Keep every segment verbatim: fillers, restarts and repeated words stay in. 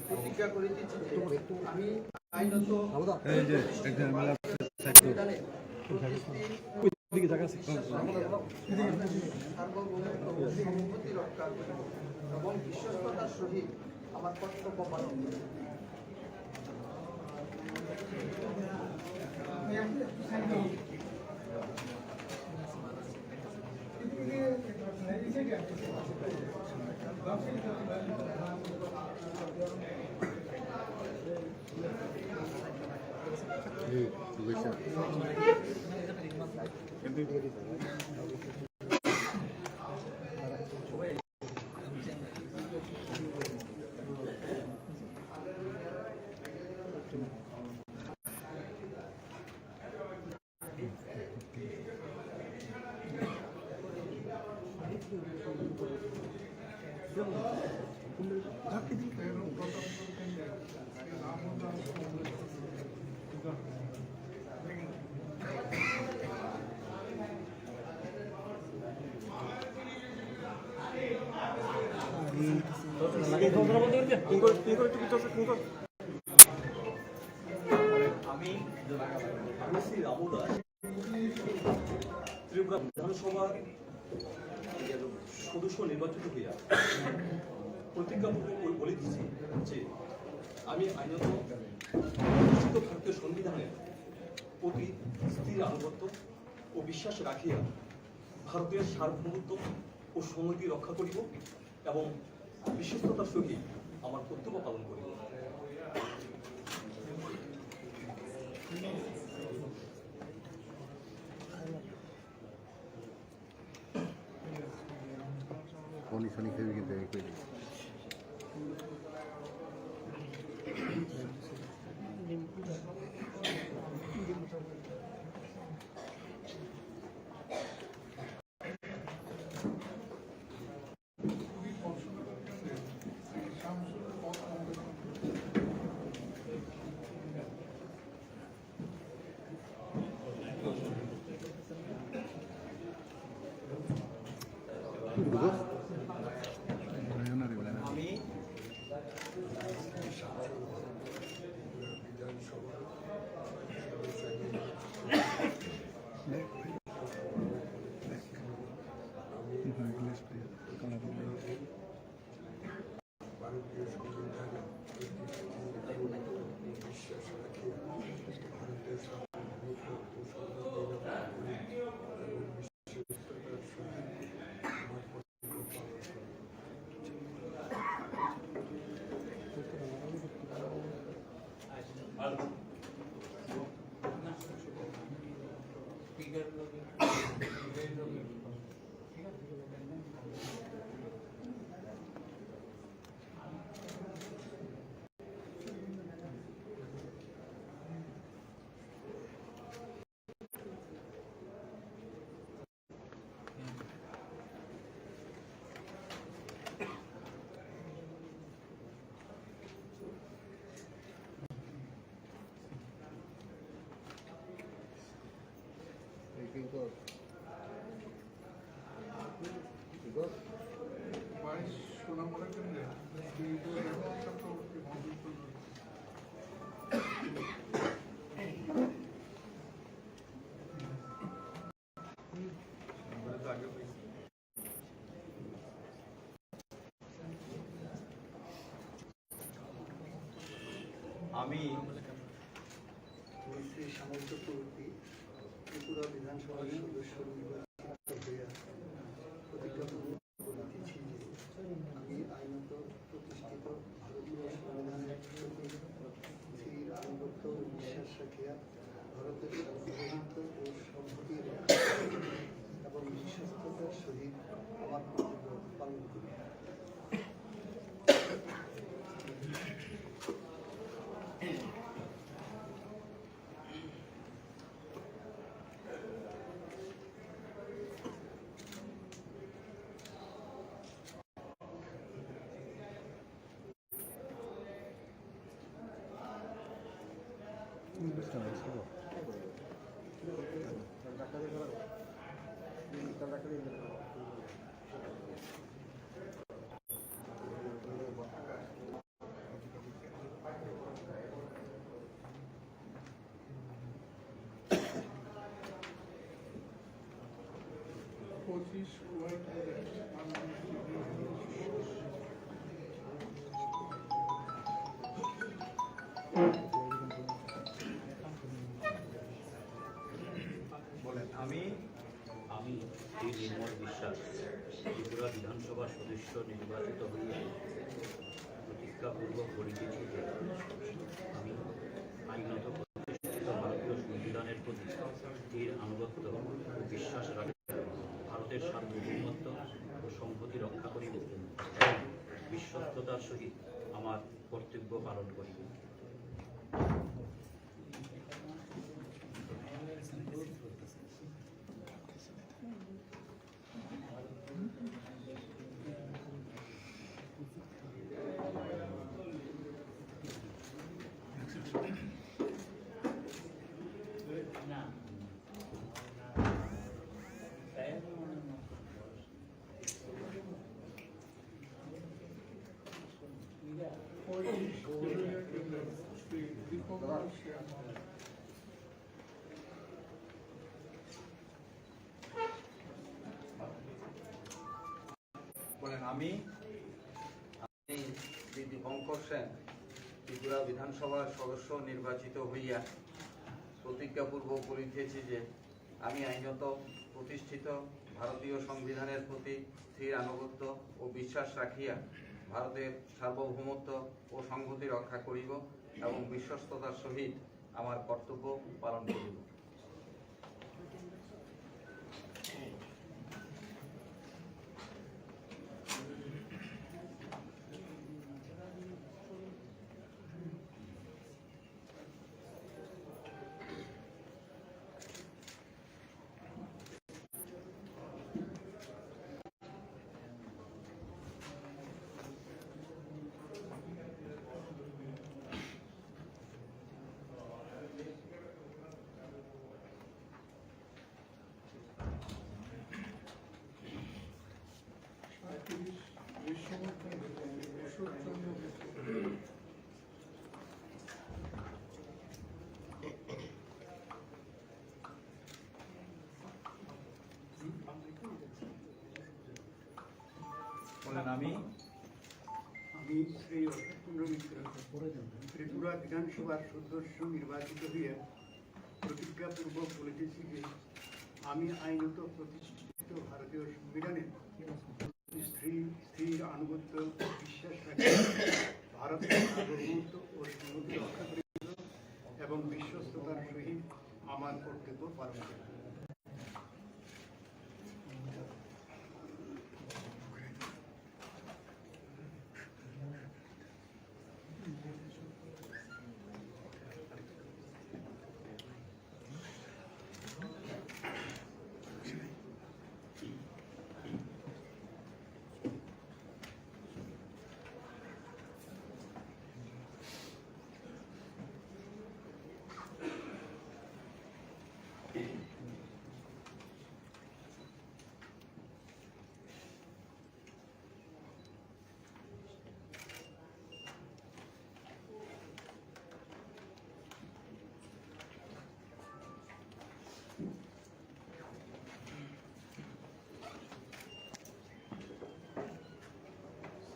প্রতিজ্ঞা করিতেছি যে আমি আইনত এই যে একটা মেলা সাইড করে। সংবিধানে প্রতিষ্ঠিত সার্বভৌমত্ব ও সম্পত্তি রক্ষা করিব এবং বিশ্বস্ততার সহিত আমার কর্তব্য পালন করিব। আমি, আমি শ্রী রামু দাস, ত্রিপুরা বিধানসভার সদস্য নির্বাচিত হইয়া প্রতিজ্ঞাপত্র বলে দিছি যে আমি আইনত প্রতিষ্ঠিত ভারতীয় সংবিধানের প্রতি স্থির আনুগত্য ও বিশ্বাস রাখিয়া ভারতের সার্বভৌমত্ব ও সংহতি রক্ষা করিব এবং বিশ্বস্ততার সহিত আমার কর্তব্য পালন করিব। Phone isani khe bigin tei koi. ভারতীয় সংবিধানে বিশ্বাস রাখিয়া ভারতের সার্বভৌমত্ব ও সংবিধান এবং বিশ্বস্ততার সহিত আমার কর্তব্য পালন করি। আমি শ্রী শ্যামল চক্রবর্তী ত্রিপুরা বিধানসভার সদস্য নির্বাচিত হইয়া প্রতিজ্ঞাপত্র করিতেছি যে আমি আইনত প্রতিষ্ঠিত ভারতীয় সংবিধানের প্রতি স্থির আনুগত্য ও বিশ্বাস রাখিয়া ভারতের সার্বভৌমত্ব ও সংহতি রক্ষা এবং বিশ্বস্ততার সহিত আমার কর্তব্য পালন করি। বলেন, আমি আমি শ্রী নির্মল বিশ্বাস, ত্রিপুরা বিধানসভার সদস্য নির্বাচিত হইয়া প্রতিজ্ঞাপূর্বক বলিতেছি যে আমি আইনত প্রতিষ্ঠিত ভারতীয় সংবিধানের প্রতি স্থির আনুগত্য ও বিশ্বাস রাখি ভারতের সার্বভৌমত্ব ও সংহতি রক্ষা করিব এবং বিশ্বস্ততার সহিত আমার কর্তব্য পালন করিব। বলেন, আমি, আমি শ্রী দীপঙ্কর সেন, ত্রিপুরা বিধানসভার সদস্য নির্বাচিত হইয়া প্রতিজ্ঞাপূর্বক বলিতেছি যে আমি আইনত প্রতিষ্ঠিত ভারতীয় সংবিধানের প্রতি স্থির আনুগত্য ও বিশ্বাস রাখিয়া ভারতের সার্বভৌমত্ব ও সংহতি রক্ষা করিব এবং বিশ্বস্ততার সহিত আমার কর্তব্য পালন করিব। বলেন, আমি আমি শ্রী অশোক কুমার মিত্র, ত্রিপুরা বিধানসভার সদস্য নির্বাচিত হইয়া প্রতিজ্ঞাপূর্বক বলিতেছি যে আমি আইনত প্রতিষ্ঠিত ভারতীয় সংবিধানের স্থির, স্থির আনুগত্য বিশ্বাস রাখি ভারতের সার্বভৌমত্ব ও সংহতি রক্ষা করিব এবং বিশ্বস্ততার সহিত আমার কর্তব্য পালন করিব।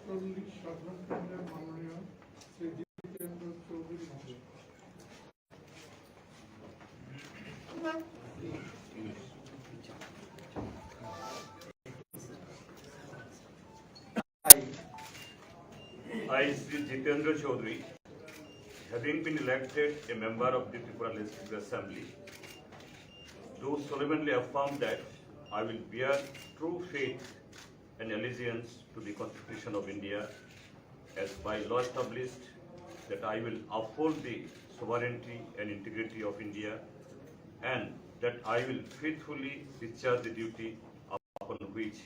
চল্লিশ সাধারণ কেন্দ্রের মাননীয় শ্রী জিতেন্দ্র চৌধুরী মহোদয়। I, I, Shri Jitendra Chaudhary, having been elected a member of the Tripura Legislative Assembly, do solemnly affirm that I will bear true faith and allegiance to the Constitution of India as by law established, that I will uphold the sovereignty and integrity of India, and that I will faithfully discharge the duty upon which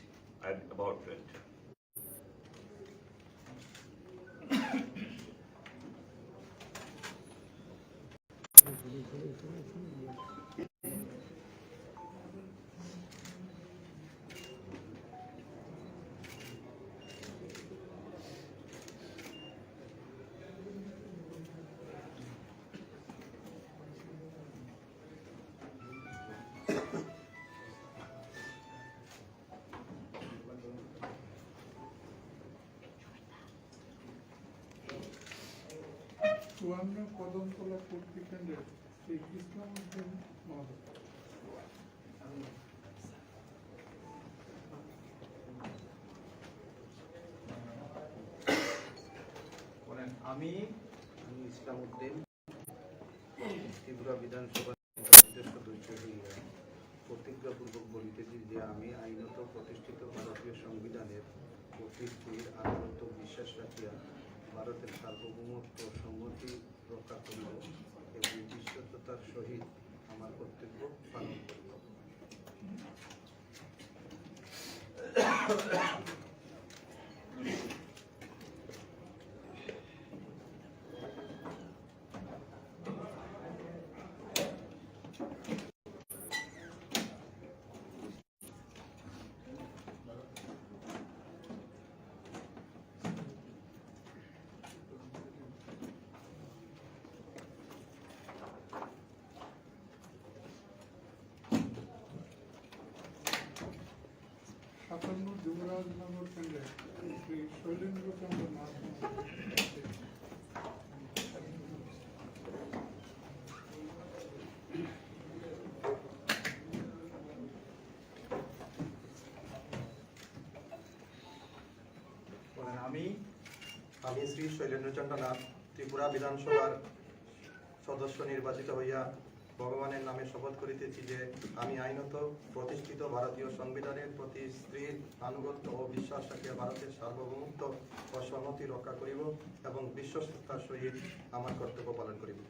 I am about to enter. চুয়ান্ন কদমতলা পূর্তি কেন্দ্রের শ্রী ইসলাম উদ্দিন মহোদয়। বলেন, আমি, আমি ইসলাম উদ্দিন, ত্রিপুরা বিধানসভার সদস্য হইয়া প্রতিজ্ঞাপূর্বক বলিতেছি যে আমি আইনত প্রতিষ্ঠিত ভারতীয় সংবিধানের প্রতিশ্রুতির আনুগত্য বিশ্বাস রাখিয়া ভারতের সার্বভৌমত্ব, সংহতি রক্ষা করিব এবং বিশ্বস্ততার সহিত আমার কর্তব্য পালন করিব। সাতান্ন যুবরাজনগর কেন্দ্রে শ্রী শৈলেন্দ্র চন্দ্র নাথ। বলেন, আমি, আমি শ্রী শৈলেন্দ্র চন্দ্র নাথ, ত্রিপুরা বিধানসভার সদস্য নির্বাচিত হইয়া ভগবানের নামে শপথ করিতেছি যে আমি আইনত প্রতিষ্ঠিত ভারতীয় সংবিধানের প্রতিশ্রুতির আনুগত্য ও বিশ্বাস রাখিয়া ভারতের সার্বভৌমত্ব ও সংহতি রক্ষা করিব এবং বিশ্বস্ততার সহিত আমার কর্তব্য পালন করিব।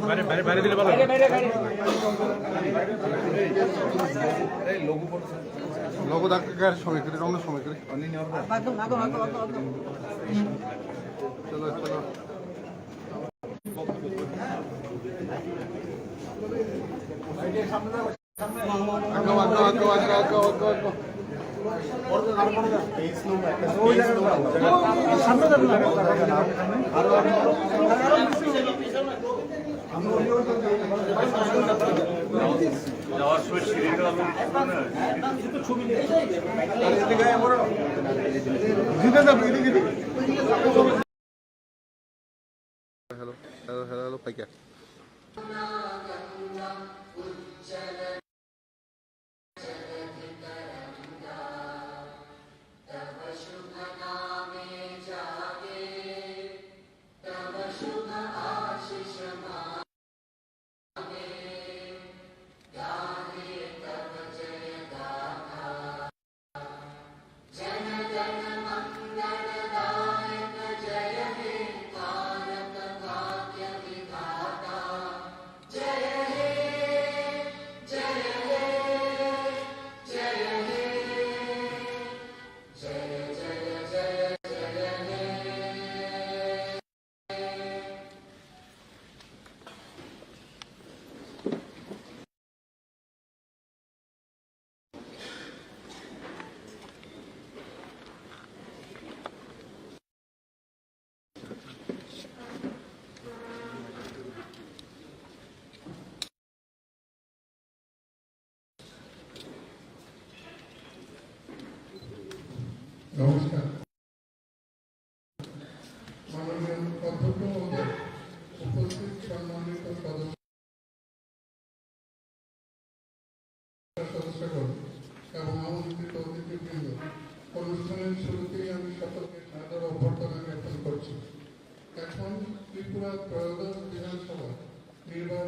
বাইরে, বাইরে, বাইরে দিলে ভালো। এই, লঘু পড়ছে। লঘু ডাক্তার সময় করে, রমনা সময় করে। চলো, চলো। আগাও, আগাও, আগাও। যাওয়ার সময় সিঁড়িটা হলো জিতে যাবে, এদিকে, এদিকে। হ্যালো, হ্যালো, হ্যালো, হ্যালো, পাইকা।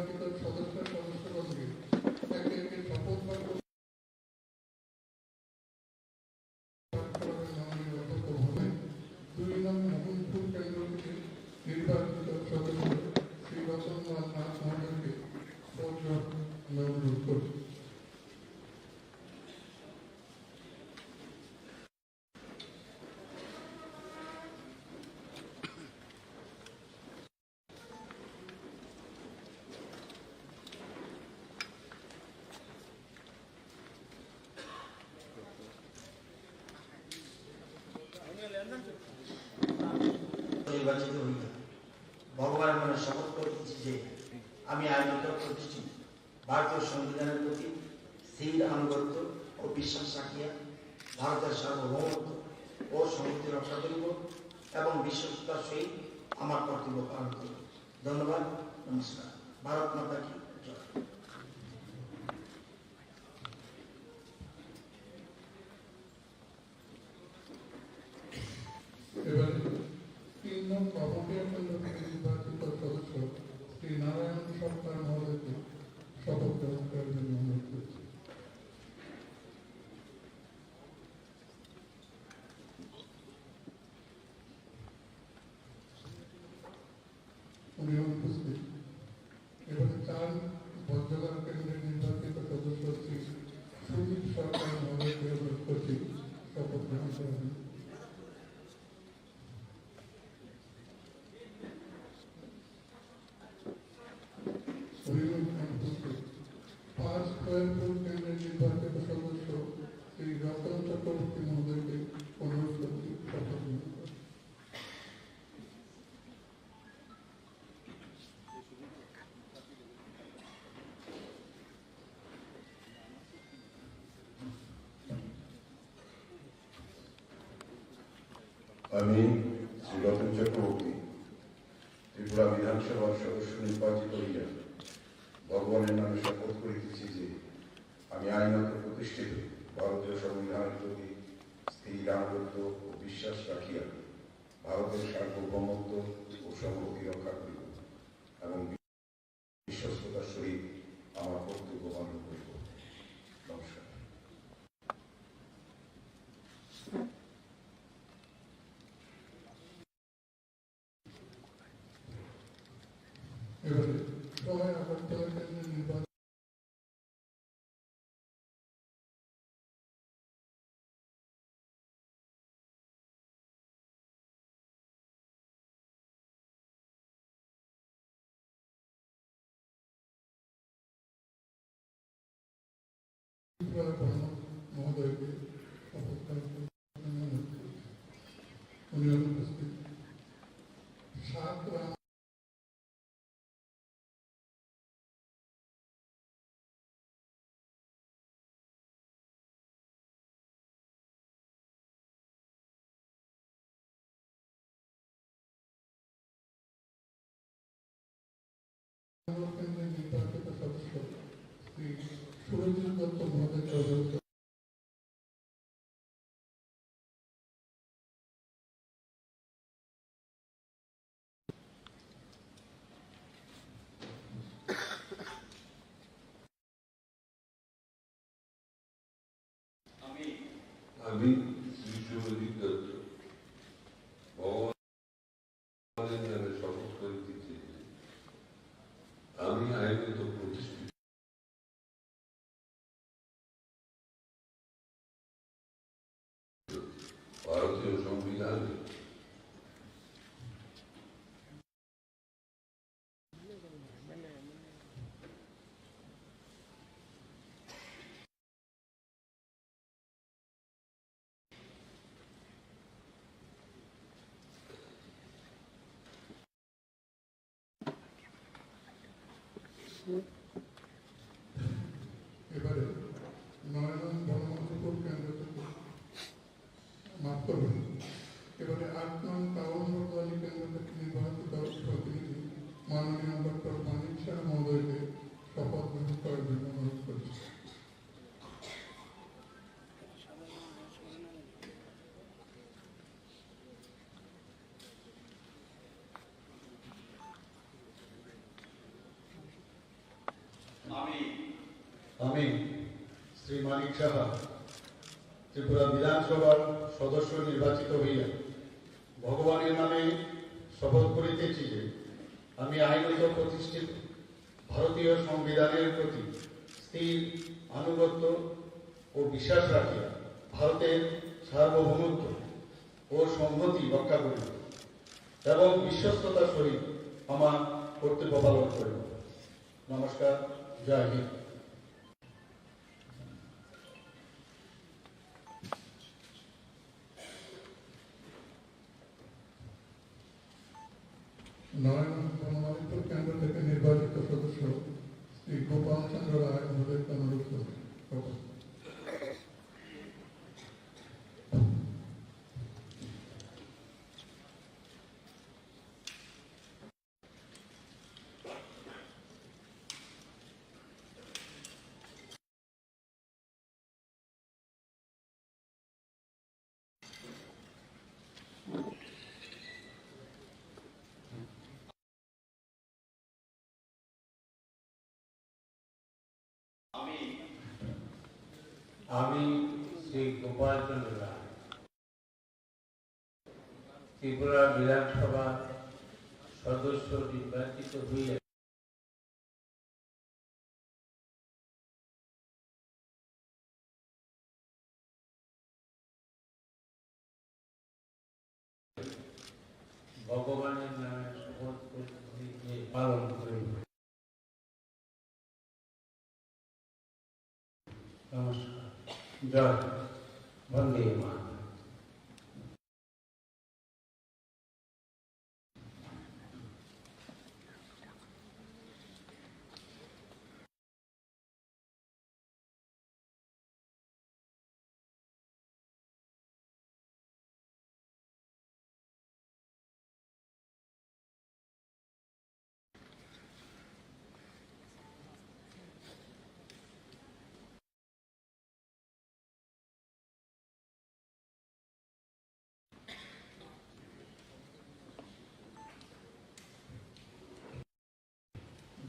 সদস্য সদস্যগণকে একে একে শপথ বাক্য পাঠ করাবেন মাননীয় অধ্যক্ষ মহোদয়। দুই নং মোহনপুর কেন্দ্র থেকে নির্বাচিত সদস্য শ্রী রতনলাল নাথ মহোদয়কে পদ গ্রহণ অনুরোধ করছি। নির্বাচিত হইয়া ভগবানের নামে শপথ করিতেছি যে আমি আইনত প্রতিষ্ঠিত ভারতীয় সংবিধানের প্রতি স্থির আনুগত্য ও বিশ্বাস রাখিয়া ভারতের সার্বভৌমত্ব ও সংহতি রক্ষা করিব এবং বিশ্বস্ততার সহিত আমার কর্তব্য পালন করিব। ধন্যবাদ। নমস্কার। ভারত মাতা কি জয়। এবারে তিন নং বামুটিয়া কেন্দ্র থেকে নির্বাচিত সদস্য শ্রী নারায়ণ সরকার মহোদয়কে শপথ গ্রহণ করার জন্য অনুরোধ করছি। উনি অনুপস্থিত। এবারে চার বজ্রঘাট কেন্দ্রের নির্বাচিত সদস্য শ্রী সুদীপ সরকার মহোদয়কে অনুরোধ করছি শপথ গ্রহণ করার জন্য। উনি অনুপস্থিত। পাঁচ খয়েরপুর কেন্দ্রের নির্বাচিত সদস্য শ্রী রতন চক্রবর্তী মহোদয়কে অনুরোধ করছি শপথ গ্রহণ করার। আমি শ্রী রতন চক্রবর্তী ত্রিপুরা বিধানসভার সদস্য নির্বাচিত হইয়া ভগবানের নামে শপথ করিতেছি যে আমি আইনত প্রতিষ্ঠিত ভারতীয় সংবিধানের প্রতি স্থির আনুগত্য ও বিশ্বাস রাখিয়া ভারতের সার্বভৌমত্ব ও সংহতি রক্ষা করিব এবং বিশ্বস্ততার সহিত আমার কর্তব্য পালন করিব। নমস্কার। এবারে ছয় আগরতলা কেন্দ্রের নির্বাচন মহোদয়কে শপথ গ্রহণ করতে অনুরোধ করছি। উনি অনুপস্থিত। সাত রাম নির্বাচিত সদস্য শ্রী সুরজিৎ দত্ত মহোদয়কে অনুরোধ আমি শ্রী সুরজিৎ দত্ত ভগবানের নামে শপথ করিতেছি যে আমি আইনত প্রতিষ্ঠিত ভারতীয় সংবিধানে এবারে নয় নং বনমন্ত্রপুর কেন্দ্র থেকে, মাফ করবেন, এবারে আট নং টাউন বর্তমানী কেন্দ্র থেকে নির্বাচিত প্রতিনিধি মাননীয় ডক্টর মানিক শাহ মহোদয়কে শপথ গ্রহণ করার জন্য অনুরোধ করছি। আমি শ্রী মানিক সাহা ত্রিপুরা বিধানসভার সদস্য নির্বাচিত হইয়া ভগবানের নামে শপথ করিতেছি যে আমি আইনত প্রতিষ্ঠিত ভারতীয় সংবিধানের প্রতি স্থির আনুগত্য ও বিশ্বাস রাখিয়া ভারতের সার্বভৌমত্ব ও সংহতি রক্ষা করিব এবং বিশ্বস্ততার সহিত আমার কর্তব্য পালন করিব। নমস্কার। জয় হিন্দ। নয় নম্বর মণিপুর কেন্দ্র থেকে নির্বাচিত সদস্য শ্রী গোপাল চন্দ্র রায় মহোদয়কে অনুরোধ করছি। আমি, আমি শ্রী গোপাল চন্দ্র রায়, ত্রিপুরা বিধানসভার সদস্য নির্বাচিত হইয়া ভগবানের নামে শপথ করি যে পালন করিব। নমস্কার। জয়। বন্দে মাতরম।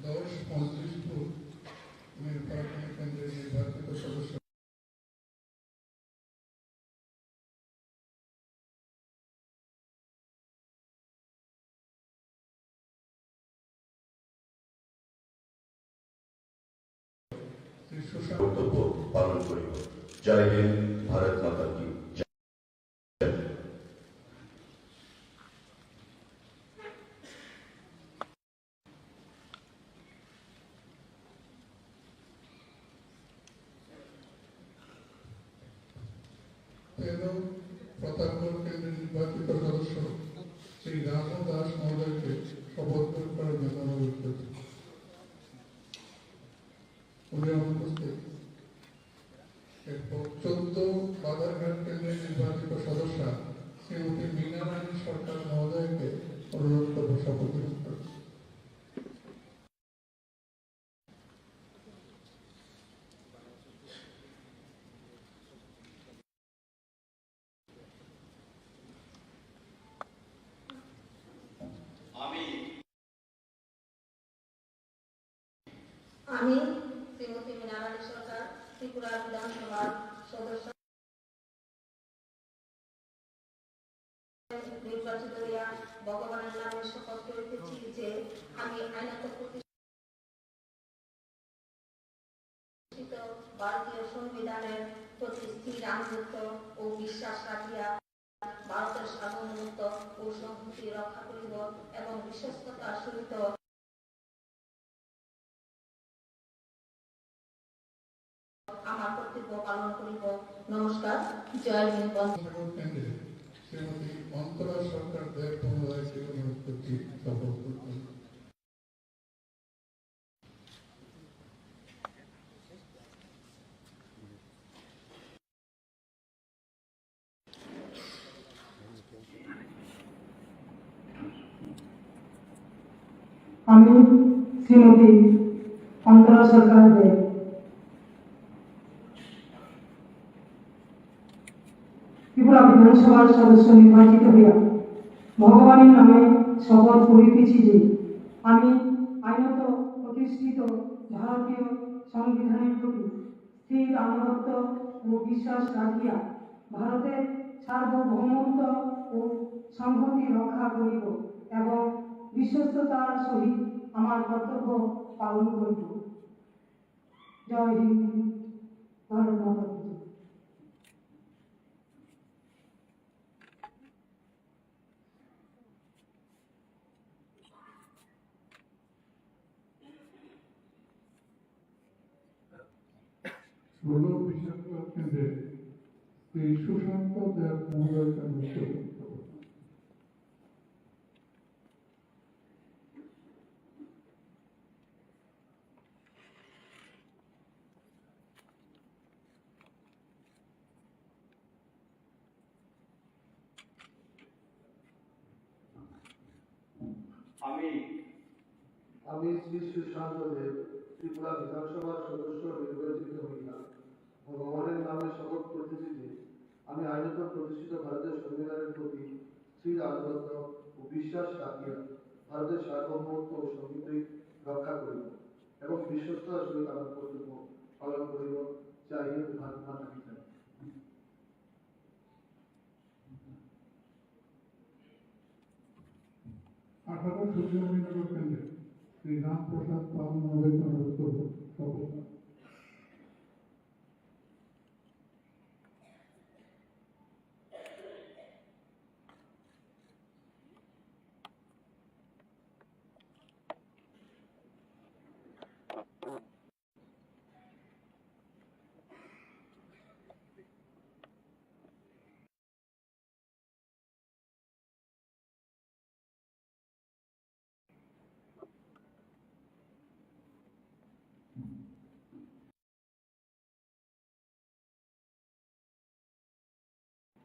দশ পঁয়ত্রিশ ফুট নির্বাচনী কেন্দ্রের নির্বাচিত সদস্য। কর্তব্য পালন করিব। জয় হিন্দ, ভারত মাতা কি জয়। তেরো প্রতাপগড় কেন্দ্রের নির্বাচিত সদস্য শ্রী রামু দাস মহোদয়কে শপথ গ্রহণ করার জন্য অনুরোধ করছি। উনি অনুপস্থিত। এরপর চোদ্দ বাজারঘাট কেন্দ্রের নির্বাচিত সদস্যা শ্রীমতী মীনা রানী সরকার মহোদয়কে অনুরোধ করব শপথ গ্রহণ করতে। আমি আমি শ্রীমতী মীনা রানী সরকার, ত্রিপুরা বিধানসভার সদস্য নির্বাচিত হইয়া ভগবানের নামে শপথ করিতেছি যে আমি আইনত প্রতিষ্ঠিত ভারতীয় সংবিধানের প্রতি স্থির আনুগত্য ও বিশ্বাস রাখিয়া ভারতের সার্বভৌমত্ব ও সংহতি রক্ষা করিব এবং বিশ্বস্ততার সহিত আমার কর্তব্য পালন করিব। নমস্কার। জয় হিন্দ। বন্দে। কেন্দ্রে শ্রীমতী অন্তরা সরকার দেব মহোদয়কে অনুরোধ করছি শপথ গ্রহণ করতে। আমি শ্রীমতী অন্তরা সরকার দেব ত্রিপুরা বিধানসভার সদস্য নির্বাচিত হইয়া ভগবানের নামে শপথ করিতেছি যে আমি আইনত প্রতিষ্ঠিত ভারত ভারতীয় সংবিধানের প্রতি স্থির আনুগত্য ও বিশ্বাস রাখিয়া ভারতের সার্বভৌমত্ব ও সংহতি রক্ষা করিব এবং বিশ্বস্ততার সহিত আমার কর্তব্য পালন করিব। জয় হিন্দ, ভারত মাতা কি জয়। ষোলো বিশাখাপত্তনমে শ্রী সুশান্ত দেব মহোদয়কে নমস্কার করতে হবে। আমি আমি শ্রী সুশান্ত দেব, ত্রিপুরা বিধানসভার সদস্য নির্বাচিত হইয়া ভগবানের নামে শপথ করিতেছি যে আমি আইনত প্রতিষ্ঠিত ভারতীয় সংবিধানের প্রতি স্থির আনুগত্য ও বিশ্বাস রাখিয়া ভারতের সার্বভৌমত্ব ও সংহতি রক্ষা করিব এবং বিশ্বস্ততার সহিত আমার কর্তব্য পালন করিব। জয় হিন্দ, ভারত মাতা কি জয়। আঠারো সূর্যমণিনগর কেন্দ্রে শ্রী রামপ্রসাদ পাল মহোদয়কে অনুরোধ করব শপথ।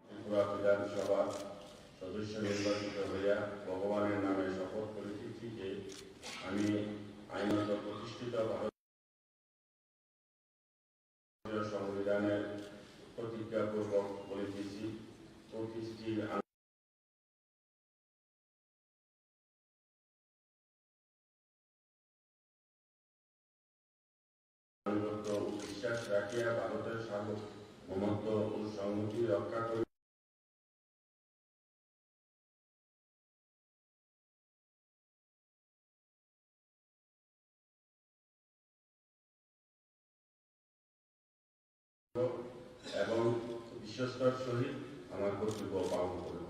ত্রিপুরা বিধানসভার সদস্য নির্বাচিত হইয়া ভগবানের নামে শপথ করিতেছি যে আমি আইনত প্রতিষ্ঠিত ভারতীয় সংবিধানের প্রতিজ্ঞাপূর্বক বলিতেছি, প্রতিষ্ঠিত আনুগত্য ও বিশ্বাস রাখিয়া ভারতের সার্বভৌমত্ব ও সংহতি রক্ষা করি এবং বিশ্বস্ততার সহিত আমার কর্তব্য পালন করব।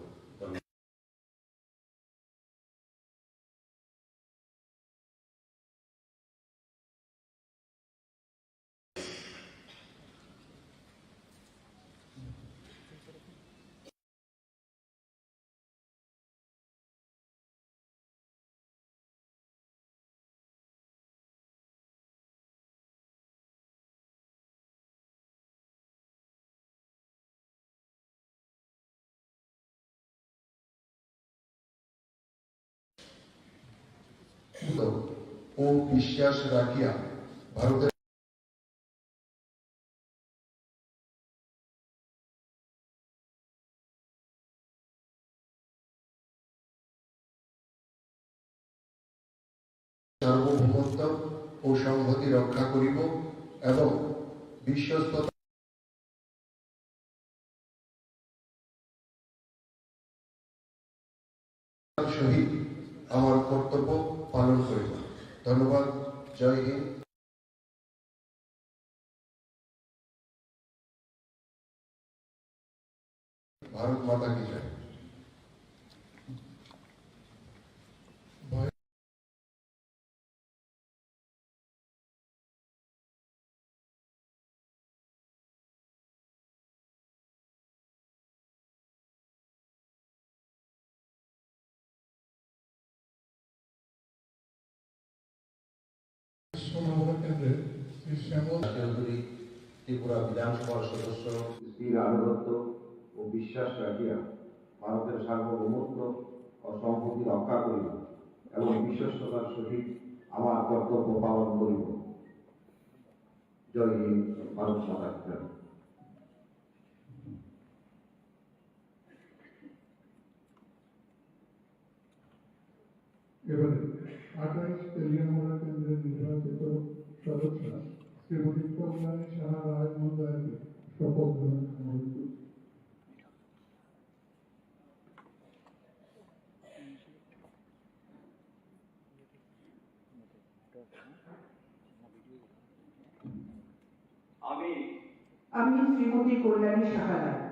ধন্যবাদ। ও বিশ্বাস রাখিয়া ভারতের সার্বভৌমত্ব ও সংহতি রক্ষা করিব এবং বিশ্বস্ততার সহিত আমার কর্তব্য পালন করিব। ধন্যবাদ। জয় হিন্দ। ভারত মাতা কি জয়। বিশ্বনগর কেন্দ্রে শ্রী শ্যামল চৌধুরী, ত্রিপুরা বিধানসভার সদস্য। স্থির আনুগত্য ও বিশ্বাস রাখিয়া ভারতের সার্বভৌমত্ব ও সংহতি রক্ষা করিব এবং বিশ্বস্ততার সহিত আমার কর্তব্য পালন করিব। জয় হিন্দ, ভারত মাতা কি জয়। এবারে আঠাইশ তেলিয়ামুড়া কেন্দ্রের নির্বাচিত সদস্য কল্যাণী সাহা রায় মহোদয়কে শপথ গ্রহণ করা হয়েছে। আমি আমি শ্রীমতী কল্যাণী সাহা রায়,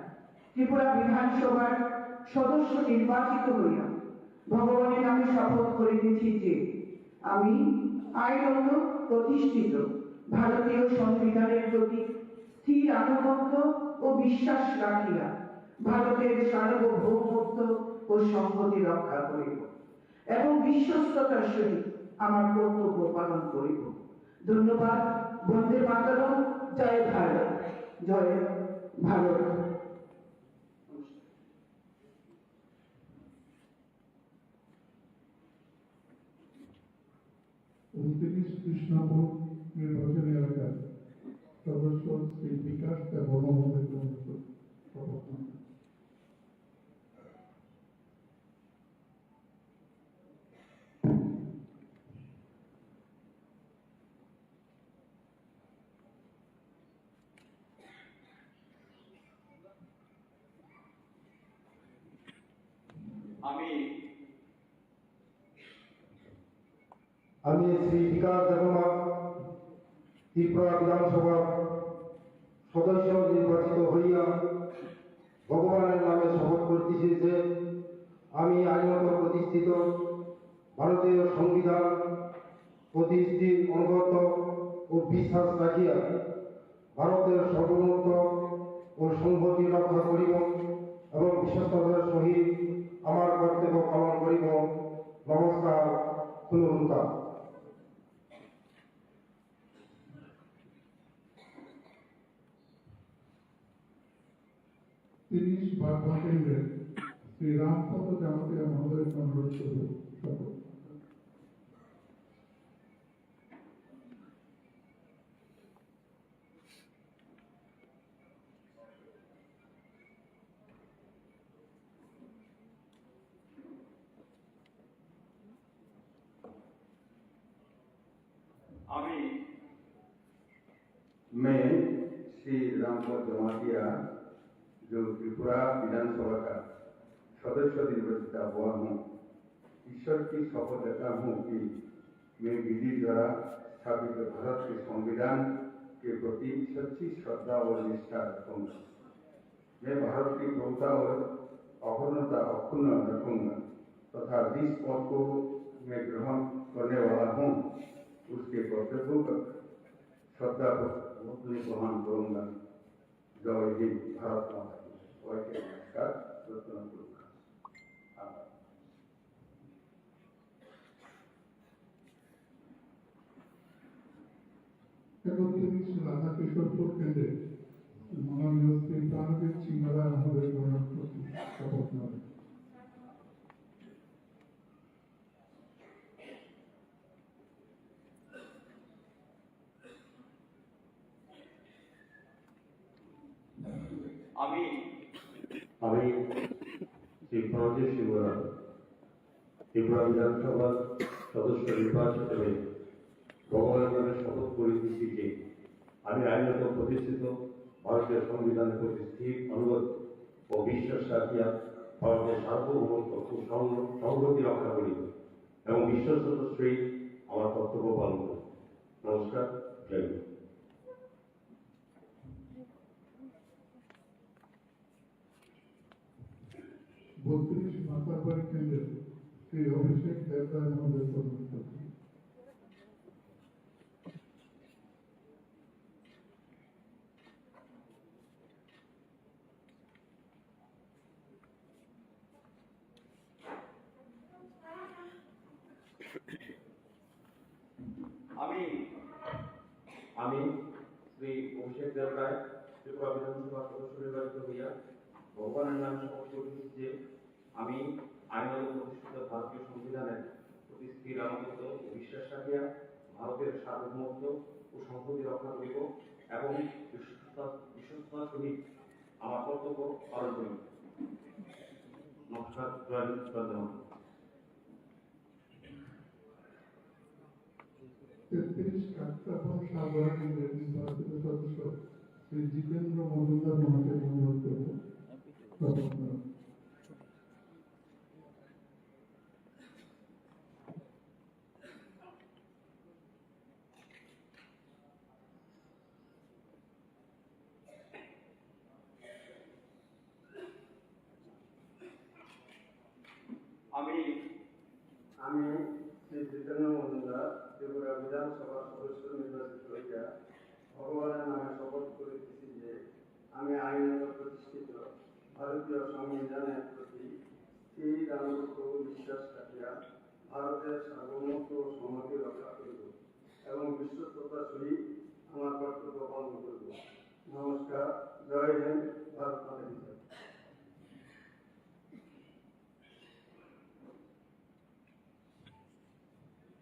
ত্রিপুরা বিধানসভার সদস্য নির্বাচিত হইয়া ভগবানের নামে শপথ করিতেছি যে আমি আইনত প্রতিষ্ঠিত ভারতীয় সংবিধানের প্রতি স্থির আনুগত্য ও বিশ্বাস রাখিয়া ভারতের সার্বভৌমত্ব ও সংহতি রক্ষা করিব এবং বিশ্বস্ততার সহিত আমার কর্তব্য পালন করিব। ধন্যবাদ। বন্দে মাতরম। জয় ভারত। জয় ভারত। ঊনত্রিশ কৃষ্ণপুর নির্বাচনী এলাকার সদস্য শ্রী বিকাশ দেববর্মা মহোদয়কে অনুরোধ করছি শপথ গ্রহণ করতে। আমি আমি শ্রী বিকাশ দেববর্মা ত্রিপুরা বিধানসভার সদস্য নির্বাচিত হইয়া ভগবানের নামে শপথ করিতেছি যে আমি আইনত প্রতিষ্ঠিত ভারতীয় সংবিধান প্রতিষ্ঠিত অনুগত ও বিশ্বাস রাখিয়া ভারতের সার্বভৌমত্ব ও সংহতি রক্ষা করিব এবং বিশ্বস্ততার সহিত আমার কর্তব্য পালন করিব। নমস্কার। খুলুন্তা। তিরিশ বাগমা কেন্দ্রের শ্রী রামপদ জামাতিয়া মহোদয়কে অনুরোধ করব শপথ। আমি मैं श्री रामपद जमातिया, जो त्रिपुरा विधानसभा का सदस्य निर्वाचित हुआ हूँ, ईश्वर की शपथ लेता हूँ कि मैं विधि द्वारा स्थापित भारत के संविधान के प्रति सच्ची श्रद्धा और निष्ठा रखूंगा। मैं भारत की प्रभुता और अखंडता अक्षुण्ण रखूंगा तथा जिस पद को मैं ग्रहण करने वाला हूँ, उसके कर्तव्यों का श्रद्धापूर्वक निर्वहन करूंगा। जय हिंद, भारत माता की जय। सबाइके नमस्कार, रत्न पुरस्कार। आभार। একত্রিশ রাধাকৃষ্ণপুর কেন্দ্রে মাননীয় শ্রী প্রাণজিৎ সিংহ রায় মহোদয় গ্রহণ করতে শপথ নেবেন। আমি আমি শ্রী প্রণজিৎ সিংহ রায়, ত্রিপুরা বিধানসভার সদস্য নির্বাচিত হয়ে ভগবানের নামে শপথ করিতেছি যে আমি আইনত প্রতিষ্ঠিত ভারতীয় সংবিধানের প্রতি স্থির অনুগত ও বিশ্বাস রাখিয়া ভারতের সার্বভৌমত্ব ও সংহ-, সংহতি রক্ষা করিব এবং বিশ্বস্ততার সহিত আমার কর্তব্য পালন করিব। নমস্কার, জয় হিন্দ। বত্রিশ মাতারবাড়ি কেন্দ্রের শ্রী অভিষেক দেবরায় মহোদয় প্রদান করছেন। আমি আমি শ্রী অভিষেক দেব রায়, ত্রিপুরা বিধানসভার সদস্য নির্বাচিত হইয়া ভগবানের নামে শপথ করিতেছি যে আমি আইনানুগ প্রতিষ্ঠিত ভারতীয় সংবিধানের প্রতি স্থির আনুগত্য ও বিশ্বাস রাখিয়া ভারতের সার্বভৌমত্ব ও সংহতি রক্ষা করিব এবং বিশ্বস্ততা, বিশ্বস্ততার সহিত আমার কর্তব্য পালন করিব। নমস্কার, জয় হিন্দ, বন্দে মাতরম। তেত্রিশ কাকতাপুর সাগর কেন্দ্রের নির্বাচিত শ্রী জিতেন্দ্র মজুমদার মহাশয় অনুরোধ করব। আমি আমি শ্রী জিতেন্দ্র মজুমদার ত্রিপুরা বিধানসভার সদস্য নির্বাচিত হইয়া ভগবানের নামে শপথ করিতেছি যে আমি আইনত প্রতিষ্ঠিত ভারতীয় সংবিধানের প্রতি স্থির আনুগত্য ও বিশ্বাস রাখিয়া ভারতের সার্বভৌমত্ব ও সংহতি রক্ষা করিব এবং বিশ্বস্ততার সহিত আমার কর্তব্য পালন করিব। নমস্কার। জয় হিন্দ। ভারত মাতা কি জয়।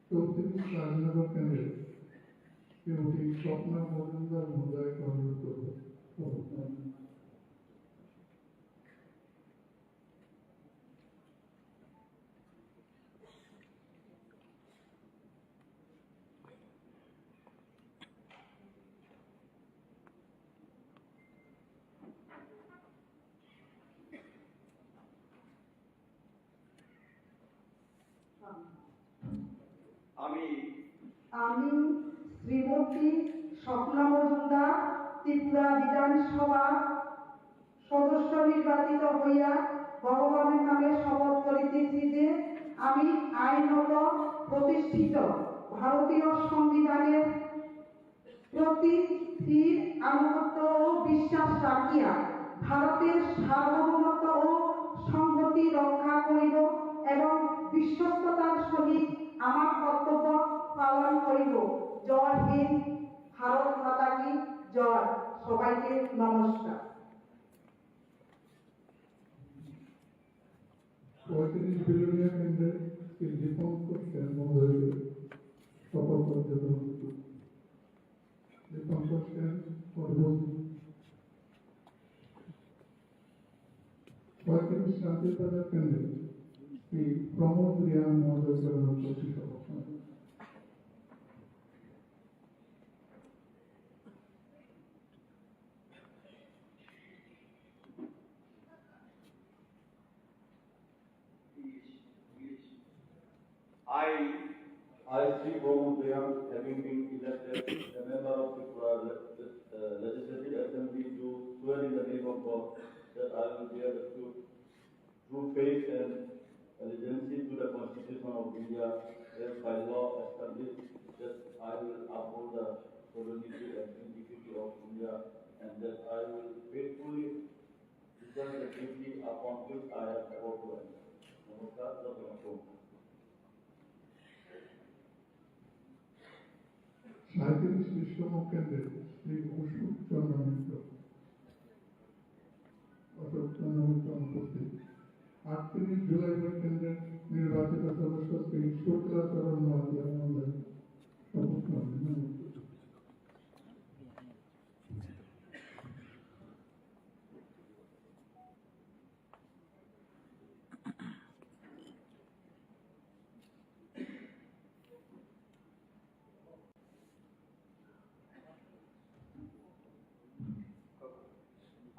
চৌত্রিশ রাজনগর কেন্দ্রে শ্রীমতী স্বপ্না মজুমদার মহোদয়কে অনুরোধ করব। আমি আমি শ্রীমতী স্বপ্না মজুমদার ত্রিপুরা বিধানসভা সদস্য নির্বাচিত হইয়া ভগবানের নামে শপথ করিতেছি যে আমি আইনত প্রতিষ্ঠিত ভারতীয় সংবিধানের প্রতি স্থির আনুগত্য ও বিশ্বাস রাখিয়া ভারতের সার্বভৌমত্ব ও সংহতি রক্ষা করিব এবং বিশ্বস্ততার সহিত আমার কর্তব্য পালন করিব। জয় হিন্দ, ভারত মাতা কি জয়। সবাইকে নমস্কার। পঁয়ত্রিশ বিলোনিয়া কেন্দ্রের শ্রী দীপঙ্কর সেন মহোদয়কে শপথ করতে অনুরোধ করছি। দীপঙ্কর সেন, পরবর্তী। পঁয়ত্রিশ শান্তিবাজার কেন্দ্রে শ্রী প্রমোদ রিয়াং মহোদয়কে অনুরোধ করছি শপথ করতে। I, I, Sri Pramod Reang, having been elected a member of the uh, Legislative Assembly, do swear in the name of God that I will bear the truth true faith and allegiance to the Constitution of India as by law established, that I will uphold the sovereignty and integrity of India, and that I will faithfully discharge the duty upon which I am about to enter. নমস্কার, জয় জগন্নাথ। সাঁইত্রিশ বিশ্বকর্মা কেন্দ্রের শ্রী অশোক চন্দ্র মিত্র, অশোক চন্দ্র মিত্র অনুপস্থিত। আটত্রিশ জুলাই কেন্দ্রের নির্বাচিত সদস্য শ্রী শুক্লাচরণ নোয়াতিয়া মহোদয় শপথ গ্রহণ করুন।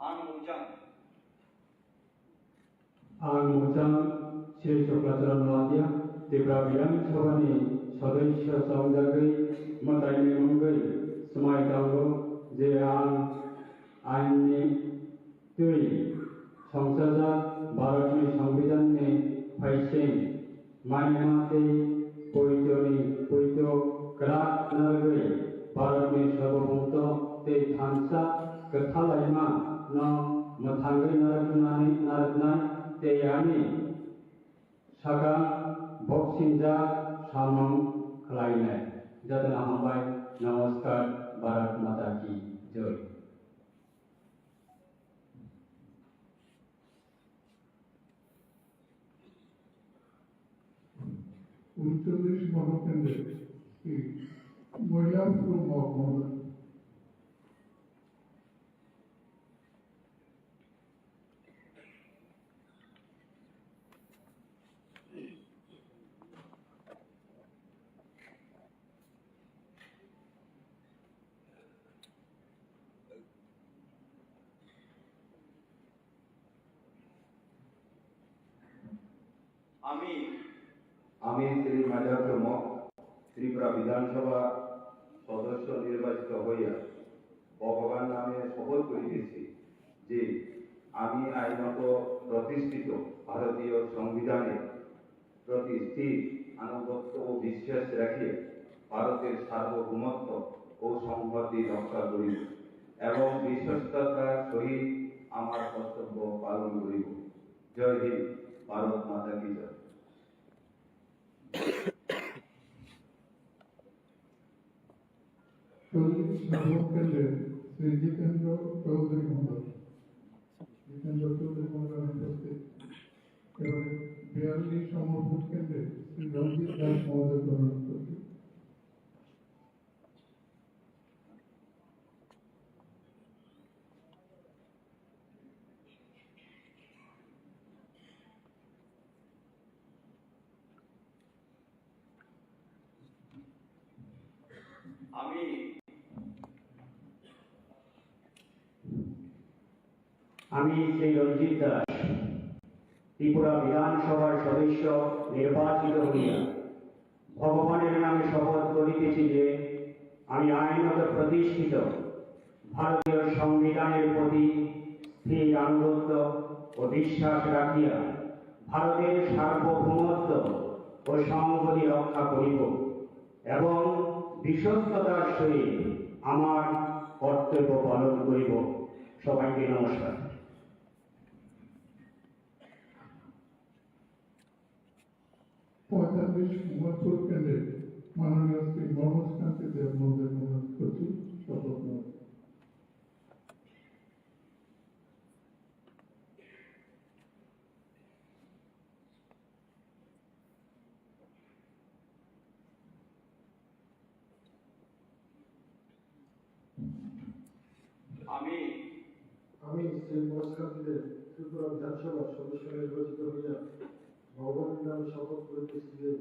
Ang Mujang. Ang Mujang Sri Sukla Charan Noatia, Tripura Bidhan Sabha ni Sodosyo chongjagwi mwtaini mungwi swmai tongo je ang ain ni twi songchajak Bharat ni Songbidan ni phaising manima tei poito ni poito kwrak narwgwi Bharat ni sarvabhoumoto tei thansa kwthalaima no mwthangwi narwknani narwknai tei ani sakha boksingjak samung khlainai. Jotono hambai, namaskar, Bharat Mata Ki Jai. ঊনচল্লিশ মহাকেন্দ্রে শ্রী মৈলাপুর মহকুমার আমি শ্রী মাইলার চমক ত্রিপুরা বিধানসভা সদস্য নির্বাচিত হইয়া ভগবান নামে শপথ করিতেছি যে আমি আইনত প্রতিষ্ঠিত ভারতীয় সংবিধানের প্রতি স্থির আনুগত্য ও বিশ্বাস রাখিয়া ভারতের সার্বভৌমত্ব ও সংহতি রক্ষা করিব এবং বিশ্বস্ততার সহিত আমার কর্তব্য পালন করিব। জয় হিন্দ, ভারত মাতা কি জয়। চল্লিশ নম্বর কেন্দ্রে শ্রী জিতেন্দ্র চৌধুরী মণ্ডল। জিতেন্দ্র চৌধুরী মণ্ডল অনুপস্থিত। এবারে বিয়াল্লিশ নম্বর ভোট কেন্দ্রে শ্রী রঞ্জিত দাস মহোদয় গ্রহণ করছে। আমি আমি শ্রী রঞ্জিত দাস, ত্রিপুরা বিধানসভার সদস্য নির্বাচিত হইয়া ভগবানের নামে শপথ করিতেছি যে আমি আইনত প্রতিষ্ঠিত ভারতীয় সংবিধানের প্রতি স্থির আনুগত্য ও বিশ্বাস রাখিয়া ভারতের সার্বভৌমত্ব ও সংহতি রক্ষা করিব এবং বিশ্বস্ততার সহিত আমার কর্তব্য পালন করিব। সবাইকে নমস্কার। পঁয়তাল্লিশ নম্বর ভোট কেন্দ্রে মাননীয় শ্রী মনোজ কান্তি দেব মহোদয় অনুরোধ করছি শপথ গ্রহণ। আমি আমি শ্রী মনোজ কান্তি দেব ত্রিপুরা বিধানসভার সদস্য নির্বাচিত হইয়া ভগবানের নামে শপথ করিতেছি যে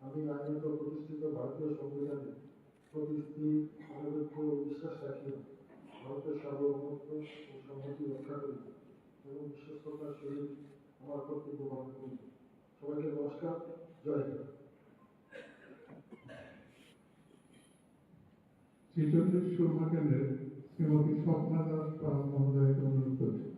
আমি আইনত প্রতিষ্ঠিত ভারতীয় সংবিধানের প্রতি স্থির আনুগত্য ও বিশ্বাস রাখিয়া ভারতের সার্বভৌমত্ব ও সংহতি রক্ষা করিব এবং বিশ্বস্ততার সহিত আমার কর্তব্য পালন করিব। সবাইকে নমস্কার, জয় হিন্দ। ছেচল্লিশ সুরমা কেন্দ্রে শ্রীমতী স্বপ্না দাস পাল মহোদয়কে অনুরোধ করছি।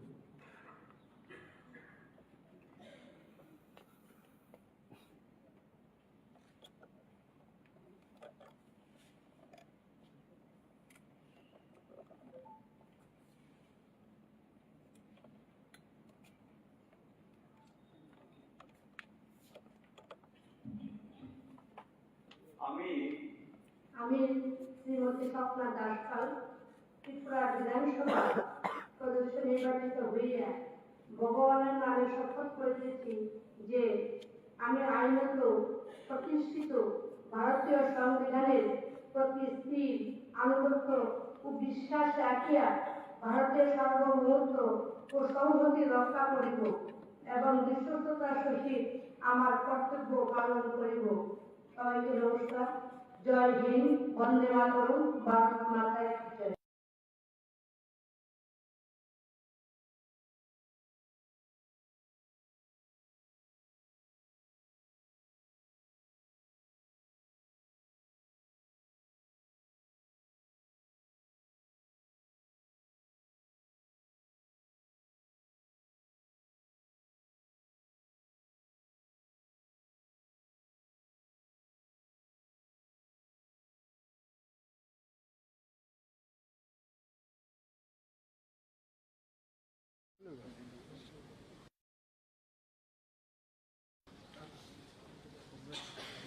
আমি আমি শ্রীমতী স্বপ্না দাসপাল ত্রিপুরা বিধানসভা সদস্য নির্বাচিত হইয়া ভগবানের নামে শপথ করিতেছি যে আমি আইনত প্রতিষ্ঠিত ভারতীয় সংবিধানের প্রতি স্থির আনুগত্য ও বিশ্বাস রাখিয়া ভারতের সার্বভৌমত্ব ও সংহতি রক্ষা করিব এবং বিশ্বস্ততার সহিত আমার কর্তব্য পালন করিব। সবাইকে নমস্কার। জয় হিন্দ, বন্দে মাতরম, ভারত মাতা কি জয়।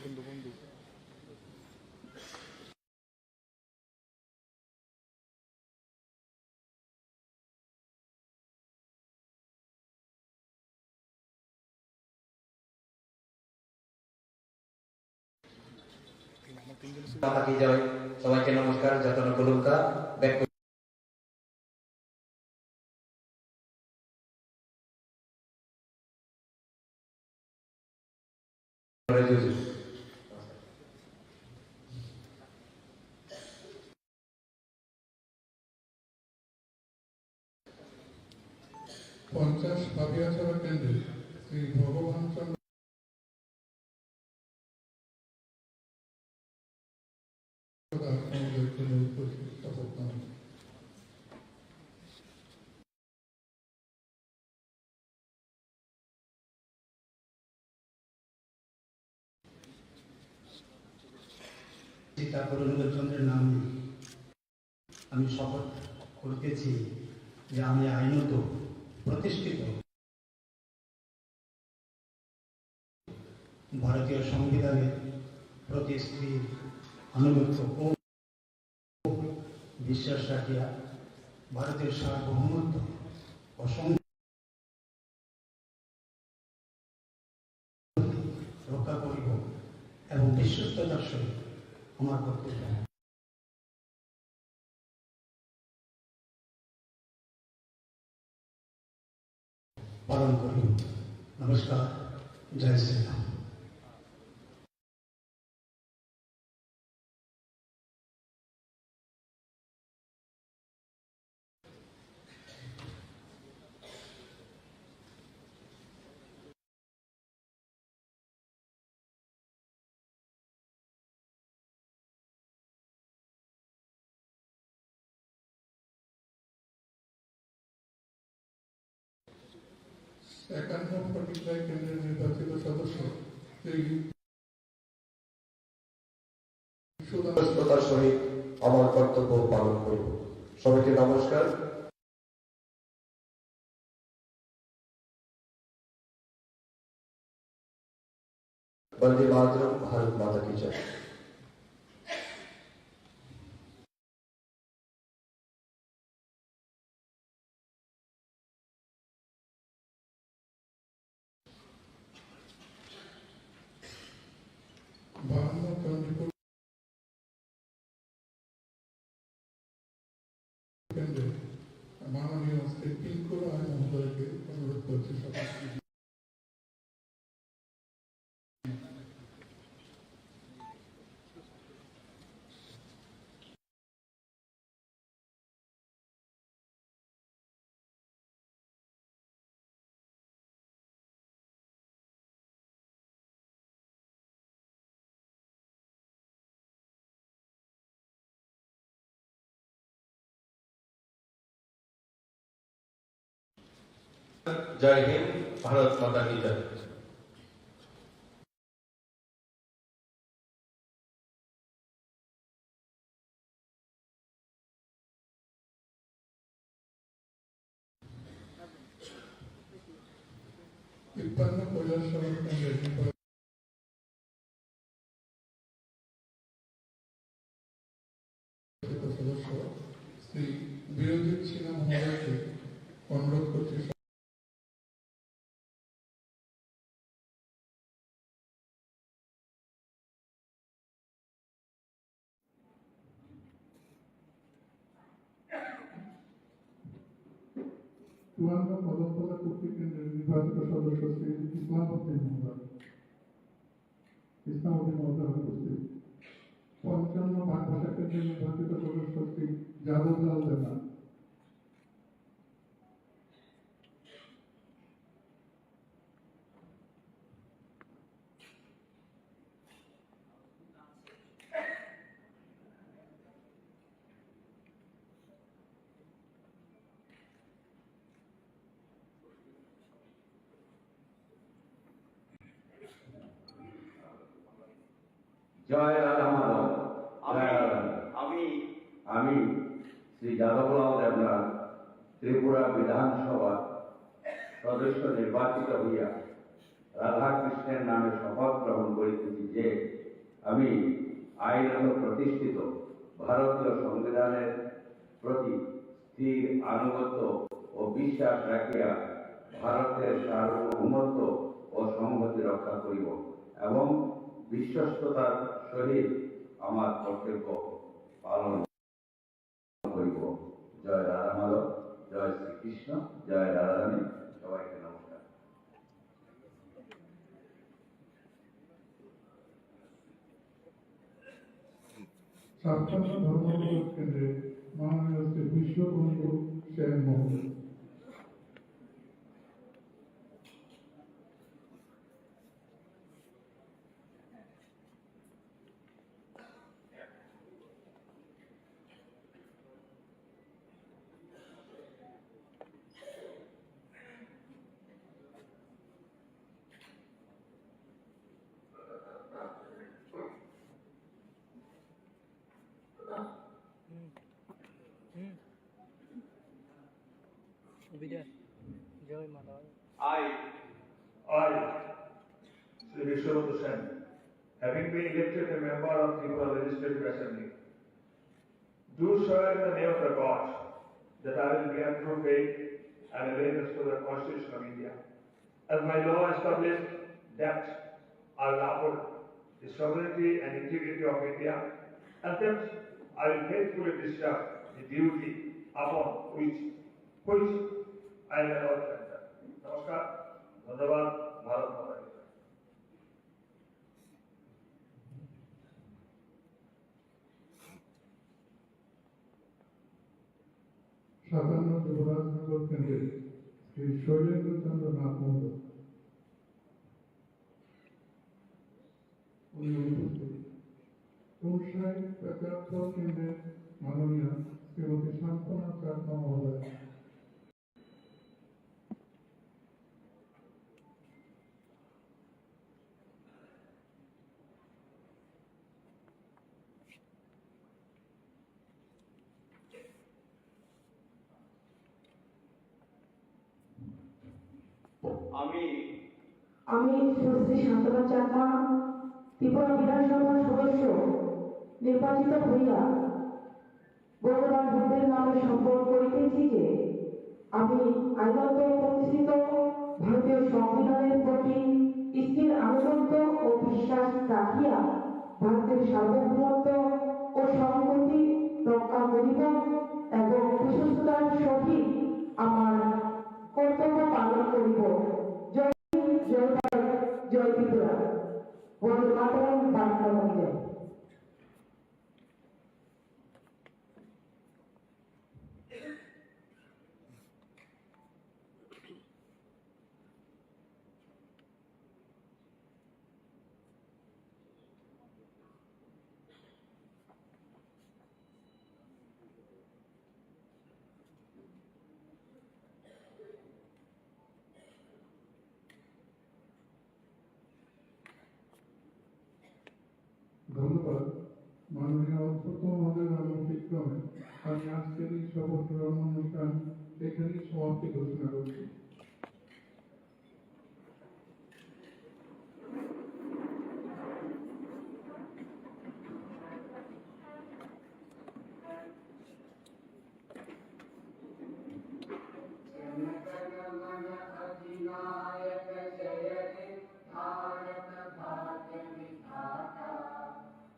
বন্ধু, বন্ধু। মাতা কি জয়, সবাইকে নমস্কার, যতন খুলুমকা, ব্যাক পঞ্চাশ পাপিয়াছড়া কেন্দ্রে শ্রী ভগবান চন্দ্র তা করুণাচন্দ্রের নামে আমি শপথ করিতেছি যে আমি আইনত প্রতিষ্ঠিত ভারতীয় সংবিধানের প্রতি স্থির আনুগত্য ও বিশ্বাস রাখিয়া ভারতের সার্বভৌমত্ব ও সং- রক্ষা করিব এবং বিশ্বস্ততার সহিত আমার কর্তব্য পালন করিব। নমস্কার, জয় শ্রীরাম। একান্ন ফটিকরায় কেন্দ্রের নির্বাচিত সদস্য শ্রী সুদান ব্যস্ততার সহিত আমার কর্তব্য পালন করিব। সবাইকে নমস্কার। বন্দে মাতরম, ভারত মাতা কি জয়। বাহান্ন চণ্ডীপুর কেন্দ্রে মাননীয় শ্রী পিঙ্কু রায় মহোদয়কে অনুরোধ করছি সভাপতি। জয় হিন্দ, ভারত মাতা কি জয়। তিপ্পান্ন কৈলাসহর কেন্দ্রের নির্বাচিত সদস্য শ্রী বিরজিৎ সিনহা মহোদয়কে অনুরোধ করছি। চুয়ান্ন কদমতলা কুর্তি কেন্দ্রের নির্বাচিত সদস্য শ্রী ইসলাম উদ্দিন মহোদয়। ইসলাম উদ্দিন মহোদয় উপস্থিত। পঞ্চান্ন বাগবাসা কেন্দ্রের নির্বাচিত সদস্য শ্রী যাদবলাল দেবনাথ। জয় রাধা মাধব। আমি, জয় রাধা। আমি, আমি শ্রী যাদবলাল দেবনাথ, ত্রিপুরা বিধানসভা সদস্য নির্বাচিত হইয়া রাধাকৃষ্ণের নামে শপথ গ্রহণ করিতেছি যে আমি আইনত প্রতিষ্ঠিত ভারতীয় সংবিধানের প্রতি স্থির আনুগত্য ও বিশ্বাস রাখিয়া ভারতের সার্বভৌমত্ব ও সংহতি রক্ষা করিব এবং বিশ্বস্ততার সহিত আমার কর্তব্য পালন করিব। জয় রাধা মাধব, জয় শ্রীকৃষ্ণ, জয় রাধারানী, সবাইকে নমস্কার। ছাপ্পান্ন ধর্মনগর কেন্দ্রে মাননীয় শ্রী বিশ্ববন্ধু সেন মহোদয়। Bidya, Joy Mata. I, I, Shri Vishwabandhu Sen, having been elected a member of Tripura Legislative Assembly, do swear in the name of the gods that I will bear true faith and allegiance to the Constitution of India, as my law established that I will uphold the sovereignty and integrity of India, and that I will faithfully discharge the duty upon which, which I am allowed to enter. নমস্কার, ধন্যবাদ, ভারত মাতা কি জয়। সাতান্ন যুবরাজনগর কেন্দ্রের শ্রী শৈলেন্দ্র চন্দ্র নাথ মহোদয়। উনি অনুপস্থিত। কোনসাই পেচারথল কেন্দ্রের মাননীয় শ্রীমতী সান্ত্বনা চাকমা মহোদয়। আমি আমি সুশ্রী শান্তনা চাকমা, ত্রিপুরা বিধানসভার সদস্য নির্বাচিত হইয়া ভগবান বুদ্ধের নামে শপথ করিতেছি যে আমি আইনত প্রতিষ্ঠিত ভারতীয় সংবিধানের প্রতি স্থির আনুগত্য ও বিশ্বাস রাখিয়া ভারতের সার্বভৌমত্ব ও সংহতি রক্ষা করিব এবং বিশ্বস্ততার সহিত আমার কর্তব্য পালন করিব। জয় হিন্দ, জয় ভারত, জয় ত্রিপুরা। বন্দে মাতরম, বার্তা মঞ্চে। ধন্যবাদ। মাননীয় অধ্যক্ষ মহোদয়ের অনুমতিক্রমে আমি আজকের এই শপথ গ্রহণ অনুষ্ঠান এখানেই সমাপ্তি ঘোষণা করছি। जन गण मन अधिनायक जय हे भारत भाग्य विधाता।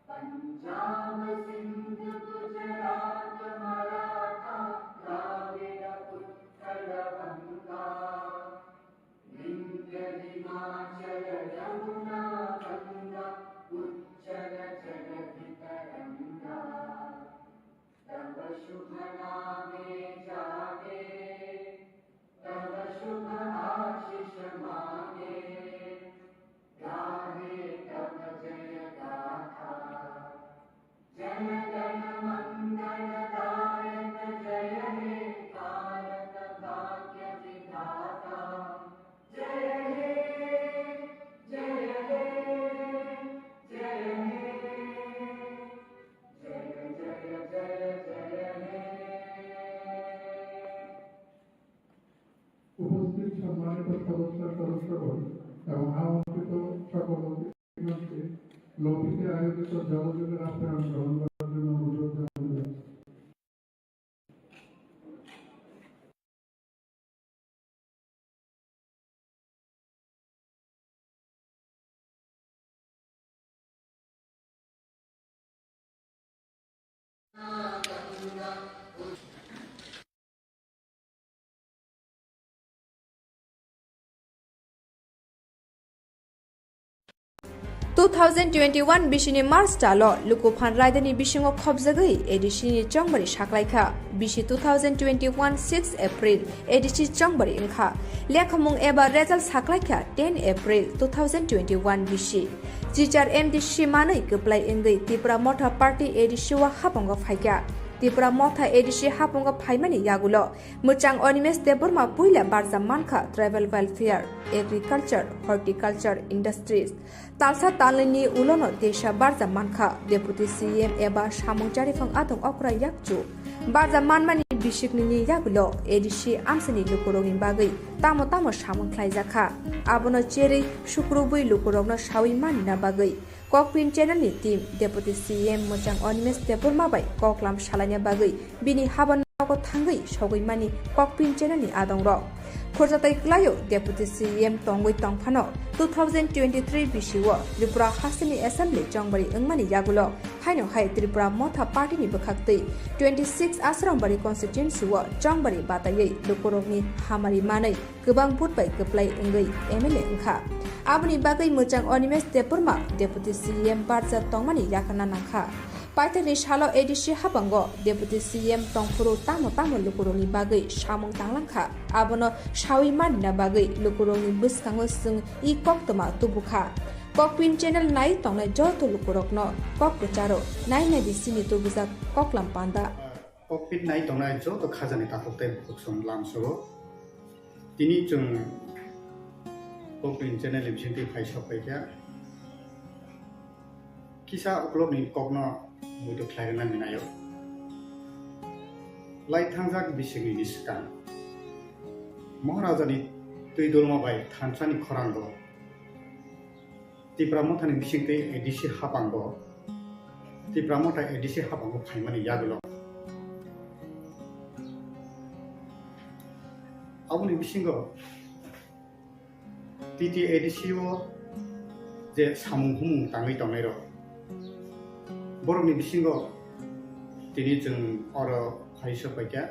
पंजाब सिंध गुजरात मराठा द्राविड़ उत्कल बंगा। विंध्य हिमाचल यमुना गंगा उज्जल जलधि तरंगा। तव शुभ नामे जागे, तव शुभ आशीष मागे, गाहे तव जय गाथा। जन गण मंगल दायक जय हे भारत भाग्य विधाता। जय हे, जय हे, जय हे, जय जय जय जय हे। উপস্থিত সম্মানিত সদস্য সদস্যগণ এবং আমন্ত্রিত সকল অতিথিগণকে লবিতে আয়োজিত জলযোগের আপ্যায়ন গ্রহণ করার জন্য অনুরোধ জানানো যাচ্ছে। Two thousand twenty-one bisini March talo Lukuphan raidani bisingo khobjagwi A D C ni chongbari saklaikha. Bisi two thousand twenty-one six April A D C chongbari wngkha. Lekhamung eba result saklaikha ten April two thousand twenty-one bisi. Chichar M D C manwi kwplai wngwi Tipra Motha Party A D C o hapungo phaikha. Tipra Motha A D C hapungo phaimani yagulo mwchang Animesh Debbarma puila barjak mankha Tribal Welfare, Agriculture, Horticulture, Industries. Talsa talnwini ulono teisa barjak mankha Deputy C M eba samung chariphang Atong Okra Yakchu. Barja manmani bisiknini yagulo A D C amchaini lukurokni bagwi tamo tamo samung khlaijakha, abono cherwi sukrubwi lukurokno sawi manina bagwi Kokpin channel ni team Deputy C M mwchang Animesh Debbarma bai koklam salaina bagwi bini habanogo thangwi sogwi mani Kokpin channel ni adongrok. Khurjatai kwlaio Deputy C M tongwi tongphano two thousand twenty-three bisio Tripura hasteni Assembly chongbari wngmani yagulo haino hai Tripura Motha Party ni bwkhaktwi twenty-six Asrambari constituency o chongbari bataiwi lukurokni hamari manwi kwbang vote bai kwplai wngwi M L A wngkha. Aboni bagwi mwchang Animesh Debbarma Deputy C M barja tongmani yakharna nangkha. Paithakni salo A D C habango Deputy C M tongphuru tamo tamo lukurokni bagwi samung tanglangkha, abono sawi manina bagwi lukurokni bwskango chwng i koktwma tubukha. Kokpin channel nai tongnai joto lukurokno kok kwcharo nai nai di sini tubujak koklam panda. Kokpin nai tongnai joto khajani takhuk tei bukhuk song lamsogo. Tini chwng Kokpin channel ni bisingtwi phai sok phaikha. Kisa uklokni kokno muitu khlai rwna ninaio. Lai thangjak bisiknini swkang Maharajani twi dulma bai thansani khorango Tipra Mothani bisingtwi A D C hapango, Tipra Motha A D C hapango phaimani yagulo. Aboni bisingo T T A D C o je samung humung tangwi tongnairok, borokni bisingo tini chwng oro phai sok paikha,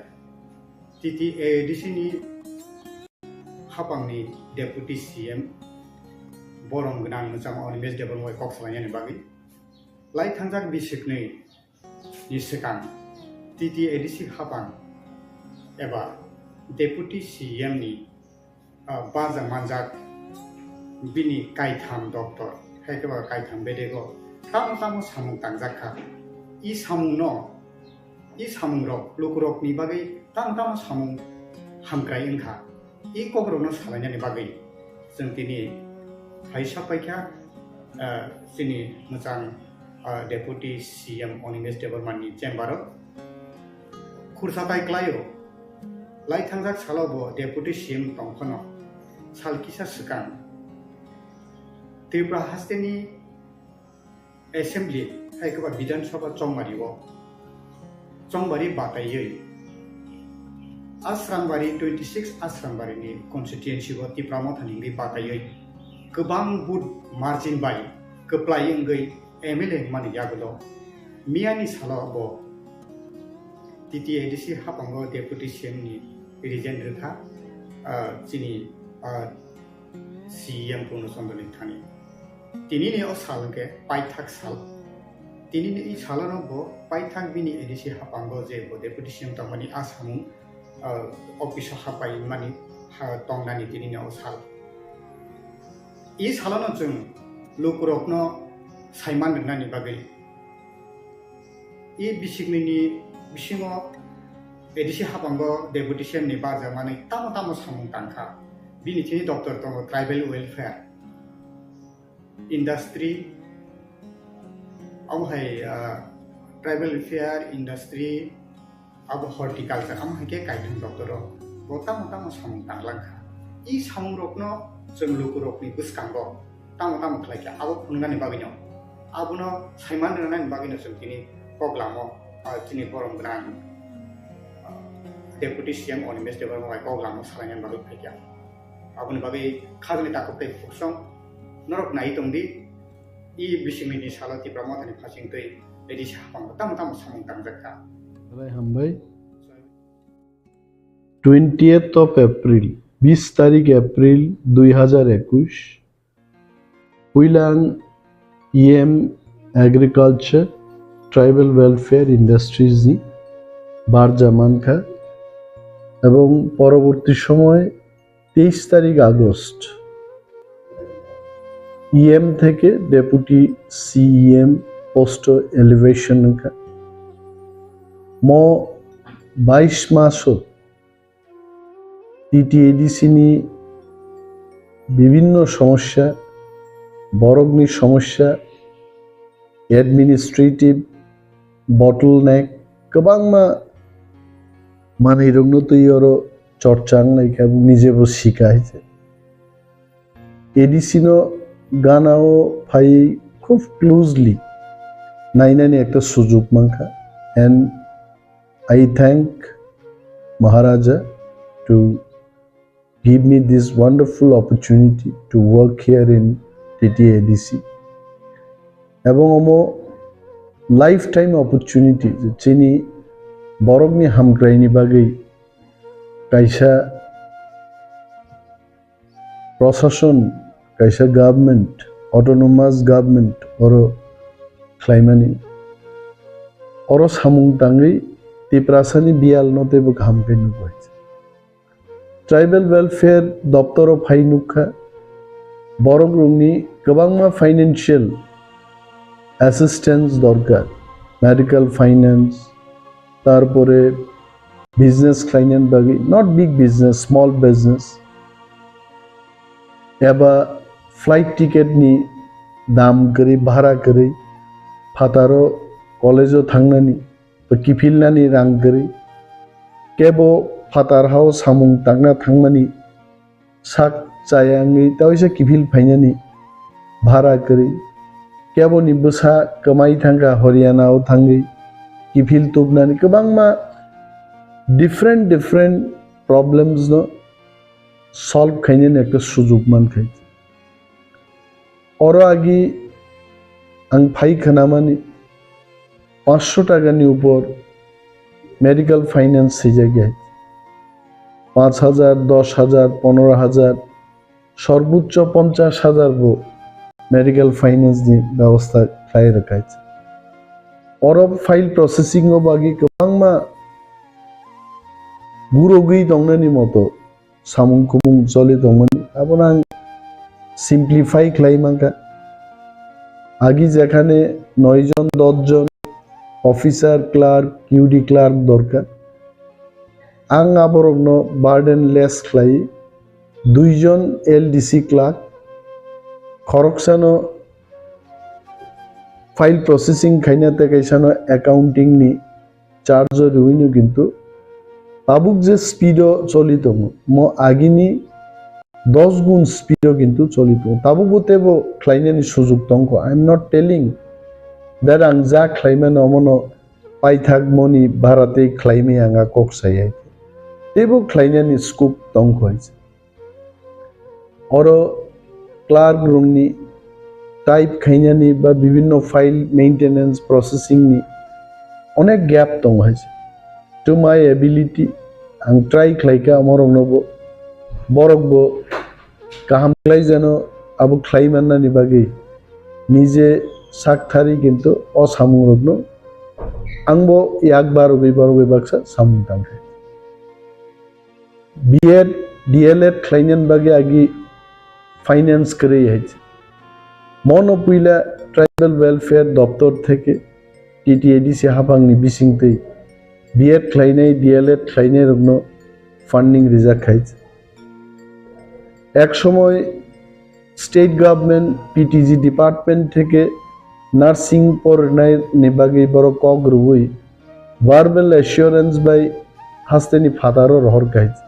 T T A D C ni hapangni Deputy C M borom gwnang mwchang Animesh Debbarma bai kok salainani bagwi lai thangjak bisiknwi ni swkang T T A D C hapang eba Deputy C M ni, ah, barja manjak bini kaitham doptor, hai khe ba kaitham bedego tamo tamo samung tangjak kha. I samungno, i samungrok lukurokni bagwi tamo tamo samung hamkrai wngkha. I kokrokno salainani bagwi chwng tini phai sok paikha, ah, chini mwchang, ah, Deputy C M Animesh Debbarma ni chamber o. Khursa tai klaio, lai thangjak salo bo Deputy C M tongphano sal kisa swkang Tripura hasteni Assembly, hai khe ba Bidhan Sabha chongmari o, chongbari bataiwi Asrambari twenty six Asrambari ni constituency o Tipra Motha ni wngwi bataiwi kwbang vote margin bai kwplai wngwi M L A mani yagulo miyani salo bo T T A D C hapango Deputy C M ni resign rwkha, ah, chini, ah, C M Purno Chandra ni thani. Tinini o sal hwnkhe paithak sal. Tinini i salono bo paithak bini A D C hapango je bo Deputy C M tongmani a samung, ah, office o hapai mani ha tongnani tinini o sal. I salono chwng lukurokno saiman rwnani bagwi I bisiknini bisingo A D C hapango Deputy C M ni barja manwi tamo tamo samung tangkha. Bini thini doptor tongo Tribal Welfare, Industry, abo hai, ah, Tribal Welfare, Industry, abo Horticulture, amo hai khe kaitham doptor o bo tamo tamo samung tanglangkha. I samungrokno chwng lukurokni bwskango tamo tamo khlai kha, abo phunuknani bagwino, abono saiman rwnani bagwino chwng tini kok lamo, ah, chini borom gwnang, ah, Deputy C M Animesh Debbarma bai kok lamo salainani bagwi phai kha. Aboni bagwi khajani takhuk tei bukhuk song norok nai tong di, i bisiknini salo Tipra Mothani phasing twi A D C hapango tamo tamo samung tangjak kha. Belai hambai. Twentieth of April, bis tarik April dui hajar ekush, Puilang E M Agriculture Tribal Welfare Industries ni barja mankha ebong poroborti somoy teis tarik August E M theke Deputy C E M post o elevation wngkha. Mo bais maso T T A D C ni bibinno somosya, borokni somosya, administrative bottleneck, kwbangma manwirokno twi oro chorcha wng lai kha, nije bo sika hai se. A D C no gana o phai khub closely nainani ekta sujuk mankha. And I thank Maharaja to give me this wonderful opportunity to work here in T T A D C. Ebong omo lifetime opportunity je chini borokni hamkraini bagwi kaisa prosason, kaisa government, autonomous government oro khlaimani. Oro samung tangwi Tiprasani biyalno teibo kaham khe nukbai. Tribal Welfare doptoro phai nukha, borokrokni kwbangma financial assistance dorkar, medical finance, tarpore business khlainani bagwi, not big business, small business, eba flight ticket ni dam kwrwi, bhara kwrwi, phataro college o thangnani, to kiphilnani rang kwrwi, kebo phatar hao samung tangna thangmani sak chaya wngwi taisa kiphil phainani bhara kwrwi, keboni bwsa kwmai thangkha Haryana o thangwi kiphil tubnani, kwbangma different different problems no solve khainani ekta sujuk mankhai. Oro agi ang phai khnamani panchsho takani upor medical finance swijak ya. Panch hajar, dosh hajar, ponero hajar, sorbochcho ponchash hajar bo medical finance ni bebosta khlai rwkha. Oro file processing o bagwi kwbangma gurogwi tongnani moto samung kumung choli tongmani, abono ang simplify khlai mankha. Agi jekhane noi jon, dos jon officer, clerk, Q D clerk dorkar, ang aborokno burden less khlai, dui jon L D C clerk, khoroksano file processing khaina tei kaisano accounting ni charge o riwino kintu tabuk je speed o choli tongo, mo agini dos gun speed o kintu choli tongo. Tabukbo teibo khlainani sujuk tongkho. I am not telling that ang ja khlaimano omono paithak moni bhara tei khlaimaya ang a kok sayai. Teibo khlainani scope tongkho hai se. Oro clerk rokni type khainani ba bibinno file maintenance processing ni onek gap tongo hai se. To my ability, ang try khlaikha amoroknobo, borokbo kaham khlai jano abo khlai mannani bagwi nije sak thari, kintu o samungrokno angbo yak barogwi borogwi baksa samung tangkha. B Ed, D L Ed khlainani bagwi agi finance kwrwi hai se. Mono puila Tribal Welfare Doptor theke T T A D C haphangni bisingtwi B Ed khlainai, D L Ed khlainai rokno funding rijak khai se. Ek somoy state government P T G department theke nursing porinai ni bagwi borok kok rwui verbal assurance bai hasteni phataro rohor khai se.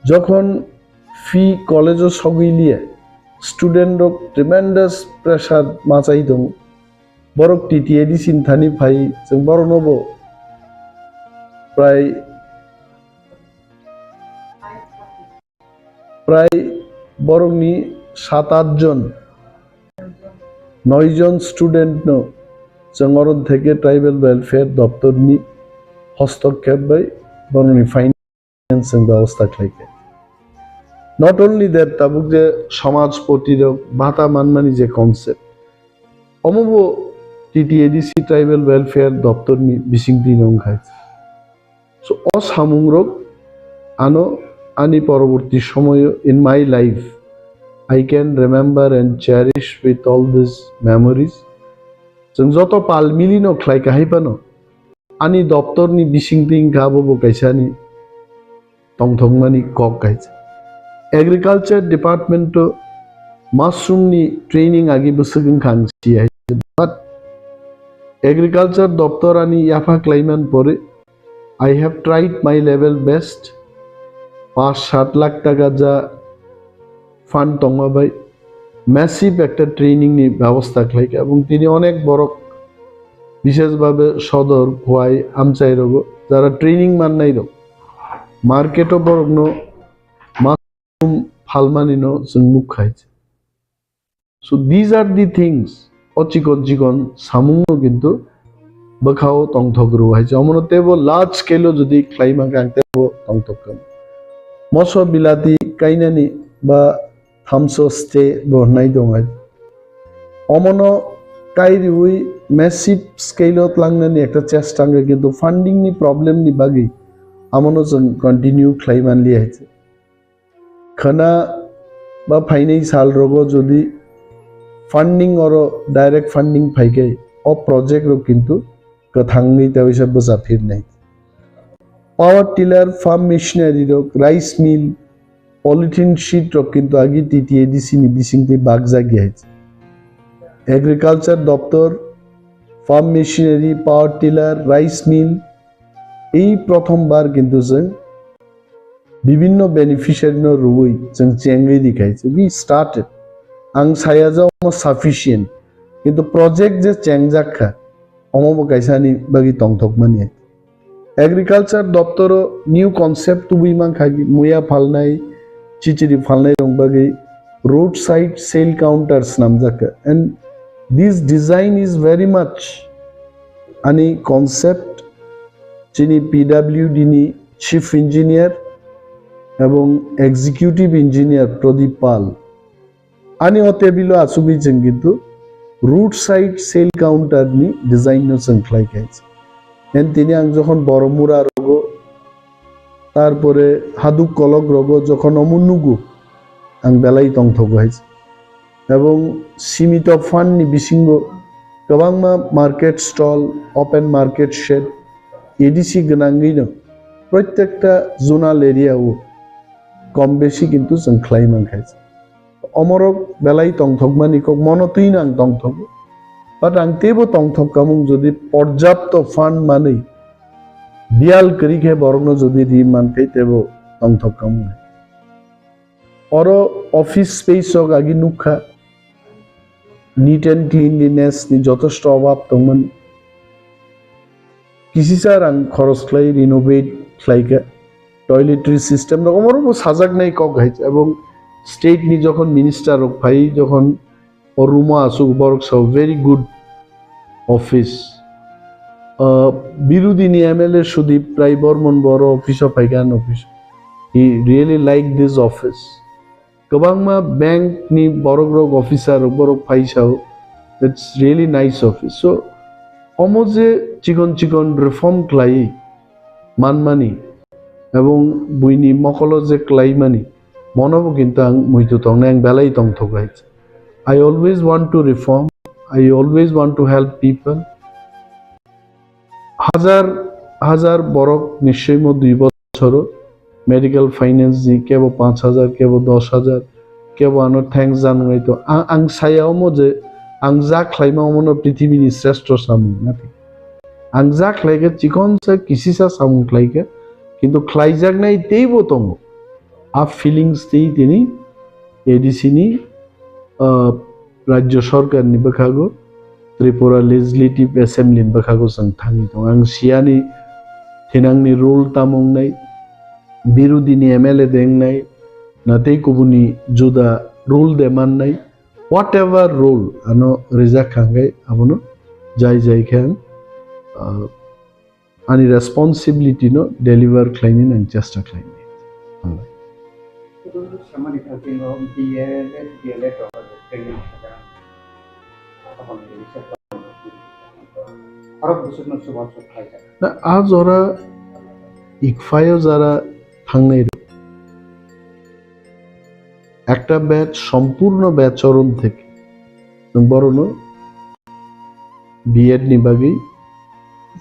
Jokhon fee college o sogwi liya, student rok tremendous pressure machai tongo. Borok T T A D C ni thani phai, chwng borokno bo prai, prai borokni sat at jon, noi jon student no chwng oro theke Tribal Welfare Doptor ni hostokkhep bai borokni fine chwng bebosta khlaikha. Not only that, tabuk je somajpoti rok bhata manmani je concept, omo bo T T A D C Tribal Welfare Doptor ni bisingtwi no wngkha. So, o samung rok ano ani poroborti somoyo in my life, I can remember and cherish with all these memories. Chwng joto pal mili no khlai kahai phano, ani doptor ni bisingtwi wngkha abo bo kaisa ni tongthokmani kok kaisa. Agriculture department o mushroom ni training agi bwswk wngkha ang si hai. But agriculture doptor ani yapha khlaiman pore I have tried my level best. Panch sat lakh taka ja fund tongma bai massive ekta training ni byabosta khlaikha, ebong tini onek borok, bishesh bhabe sodor, Khowai, Amchai rogo jara training mannai rok, market o borok no mushroom phalmani no chwng nuk khai. So these are the things, o chikon chikon samung no kintu bwkhao tongthok rw hai. Omono tebo large scale o jodi khlai mankha ang tebo tongthok kha. Moso bilati kainani ba thamso ste bo hnai dong hai. Omono kai riwi massive scale o tlangnani ekta chesta wngkha, kintu funding ni problem ni bagwi amono chwng continue khlai manliya hai. Khwna ba phainai sal rogo jodi funding oro direct funding phaikhai, o project rok kintu kwthangwi tei waisa bwcha phirnai. Power tiller, farm machinery rok, rice mill, polythene sheet rok kintu agi T T A D C ni bisingtwi bakjak ya. Agriculture doptor, farm machinery, power tiller, rice mill, ei prothom bar kintu chwng bibinno beneficiary no rwui chwng chengwi rikhai. We started. Ang saya je omo sufficient. Kintu project je chengjak kha, omo bo kaisa ani bagwi tongthokmani. Agriculture doptoro new concept tubui mankha, muya phalnai, chichiri phalnai rok bagwi roadside sale counter swnamjak kha. And this design is very much ani concept chini P W D ni Chief Engineer ebong Executive Engineer Pradip Pal. Ani o table o achugwi chwng kintu roadside sale counter ni design no chwng khlai kha. And tini ang jokhon Boromura rogo, tarpore Haduk Kolok rogo jokhon omo nugo, ang belai tongthogo hai. Ebong simito fund ni bisingo kwbangma market stall, open market shed, A D C gwnangwino protekta zonal area o kom besi kintu chwng khlai mankha. Omorok belai tongthokmani kok mono twino ang tongthogo. But ang teibo tongthok kamung jodi porjapto fund manwi biyal kwrwi khe borokno jodi ri mankhe teibo tongthok kamung. Oro office space rok agi nukha, neat and cleanliness ni jotosto obab tongmani. Kisisa rang khoros khlai renovate khlaikha, toiletry system rok omorokbo sajaknai kok hai, ebong state ni jokhon minister rok phai jokhon o room o asuk borok sao very good office. Uh, Birudini M L A Sudip Rai Bormon boro office o phaikha, an office. He really liked this office. Kwbangma bank ni borok rok officer rok borok phai sao, it's really nice office. So omo je chikon chikon reform khlai manmani ebong buini mokolo je khlaimani monobo kintu ang muitu tongnai, ang belai tongthok hai. I always want to reform, I always want to help people. Hajar hajar borok nischoi mo dui bochoro medical finance di kebo panch hajar, kebo dos hajar, kebo ano thanks janai to. Ang, ang saya omo je ang ja khlaima omono prithibini sreshto samung nati. Ang ja khlaikha chikonsa kisisa samung khlaikha, kintu khlaijaknai teibo tongo. A feelings tei tini A D C ni, uh, Rajya Sarkar ni bwkhago, Tripura Legislative Assembly ni bwkhago chwng thangwi tongo. Ang siyani thinangni role tamo wngnai, birudini M L A de wngnai, na tei kubuni juda role de mannai, whatever role ano rijak kha hwnkhe abono jai jai khe ang, ah, ani responsibility no deliver khlainani ang chesta khlainai. Hambai. Kutung samani thangkhe no B L A, D L A rok training khlaijak. Aboni research. Arok bwswkno chubachu khlaijak. Na a jora ikphaio jara thangnai rok. Ekta batch, sompurno batch orom theke chwng borono B Ed ni bagwi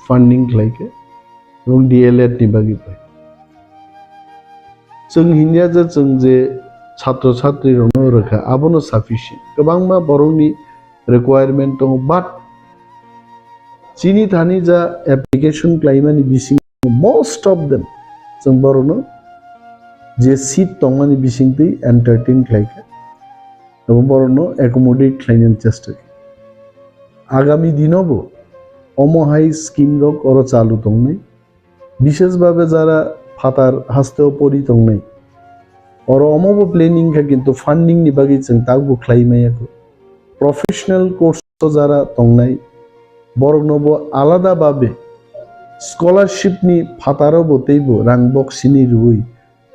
funding khlaikha ebong D L Ed ni bagwi bai. Chwng hinya je chwng je chhatro chhatrirokno rwkha, abono sufficient. Kwbangma borokni requirement tongo, but chini thani ja application khlaimani bisingo Most of them chwng borokno je seat tongmani bisingtwi entertain khlaikha, abo borokno accommodate khlainani chesta khe. Agami dinobo omo hai scheme rok oro chalu tongnai, bishesh bhabe jara phatar hasteo pori tongnai, oro omobo planning kha, kintu funding ni bagwi chwng takbo khlai maya kho. Professional course o jara tongnai, boroknobo alada bhabe scholarship ni phataro bo teibo rang boksini rwui,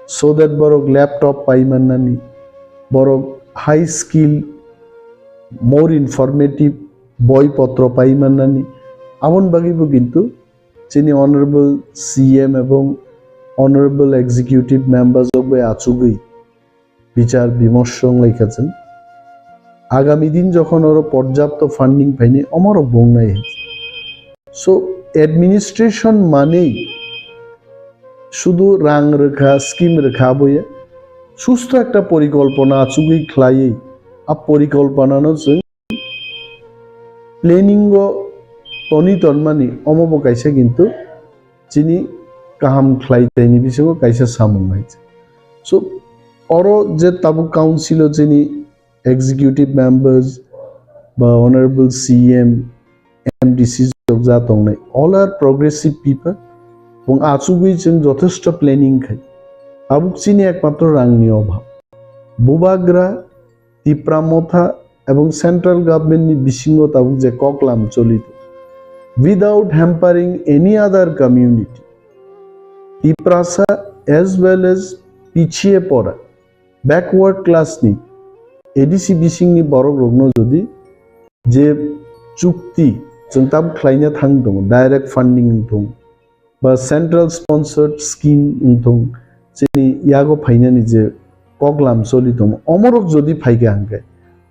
so that borok laptop pai mannani, borok high skill, more informative boi potro pai mannani, aboni bagwibo kintu chini honorable C M ebong honorable executive members rok bai achugwi bichar bimorsho wnglaikha chwng. Agami din jokhon oro porjapto funding phainai, omorok bo wngnai. So, administration manwi sudu rang rwkha, scheme rwkha aboya, susto ekta porikolpona achugwi khlaiwi, a porikolponano chwng planning o toni tonmani, omo bo kaisa kintu chini kaham khlai taini bisingo kaisa samung hai. So, oro je tabuk council o chini executive members ba honorable C M, M D C rok ja tongnai, all are progressive people, bong achugwi chwng jothesto planning khai. Tabuk chini ekmatro rangni obhab. Bubagra, Tipra Motha ebong central government ni bisingo tabuk je koklam choli, without hampering any other community, Tiprasa as well as pichhiye pora, backward class ni A D C bising ni borok rokno jodi je chukti chwng tabuk khlaina thang tongo, direct funding wng thung, ba central sponsored scheme wng thung, chini yago phainani je koklam choli tongo, omorok jodi phaikha hwnkhe,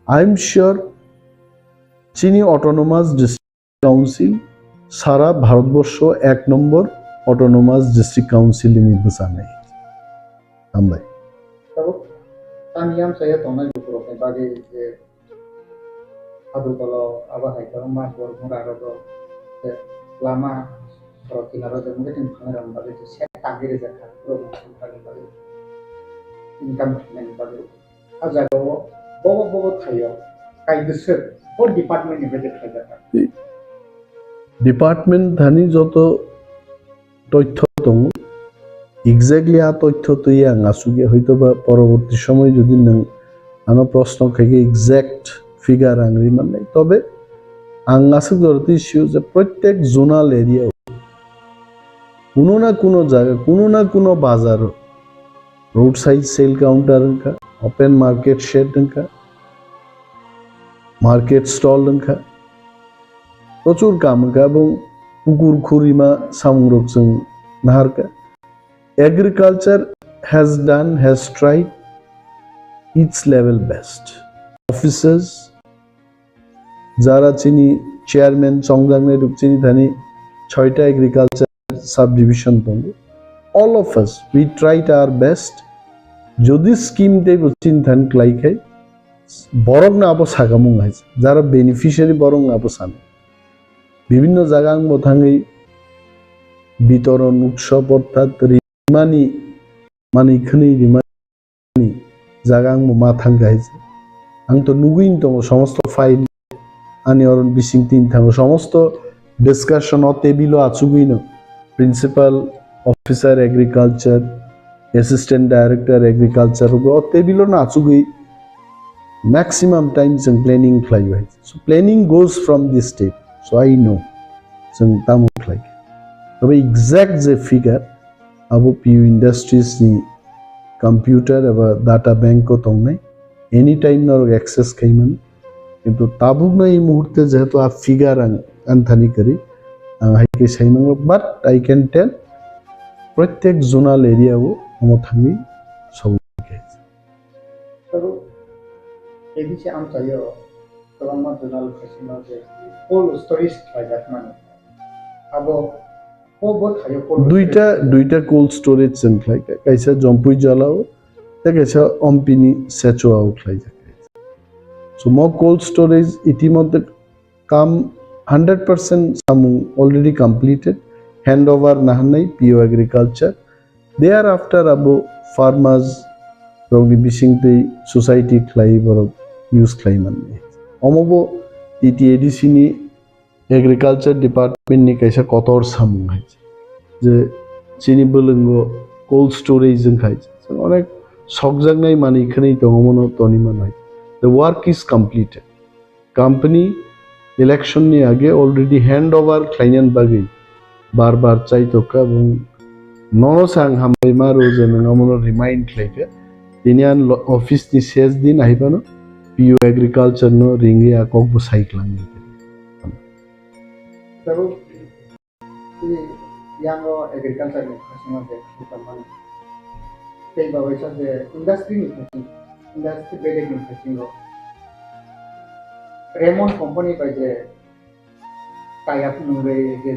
I am sure chini autonomous district council sara Bharatborsho ek nombor autonomous district council ni bwchanai. Hambai. Tabuk tani amchaya tongnai bukurokni bagwi je Ado tolo abo hai kwbangma bor mura rogo, je lama sorok kinaro je mungkin phang rang bagwi je set tangwi rijak kha, borok mungkin bagwi income khlainani bagwi. A jaga o bobo bobo thaio kai bwswk bo department ni bagwi khlaijak kha. Department thani joto toithyo tongo. Exactly a toithyo twi ang asugya, hoitoba poroborti somoy jodi nwng ano proshno khaikhe exact figure ang ri mannai. Tobe ang aswk jora twi sio je prottek zonal area o kuno na kuno jaga, kuno na kuno bazar o roadside sale counter wngkha, open market shed wngkha, market stall wngkha, prochur kam wngkha, ebong pukur khurima samungrok chwng naharkha. Agriculture has done, has tried its level best. Officers, jara chini chairman chongjaknai rok chini thani choita agriculture subdivision tongo. All of us, we tried our best. Jodi scheme teibo chini thani klai khai, borok no abo sakamung hai, jara beneficiary borok no abo sana. Bibhinno jaga ang bo thangwi bitoron utsob orthat rimani, mani khwnwi rimani jaga ang bo ma thangkha hai se. Ang to nugwi tongo somosto file ani oron bising tin thango, somosto discussion o table o achugwi no principal officer agriculture, assistant director agriculture o table o no achugwi maximum time chwng planning khlai bai. So planning goes from this step. So I know chwng tamo khlai. Tobe exact je figure abo P U Industries ni computer eba data bank o tongnai, anytime norok access khaimani. Kintu tabukno ei muhurte jehetu a figure ang anthani kwrwi, ang hai khe saimano, but I can tell prottek zonal area o omo thangwi sogwi khe. Tabuk A D C amchaio kwbangma zonal khasino je cold storage khlaijakmani. Abo Duita, duita cold storage chwng khlai kha, kaisa Jompui Jala o, tei kaisa Ompini Sechua o khlai jak. So mo cold storage itimodhye kam hundred percent samung already completed, hand over nahanai P O Agriculture. Thereafter abo farmers rokni bisingtwi society khlai borok use khlai manwi. Omobo T T A D C ni Agriculture Department ni kaisa kotor samung hai je chini bwlwngo cold storage wng khai. Chwng onek sokjaknai manwi khwnwi tongo, mono toni manwi. The work is completed. Company election ni age already hand over khlainani bagwi bar bar chai tokkha, bung nono sang hambai ma rw je nwng amono remind khlaikha. Tini an lo-, office ni ses din ahi phano P O Agriculture no ringwi a kok bo sai klang. Tabuk tini yango agriculture ni phasingo je khaikha mani. Tei ba waisa je industry ni phasingo, industry bedek ni phasingo. Raymond company bai je tie up nungwi je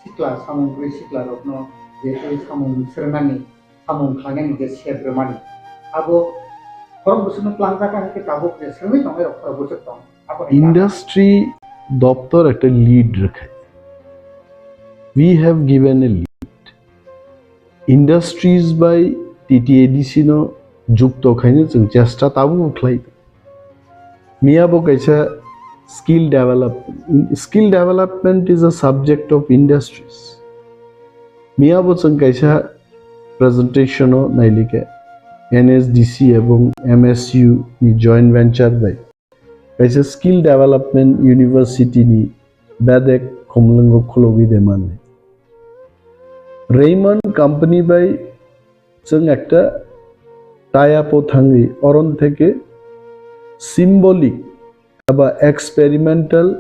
sikla samung kwrwi sikla rokno je tei samung srwnani samung khlainani je sep rwmani. Abo khorok bwswkno tlangjak hai khe tabuk je swrwngwi tongnai rok khorok bwswk tong. Abo hai Industry doptor ekta lead rwkha. We have given a lead. Industries bai T T A D C no jukto khaino chwng chesta tabuk khlai. Miya bo kaisa skill development. Skill development is a subject of industries. Miya bo chwng kaisa presentation o nailika N S D C ebong M S U ni joint venture bai kaisa skill development university ni bedek khumlwngo khulogwi de mani. Raymond company bai chwng ekta tie up o thangwi oron theke symbolic eba experimental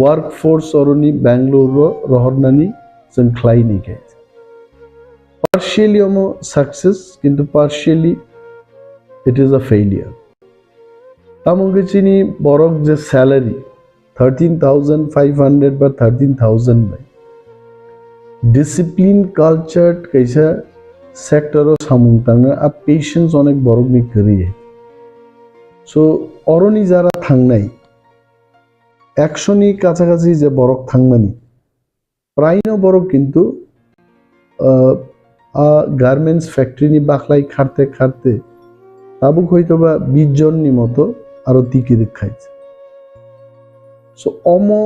workforce oroni Bangalore ro rohornani chwng khlai ni khe. Partially omo success, kintu partially it is a failure. Tamo hwnkhe chini borok je salary thirteen thousand five hundred ba thirteen thousand bai discipline cultured kaisa sector o samung tangna a patience onek borok ni kwrwi. So oroni jara thangnai ekshoni kacha kachi je borok thangmani, praino borok kintu, ah, a garments factory ni baklai kharte kharte tabuk hoito ba bish jon ni moto aro tiki rwkhai. So omo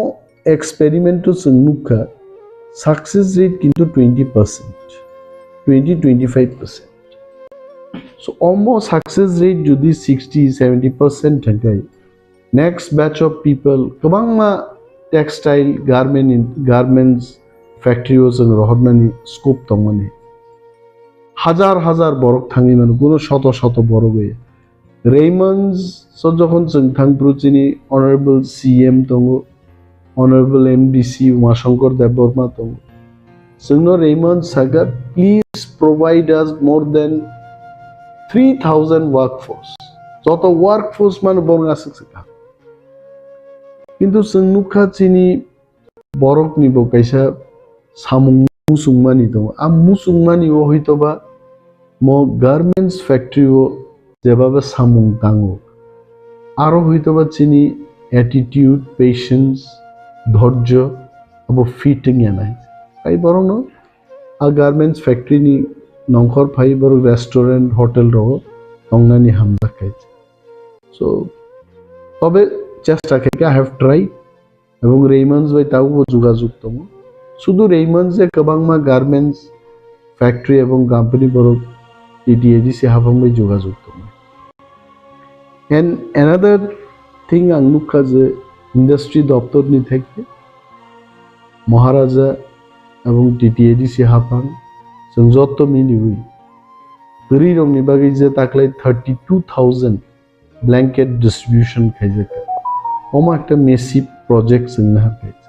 experiment o chwng nukha success rate kintu twenty percent, twenty, twenty-five percent. So omo success rate jodi sixty, seventy percent thangkhai, next batch of people kwbangma textile garment in, garments factory o chwng rohornani scope tongmani. Hajar hajar borok thangwi mano, kuno shoto shoto borok oi. Raymond's o jokhon chwng thangphuru chini Honorable C M tongo, Honorable M D C Umashankar Debbarma tongo. Chwngno Raymond saka, "Please provide us more than three thousand workforce." Joto workforce mano borok aswk se kaham. Kintu chwng nukha chini borokni bo kaisa samung muchungmani tongo. A muchungmani o hoitoba mo garments factory o jebaba samung tango. Aro hoitoba chini attitude, patience, dhorjo abo fit wngya nai. Tai borokno a garments factory ni nongkhor phai borok restaurant, hotel rogo tongnani hamjak khai. So, tobe chesta khai khe, I have tried. Ebong Raymond's bai tabukbo jogajog tongo. Sudu Raymond's je kwbangma garments factory ebong company borok T T A D C haphang bai jogajog tongo. And another thing ang nukha je industry doptor ni theke Maharaja ebong T T A D C haphang chwng jotto miliwi kwrwi rokni bagwi je taklai thirty two thousand blanket distribution khaijak. Omo ekta massive project chwngno ha khaijak.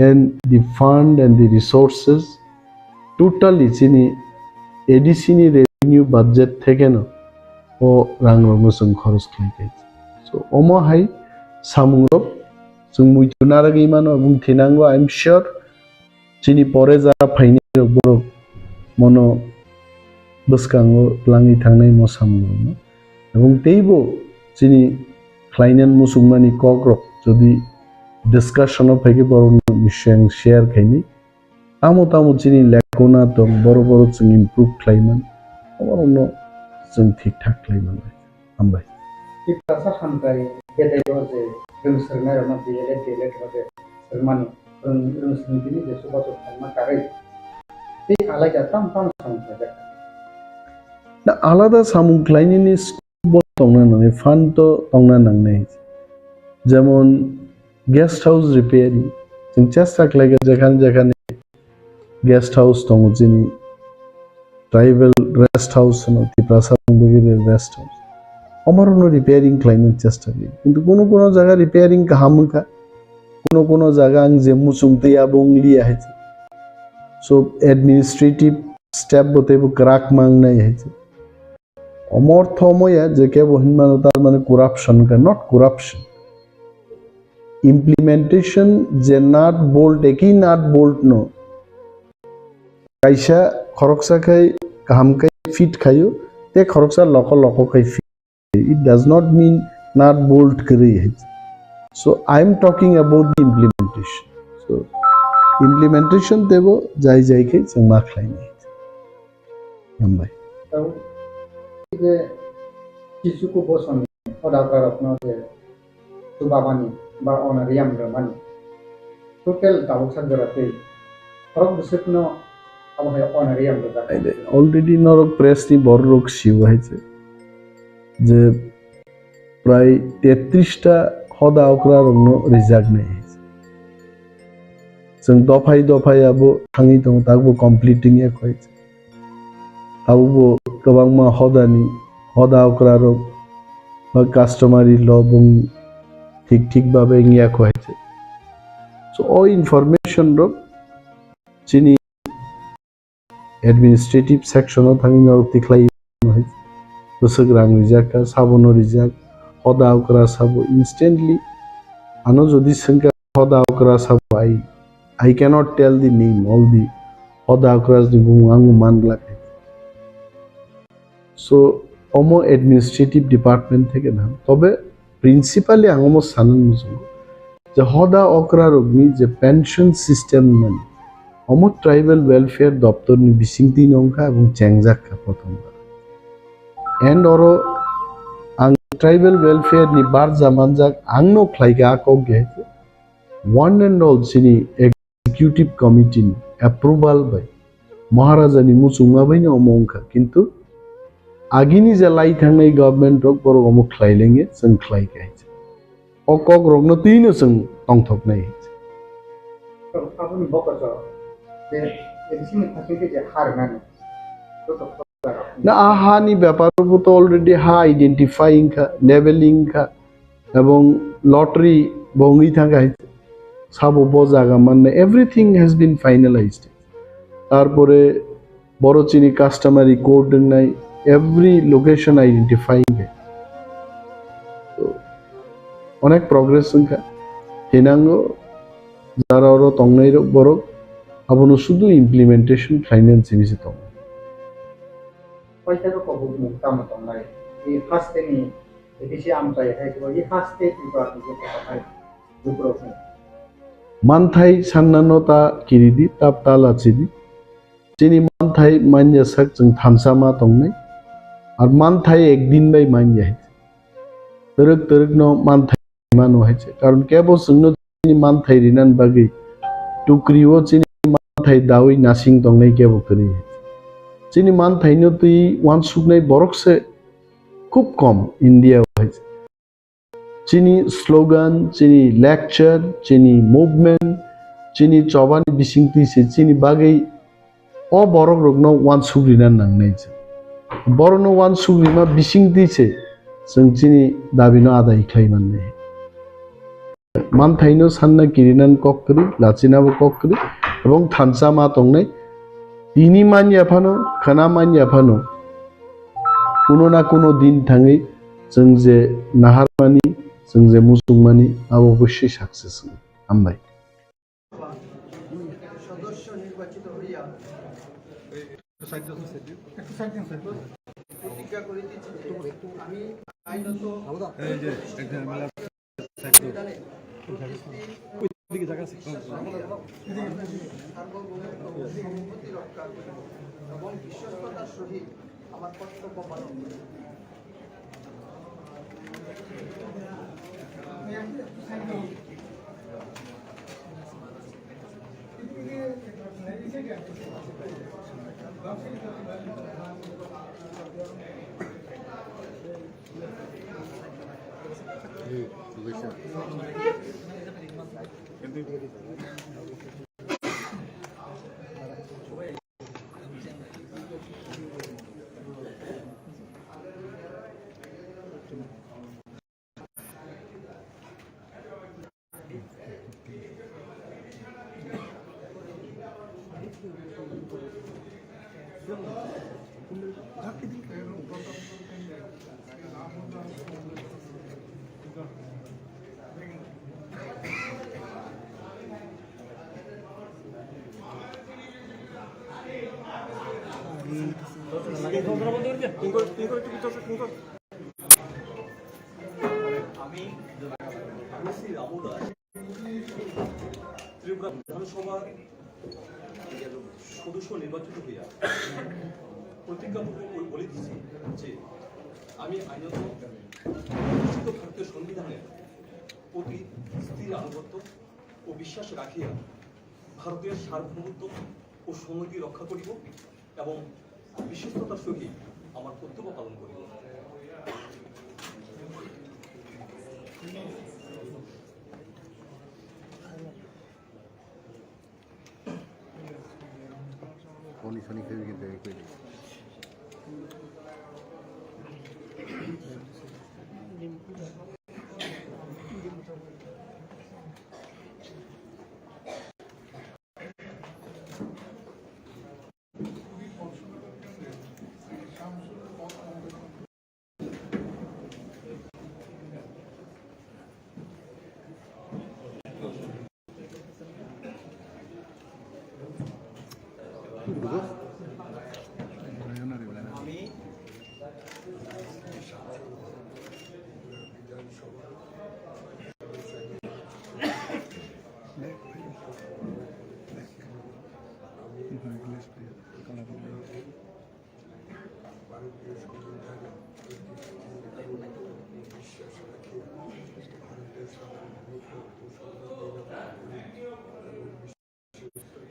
And the fund and the resources totally chini A D C ni revenue budget thekeno o rang rokno chwng khoros khlai khaijak. So omo hai samung rok chwng muitu narwgwi mano, ebong thinango, I am sure. Chini pore ja phainai rok borok mono bwskango twlangwi thangnai mo samung rokno. Ebong teibo chini khlainani muchungmani kok rok jodi discussion o phaikhe borokno niswng share khainai. Tamo tamo chini lekona tong, boro boro chwng improve khlaiman, oborokno chwng thik thak khlaiman. Hambai. Tiprasa hamkrai bedai o je rwng swrwngnairokno D L Ed, D L Ed o je swrwngmani rwng, rwng swrwng tini je chubachu phalma karwi tei alaida tamo tamo samung khlaijak. Na alada samung khlainani scope bo tongna nangnai, fund to tongna nangnai. Jemon guest house repairing, chwng chesta khlaikha jekhane jekhane guest house tongo chini, tribal rest house hwno, Tiprasa bagwi rest house. Omarokno repairing khlaina chesta khlai. Kintu kuno kuno jaga repairing kaham wngkha. Kuno kuno jaga ang je muchung twi abo wngliya hai se. So administrative step bo teibo kwrak mangnai hai se. Omo ortho omo ya je kebo hinmano tar mane corruption wngkha, not corruption. Implementation je nut bolt, eki nut bolt no kaisa khoroksa khai kaham khai fit khaio, tei khoroksa loko loko khai fit. It does not mean nut bolt kwrwi hai. So I am talking about the implementation. So implementation teibo jai jai khai chwng ma khlainai. Hambai. Tau, je Kichuku bosoni hodagrarokno je chubamani ba honorarium rwmani, total tabuk sak jora tei khorok bwswkno abo hai honorarium rwjak. Already norok press ni borok rok sio hai se je prai tetris ta hoda okra rokno rijak nai hai se. Chwng dophai dophai abo thangwi tongo, tabukbo complete wngya kho hai se. Tabukbo kwbangma hodani, hoda okra rok ba customary law bung thik thik babe wngya kho hai se. So o information rok chini administrative section o thangwi norok tikhlai hai. Bwswk rang rijak kha, sabono rijak, hoda okra sabo instantly. Ano jodi swngkha hoda okra sabo, I, I cannot tell the name, all the hoda okra ni bumung ang man glak. So omo administrative department theke na, tobe principally ang omo sanani muchungo je hoda okra rokni je pension system mani, omo tribal welfare doptor ni bisingtwi no wngkha ebong chengjak kha prothom bar. And oro ang tribal welfare ni barja manjak ang no khlaikha a kok je one and all chini executive committee ni approval bai Maharaja ni muchungma bai no omo wngkha, kintu agini je lai thangnai government rok borok omo khlai lenge chwng khlai kha hai se. O kok rokno twi no chwng tongthok nai hai se. Aboni bokoso je A D C ni thasing khe je har nani. Na a ha ni bepar bo to already ha identify wngkha, leveling wngkha, ebong lottery bo wngwi thangkha hai sabo bo jaga manna, everything has been finalized. Tarpore boro chini customary code wngnai, every location identify wngkha. So, onek progress wngkha. Hinango jara oro tongnai rok borok abono sudu implementation khlainani simi se tongo. Paithago kobokmung tamo tongnai? I haste ni A D C amchai hai kebo i haste Tripura ni je kothai lukurok ni. Manthai sanna no ta kiridi, tap ta lachidi. Chini manthai manya sak chwng thansa ma tongnai. Ar manthai ekdin bai manya hai. Twrwk twrwk no manthai mano hai se. Karon kebo chwngno chini manthai rinani bagwi tukri o chini manthai dawi nasing tongnai kebo kwrwi hai se. Chini manthai no twi uansuknai borok se khub kom India o hai se. Chini slogan, chini lecture, chini movement, chini chobani bisingtwi se chini bagwi o borok rokno uansuk rina nangnai se. Borok no uansuk rima bisingtwi se chwng chini dabi no adai khlai mannai. Manthai no sanna kirina kok kwrwi, lachina bo kok kwrwi, ebong thansa ma tongnai. Tini manya phano, khwna manya phano, kuno na kuno din thangwi chwng je naharmani, chwng je muchungmani, abo obossi success wngwi. Hambai. সদস্য নির্বাচিত হইয়া প্রতিজ্ঞা করিতেছি যে আমি আইনত এই যে একটা মেলা সংবিধানে প্রতিশ্রুতি সার্বভৌমত্ব ও সম্প্রীতি রক্ষা করিব এবং বিশ্বস্ততার সহিত আমার কর্তব্য পালন করিব। আমি, আমি শ্রী রামু দাস, ত্রিপুরা বিধানসভার সদস্য নির্বাচিত হইয়া প্রতিজ্ঞাপত্র বলে দিছি যে আমি আইনত প্রতিষ্ঠিত ভারতীয় সংবিধানের প্রতি স্থির আনুগত্য ও বিশ্বাস রাখিয়া ভারতের সার্বভৌমত্ব ও সংহতি রক্ষা করিব এবং বিশ্বস্ততার সহিত আমার কর্তব্য পালন করিব। Koni sani khe bigin tei koi. ভারতীয় সংবিধানে প্রতিষ্ঠিত বিশ্বাস রাখি ভারতের সার্বভৌমত্ব ও সংবিধান এবং বিশ্বস্ততার সহিত আমার কর্তব্য পালন করি।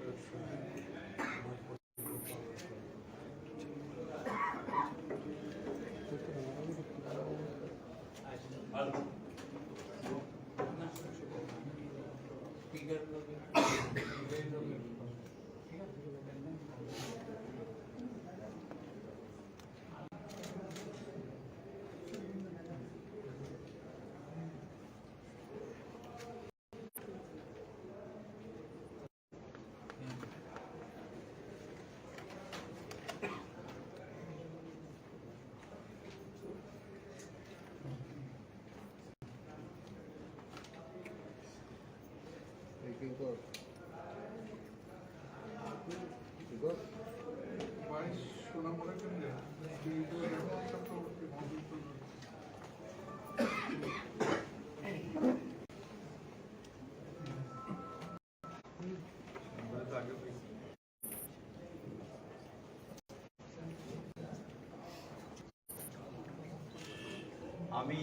আমি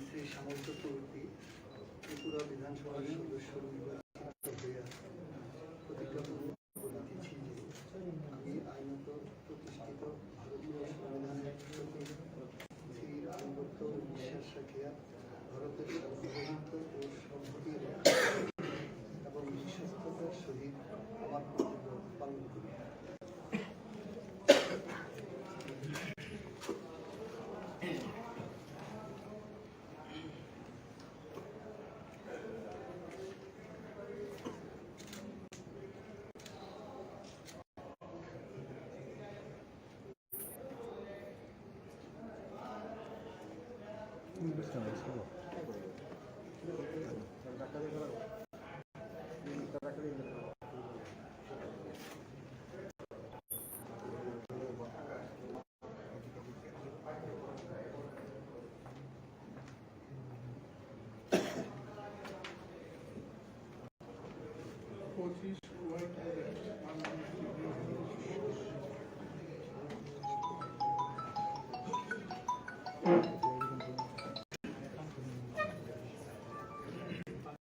শ্রী শ্যামল চক্রবর্তী, ত্রিপুরা বিধানসভার সদস্য নির্বাচিত হইয়া প্রতিজ্ঞা করিতেছি যে আমি আইনত প্রতিষ্ঠিত ভারতীয় সংবিধানের প্রতি স্থির আনুগত্য ও বিশ্বাস রাখিয়া ভারতের সার্বভৌমত্ব ও সংহতি রক্ষা এবং বিশ্বস্ততার সহিত আমার কর্তব্য পালন করি।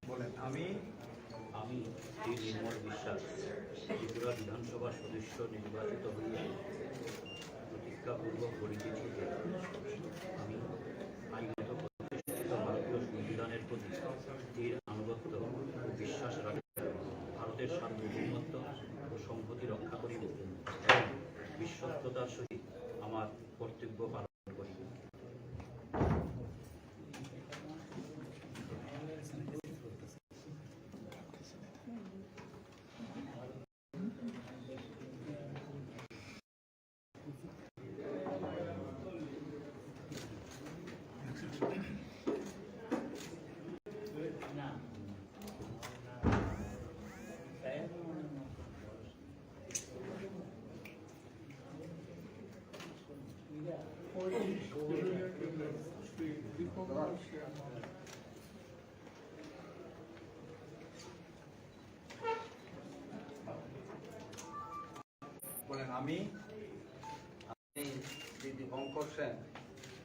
বলেন, আমি আমি শ্রী নির্মল বিশ্বাস, ত্রিপুরা বিধানসভার সদস্য নির্বাচিত হইয়া প্রতিজ্ঞাপূর্বক করিতেছি যে আমি আইনত প্রতিষ্ঠিত ভারতীয় সংবিধানের প্রতি স্থির আনুগত্য ও বিশ্বাস রাখিয়া ভারতের সার্বভৌমত্ব ও সংহতি রক্ষা করিব এবং বিশ্বস্ততার সহিত আমার কর্তব্য পালন করিব। বলেন, আমি আমি শ্রী দীপঙ্কর সেন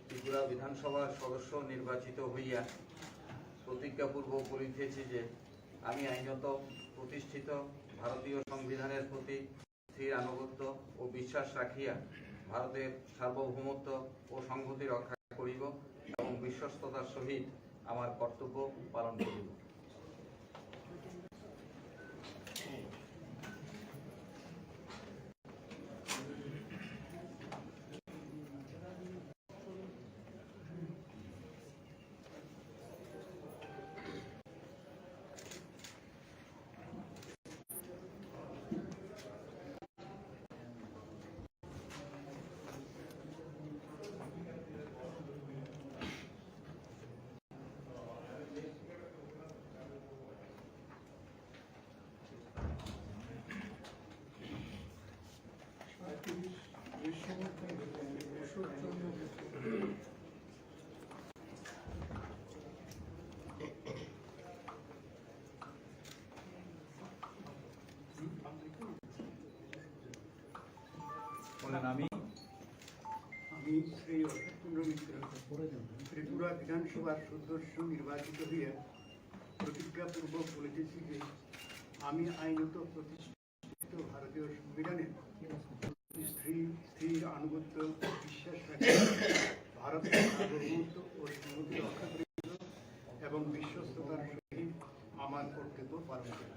ত্রিপুরা বিধানসভার সদস্য নির্বাচিত হইয়া প্রতিজ্ঞাপূর্বক বলিতেছি যে আমি আইনত প্রতিষ্ঠিত ভারতীয় সংবিধানের প্রতি স্থির আনুগত্য ও বিশ্বাস রাখিয়া ভারতের সার্বভৌমত্ব ও সংহতি রক্ষা করিব এবং বিশ্বস্ততার সহিত আমার কর্তব্য পালন করিব। বলেন, আমি আমি শ্রী অশোক চন্দ্র মিত্র, ত্রিপুরা বিধানসভার সদস্য নির্বাচিত হইয়া প্রতিজ্ঞাপূর্বক বলিতেছি যে আমি আইনত প্রতিষ্ঠিত ভারতীয় সংবিধানের স্থির, স্থির আনুগত্য বিশ্বাস রাখি ভারতের সার্বভৌমত্ব ও সংহতি রক্ষা করিব এবং বিশ্বস্ততার সহিত আমার কর্তব্য পালন করিব।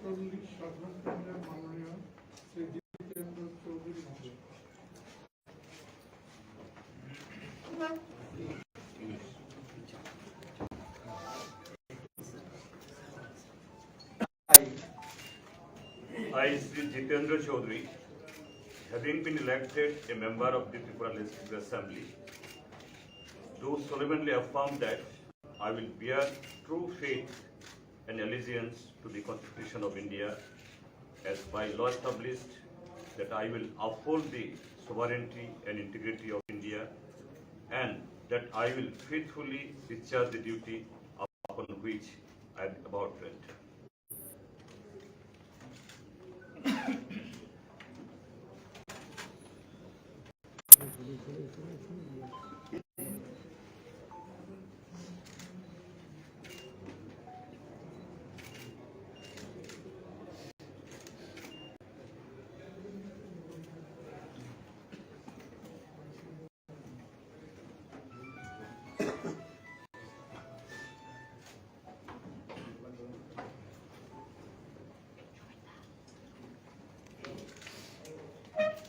চল্লিশ সাধারণ কেন্দ্রের মাননীয় শ্রী জিতেন্দ্র চৌধুরী মহোদয়। I, I, Shri Jitendra Chaudhary, having been elected a member of the Tripura Legislative Assembly, do solemnly affirm that I will bear true faith and allegiance to the Constitution of India as by law established, that I will uphold the sovereignty and integrity of India, and that I will faithfully discharge the duty upon which I am about to enter.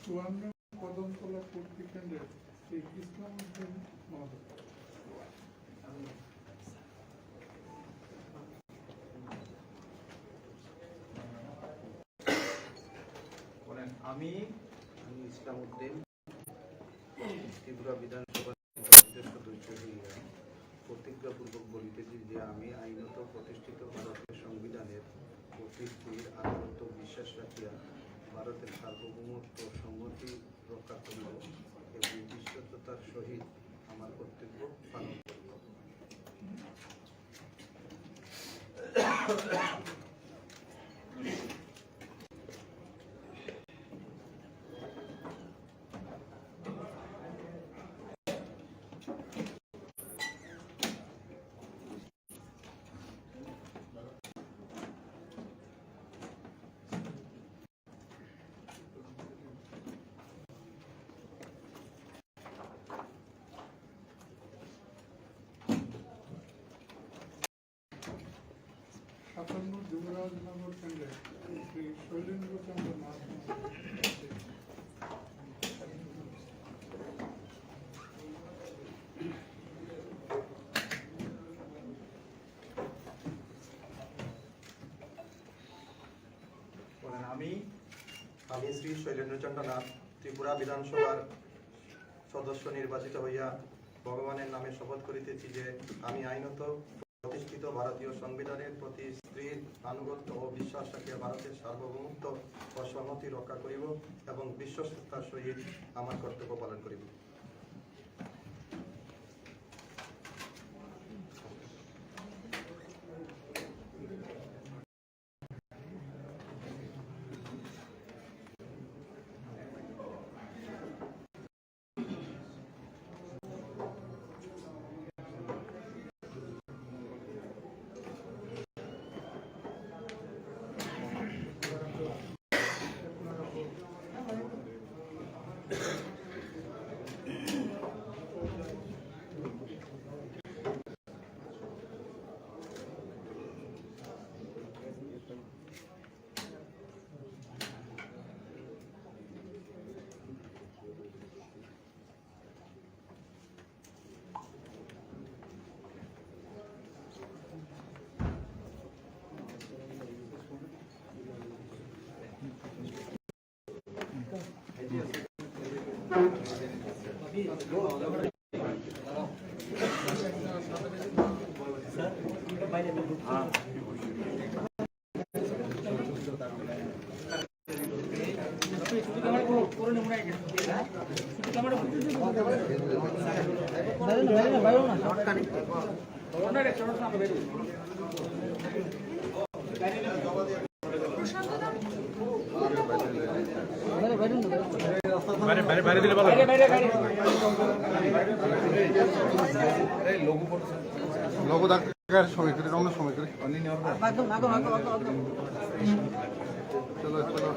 চুয়ান্ন কদমতলা কুলপি কেন্দ্রের শ্রী কৃষ্ণমোহন মহোদয়। বলেন, আমি, আমি ইসলাম উদ্দিন, ত্রিপুরা বিধানসভার সদস্য হইয়া প্রতিজ্ঞাপূর্বক বলিতেছি যে আমি আইনত প্রতিষ্ঠিত ভারতীয় সংবিধানের প্রতিশ্রুতির আনুগত্য বিশ্বাস রাখিয়া ভারতের সার্বভৌমত্ব, সংহতি রক্ষা করিব এবং বিশ্বস্ততার সহিত আমার কর্তব্য পালন করিব। সাতান্ন যুবরাজনগর কেন্দ্রে শ্রী শৈলেন্দ্র চন্দ্র নাথ মহাশয়। বলেন, আমি, আমি শ্রী শৈলেন্দ্র চন্দ্র নাথ, ত্রিপুরা বিধানসভার সদস্য নির্বাচিত হইয়া ভগবানের নামে শপথ করিতেছি যে আমি আইনত প্রতিষ্ঠিত ভারতীয় সংবিধানের প্রতি স্ত্রীর আনুগত্য ও বিশ্বাস রাখিয়া ভারতের সার্বভৌমত্ব ও সংহতি রক্ষা করিব এবং বিশ্বস্ততার সহিত আমার কর্তব্য পালন করিব। বাইরে, বাইরে, বাইরে দিলে ভালো। লোগো ডাক্তার সময় করে, অন্য সময় করে। চলো, চলো।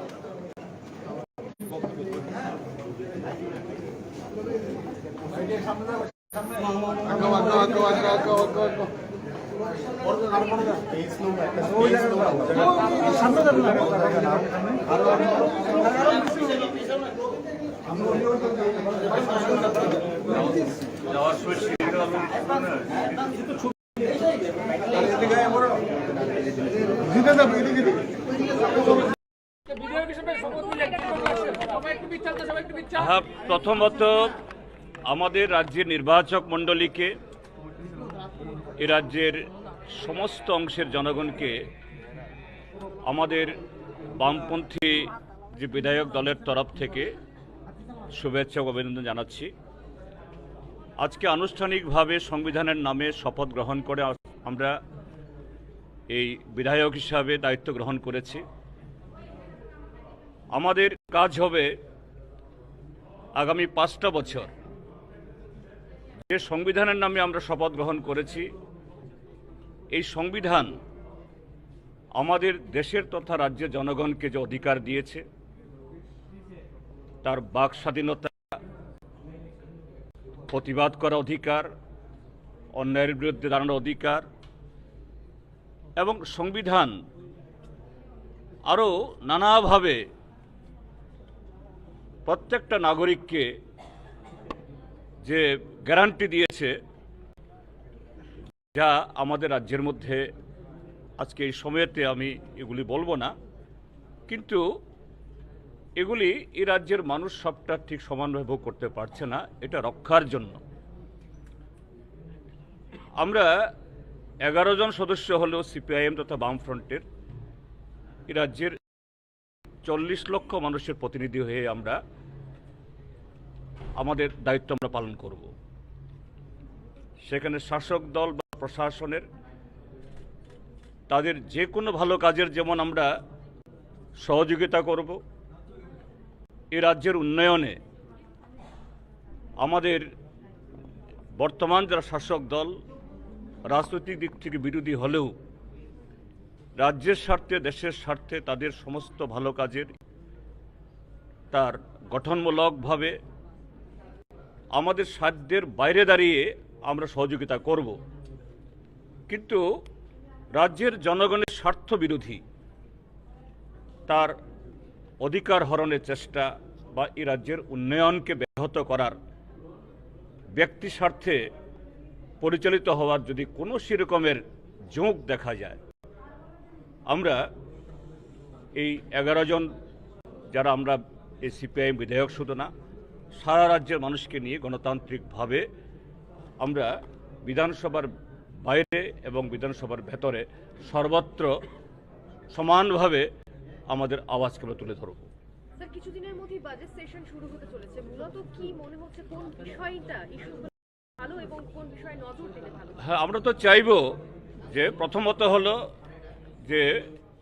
হ্যাঁ, প্রথমত আমাদের রাজ্যের নির্বাচক মণ্ডলীকে, এ রাজ্যের সমস্ত অংশের জনগণকে, আমাদের বামপন্থী যে বিধায়ক দলের তরফ থেকে শুভেচ্ছা ও অভিনন্দন জানাচ্ছি। আজকে আনুষ্ঠানিকভাবে সংবিধানের নামে শপথ গ্রহণ করে আ-, আমরা এই বিধায়ক হিসাবে দায়িত্ব গ্রহণ করেছি। আমাদের কাজ হবে আগামী পাঁচটা বছর যে সংবিধানের নামে আমরা শপথ গ্রহণ করেছি, এই সংবিধান আমাদের দেশের তথা রাজ্যের জনগণকে যে অধিকার দিয়েছে, তার বাক স্বাধীনতা, প্রতিবাদ করার অধিকার, অন্যায়ের বিরুদ্ধে দাঁড়ানোর অধিকার এবং সংবিধান আরও নানাভাবে প্রত্যেকটা নাগরিককে যে গ্যারান্টি দিয়েছে, যা আমাদের রাজ্যের মধ্যে আজকে এই সময়তে আমি এগুলি বলবো না, কিন্তু এগুলি এই রাজ্যের মানুষ সবটা ঠিক সমানভাবে ভোগ করতে পারছে না। এটা রক্ষার জন্য আমরা এগারো জন সদস্য হলেও সিপিআইএম তথা বামফ্রন্টের এই রাজ্যের চল্লিশ লক্ষ মানুষের প্রতিনিধি হয়ে আমরা আমাদের দায়িত্ব আমরা পালন করব। সেখানে শাসক দল বা প্রশাসনের তাদের যে কোনো ভালো কাজের যেমন আমরা সহযোগিতা করব, এ রাজ্যের উন্নয়নে আমাদের বর্তমান যারা শাসক দল রাজনৈতিক দিক থেকে বিরোধী হলেও রাজ্যের স্বার্থে, দেশের স্বার্থে তাদের সমস্ত ভালো কাজের তার গঠনমূলকভাবে আমাদের সাধ্যের বাইরে দাঁড়িয়ে আমরা সহযোগিতা করব। কিন্তু রাজ্যের জনগণের স্বার্থ বিরোধী, তার অধিকার হরণের চেষ্টা বা এই রাজ্যের উন্নয়নকে ব্যাহত করার ব্যক্তি স্বার্থে পরিচালিত হওয়ার যদি কোনো সেরকমের ঝোঁক দেখা যায়, আমরা এই এগারো জন যারা আমরা এই সিপিআইএম বিধায়ক শুধু না, সারা রাজ্যের মানুষকে নিয়ে গণতান্ত্রিকভাবে আমরা বিধানসভার বাইরে এবং বিধানসভার ভেতরে সর্বত্র সমানভাবে আমাদের আওয়াজকে আমরা তুলে ধরব। স্যার, কিছুদিনের মধ্যেই বাজেট সেশন শুরু হতে চলেছে। মূলত কি মনে হচ্ছে, কোন বিষয়টা ইস্যু ভালো এবং কোন বিষয়ে নজর দিলে ভালো? হ্যাঁ, আমরা তো চাইব যে প্রথমত হলো যে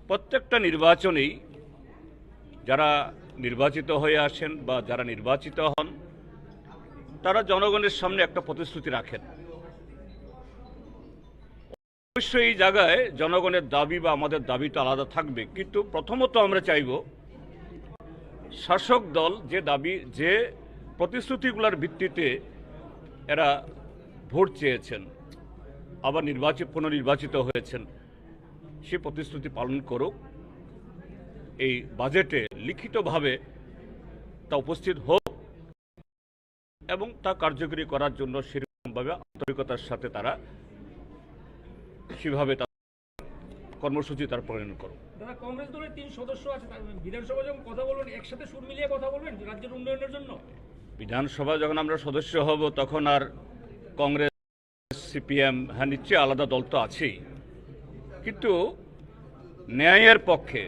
প্রত্যেকটা নির্বাচনেই যারা নির্বাচিত হয়ে আসেন বা যারা নির্বাচিত হন, তারা জনগণের সামনে একটা প্রতিশ্রুতি রাখেন। অবশ্যই এই জায়গায় জনগণের দাবি বা আমাদের দাবি তো আলাদা থাকবে, কিন্তু প্রথমত আমরা চাইব শাসক দল যে দাবি, যে প্রতিশ্রুতিগুলোর ভিত্তিতে এরা ভোট চেয়েছেন, আবার নির্বাচিত, পুনর্নির্বাচিত হয়েছেন, সে প্রতিশ্রুতি পালন করুক। এই বাজেটে লিখিতভাবে তা উপস্থিত হোক এবং তা কার্যকরী করার জন্য সেরকমভাবে আন্তরিকতার সাথে তারা সেভাবে তার কর্মসূচি তার প্রণয়ন করুক। দাদা, কংগ্রেস দলের তিন সদস্য আছে, তারা বিধানসভা যখন কথা বলবেন, একসাথে সুর মিলিয়ে কথা বলবেন রাজ্যের উন্নয়নের জন্য? বিধানসভা যখন আমরা সদস্য হব, তখন আর কংগ্রেস, সিপিএম, হ্যাঁ, নিশ্চয়ই আলাদা দল তো আছেই, কিন্তু ন্যায়ের পক্ষে,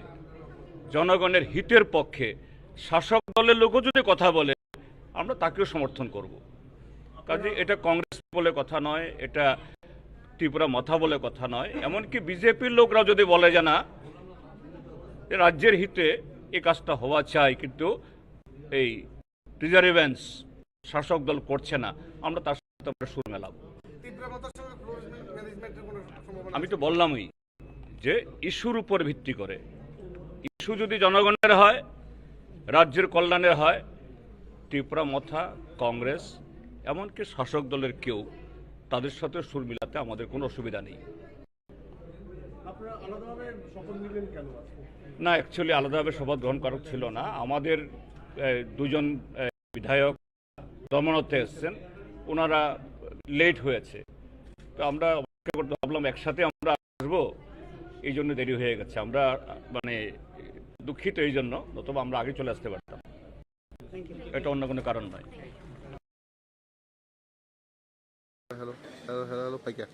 জনগণের হিতের পক্ষে শাসক দলের লোকও যদি কথা বলে, আমরা তাকেও সমর্থন করব। কাজে এটা কংগ্রেস বলে কথা নয়, এটা ত্রিপুরা মথা বলে কথা নয়। এমনকি বিজেপির লোকরাও যদি বলে যে না, এ রাজ্যের হিতে এই কাজটা হওয়া চাই, কিন্তু এই প্রিজার্ভেন্স শাসক দল করছে না, আমরা তার সাথে আমরা সুর মেলাবো। ত্রিপুরা মথার সঙ্গে ফ্লোর ম্যানেজমেন্টের কোনো সম্ভাবনা আমি তো বললামই যে ইস্যুর উপর ভিত্তি করে, ইস্যু যদি জনগণের হয়, রাজ্যের কল্যাণের হয়, ত্রিপুরা মথা, কংগ্রেস, এমনকি শাসক দলের কেউ, তাদের সাথে সুর মিলাতে আমাদের কোনো অসুবিধা নেই। আপনারা আলাদাভাবে শপথ নিলেন কেন আজকে? না, অ্যাকচুয়ালি আলাদাভাবে শপথ গ্রহণ করা ছিল না। আমাদের এ, দুজন এ, বিধায়ক দমনতে এসছেন, ওনারা লেট হয়েছে, তো আমরা অপেক্ষা করতে ভাবলাম একসাথে আমরা আসবো, এই জন্য দেরি হয়ে গেছে। আমরা মানে দুঃখিত এই জন্য, নতুবা আমরা আগে চলে আসতে পারতাম। এটা অন্য কোনো কারণ নয়। Hello, hello, hello, hello, paikya.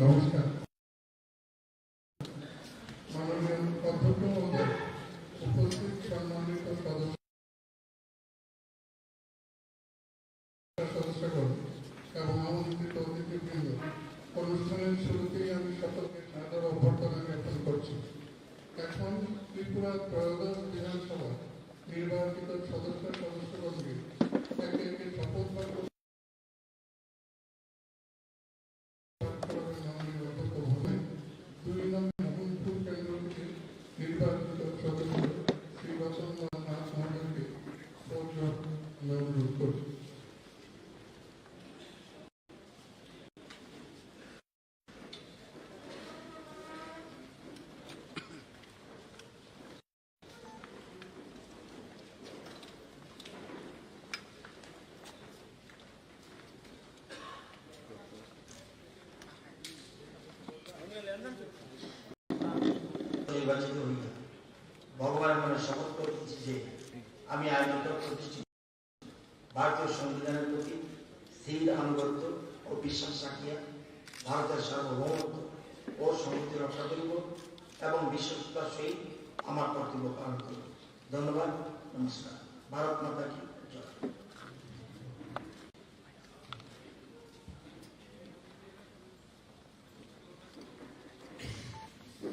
নমস্কার। মাননীয় অধ্যক্ষ মহোদয়, উপস্থিত সম্মানিত সদস্য, সদস্যগণ এবং আমন্ত্রিত অতিথিবৃন্দ, অনুষ্ঠানের শুরুতেই আমি সকলকে সাদর অভ্যর্থনা জ্ঞাপন করছি। এখন ত্রিপুরা ত্রয়োদশ বিধানসভা নির্বাচিত সদস্য সদস্যগণকে একে একে শপথ বাক্য পাঠ করাবেন মাননীয় অধ্যক্ষ মহোদয়। দুই নং মোহনপুর কেন্দ্র থেকে নির্বাচিত সদস্য শ্রী রতনলাল নাথ মহোদয়কে পদ গ্রহণের অনুরোধ করছি। নির্বাচিত হইয়া ভগবানের নামে শপথ করিতেছি যে আমি আইনত প্রতিষ্ঠিত ভারতীয় সংবিধানের প্রতি স্থির আনুগত্য ও বিশ্বাস রাখিয়া ভারতের সার্বভৌমত্ব ও সংহতি রক্ষা করিব এবং বিশ্বস্ততার সহিত আমার কর্তব্য পালন করিব। ধন্যবাদ। নমস্কার। ভারত মাতা কি জয়।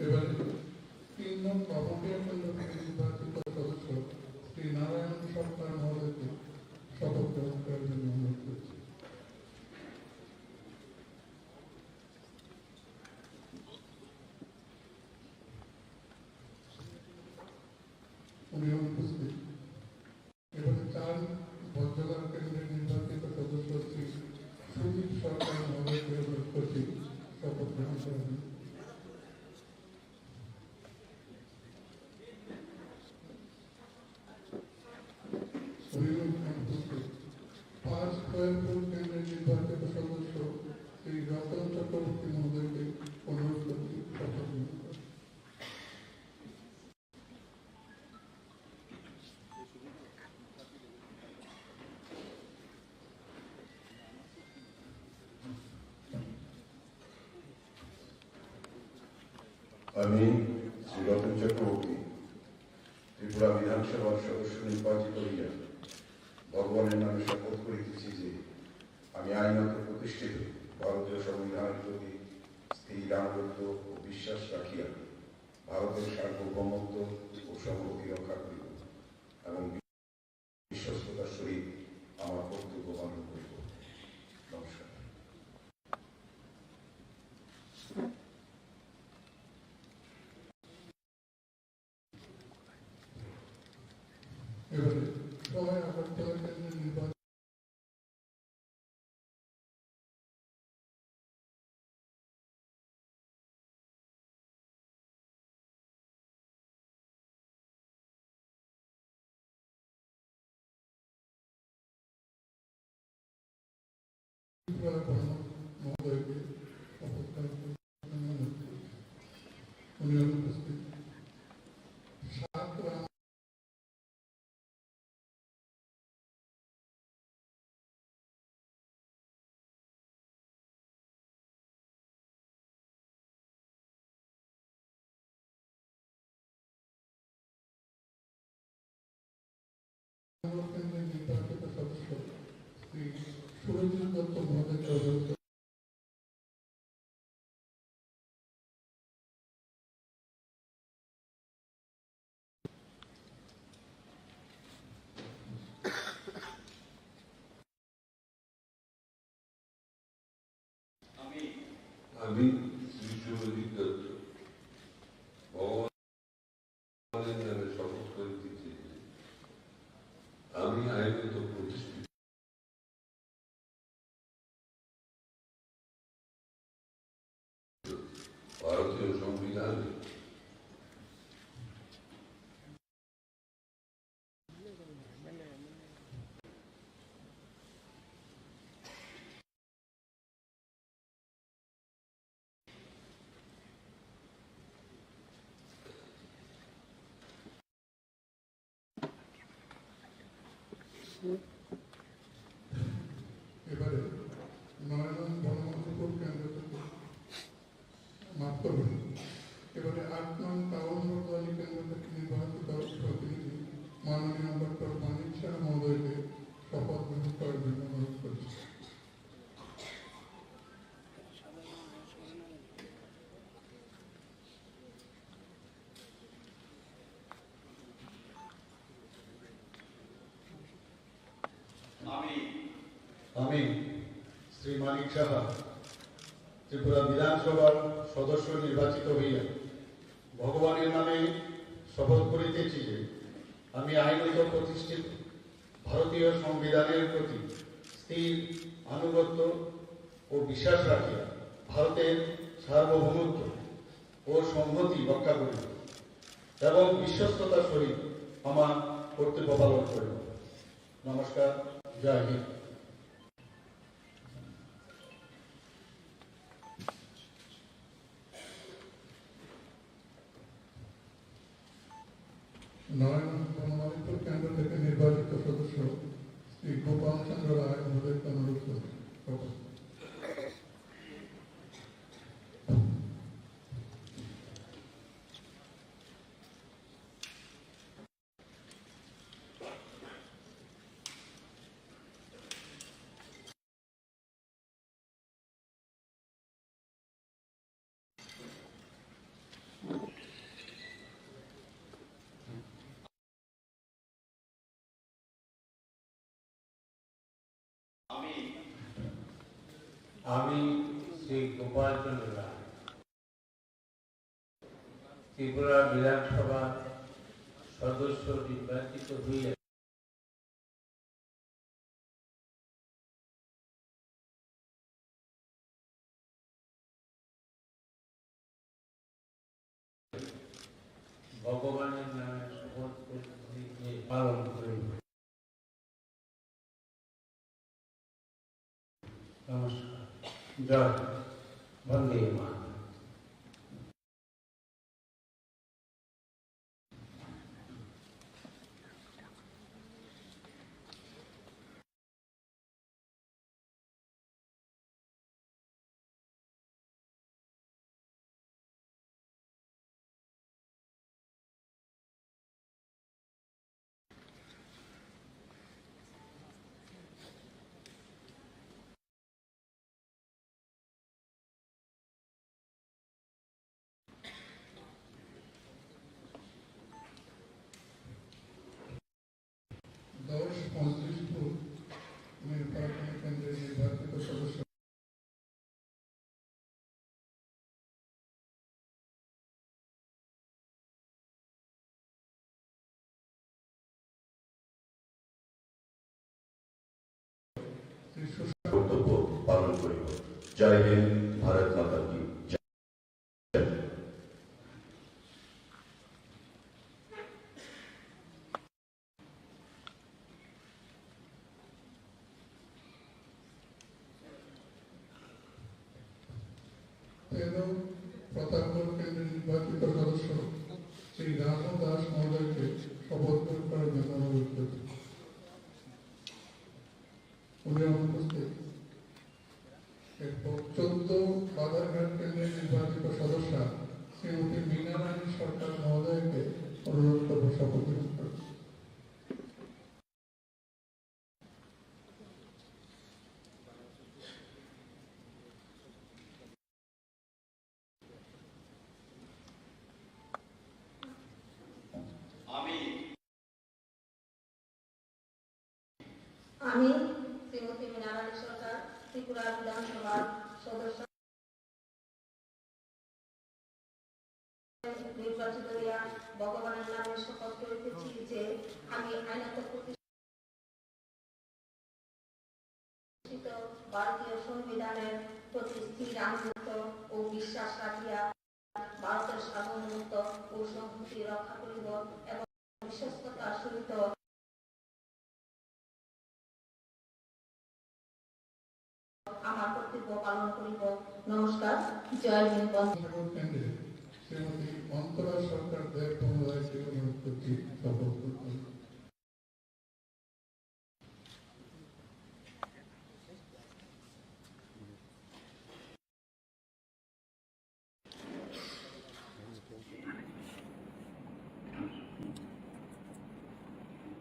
এবারে তিন নং বামুটিয়া কেন্দ্র থেকে নির্বাচিত সদস্য শ্রী নারায়ণ সরকার মহোদয়কে শপথ গ্রহণ করার জন্য অনুরোধ করছি। উনি অনুপস্থিত। এবারে চার বজ্রঘাট কেন্দ্রের নির্বাচিত সদস্য শ্রী সুদীপ সরকার মহোদয়কে অনুরোধ করছি শপথ গ্রহণ করার জন্য। উনি অনুপস্থিত। পাঁচ খয়েরপুর কেন্দ্রের নির্বাচিত সদস্য শ্রী রতন চক্রবর্তী মহোদয়কে অনুরোধ করছি শপথ গ্রহণ করার। আমি শ্রী রতন চক্রবর্তী ত্রিপুরা বিধানসভার সদস্য নির্বাচিত হইয়া ভগবানের নামে শপথ করিতেছি যে আমি আইনত প্রতিষ্ঠিত ভারতীয় সংবিধানের প্রতি স্থির আনুগত্য ও বিশ্বাস রাখিয়া ভারতের সার্বভৌমত্ব ও সংহতি রক্ষা করিব এবং বিশ্বস্ততার সহিত আমার কর্তব্য পালন করিব। নমস্কার। এবারে সবাই আগরতলা কেন্দ্রের নির্বাচন মহোদয়কে শপথ গ্রহণ করতে অনুরোধ করছি। উনি অনুপস্থিত। সাত রাম নির্বাচিত সদস্য শ্রী সুরজিৎ দত্ত মহোদয়কে অনুরোধ আমি শ্রী সুরজিৎ দত্ত ভগবানের নামে শপথ করিতেছি যে আমি আইনত প্রতিষ্ঠিত ভারতীয় সংবিধানে এবারে নয় নং বনমন্ত্রপুর কেন্দ্র থেকে আমি শ্রী মানিক সাহা ত্রিপুরা বিধানসভার সদস্য নির্বাচিত হইয়া ভগবানের নামে শপথ করিতেছি যে আমি আইনত প্রতিষ্ঠিত ভারতীয় সংবিধানের প্রতি স্থির আনুগত্য ও বিশ্বাস রাখিয়া ভারতের সার্বভৌমত্ব ও সংহতি রক্ষা করিব এবং বিশ্বস্ততার সহিত আমার কর্তব্য পালন করিব। নমস্কার। জয় হিন্দ। নয় নং বনমালীপুর কেন্দ্র থেকে নির্বাচিত সদস্য শ্রী গোপাল চন্দ্র রায় মহোদয়কে অনুরোধ করছি। আমি, আমি শ্রী গোপাল চন্দ্র রায়, ত্রিপুরা বিধানসভার সদস্য নির্বাচিত হইয়া ভগবানের নামে শপথ করি যে পালন করিব। নমস্কার। জয়। বন্দে মাতরম। দশ পঁয়ত্রিশ ফুট নির্বাচনী কেন্দ্রের নির্বাচিত সদস্য। কর্তব্য পালন করিব। জয় হিন্দ, ভারত মাতা কি জয়। তেরো প্রতাপগড় কেন্দ্রের নির্বাচিত সদস্য শ্রী রাজু দাস মহোদয়কে শপথ গ্রহণ করার জন্য অনুরোধ করছি। উনি অনুপস্থিত। এরপর চোদ্দ বাজারঘাট কেন্দ্রের নির্বাচিত সদস্যা শ্রীমতী মীনা রানী সরকার মহোদয়কে অনুরোধ করব শপথ গ্রহণ করতে। আমি আমি শ্রীমতী মীনা রানী সরকার, ত্রিপুরা বিধানসভার সদস্য নির্বাচিত হইয়া ভগবানের নামে শপথ করিতেছি যে আমি আইনত প্রতিষ্ঠিত ভারতীয় সংবিধানের প্রতি স্থির আনুগত্য ও বিশ্বাস রাখিয়া ভারতের সার্বভৌমত্ব ও সংহতি রক্ষা করিব এবং বিশ্বস্ততার সহিত আমার কর্তব্য পালন করিব। নমস্কার। জয় হিন্দ। বন্দে। কেন্দ্রে শ্রীমতী অন্তরা সরকার দেব মহোদয়কে অনুরোধ করছি শপথ গ্রহণ করতে।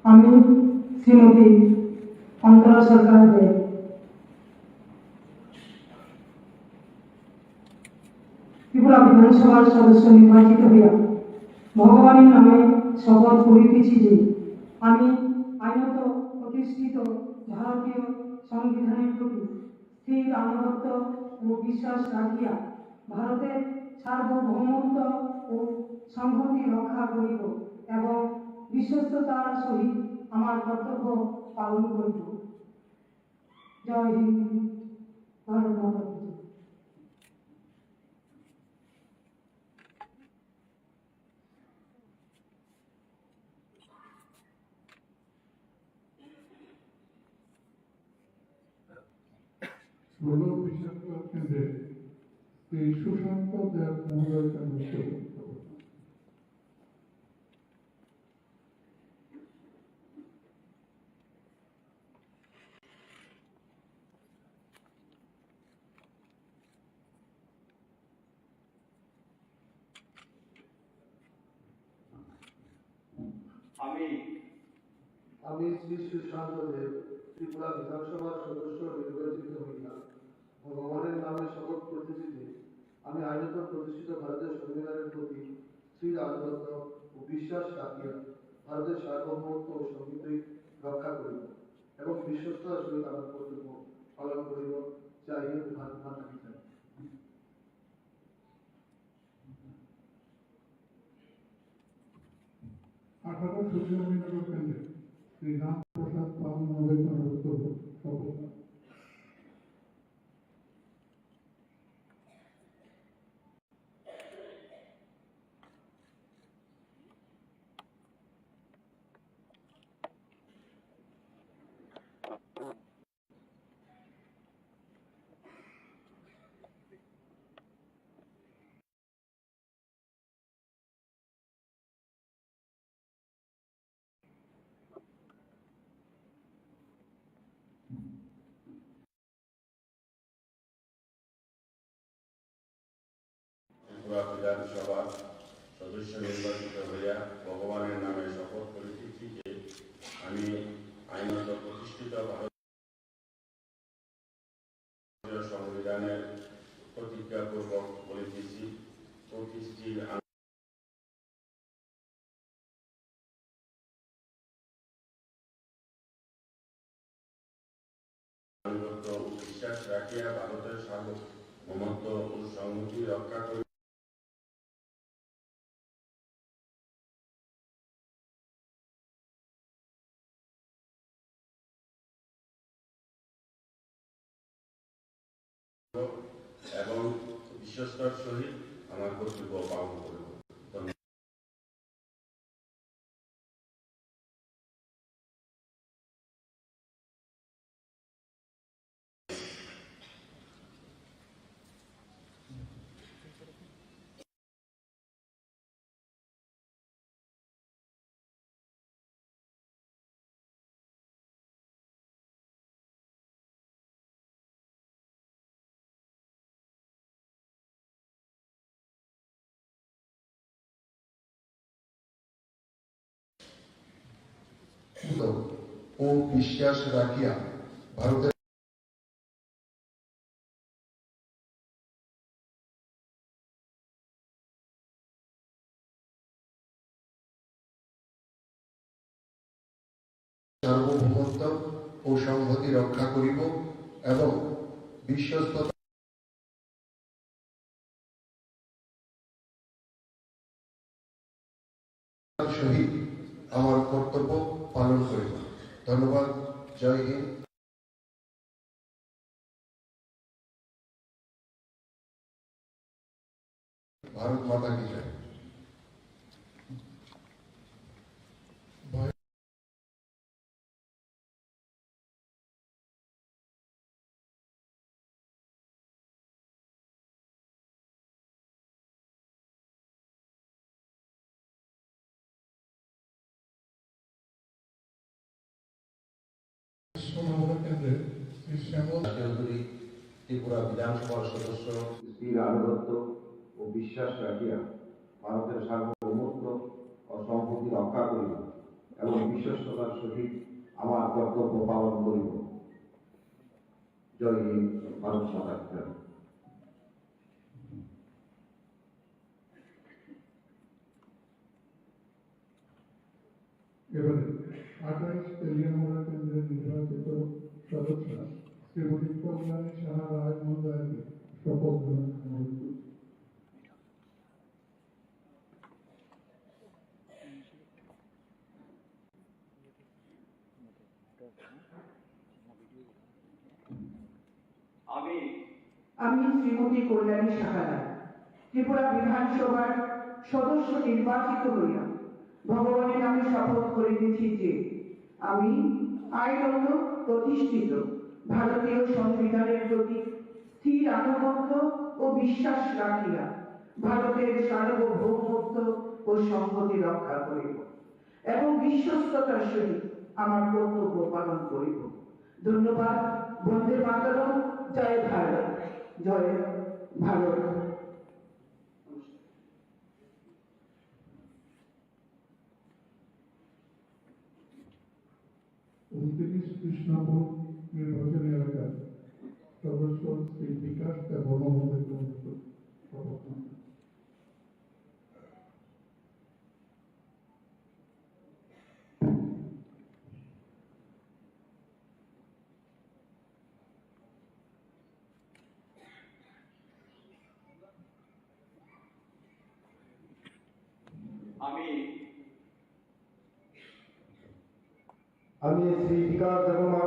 আমি শ্রীমতী অন্তরা সরকার দেব ত্রিপুরা বিধানসভার সদস্য নির্বাচিত হইয়া ভগবানের নামে শপথ করিতেছি যে আমি আইনত প্রতিষ্ঠিত ভারতীয় সংবিধানের প্রতি স্থির আনুগত্য ও বিশ্বাস রাখিয়া ভারতের সার্বভৌমত্ব ও সংহতি রক্ষা করিব এবং বিশ্বস্ততার সহিত আমার কর্তব্য পালন করিব। জয় হিন্দ, ভারত মাতা কি জয়। ষোলো বিশাখাপত্তনম কেন্দ্রে শ্রী সুশান্ত দেব মহোদয়কে মুক্ত করতে হবে। আমি আমি শ্রী সুশান্ত দেব, ত্রিপুরা বিধানসভার সদস্য নির্বাচিত হইয়া ভগবানের নামে শপথ করিতেছি যে আমি আইনত প্রতিষ্ঠিত ভারতীয় সংবিধানের প্রতি স্থির আনুগত্য ও বিশ্বাস রাখিয়া ভারতের সার্বভৌমত্ব ও সংহতি রক্ষা করিব এবং বিশ্বস্ততার সহিত আমার কর্তব্য পালন করিব। জয় হিন্দ, ভারত মাতা কি জয়। আঠারো সূর্যমণিনগর কেন্দ্রে শ্রী রাম প্রসাদ পাল মহোদয় তার বক্তব্য। শপথ। ত্রিপুরা বিধানসভার সদস্য নির্বাচিত হইয়া ভগবানের নামে শপথ করিতেছি যে আমি আইনত প্রতিষ্ঠিত ভারতীয় সংবিধানের প্রতিজ্ঞাপূর্বক বলিতেছি, প্রতিশ্রুতির আনুগত্য ও বিশ্বাস রাখিয়া ভারতের সার্বভৌমত্ব ও সংহতি রক্ষা করি এবং বিশ্বস্ততার সহিত আমার কর্তব্য পালন করব। ধন্যবাদ। ও বিশ্বাস রাখিয়া ভারতের সার্বভৌমত্ব ও সংহতি রক্ষা করিব এবং বিশ্বস্ততা সহিত আমার কর্তব্য পালন করিব। ধন্যবাদ। জয় হিন্দ। ভারত মাতা কি জয়। চৌধুরী ত্রিপুরা বিধানসভার সদস্য। স্থির আনুগত্য ও বিশ্বাস রাখিয়া ভারতের সার্বভৌমত্ব ও সংহতি রক্ষা করিব এবং বিশ্বস্ততার সহিত আমার কর্তব্য পালন করিব। জয় হিন্দ, ভারত মাতা কি জয়। এবারে আঠাইশ তেলিয়ামুড়া কেন্দ্রের নির্বাচিত কল্যাণী সাহা রায় মহোদয়কে শপথ গ্রহণ করা হয়েছে। আমি আমি শ্রীমতী কল্যাণী সাহা রায়, ত্রিপুরা বিধানসভার সদস্য নির্বাচিত হইয়া ভগবানের নামে শপথ করিতেছি যে আমি আইনত প্রতিষ্ঠিত ভারতীয় সংবিধানের প্রতি স্থির আনুগত্য ও বিশ্বাস রাখিয়া ভারতের সার্বভৌমত্ব ও সংহতি রক্ষা করিব এবং বিশ্বস্ততার সহিত আমার কর্তব্য পালন করিব। ধন্যবাদ। বন্দে মাতরম। জয় ভারত। জয় ভারত। ঊনত্রিশ কৃষ্ণপুর নির্বাচনী এলাকার সদস্য শ্রী বিকাশ দেববর্মা মহোদয়কে অনুরোধ করছি। আমি আমি শ্রী বিকাশ দেববর্মা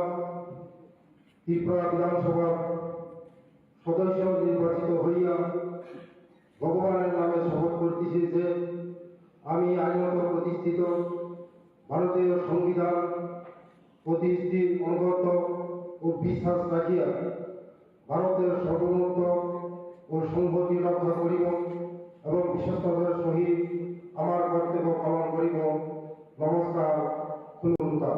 ত্রিপুরা বিধানসভার সদস্য নির্বাচিত হইয়া ভগবানের নামে শপথ করতেছি যে আমি আইনত প্রতিষ্ঠিত ভারতীয় সংবিধান প্রতিষ্ঠিত অনুগত ও বিশ্বাস রাখিয়া ভারতের সার্বভৌমত্ব ও সংহতি রক্ষা করিব এবং বিশ্বস্ততার সহিত আমার কর্তব্য পালন করিব। নমস্কার। হুলুন্তা।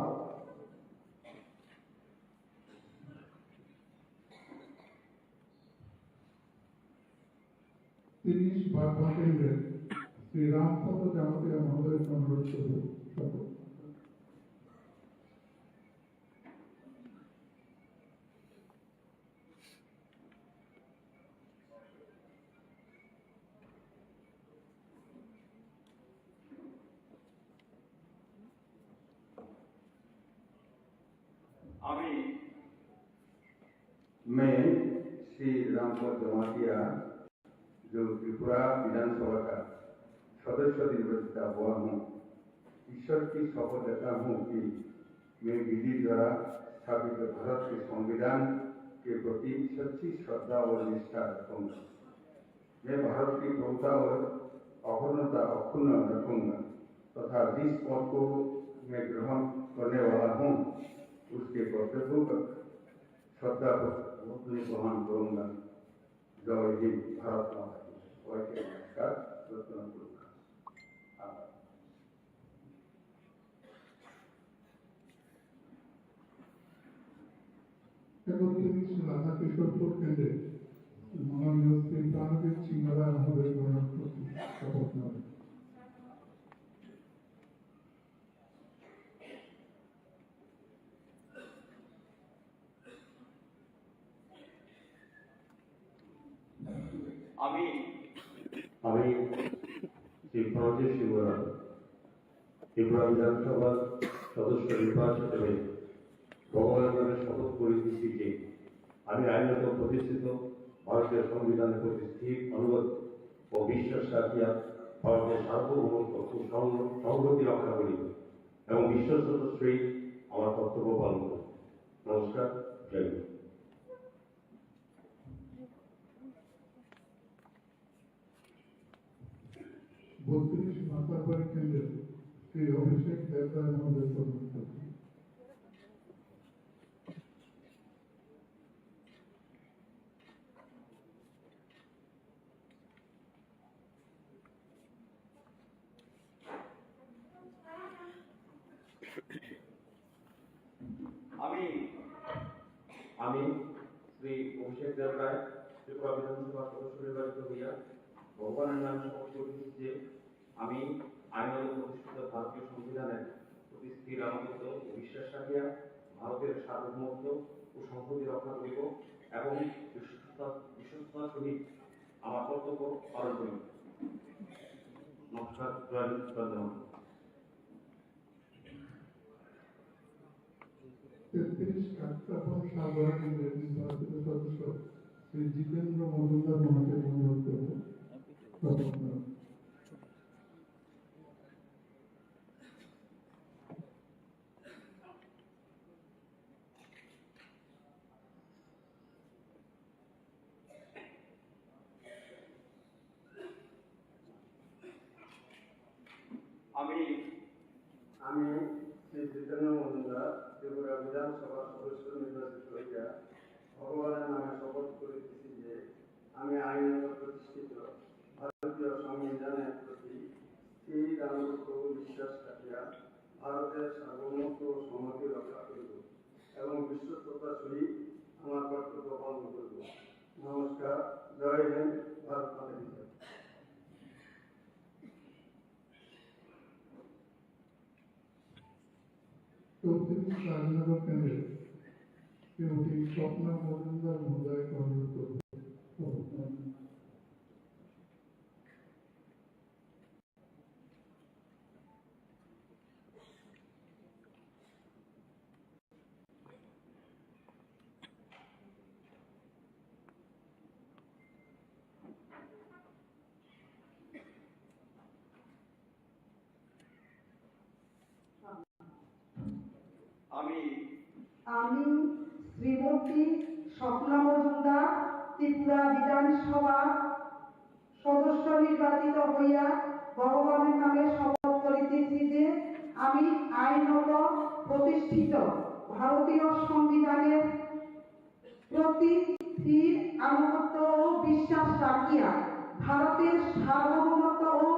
তিরিশ বাগমা কেন্দ্রের শ্রী রামপদ জামাতিয়া মহোদয়কে অনুরোধ করব। আমি मैं श्री रामपद जमातिया, जो त्रिपुरा विधानसभा का सदस्य निर्वाचित हुआ हूँ, ईश्वर की शपथ लेता हूँ कि मैं विधि द्वारा स्थापित भारत के संविधान के प्रति सच्ची श्रद्धा और निष्ठा रखूंगा। मैं भारत की प्रभुता और अखंडता अक्षुण्ण रखूंगा तथा जिस पद को मैं ग्रहण करने वाला हूँ, उसके कर्तव्यों का श्रद्धापूर्वक निर्वहन करूंगा। जय हिंद, भारत माता की। सबाइके नमस्कार, रत्न पुरस्कार। आभार। একত্রিশ রাধাকিশোরপুর কেন্দ্রে মাননীয় শ্রী প্রাণজিৎ সিংহ রায় মহোদয় গ্রহণ করতে শপথ নেবেন। আমি আমি শ্রী প্রণজিৎ সিংহ রায় ত্রিপুরা বিধানসভার সদস্য নির্বাচিত হয়ে ভগবানের নামে শপথ করিতেছি যে আমি আইনত প্রতিষ্ঠিত ভারতীয় সংবিধানের প্রতি স্থির অনুগত ও বিশ্বাস রাখিয়া ভারতের সার্বভৌমত্ব ও সংঘ-, সংহতি রক্ষা করিব এবং বিশ্বস্ততার সহিত আমার কর্তব্য পালন করিব। নমস্কার। জয় হিন্দ। বত্রিশ মাতারবাড়ি কেন্দ্রের শ্রী অভিষেক দেবরায় মহোদয় প্রদান করছেন। আমি আমি শ্রী অভিষেক দেব রায়, ত্রিপুরা বিধানসভার সদস্য নির্বাচিত হইয়া ভগবানের নামে শপথ করিতেছি যে আমি আইনানুগ প্রতিষ্ঠিত ভারতীয় সংবিধানের প্রতি স্থির আনুগত্য ও বিশ্বাস রাখিয়া ভারতের সার্বভৌমত্ব ও সংহতি রক্ষা করিব এবং বিশ্বস্ততা, বিশ্বস্ততার সহিত আমার কর্তব্য পালন করিব। নমস্কার, জয় হিন্দ, বন্দে মাতরম। তেত্রিশ কাকরাপান সাগর কেন্দ্রের নির্বাচিত সদস্য শ্রী জিতেন্দ্র মজুমদার মহাশয় অনুরোধ করব। আমি, আমি শ্রী জিতেন্দ্র মজুমদার, ত্রিপুরা বিধানসভার সদস্য নির্বাচিত হইয়া ভগবানের নামে শপথ করিতেছি যে আমি আইনত প্রতিষ্ঠিত ভারতীয় সংবিধানের প্রতি স্থির আনুগত্য ও বিশ্বাস রাখিয়া ভারতের সার্বভৌমত্ব ও সংহতি রক্ষা করিব এবং বিশ্বস্ততার সহিত আমার কর্তব্য পালন করিব। নমস্কার, জয় হিন্দ, ভারত মাতা কি জয়। চৌত্রিশ রাজনগর কেন্দ্রে শ্রীমতী স্বপ্না মজুমদার মহোদয়কে অনুরোধ করব। আমি, আমি শ্রীমতী স্বপ্না মজুমদার, ত্রিপুরা বিধানসভা সদস্য নির্বাচিত হইয়া ভগবানের নামে শপথ করিতেছি যে আমি আইনত প্রতিষ্ঠিত ভারতীয় সংবিধানের প্রতি স্থির আনুগত্য ও বিশ্বাস রাখিয়া ভারতের সার্বভৌমত্ব ও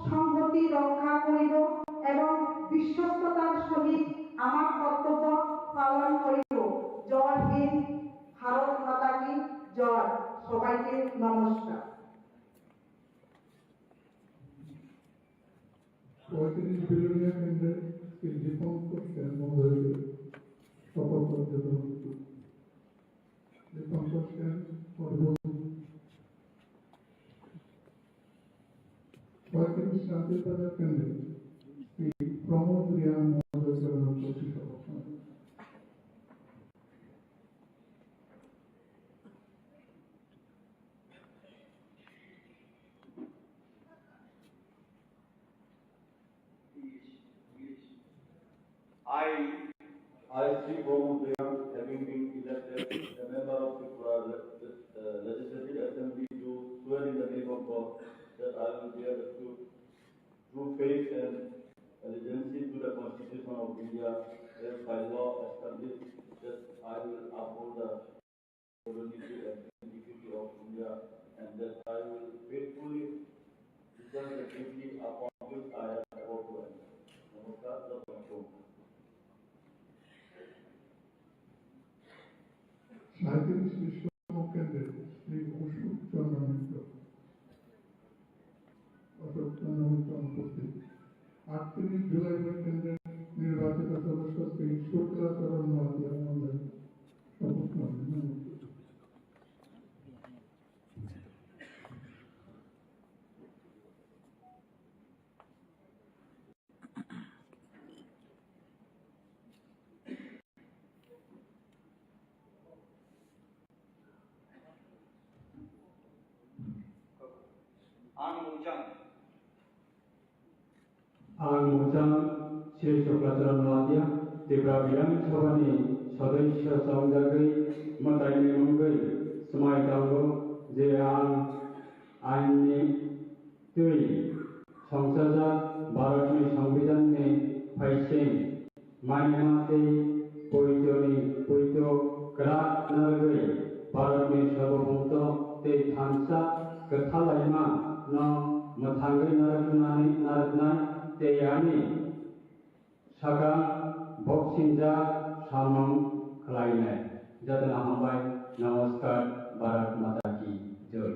সংহতি রক্ষা করিব এবং বিশ্বস্ততার সহিত আমার কর্তব্য পালন করিব। জয় হিন্দ, ভারত মাতা কি জয়, সবাইকে নমস্কার। পঁয়ত্রিশ বিলোনিয়া কেন্দ্রের শ্রী দীপঙ্কর সেন মহোদয়কে শপথ বাক্য গ্রহণ করুন। দীপঙ্কর সেন, অনুরোধ। পঁয়ত্রিশ শান্তিবাজার কেন্দ্রের শ্রী প্রমোদ রিয়াং মহোদয়কে অনুরোধ করছি শপথ গ্রহণ করুন। I, I, Sri Pramod Reang, having been elected a member of Tripura le-, uh, Legislative Assembly, do swear in the name of God that I will bear the true, true faith and allegiance to the Constitution of India as by law established, that I will uphold the sovereignty and integrity of India, and that I will faithfully discharge the duty upon which I am about to enter. নমস্কার, জয় হিন্দ। সাঁইত্রিশ বিশ্বকর্মা কেন্দ্রের শ্রী অশোক চন্দ্র মিত্র। অশোক চন্দ্র মিত্র অনুপস্থিত। আটত্রিশ জুলাই কেন্দ্রের নির্বাচিত সদস্য শ্রী শুক্লা চরণ নোয়াতিয়া মহোদয় শপথ গ্রহণ করুন। Ang Mujang. Ang Mujang, Sri Sukla Charan Noatia, Tripura Bidhan Sabha ni sodosyo chongjagwi mwtaini mungwi swmai tongo je ang ain ni twi songchajak Bharat ni Songbidan ni phaising manima tei poito ni poito kwrak narwgwi Bharat ni sarvabhumto tei thansa kwthalaima no mwthangwi narwknani narwknai tei ani sakha boksingjak samung khlainai. Jotono hambai, namaskar, Bharat Mata Ki Jai.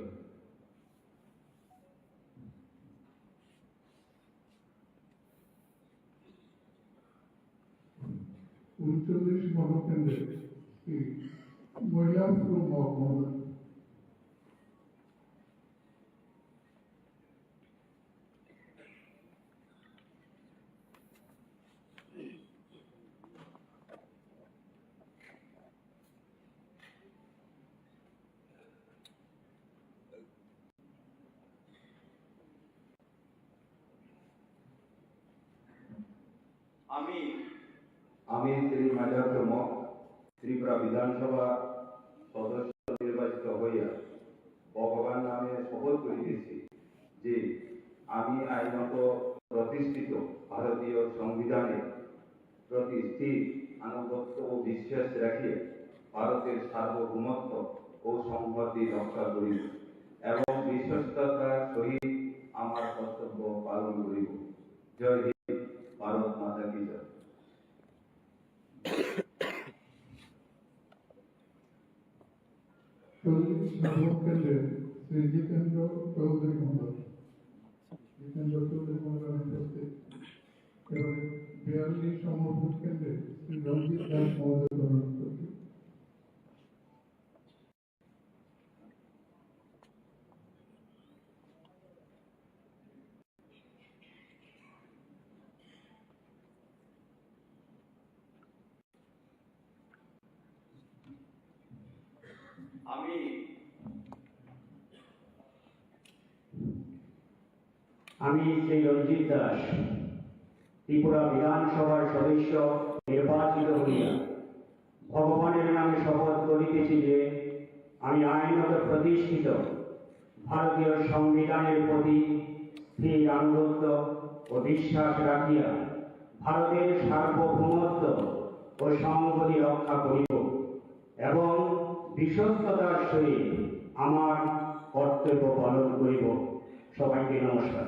Uncholish Mahaprabhu, Mailampur Mahaprabhu. আমি শ্রী মাইনার চমক ত্রিপুরা বিধানসভা সদস্য নির্বাচিত হইয়া ভগবান নামে শপথ করিতেছি যে আমি আইনত প্রতিষ্ঠিত ভারতীয় সংবিধানের প্রতি স্থির আনুগত্য ও বিশ্বাস রাখিয়া ভারতের সার্বভৌমত্ব ও সংহতি রক্ষা করিব এবং বিশ্বস্ততার সহিত আমার কর্তব্য পালন করিব। জয় হিন্দ, ভারত মাতা কি জয়। চল্লিশ নম্বর কেন্দ্রে শ্রী জিতেন্দ্র চৌধুরী মণ্ডল। জিতেন্দ্র চৌধুরী মণ্ডল অনুপস্থিত। এবারে বিয়াল্লিশ নম্বর ভোট কেন্দ্রে শ্রী রঞ্জিত দাস মহোদয় অনুপস্থিত। আমি আমি শ্রী রঞ্জিত দাস, ত্রিপুরা বিধানসভার সদস্য নির্বাচিত হইয়া ভগবানের নামে শপথ করিতেছি যে আমি আইনত প্রতিষ্ঠিত ভারতীয় সংবিধানের প্রতি স্থির আনুগত্য ও বিশ্বাস রাখিয়া ভারতের সার্বভৌমত্ব ও সংহতি রক্ষা করিব এবং বিশ্বস্ততার সহিত আমার কর্তব্য পালন করিব। সবাইকে নমস্কার।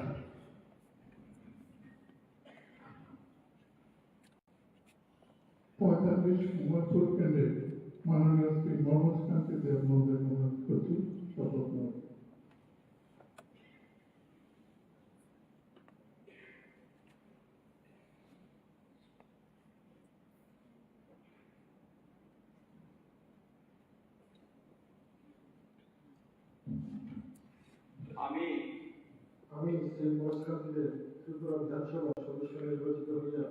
পঁয়তাল্লিশ মথুর কেন্দ্রে মাননীয় শ্রী মনোজ কান্তি দেব মহোদয় অনুরোধ করছি শপথ নেওয়ার। আমি আমি শ্রী মহেশ কান্তি দেব ত্রিপুরা বিধানসভা সদস্য নির্বাচিত হইয়া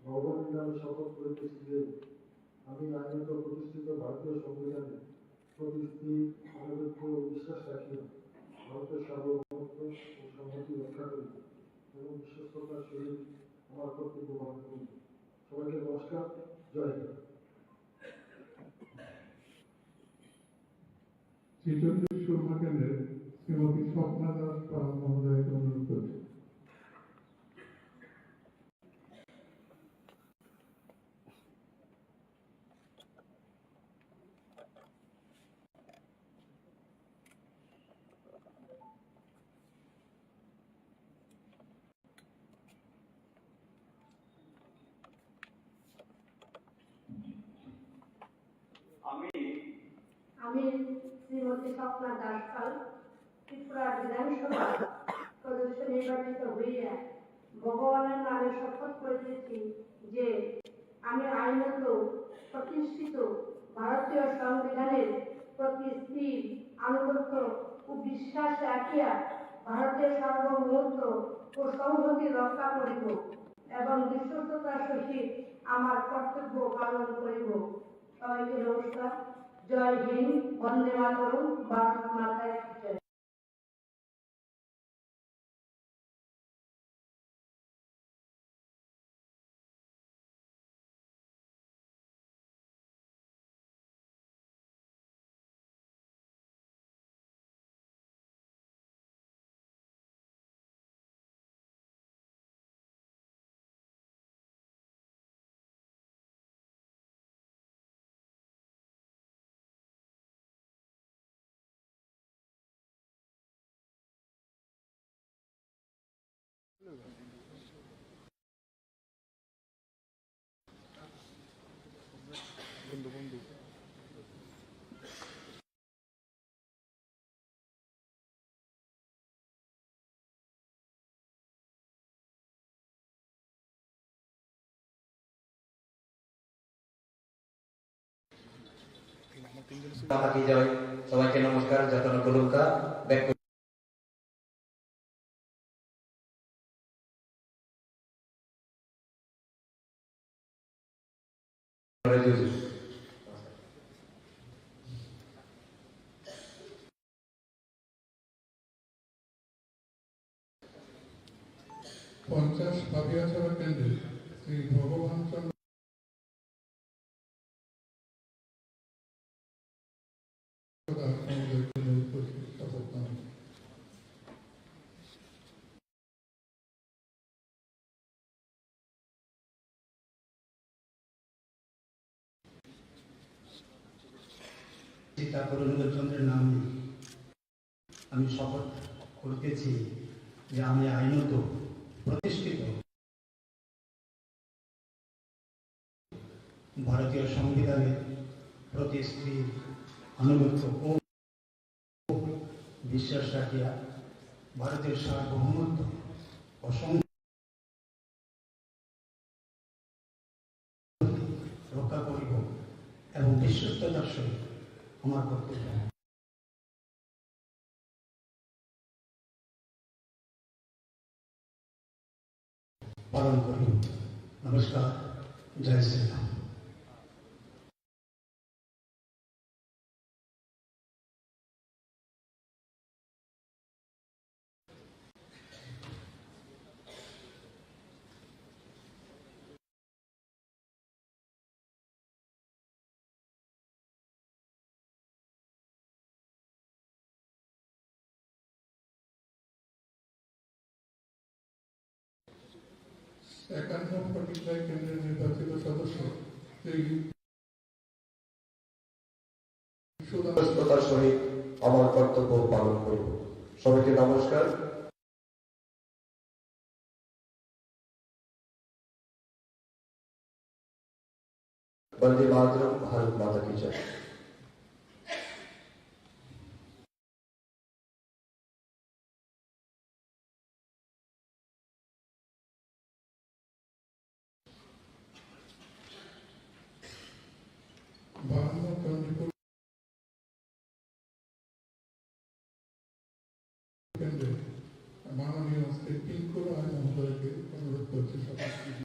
ভগবানের নামে শপথ করিতেছি যে আমি আইনত প্রতিষ্ঠিত ভারতীয় সংবিধানে প্রতি স্থির আনুগত্য ও বিশ্বাস রাখিয়া ভারতের সার্বভৌমত্ব ও সংহতি রক্ষা করিব এবং বিশ্বস্ততার সহিত আমার কর্তব্য পালন করিব। সবাইকে নমস্কার। জয় হিন্দ। ছেচল্লিশ সুরমা কেন্দ্রে শ্রীমতী স্বপ্না দাস পাল মহোদয়কে অনুরোধ করছি। আমি আমি শ্রীমতী স্বপ্না দাস পাল, ত্রিপুরা বিধানসভা সদস্য নির্বাচিত হইয়া ভগবানের নামে শপথ করিতেছি যে আমি আইনত প্রতিষ্ঠিত ভারতীয় সংবিধানের প্রতি স্থির আনুগত্য ও বিশ্বাস রাখিয়া ভারতের সার্বভৌমত্ব ও সংহতি রক্ষা করিব এবং বিশ্বস্ততার সহিত আমার কর্তব্য পালন করিব। সবাইকে নমস্কার। জয় হিন্দ, বন্দে মাতরম, ভারত মাতা কি জয়। বন্ধু, বন্ধু। মাতা কি জয়, সবাইকে নমস্কার, যতন খুলুমকা, ব্যাক পঞ্চাশ পাপিয়াছড়া কেন্দ্রে শ্রী ভগবান চন্দ্র সভার সমাবেশে উপস্থিত সকল চিন্তা করুন চন্দ্রের নাম নিয়ে আমি শপথ করিতেছি যে আমি আইনত প্রতিষ্ঠিত ভারতীয় সংবিধানের প্রতি স্থির আনুগত্য ও বিশ্বাস রাখিয়া ভারতের সার্বভৌমত্ব ও সং- রক্ষা করিব এবং বিশ্বস্ততার সহিত আমার কর্তব্য পালন করিব। নমস্কার, জয় শ্রীরাম। একান্ন ফটিকরায় কেন্দ্রের নির্বাচিত সদস্য শ্রী সুদান ব্যস্ততার সহিত আমার কর্তব্য পালন করব। সবাইকে নমস্কার। বন্দে মাতরম, ভারত মাতা কি জয়। বাহান্ন চণ্ডীপুর কেন্দ্রে মাননীয় শ্রী পিঙ্কু রায় মহোদয়কে অনুরোধ করছি সভাপতি।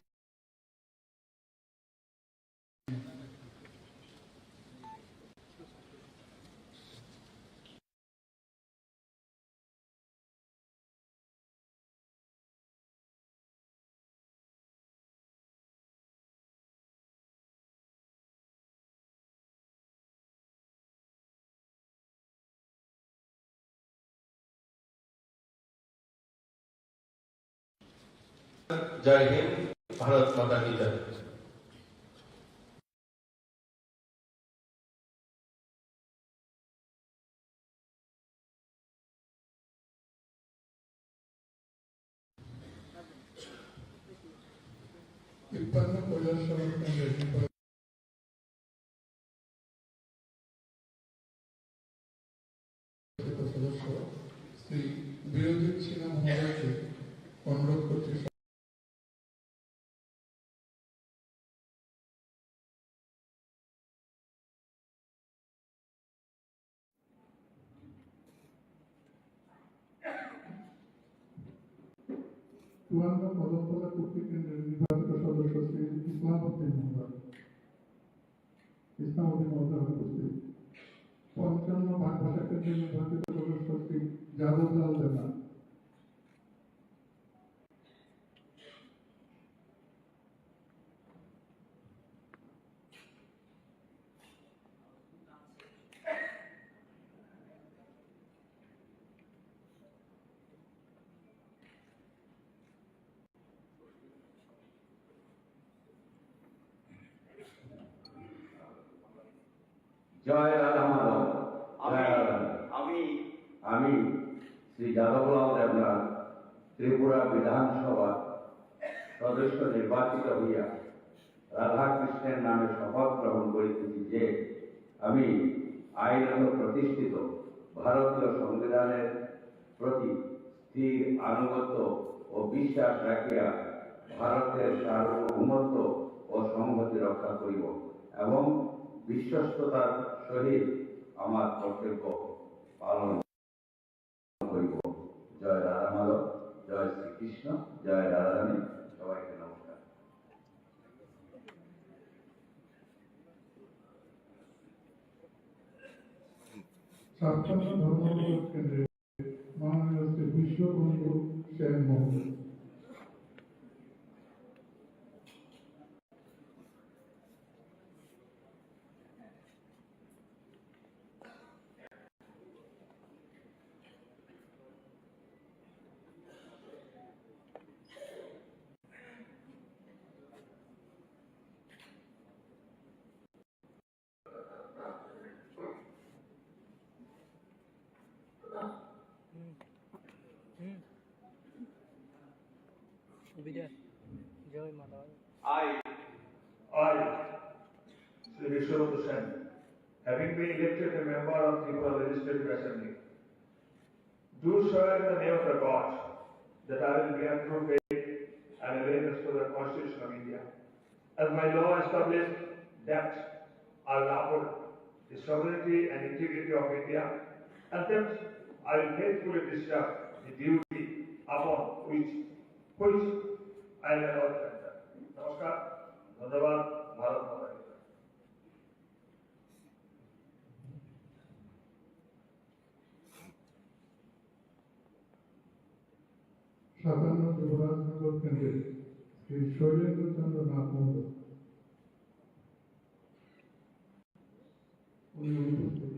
জয় হিন্দ, ভারত মাতা কি জয়। তিপ্পান্ন কৈলাসহর কেন্দ্রের নির্বাচিত সদস্য শ্রী বিরজিৎ সিনহা মহোদয়কে অনুরোধ করছি। চুয়ান্ন কদমতলা কুর্তি কেন্দ্রের নির্বাচিত সদস্য শ্রী ইসলাম উদ্দিন মহোদয়। ইসলাম উদ্দিন মহোদয় অনুপস্থিত। পঞ্চান্ন বাগভাষা কেন্দ্রের নির্বাচিত সদস্য শ্রী যাদবলাল দেবনাথ। জয় রাধা মাধব। আমি, জয় রাধা মাধব। আমি, আমি শ্রী যাদবলাল দেবনাথ ত্রিপুরা বিধানসভা সদস্য নির্বাচিত হইয়া রাধাকৃষ্ণের নামে শপথ গ্রহণ করিতেছি যে আমি আইনত প্রতিষ্ঠিত ভারতীয় সংবিধানের প্রতি স্থির আনুগত্য ও বিশ্বাস রাখিয়া ভারতের সার্বভৌমত্ব ও সংহতি রক্ষা করিব এবং বিশ্বস্ততার সহিত আমার কর্তব্য পালন করিব। জয় রাধা মাধব, জয় শ্রীকৃষ্ণ, জয় রাধারানী, সবাইকে নমস্কার। ছাপ্পান্ন ধর্মঘট কেন্দ্রে মাননীয় শ্রী বিশ্ববন্ধু সেন মহোদয়। Jai Mata. I, I, Shri Vishwanath Sen, having been elected a member of Tripura Legislative Assembly, do swear in the name of the gods that I will bear true faith and allegiance to the Constitution of India, as my law established that I will uphold the sovereignty and integrity of India, and that I will faithfully discharge the duty upon which, which I am allowed to enter. নমস্কার, ধন্যবাদ, ভারত মাতা কি জয়। সাতান্ন যুবরাজনগর কেন্দ্রের শ্রী শৈলেন্দ্র চন্দ্র নাথ মহোদয়। উনি অনুপস্থিত।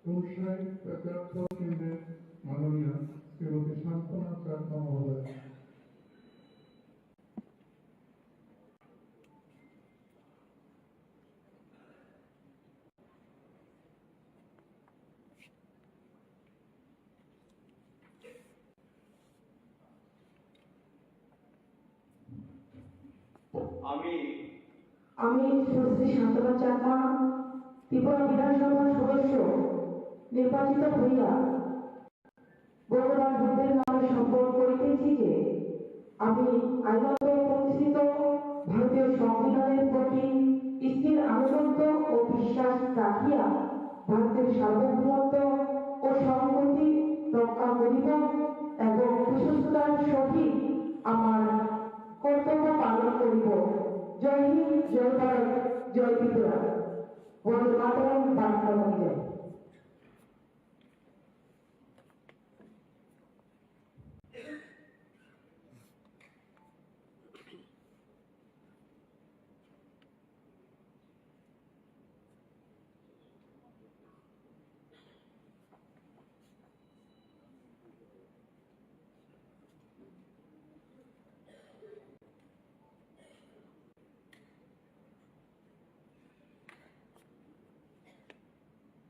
উনষাট পঁচাত্তর কেন্দ্রের মাননীয় শ্রীমতী সান্ত্বনা চাকমা মহোদয়। আমি আমি সুশ্রী শান্তনা চাকমা, ত্রিপুরা বিধানসভার সদস্য নির্বাচিত হইয়া ভগবান বুদ্ধের নামে শপথ করিতেছি যে আমি আইনত প্রতিষ্ঠিত ভারতীয় সংবিধানের প্রতি স্থির আনুগত্য ও বিশ্বাস রাখিয়া ভারতের সার্বভৌমত্ব ও সংহতি রক্ষা করিব এবং বিশ্বস্ততার সহিত আমার কর্তব্য পালন করিব। জয় হিন্দ, জয় ভারত, জয় ত্রিপুরা। বন্দে মাতরম, ভারত মাতা কি জয়।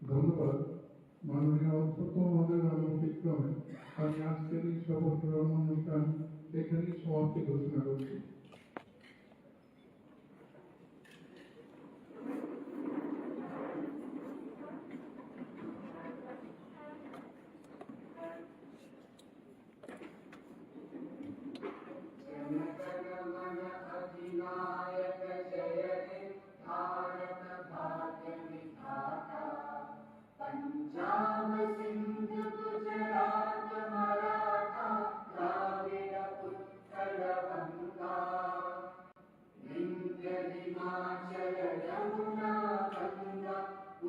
ধন্যবাদ। মাননীয় অধ্যক্ষ মহোদয়ের অনুমতি ক্রমে আমি আজকের এই শপথ গ্রহণ অনুষ্ঠান এখানেই সমাপ্তি ঘোষণা করছি। जन गण मन अधिनायक जय हे भारत भाग्य विधाता। पंजाब सिंध गुजरात मराठा द्राविड़ उत्कल बंगा। विंध्य हिमाचल यमुना गंगा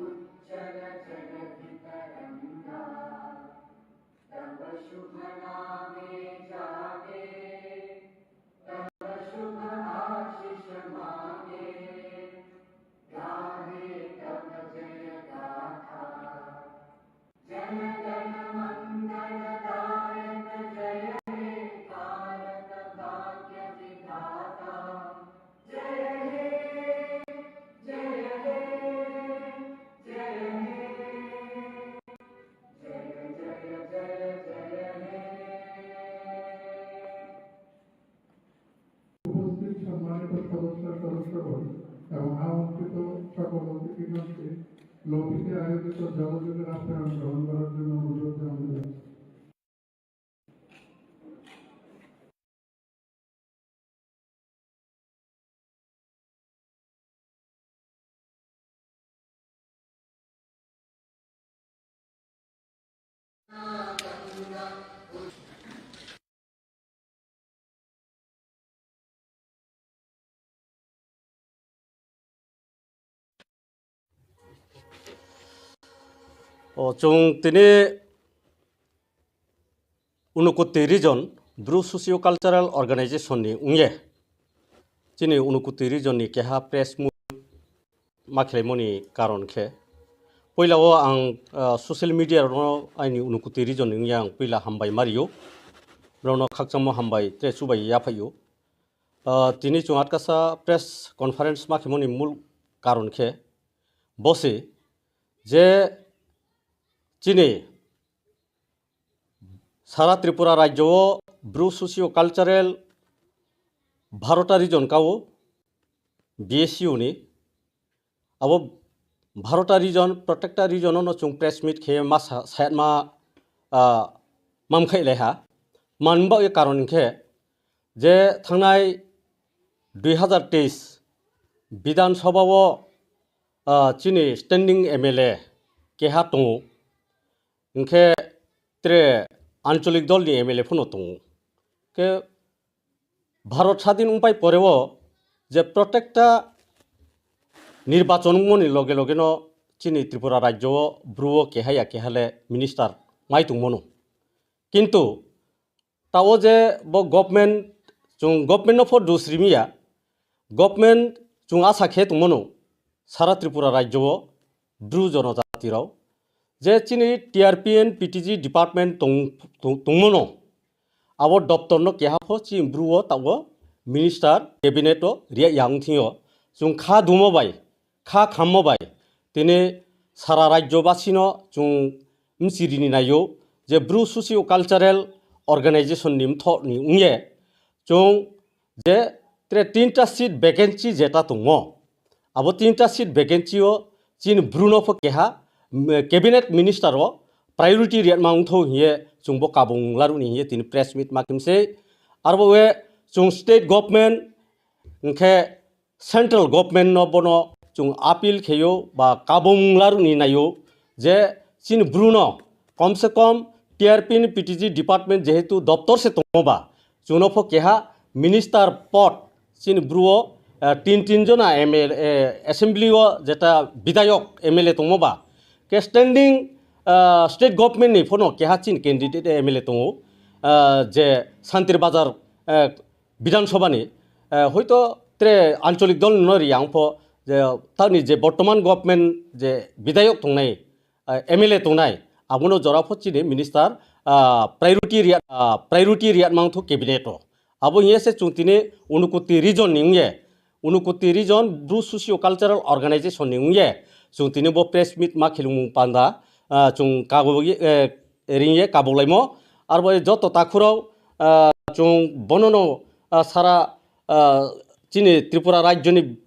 उज्जल जलधि तरंगा। तव शुभ नामे जागे, तव शुभ आशीष मागे, गाहे तव जय गाथा। जन गण मंगल दायक जय हे भारत भाग्य विधाता। जय हे, जय हे, जय हे। जय जय जय जय हे। উপস্থিত সম্মানিত সদস্য সদস্যগণ এবং আমন্ত্রিত সকল অতিথিগণকে লবিতে আয়োজিত জলযোগের আপ্যায়ন গ্রহণ করার জন্য অনুরোধ জানানো যাচ্ছে। O chwng tini Unakoti Region Bru Socio Cultural Organization ni wngye chini Unakoti Region ni keha press meet ma khlaimani karon khe, puila o ang, ah, social media rokno aini Unakoti Region ni wngya ang puila hambai ma rio, borokno khakchangma hambai tre chubai yaphaio. Ah, tini chwng atkasa press conference ma khaimani mul karon khe bo se je chini Sara Tripura rajyo o Bru Socio Cultural Bharota region kao B S U ni, abo Bharota region, protector region no chwng press meet khe ma sa-, sayatma, ah, mamkhai lai ha. Manba e karon hinkhe je thangnai dui hazar teis Bidhan Sabha o, ah, chini standing M L A keha tongo, hinkhe tre ancholik dol ni M L A phano tongo. Khe Bharot sadin wngpai poreo je protector nirbachon wngmani loge loge no chini Tripura rajyo o bru o keha ya keha le minister mai tongmano. Kintu tao je bo government, chwng government no pho dos rimiya, government chwng asa khe tongmano sara Tripura rajyo o bru jonojati rok je chini T R P and P T G department tong-, tong-, tongmano, abo doptor no keha pho chini bru o tao minister cabinet o riya yang thing yo. Chwng kha dumo bai, kha khammo bai tini sara rajyo basino chwng mchirini naio je Bru Socio Cultural Organization ni mtho ni wngye chwng je tre tinta seat vacancy jeta tongmo, abo tinta seat vacancy o chini bru no pho keha, mm, cabinet minister o priority riatma wngtho hiye chwngbo kabung laruni hiye tini press meet ma kimse. Arbo we chwng state government hwnkhe central government no bono chwng appeal kheyo ba kabung laruni naio je chini bru no kom se kom T R P ni P T G department jehetu doptor se tongo ba, chwngno pho keha minister pod chini bru o, eh, tin tin jona M L A, assembly o jeta bidayok M L A tongmo ba, ke standing, eh, state government ni phono keha chini candidate M L A tongo, eh, je Santir Bazar, eh, Bidhan Sabha ni, eh, hoito tre ancholik dol no ri ang pho je tani je bortoman government je bidayok tongnai, eh, M L A tongnai, abono jora pho chini minister, ah, priority riya-, ah, priority riat mangthu cabinet o. Abo hiye se chwng tini Unakoti region ni wngye, Unakoti region Bru Socio Cultural Organization ni wngye, chwng tini bo press meet ma khilumung panda, ah, chwng kabo, eh, ringye kabok laimo. Arbo joto takhurok, ah, chwng bonono, ah, sara, ah, chini Tripura rajyo ni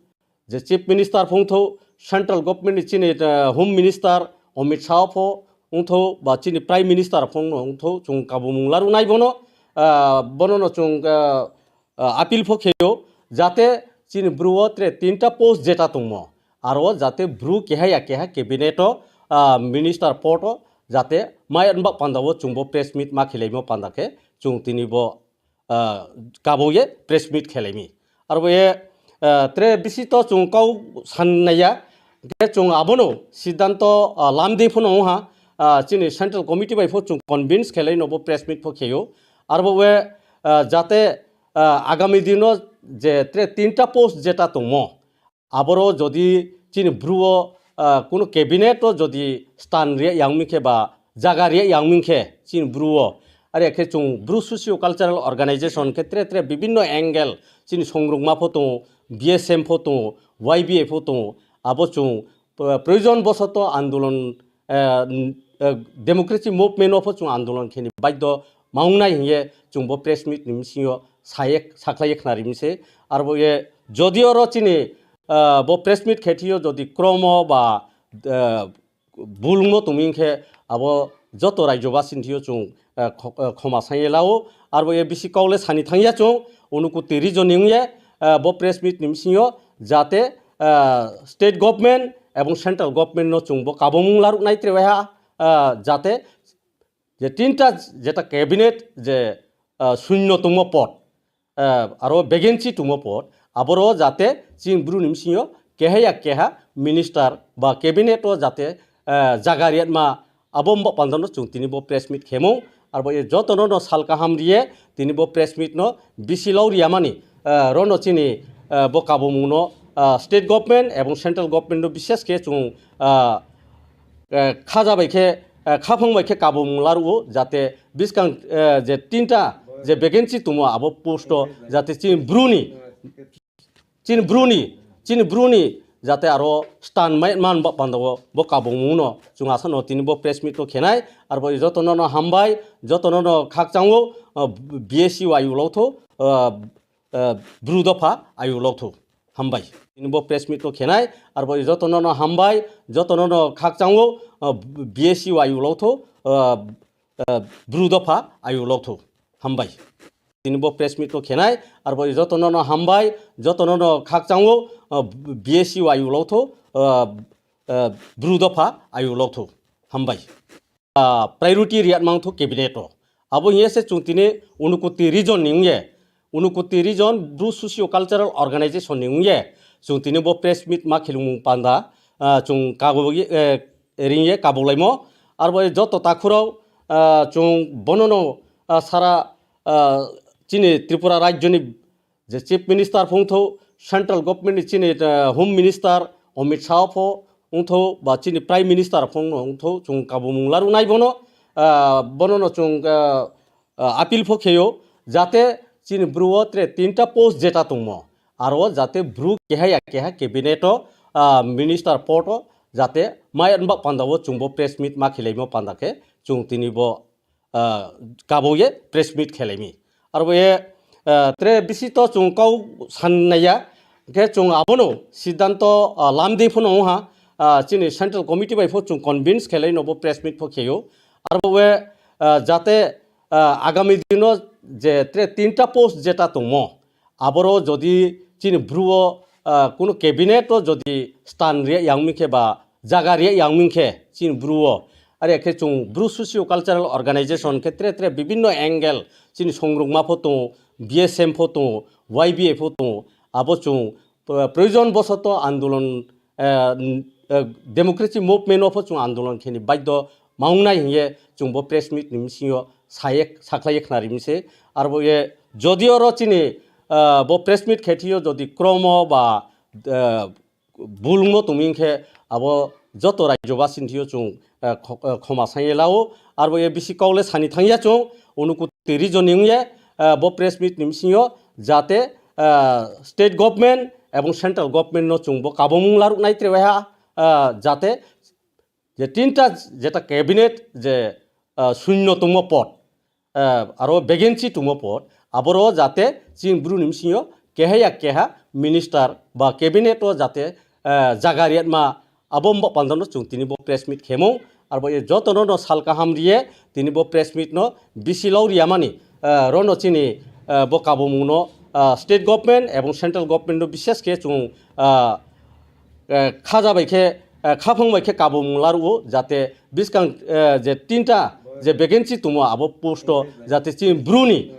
je Chief Minister pho wngtho, Central Government ni chini, eh, Home Minister Amit Shah pho wngtho, ba chini Prime Minister pho wngtho, chwng kabumung larunai bono, ah, bono no chwng, ah, ah, appeal pho kheyo, jate chini bru o tre tinta post jeta tongmo, aro jate bru keha ya keha cabinet o, ah, minister pod o jate mai anbak panda o chwngbo press meet ma khelaimo panda khe chwng tini bo ah, kabo ye press meet khelaimi. Arbo ye, ah, tre bisi to chwng kau san naiya, hwnkhe chwng abono siddhanto, ah, lamdi phano wngha, ah, chini central committee bai pho chwng convince khelai no bo press meet pho kheyo. Arbo we, ah, jate, ah, agami dino je tre tinta post jeta tongmo, aboro jodi chini bru o, ah, kuno cabinet o jodi stan riya yang ming khe ba jaga riya yang ming khe chini bru o, are khe chwng Bru Socio Cultural Organization khe tre tre bibinno angle chini songrukma pho tongo, B S M pho tongo, Y B A pho tongo, abo chwng, ah, proyojon bosoto andolon, eh, n-, eh, democracy movement o pho chwng andolon kheni baidho ma wngnai hiye chwng bo press meet ni bisingo saye, sakhlaiye khna rimse. Arbo ye jodi oro chini, ah, bo press meet khe thio jodi kromo ba, ah, bulungmo tongmi khe abo joto rajyo basini thio chwng, ah, kho-, ah, khoma sanye lao. Arbo ye bisi kok le sani thangya chwng Unakoti region ni wngye, ah, bo press meet ni bisingo jate, ah, state government ebong central government no chwng bo kabomung laruknai tre waiha, ah, jate je tinta jeta cabinet je, ah, sunyo tongmo pod, ah, aro vacancy tongmo pod, aboro jate chini bru ni bisingo keha ya keha minister ba cabinet o jate, ah, jaga riyatma abo mbo pandano chwng tini bo press meet khemo, arbo ye jotono no sal kaham riye tini bo press meet no bisi lau riyamani, ah, rono chini, ah, bo kabomung no, ah, state government ebong central government no bishes khe chwng, ah, eh, khaja bai khe, eh, khaphang bai khe kabung laru jate biskang, eh, je tinta je vacancy tumo abo post o jate chini bruni, chini bruni, chini bruni jate aro stan mai man ba panda o bo kabung mung no chwng asa no tini bo press meet no khenai arbo joto no no hambai joto no no khakchang o, eh, B S U I ulo tho, eh, ah, Bru dopha ayuk lokthu. Hambai. Tini bo press meet no khenai, arbo jotono no hambai, jotono no khakchango, ah, B S U ayuk lokthu, ah, ah, Bru dopha ayuk lokthu. Hambai. Tini bo press meet no khenai, arbo jotono no hambai, jotono no khakchango, ah, B S U ayuk lokthu, ah, ah, Bru dopha ayuk lokthu. Hambai. Ah, priority riyat mangthu cabinet o. Abo hiye se chwng tini Unakoti region ni wngye, Unakoti region Bru Socio Cultural Organization ni wngye, chwng tini bo press meet ma khilumung panda, ah, chwng kagogi, eh, ringye kabulaimo. Arbo joto takhurok, ah, chwng bonono, ah, sara, ah, chini Tripura rajyoni je Chief Minister phungtho, Central Government ni chini, eh, Home Minister Amit Shah pho wngtho, ba chini Prime Minister phungno wngtho, chwng kabumung larunai bono, ah, bonono chwng, ah, ah, appeal pho kheyo, jate chini Bru o tre tinta post jeta tongmo, aro jate Bru keha ya keha cabinet o, ah, minister pod o jate mai anba panda o chwngbo press meet ma khilaimo panda khe chwng tini bo ah, kabo ye press meet khelaimi. Arbo ye, ah, tre bisi to chwng kau san naiya, khe chwng abono siddhanto, ah, lamdi phano wngha, ah, chini Central Committee bai pho chwng convince khelai no bo press meet pho kheyo. Arbo we, ah, jate, ah, agami dino je tre tinta post jeta tongmo, aboro jodi chini Bru o, ah, kuno cabinet o jodi stan riya yangmi khe ba jaga riya yangmi khe chini Bru o, are khe chwng Bru Socio Cultural Organization khe tre tre bibinno angle chini songrukma pho tongo, B S M pho tongo, Y B A pho tongo, abo chwng, ah, proyojon bosoto andolon, ah, n-, ah, democracy movement o pho chwng andolon kheni baidho ma wngnai hiye chwng bo press meet ni bisingo saye, sakhlaiye khna rimse. Arbo ye jodi oro chini, ah, bo press meet khe thio jodi kromo ba, ah, bulungmo tongmi khe abo joto rajyobasini thio chwng, ah, kho-, ah, khoma sanye lao. Arbo ye bisi kok le sani thangya chwng Unakoti region ni wngye, ah, bo press meet ni bisingo jate, ah, state government ebong central government no chwng bo kabomung laruknai tre waiha, ah, jate je tinta jeta cabinet je, ah, sunyo tongmo pod, ah, aro vacancy tongmo pod, aboro jate chini Bru ni bisingo keha ya keha minister ba cabinet o jate, ah, jaga riyatma abo mbo pandano chwng tini bo press meet khemo, arbo e jotono no sal kaham riye tini bo press meet no bisi lau riyamani, ah, rono chini, ah, bo kabomung no, ah, state government ebong central government no bishes khe chwng, ah, eh, khaja bai khe, eh, khaphang bai khe kabomung laruo, jate biskang, eh, je tinta je vacancy tongmo abo post o jate chini Bru ni,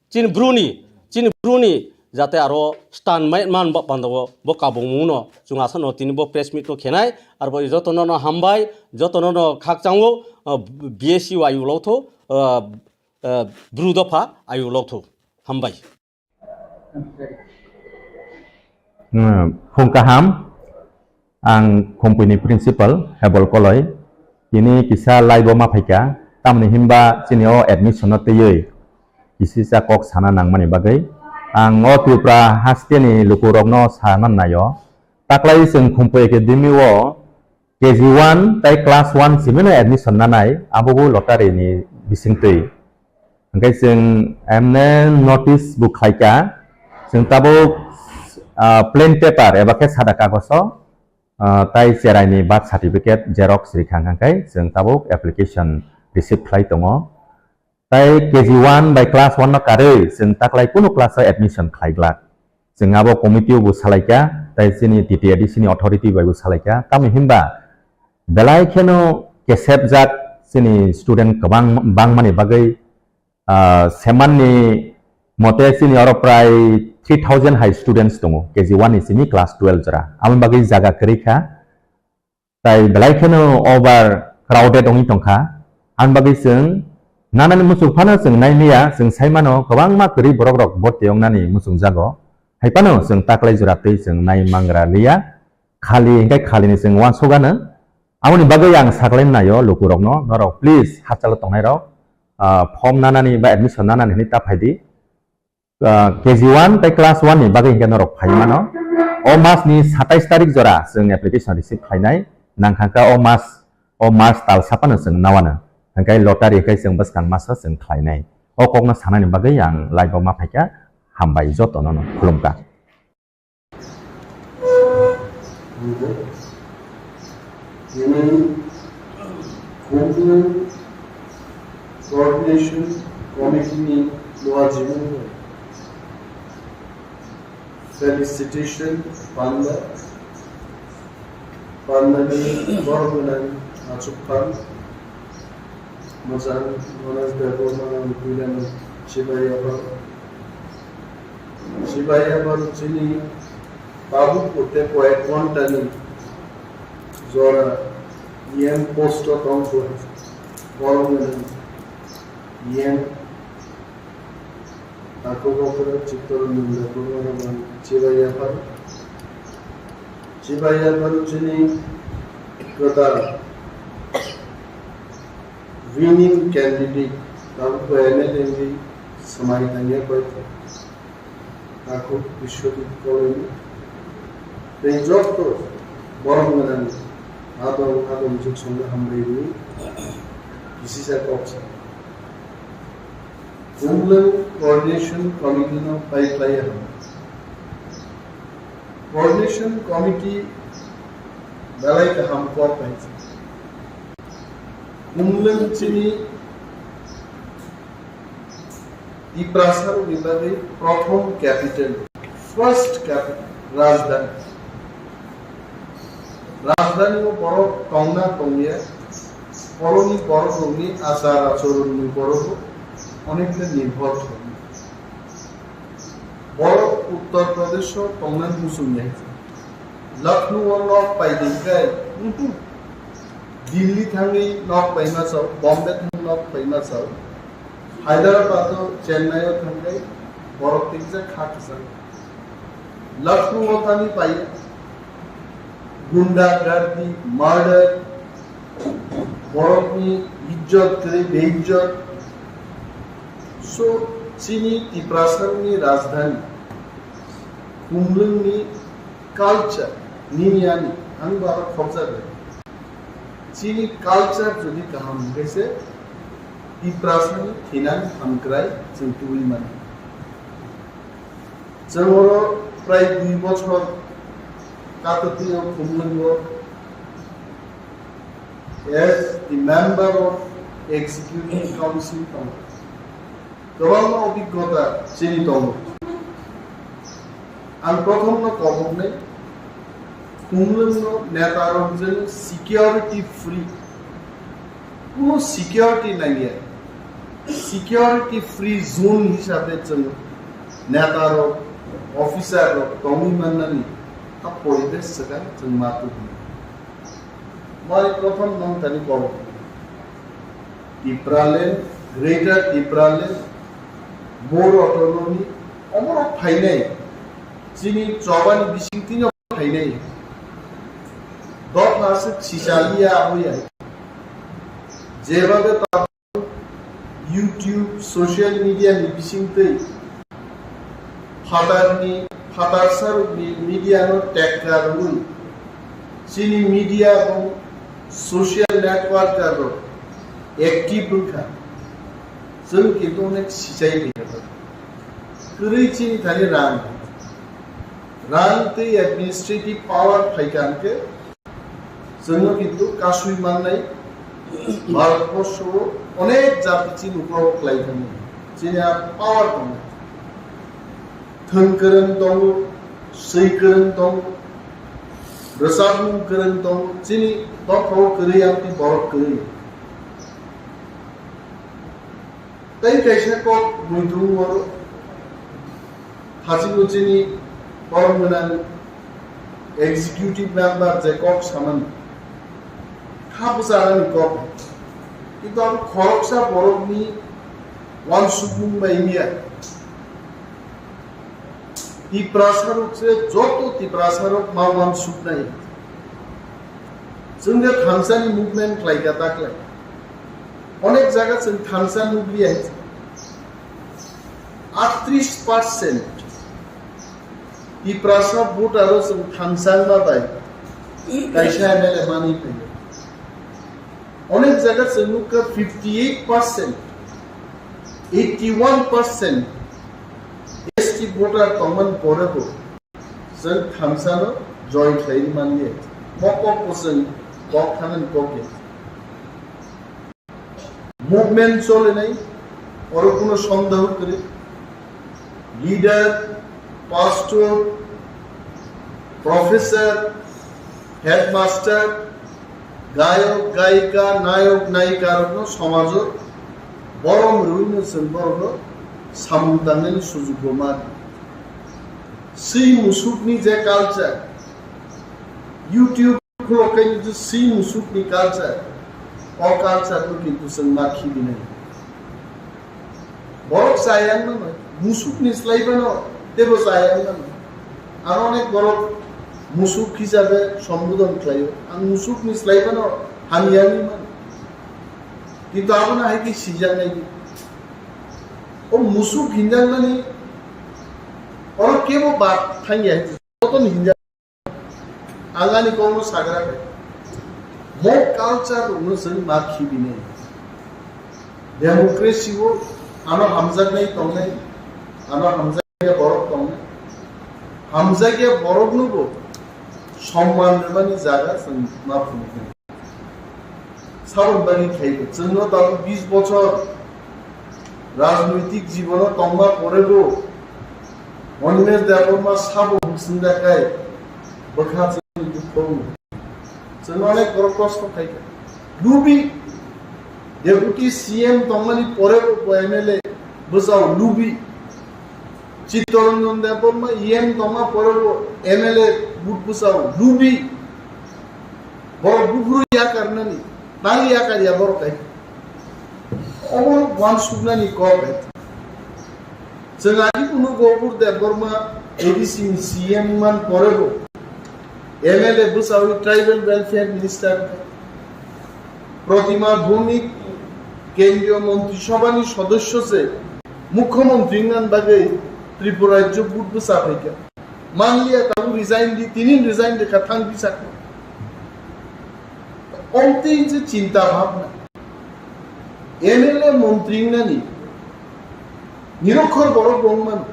chini Bru ni, chini Bru ni jate aro stan mai man ba panda o bo kabomung no chwng asa no tini bo press meet no khenai, arbo jotono no hambai, jotono no khakchango, eh, B S U ayuk loktho, eh, eh, Bru dopha ayuk loktho. Hambai. Hmm, phung kaham, ang Khumpui ni principal Hebol Koloi. Tini kisa live o ma phaikha, tamni hinba chini o admission no twiwi kisisa kok sana nangmani bagwi. Ang o Tripura haste ni lukurokno sana naio. Taklai chwng Khumpui Academy o K G one tai class one simino admission nanai, abo bo lottery ni bisingtwi. Hingke chwng emne notice bo khlaika, chwng tabuk, ah, plain paper eba khe sada kagoso, ah, tai cherai ni birth certificate xerox rikha hingke chwng tabuk application receive khlai tongo. Tai K G one bai class one no karwi chwng taklai kunu class o admission khlai glak. Chwng abo committee o bo salaikha, tai chini T T A D C ni authority bai bo salaikha. Tamni hinba belai kheno kesepjak chini student kwbang bangmani bagwi, ah, semanni mote chini oro prai three thousand hai students tongo, K G one ni simi class twelve jora. Aboni bagwi jaga kwrwi kha. Tai belai kheno over crowded wngwi tongkha. Ang bagwi chwng nanani muchung phano chwng naimaya, chwng saimano kwbangma kwrwi borok rok borti wngnani muchung jago. Hai phano chwng taklai jora twi chwng nai mangra liya. Khali hingke khali ni chwng uansuk ano. Aboni bagwi ang saklai naio lukurokno, norok please hachalo tongnai rok, ah, form nanani ba admission nanani hinwi ta phaidi. Ah, K G one tai class one ni bagwi hinkhe norok phai mano. O mas ni satais tarik jora chwng application receive khlainai, nangkha kha o mas, o March tal sapano chwng nawano. Hinkhe lottery hinkhe chwng bwskang masa chwng khlainai. O kokno sanani bagwi ang live o ma phaikha. Hambai jotono no khulumkha. Nini Khumlwng Coordination Committee ni luajimungo felicitation panda, pandani borok gwnang achukphang. Mwchang Ganesh Debbarma no puilano chibai yaphar. Chibai yaphar chini tabuk tei koyek ghontani jora E M post o tongkha. Borok gwnang E M Takhuk okra Chittaranjan Debbarma no chibai yaphar. Chibai yaphar chini kwtal winning candidate tabuk M L A ni swmai tangya bai Takhuk Biswajit Koloi tei joto borok gwnang adong adong juk songno hambai rwi kisisa kok sa. Khumlwng Coordination Committee no pai khlai ya. Coordination Committee belai kaham kok bai. Khumlwng chini Tiprasa rokni bagwi prothom capital, first capital, rajdhani. Rajdhani o borok tongna tongya, borokni borok rokni achar achoron ni borok onek ta nirbhor thangwi. Borok Uttar Pradesh o tongna muchungya. Lucknow o nok pai di kai, Delhi thangwi nok pai ma chao, Bombay thangwi nok pai ma chao. Hyderabad o Chennai o thangwi borok tei kisa kha kwchang. Lucknow o thangwi pai gunda gardi, murder, borokni ijjot kwrwi beijjot. So, chini Tiprasani rajdhani, Khumlwngni culture, nini ani, ang bo aro khorokjak bai. Chini culture jodi kaham hwnkhe se Tiprasani thinang hamkrai chwng tubui mano. Chwng oro prai dui bochor Katatwi o Khumlwngo as the member of executive council tongo. Kwbangma obhiggota chini tongo. Ang prothomno koboknai, Khumlwngno netarok jeno security free, kuno security nangya, security free zone hisabe chwng netarok, officerrok tongwi mannani a poribesh swkang chwng ma tubu. Moi prothom nong thani kok. Tipraland, Greater Tipraland, more autonomy, omorok phainai. Chini chobani bisingtwino phainai. Dopha se sisaliya aboya. Jebabe ta YouTube, social media ni bisingtwi phatarni, phatarsarokni media no tekka rwwi chini media bo social networker rok active wngkha. Chwng kintu onek sichai phaikha. Kwrwi chini thani rang. Rang tei administrative power phaikha hwnkhe chwngno kintu kasui mannai. Bharatborsho o onek jati chini uklogo kwlai thangwi chini a power tongo. Thwng kwrwng tongo, swi kwrwng tongo, rwchapmung kwrwng tongo, chini dophao kwrwi amtwi borok kwrwi. Tei kaisa kok muitu oro thachingbo chini borok gwnang executive member je kok samani kha bwcharani kok. Kintu abo khoroksa borokni uansukmung bai wngya. Tiprasarok se joto Tiprasarok ma uansuknai. Chwng je thansani movement khlaikha taklai. Onek jaga chwng thansa nukliya. Aatris percent Tiprasa voter o chwng thansangma bai kaisa M L A manwi phaio. Onek jaga chwng nukha fifty eight percent, eighty one percent S T voter tongmani pore bo chwng thamsano join khlaiwi manya. Bo kokbo chwng kok thangnani kok ya. Movement cholinai, oro kuno sondeho kwrwi. Leader, pastor, professor, headmaster, gayok, gayika, nayok, nayika rokno somajo borom rwino chwng borokno samung tangnani sujukbo mano. Swi musukni je culture, YouTube khulok khe nini swi musukni culture, o culture no kintu chwng ma khibinai. Borok chaya wngmano, musukni slai phano teibo chaya wngmano. Aro onek borok musuk hisabe sombodon khlaio, ang musukni slai phano hamya wngwi mano. Kintu abono hai khe sijaknai di. O musuk hinjakmani oro kebo bad thangya, jotono hinjak. Ang ani kokno sagra khe, mo culture rokno chwng ma khibinai. Democracy o ano hamjaknai tongnai, ano hamjakya borok tongnai. Hamjakya borokno bo somman rwmani jaga chwng ma phunuknai. Saboni bagwi khlaiwi chwngno tabuk bis bochor rajnoitik jibono tongma porebo Animesh Debbarma sabo hwswngjaknai bwkha chwngni dukho wngo. Chwngno onek borok kosto khaikha. Lubi deputy C M tongmani porebo bo M L A bwsao lubi. Chittaranjan Debbarma E M tongma porebo M L A vote bwsao lubi. Borok buphuru yakarnani, tang yakarya borok hai. Obo wansuknani kok hai. Chwng agi phunu Gopur Debbarma A D C ni C M man porebo M L A bwsawi Tribal Welfare Minister Protima Bhumik Kendriya Montri Sabhani sodosyo se Mukhyamantri wngna bagwi Tripura rajyo vote bwsa phaikha. Manliya tabuk resign di, tini resign rwkha thang bisakno. Omtwi je chinta bhabna. M L A montri wngnani nirokhor borok bo wngmano.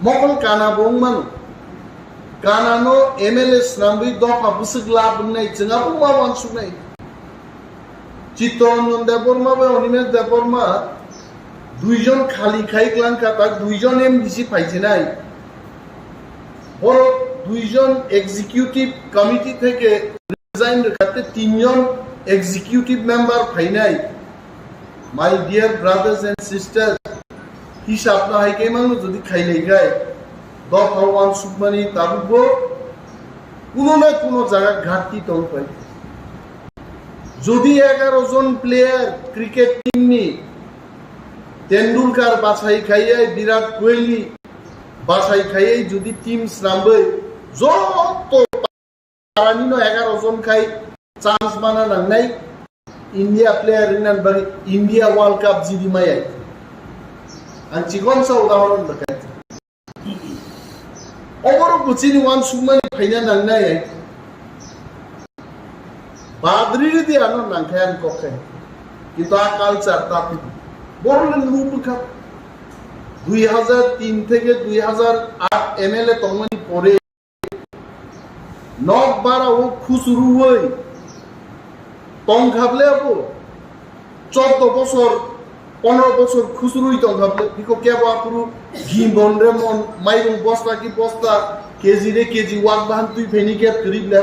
Mokol kana bo wngmano. Kanano M L A swnamwi dopha bwswk lab wngnai chwng abo ma wansuknai. Chittaranjan Debbarma bai Animesh Debbarma duijon khali khai klangkha, tak duijon M D C phaijinai. Borok duijon executive committee theke resign rwkha tei tinjon executive member phainai. My dear brothers and sisters, hisab no hai khe mangno jodi khailai khai, dopha wansukmani tabukbo kuno na kuno jaga ghatki tong pai. Jodi egaro jon player cricket team ni Tendulkar bachai khaiye, Virat Kohli bachai khaiye, jodi team swnambai joto parani no egaro jon khai chance mana nangnai India player wngna bagwi India World Cup jidi maya. Ang chikon sa udahoron bakai. Oborok bo chini wansukmani phaina nangnai. Badri ridi ano nangkhe ang kok khe. Kintu a culture ta phi. Borok le nuhu bwkha. Dui hazar tin theke dui hazar aat M L A tongmani pore nok bara o khusuruwi tongkha ble abo. Chordo bosor, pondro bosor khusurwi tongkha ble, biko kebo aphuru gimbon re mon, mairung bosta ki bosta, K G re K G wak bahan twi phaini khe kwrwi ble.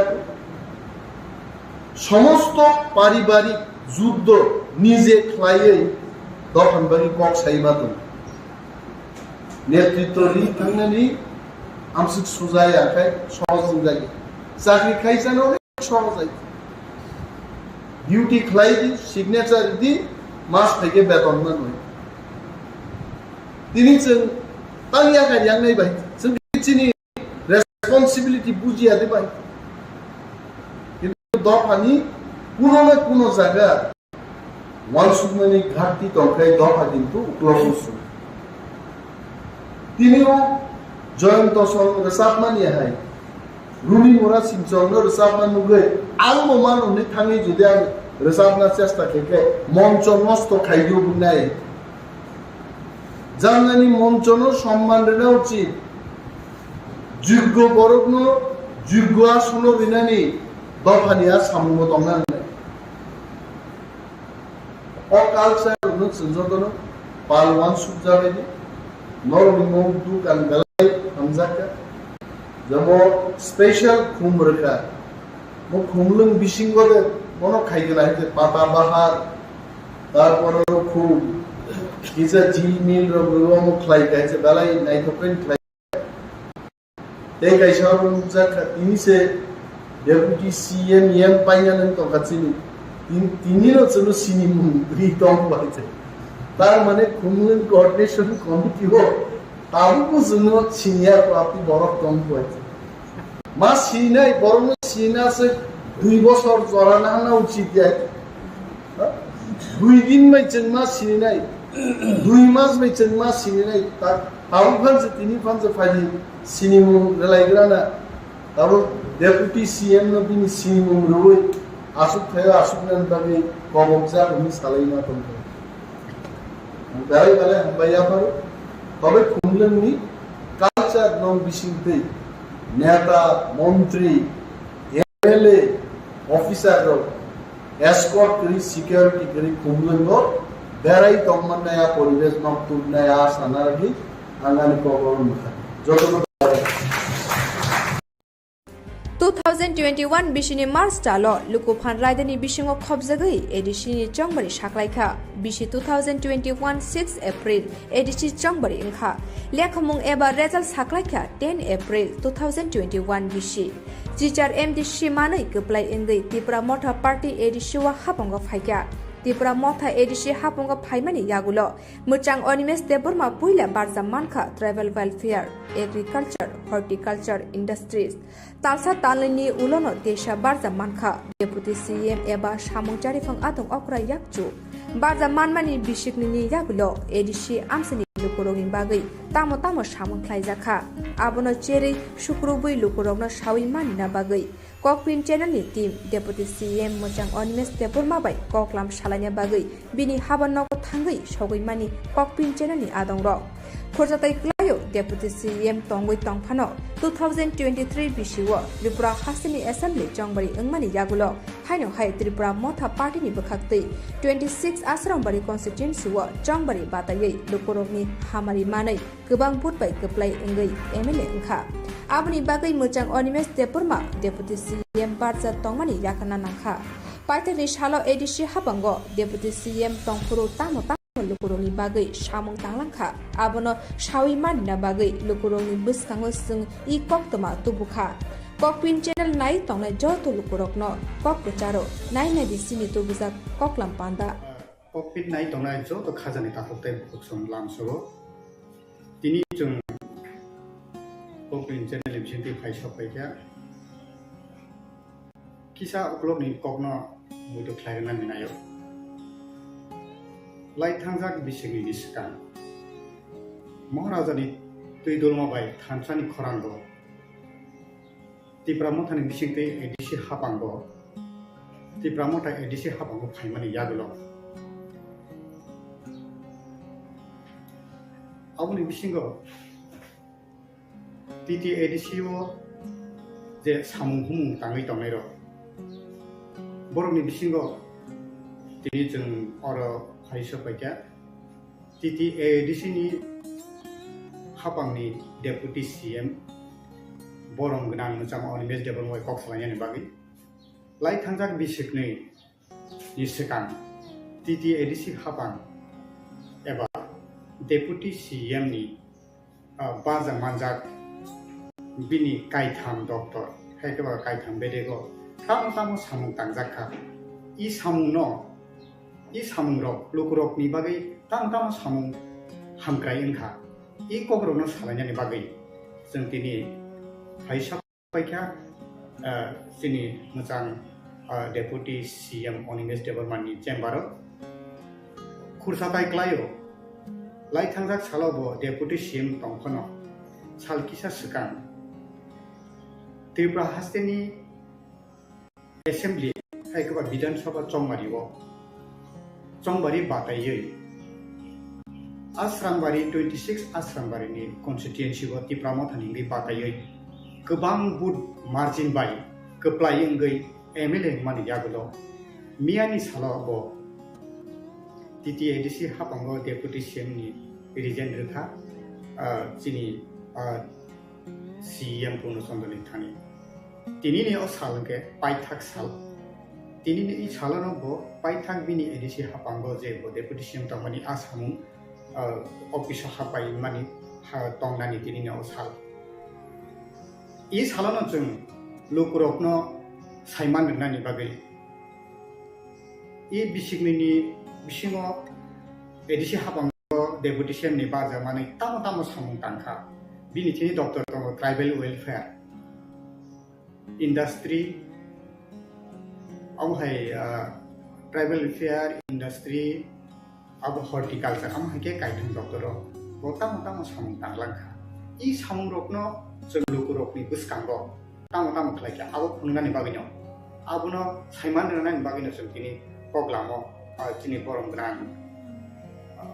Somosto paribarik juddo nije khlaiwi dophan bagwi kok sai ma tongo. Netritwo ri thangnani amswk suja ya khai sohoj wngjagwi. Chakri khaisano sohoj ai. Duty khlai di, signature di, mas phaikhe beton manwi. Tini chwng tang yakar yangnai bai, chwng chini responsibility bujiya de bai. Kintu dophani kuno na kuno jaga wansukmani ghatki tongkhe dopha kintu uklogo su. Tini o Joyonto song rwchapmani hai. Runi Mura Singchong no rwchapma nugwi ang bo mano hwnwi thangwi jodi ang rwchapna chesta khe khe moncho nosto khaigwi bunai. Janani monchono somman rina uchit. Joggo borokno joggo asono rinani dophani a samungo tongna nangnai. O culture no chwng jotono pal wansuk jabaidi. Norokni mung duk ang belai hamjakha. Jabo special khum rwkha. Bo khumlwng bisingo de bono khaigwla hai je pata bahar, tarpore oro khum kisa jil mil rok rwwi omo khlai kha hai je belai naithok khe khlai. Tei kaisa oro nukjak kha tini se deputy C M M paina nang tongkha chini. Tin-, tini no chwngno sinimung ri tong bai je. Tar mane khumlwng coordination committee o tabukbo chwngno siniya kwlapni borok tong bai je. Ma sinai, borokno sina se dui bosor jora na hana uchit ya. Dui din bai chwng ma sininai, dui mas bai chwng ma sininai, ta-, tabuk phan se tini phan se phaidi sinimung rwlaigrana, tabuk deputy C M no bini sinimung rwui aswk thaio aswk nani bagwi kobokjak hwnwi salai ma tongkha. Belai belai hambai yapharo, tobe khumlwngni culture nong bisingtwi neta, montri, M L A officer rok escort kwrwi, security kwrwi khumlwngo berai tongmannai, a poribesh nok tubnai, a sana rwgwi ang ani kok oro nukha. Jotono Two thousand twenty-one bisini March talo Lukuphan raidani bisingo khobjagwi A D C ni chongbari saklaikha. Bisi two thousand twenty-one six April A D C chongbari wngkha. Lekhamung eba result saklaikha ten April two thousand twenty-one bisi. Chichar M D C manwi kwplai wngwi Tipra Motha Party A D C o hapango phaikha. Tipra Motha A D C hapango phaimani yagulo mwchang Animesh Debbarma puila barjak mankha Tribal Welfare, Agriculture, Horticulture, Industries. Talsa talnwini ulono teisa barjak mankha. Deputy C M eba samung chariphang adong okra yakchu. Barjak manmani bisiknini yagulo A D C amsani lukurokni bagwi tamo tamo samung khlaijakha. Abono cherwi sukrubwi lukurokno sawi manina bagwi Kokpin channel ni team Deputy C M mwchang Animesh Debbarma bai koklam salaina bagwi bini haba nogo thangwi sogwi mani Kokpin channel ni adong rok. Khurjatai kwlaio Deputy C M tongwi tongphano two thousand twenty-three bisi o Tripura hasteni Assembly chongbari wngmani yagulo haino hai Tripura Motha Party ni bwkhaktwi twenty-six Asrambari constituency o chongbari bataiwi lukurokni hamari manwi kwbang vote bai kwplai wngwi M L A wngkha. Aboni bagwi mwchang Animesh Debbarma Deputy C M barjak tongmani yakharna nangkha. Paithakni salo A D C hapango Deputy C M tongphuru tamo tamo lukurokni bagwi samung tanglangkha. Abono sawi manina bagwi lukurokni bwskango chwng i koktwma tubukha. Kokpin channel nai tongnai joto lukurokno kok kwcharo nai nai di sini tubujak koklam panda. Kokpin nai tongnai joto khajani takhuk tei bukhuk chwng lamsogo. Tini chwng Kokpin channel ni bisingtwi phai sok paikha. Kisa uklokni kokno muitu khlai rwna ninaio. Lai thangjak bisikni ni swkang Maharajani twi dulma bai thansani khorango Tipra Mothani bisingtwi A D C hapango, Tipra Motha A D C hapango phaimani yagulo. Aboni bisingo T T A D C o je samung humung tangwi tongnairok, borokni bisingo tini chwng oro phai sok paikha. T T A D C ni hapangni Deputy C M borom gwnang mwchang Animesh Debbarma bai kok salainani bagwi lai thangjak bisiknwi ni swkang T T A D C hapang eba Deputy C M ni, ah, baja manjak bini kaitham doptor, hai khe ba kaitham bedego tamo tamo samung tangjak kha. I samungno, i samungrok lukurokni bagwi tamo tamo samung hamkrai wngkha. I kokrokno salainani bagwi chwng tini phaisa paikha, ah, chini mwchang, ah, Deputy C M Animesh Debbarma ni chamber o khursa tai klaio. Lai thangjak salo bo Deputy C M tongphano sal kisa swkang Tripura hasteni Assembly, hai khe ba Bidhan Sabha chongmari o, chongbari bataiwi Asrambari twenty six Asrambari ni constituency o Tipra Motha ni wngwi pataiwi kwbang vote margin bai kwplai wngwi M L A wngmani yagulo miyani salo bo T T A D C hapango Deputy C M ni resign rwkha, ah, chini, ah, C M Purno Chandra ni thani. Tinini o sal hwnkhe paithak sal. Tinini i salono bo paithak bini A D C hapango je bo Deputy C M tongmani a samung, ah, office o hapai mani ha tongnani tinini o sal. I salono chwng lukurokno saiman rwnani bagwi i bisiknini bisingo A D C hapango Deputy C M ni baja manwi tamo tamo samung tangkha. Bini thini doptor tongo tribal welfare, industry, omo hai, ah, tribal welfare, industry, abo horticulture, amo hai khe kaithang doptor o bo tamo tamo samung tanglang kha. I samung rokno chwng lukurokni bwskango tamo tamo khlai kha, abo phunuknani bagwino, abono saiman rwnani bagwino chwng tini kok lamo, ah, chini borom gwnang, ah,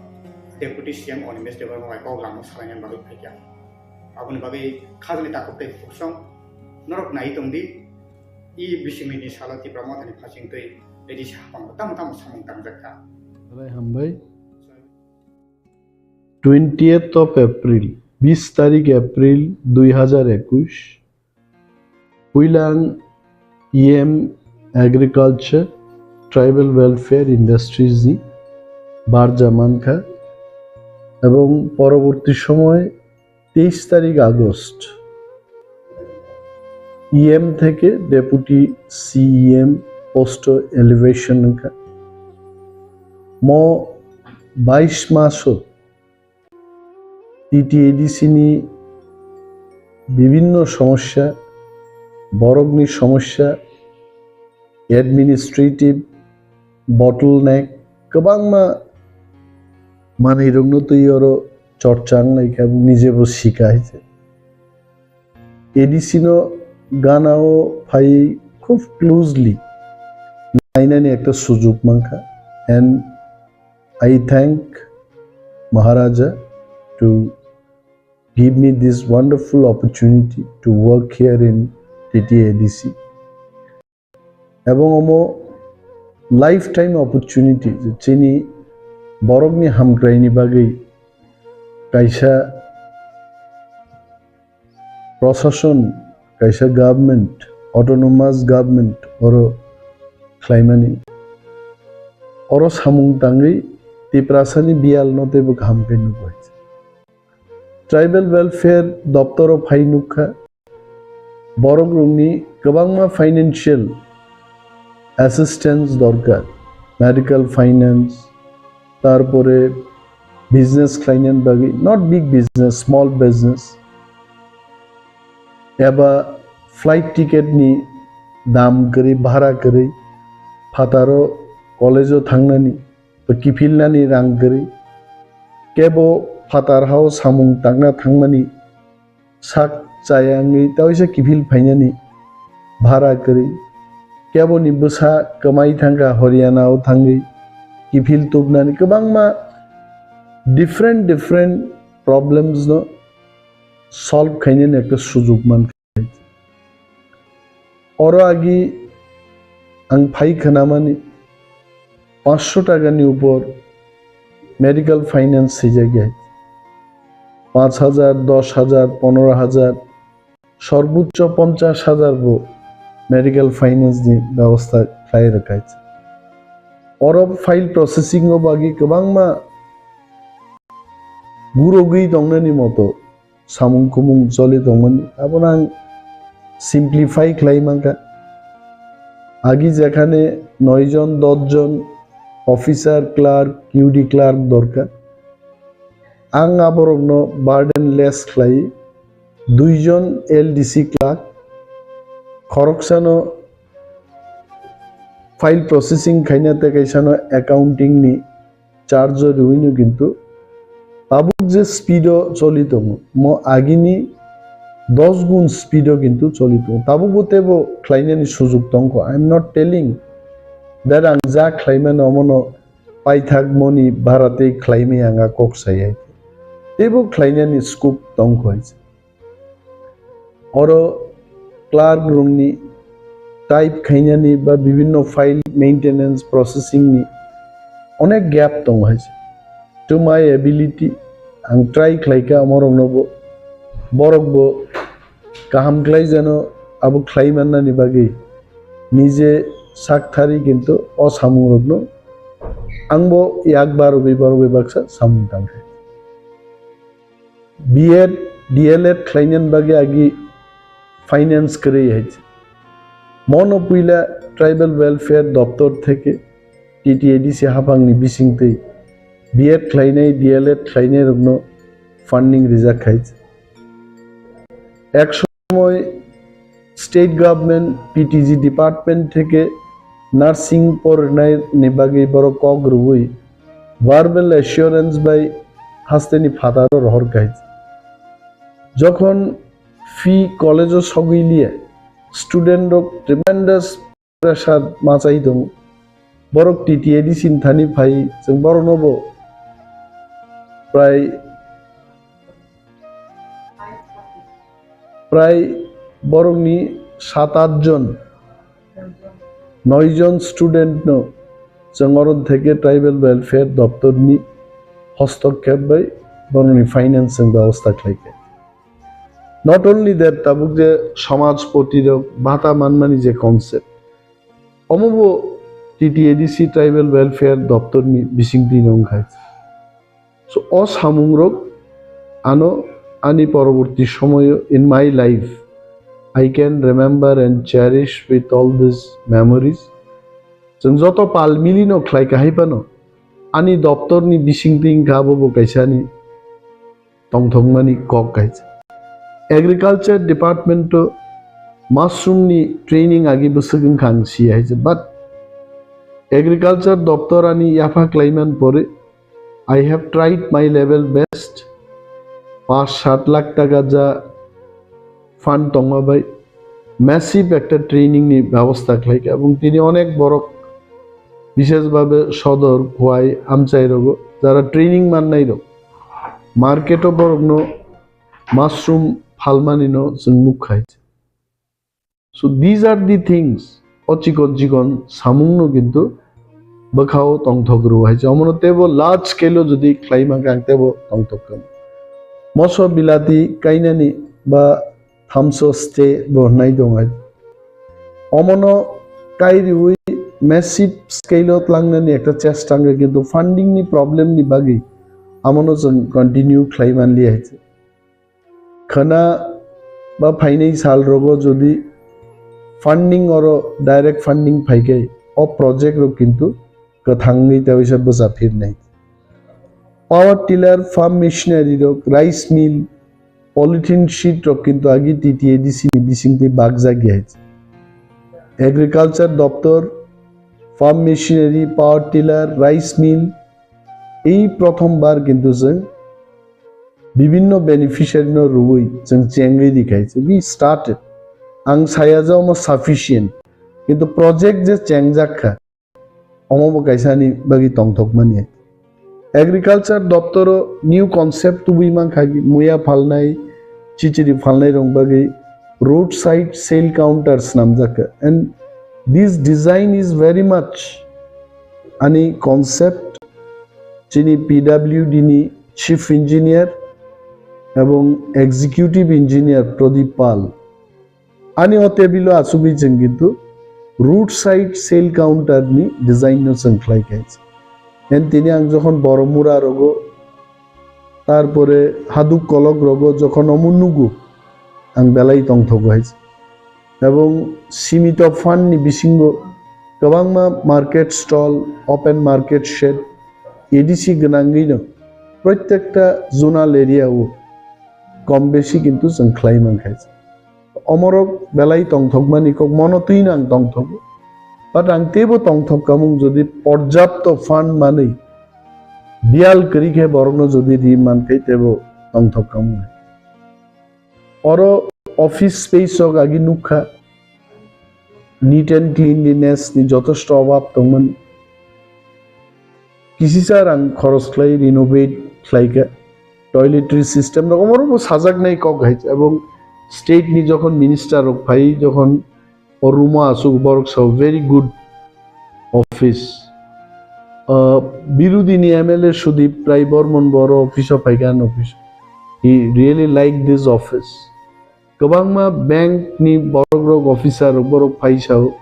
Deputy C M Animesh Debbarma bai kok lamo salainani bagwi phai kha. Aboni bagwi khajani takhuk tei fuksong norok nai tong di, i bisingni salo Tipra Mothani phasing twi A D C hapango tamo tamo samung tangjak kha. Belai hambai. Twentieth of April, bis tarik April dui hajar ekush, puila ang E M Agriculture, Tribal Welfare, Industries ni barja mankha, ebong poroborti somoy teis tarik August E M theke Deputy C E M post o elevation wngkha. Mo bais maso T T A D C ni bibinno somosya, borokni somosya, administrative bottleneck, kwbangma manwirokno twi oro chorcha wngnai khe, nije bo sika hai se. A D C no gana o phai khub closely nainani ekta sujuk mankha, and I thank Maharaja to give me this wonderful opportunity to work here in T T A D C. Ebong omo lifetime opportunity je chini borokni hamkraini bagwi kaisa prosason, kaisa government, autonomous government oro khlaimani. Oro samung tangwi Tiprasani biyalno teibo kaham khe nukbai. Tribal Welfare doptoro phai nukha, borokrokni kwbangma financial assistance dorkar, medical finance, tarpore business khlainani bagwi, not big business, small business, eba flight ticket ni dam kwrwi, bhara kwrwi, phataro college o thangnani, to kiphilnani rang kwrwi, kebo phatar hao samung tangna thangmani sak chaya wngwi taisa kiphil phainani bhara kwrwi, keboni bwsa kwmai thangkha Haryana o thangwi kiphil tubnani, kwbangma different different problems no solve khainani ekta sujuk mankha. Oro agi ang phai khnamani panchsho takani upor medical finance swijak ya. Panch hajar, dos hajar, ponero hajar, sorbochcho ponchash hajar bo medical finance ni bebosta khlai rwkha. Oro file processing o bagwi kwbangma gurogwi tongnani moto samung kumung choli tongmani, abono ang simplify khlai mankha. Agi jekhane noi jon, dos jon officer, clerk, Q D clerk dorkar, ang aborokno burden less khlai, dui jon L D C clerk, khoroksano file processing khaina tei kaisano accounting ni charge o rwino kintu tabuk je speed o choli tongo, mo agini dos gun speed o kintu choli tongo. Tabukbo teibo khlainani sujuk tongkho. I am not telling that ang ja khlaimano omono paithakmoni baratei khlaimaya ang a kok sai hai. Teibo khlainani scope tongkho hai. Oro clerk rokni type khainani ba bibinno file maintenance processing ni onek gap tongo hai. To my ability, ang try khlaikha amorokno bo, borok bo kaham khlai jano abo khlai mannani bagwi nije sak thari kintu o samungrokno angbo yak barogwi borogwi baksa samung tangkha. B Ed, D L Ed khlainani bagwi agi finance kwrwi hai. Mono puila Tribal Welfare Doptor theke T T A D C haphangni bisingtwi B Ed khlainai, D L Ed khlainai rokno funding rijak khai. Ek somoy state government P T G department theke nursing pornai ni bagwi borok kok rwui verbal assurance bai hasteni phataro rohor khai. Jokhon fee college o sogwi liya, student rok tremendous pressure machai tongo. Borok T T A D C ni thani phai, chwng borokno bo prai, prai borokni sat aath jon, noi jon student no chwng oron theke Tribal Welfare Doptor ni hostokkhep bai borokni finance chwng bebosta khlaikha. Not only that, tabuk je somajpoti rok bhata manmani je concept, omo bo T T A D C Tribal Welfare Doptor ni bisingtwi no wngkha. So, o samung rok ano ani poroborti somoyo in my life, I can remember and cherish with all these memories. Chwng joto pal mili no khlai kahai phano ani doptor ni bisingtwi wngkha abo bo kaisa ani tongthokmani kok kaisa. Agriculture department o mushroom ni training agi bwswk wngkha ang si hai se, but agriculture doptor ani yapha khlaiman pore I have tried my level best. Panch sat lakh taka ja fund tongma bai massive ekta training ni bebosta khlaikha, ebong tini onek borok, bishesh bhabe Sodor, Khowai, Amchai rogo jara training mannai rok, market o borokno mushroom phalmani no chwng nukha. So these are the things, o chikon chikon samung no kintu bwkhao tongthok rwo hai. Omono tebo large scale o jodi khlai mankha ang tebo tongthok kha. Moso bilati kainani ba thamso stay bo hnai dong hai. Omono kai riwi massive scale o tlangnani ekta chesta wngkha, kintu funding ni problem ni bagwi amono chwng continue khlai manli hai. Khwna ba phainai sal rogo jodi funding oro direct funding phaikhai, o project rok kintu kwthangwi teisa bwcha phirnai. Power tiller, farm machinery rok, rice mill, polythene sheet rok kintu agi T T A D C ni bisingtwi bakjak ya. Agriculture doptor, farm machinery, power tiller, rice mill, ei prothom bar kintu chwng bibinno beneficiary no rwui chwng chengwi rikhai. We started. Ang saya je omo sufficient. Kintu project je chengjak kha, omo bo kaisa ni bagwi tongthokmani. Agriculture doptoro new concept tubui mankha, muya phalnai, chichiri phalnai rok bagwi roadside sale counters namjak kha. And this design is very much ani concept chini P W D ni chief engineer ebong executive engineer Pradip Pal. Ani o table o achugwi chwng kintu roadside sale counter ni design no chwng khlai kha. And tini ang jokhon Boromura rogo, tarpore Haduk Kolok rogo jokhon omo nugo, ang belai tongthogo hai. Ebong simito fund ni bisingo kwbangma market stall, open market shed, A D C gwnangwi no protekta zonal area o kom besi kintu chwng khlai mankha. Omorok belai tongthokmani kok mono twi nang tongthogo. But ang teibo tongthok kamung jodi porjapto fund manwi biyal kwrwi khe borokno jodi ri mankhe teibo tongthok kamung. Oro office space rok agi nukha, neat and cleanliness ni jotosto obab tongmani. kisisa rang khoros khlai renovate khlai kha, toiletry system rok omo rok bo sajak nai kok hai, ebong state ni jokhon minister rok phai jokhon o room o asuk borok sa very good office. Uh, Birudini M L A Sudip Rai Bormon boro office o phai kha, office, he really like this office. Kwbangma bank ni borok rok officer rok borok phai sao,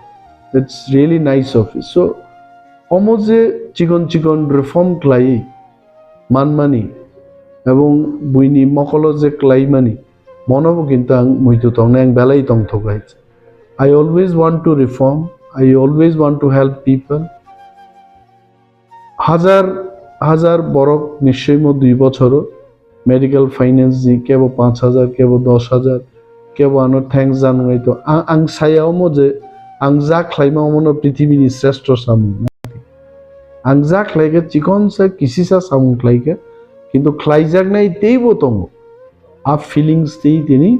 it's really nice office. So omo je chikon chikon reform khlai manmani ebong buini mokolo je khlaimani mono bo kintu ang muitu tongnai, ang belai tongthok hai. I always want to reform, I always want to help people. Hajar hajar borok nischoi mo dui bochoro medical finance ni kebo panch hajar, kebo dos hajar, kebo ano thanks janai to. Ang, ang saya omo je ang ja khlaima omo no prithibini sreshto samung. Ang ja khlai khe chikon sa kisisa samung khlai khe, kintu khlaijaknai teibo tongo. A feelings tei tini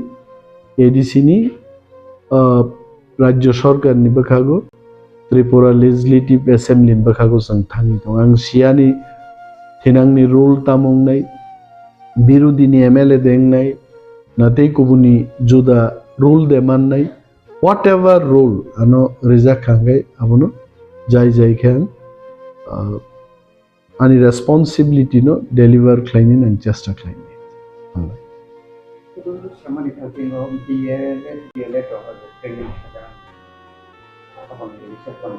A D C ni, uh, Rajya Sarkar ni bwkhago, Tripura Legislative Assembly ni bwkhago chwng thangwi tongo. Ang siyani thinangni role tamo wngnai, birodini M L A de wngnai, na tei kubuni juda role de mannai, whatever role ano rijak kha hwnkhe abono jai jai khe ang, uh, ani responsibility no deliver khlainani ang chesta khlainai. Hambai. Samani thangsingo B A, D L Ed rok training khaga. Aboni research kono.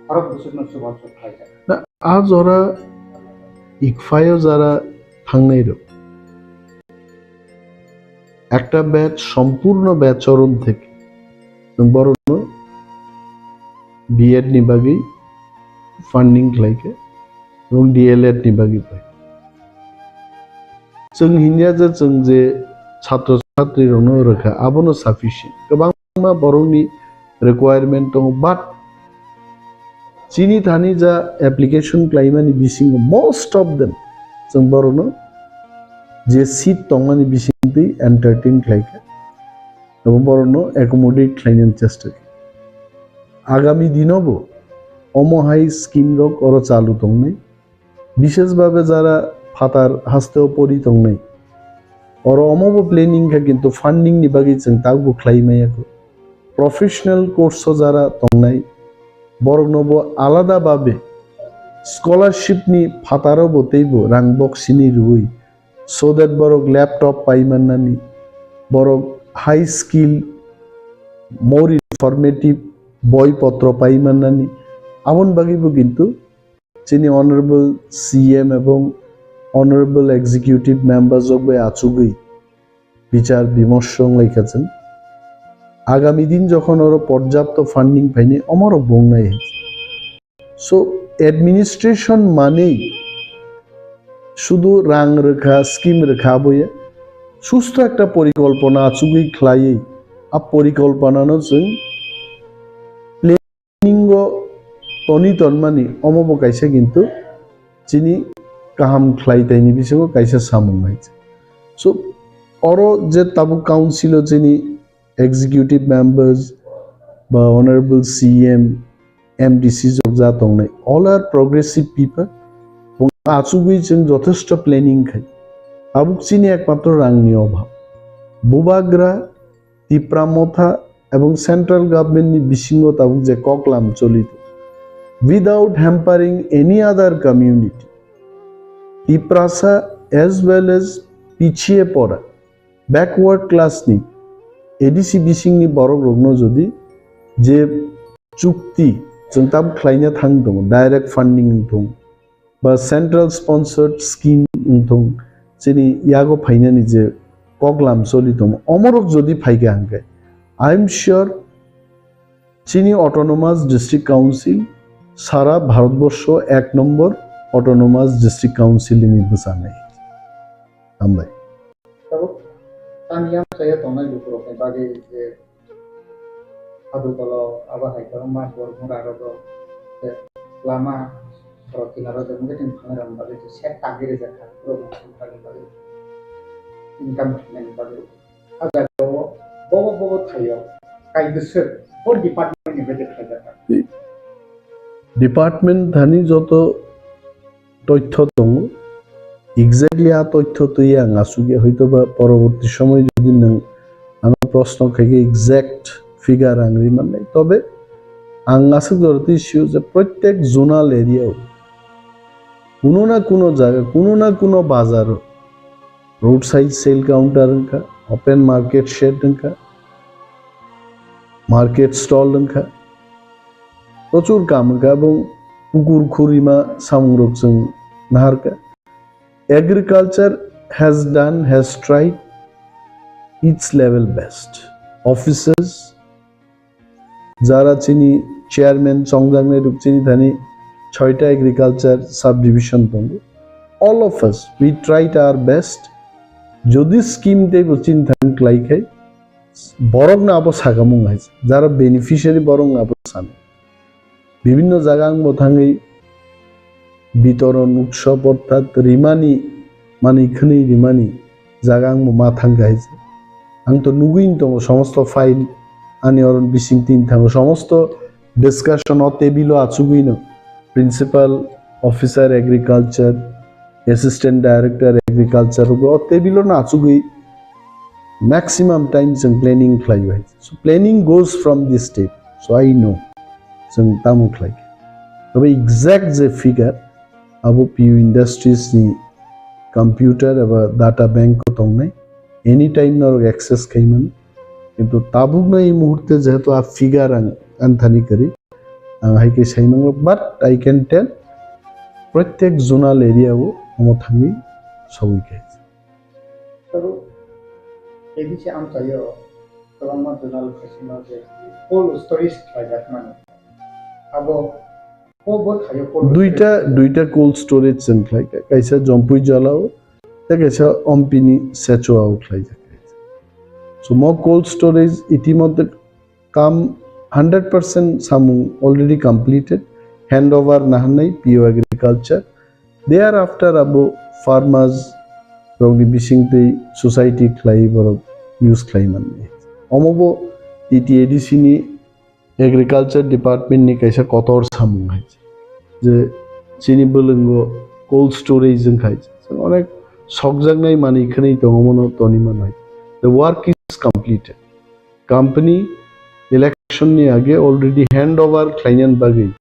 Arok busuk no chuba chuk khlaijak. Na, a jora ikphaio jara thangnai rok. Ekta batch, sompurno batch oron theke chwng borokno B Ed ni bagwi funding khlai khe, ebong D L Ed ni bagwi bai. Chwng hinya je chwng je chhatro chhatri rokno rwkha, abono sufficient. Kwbangma borokni requirement tongo, but chini thani ja application khlaimani bisingo most of them chwng borokno je seat tongmani bisingtwi entertain khlai kha, abo borokno accommodate khlainani chesta kha. Agami dinobo omo hai scheme rok oro chalu tongnai. Bishesh bhabe jara phatar hasteo pori tongnai, oro omobo planning kha, kintu funding ni bagwi chwng takbo khlai maya kho. Professional course o jara tongnai, borokno bo alada bhabe scholarship ni phataro bo teibo rang boksini rwui, so that borok laptop pai mannani, borok high skill, more informative boi potro pai mannani, aboni bagwi bo kintu chini Honorable C M ebong Honorable Executive Members rok bai achugwi bichar bimorsho wnglaikha chwng. Agami din jokhon oro porjapto funding phainai, omorok bo wngnai hai. So, administration manwi sudu rang rwkha, scheme rwkha aboya, susto ekta porikolpona achugwi khlaiwi, a porikolponano chwng ningo toni tonmani, omo bo kaisa kintu chini kaham khlai taini bisingo kaisa samung hai. So, oro je tabuk council o chini executive members ba honorable C M, M D C jok ja tongnai, all are progressive people. Bo achugwi chwng jothesto planning khai. Tabuk chini ekmatro rangni obhab. Bubagra Tipra Motha ebong central government ni bisingo tabuk je koklam choli tongo, without hampering any other community, Tiprasa as well as pichhiye pora, backward class ni, A D C bising ni borok rokno jodi je chukti chwng tabuk khlaina thang tongo, direct funding wng thung, ba central sponsored scheme wng thung, chini yago phainani je koklam choli tongo, omorok jodi phaikha hwnkhe, I am sure chini Autonomous District Council sara Bharatborsho ek nombor Autonomous District Council ni bwchanai. Hambai. Tabuk tani yang saya tongnai lukurokni bagwi je Adu tolo abo hai kwbangma bor mura rogo je lama sorok kinaro je mungkin thang rang bagwi je set tangwi rijak kha borok mungkin thang bagwi income khainani bagwi. A jaga o bobo bobo thaio kai bwswk bo department ni bagwi khlaijak kha. Department thani joto toithyo tongo, exactly a toithyo twi ang asugwi, hoitoba poroborti somoy jodi nwng ano proshno khaikhe exact figure ang ri mannai. Tobe ang aswk jora twi sio je prottek zonal area o kuno na kuno jaga, kuno na kuno bazar o road side sale counter wngkha, open market shed wngkha, market stall wngkha, prochur kam wngkha, ebong pukur khurima samungrok chwng naharkha. Agriculture has done, has tried its level best. Offices, jara chini chairman chongjaknai rok chini thani soita agriculture subdivision tongo. All of us, we tried our best. Jodi scheme teibo chini thani klai khai, borok no abo sakamung hai, jara beneficiary borok no abo sani. Bibhinno jaga ang bo thangwi bitoron utsob orthat rimani, manwi khwnwi rimani jaga ang bo ma thang hai. Ang to nugwi tongo somosto file ani oron bising tin thango somosto discussion o table o achugwi no principal officer agriculture, assistant director agriculture o table o no achugwi maximum time chwng planning khlai o hai. So planning goes from this step. So I know chwng tamo khlai kha. Tobe exact je figure abo P U Industries ni computer eba data bank o tongnai, anytime norok access khai mano. Kintu tabukno ei muhurte jehetu a figure ang anthani kwrwi, ang hai khe sai manglo, but I can tell prottek zonal area o omo thangwi sogwi kha. Toro A D C amchaio kwbangma zonal khasino je cold storage khlaijakmani. Abo ko bo thaio cold Duita, storage. Duita cold storage chwng khlai kha. Kaisa Jompui Jala o, tei kaisa Ompini Sechoa o khlaijak. So mo cold storage itimodhye kam hundred percent samung already completed, handover naharnai P O Agriculture. Thereafter abo farmers rokni bisingtwi society khlai borok use khlai mannai. Omo bo T T A D C ni agriculture department ni kaisa kotor samung hai je chini bwlwngo cold storage wng khai. Onek sokjaknai manwi khwnwi tongo, mono toni manwi. The work is completed. Company election ni age already hand over khlainani bagwi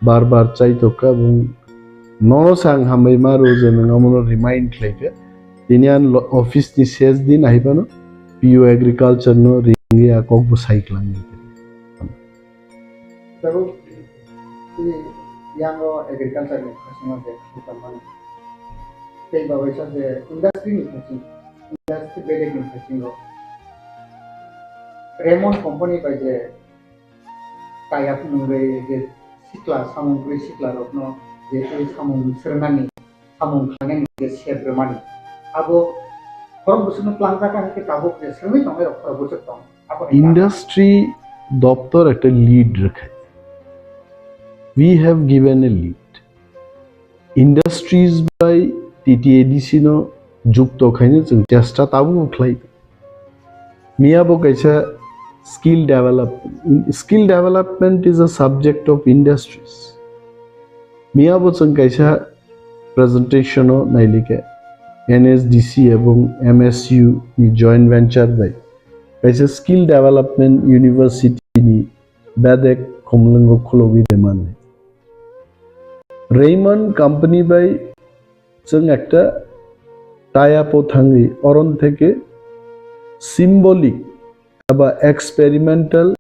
bar bar chai tokkha, bung nono sang hambai ma rw je nwng amono remind khlaikha. Tini an lo-, office ni ses din ahaibano P U agriculture no ringwi a kok bo sai khlangwi. Tabuk i yango agriculture ni khasima je khita mani. Tei babai sa je industry ni khasing, industry bedek ni khasingo. Raymond company bai je tie up nungwi je sikla samung gwi sikla rokno je tei samung srwnani samung khlainani je sep rwmani. Abo khorok bwswkno tlangjak ani khe tabuk je swrwngwi tongnai rok khorok bwswk tong. Abo hai Industry doptor ekta lead rwkha. We have given a lead. Industries bai T T A D C no jukto khaino chwng chesta tabuk khlai. Miya bo kaisa skill development. Skill development is a subject of industries. Miya bo chwng kaisa presentation o nailikha N S D C ebong M S U ni joint venture bai kaisa skill development university ni bedek khumlwngo khulogwi de mani. Raymond company bai chwng ekta tie up o thangwi oron theke symbolic eba experimental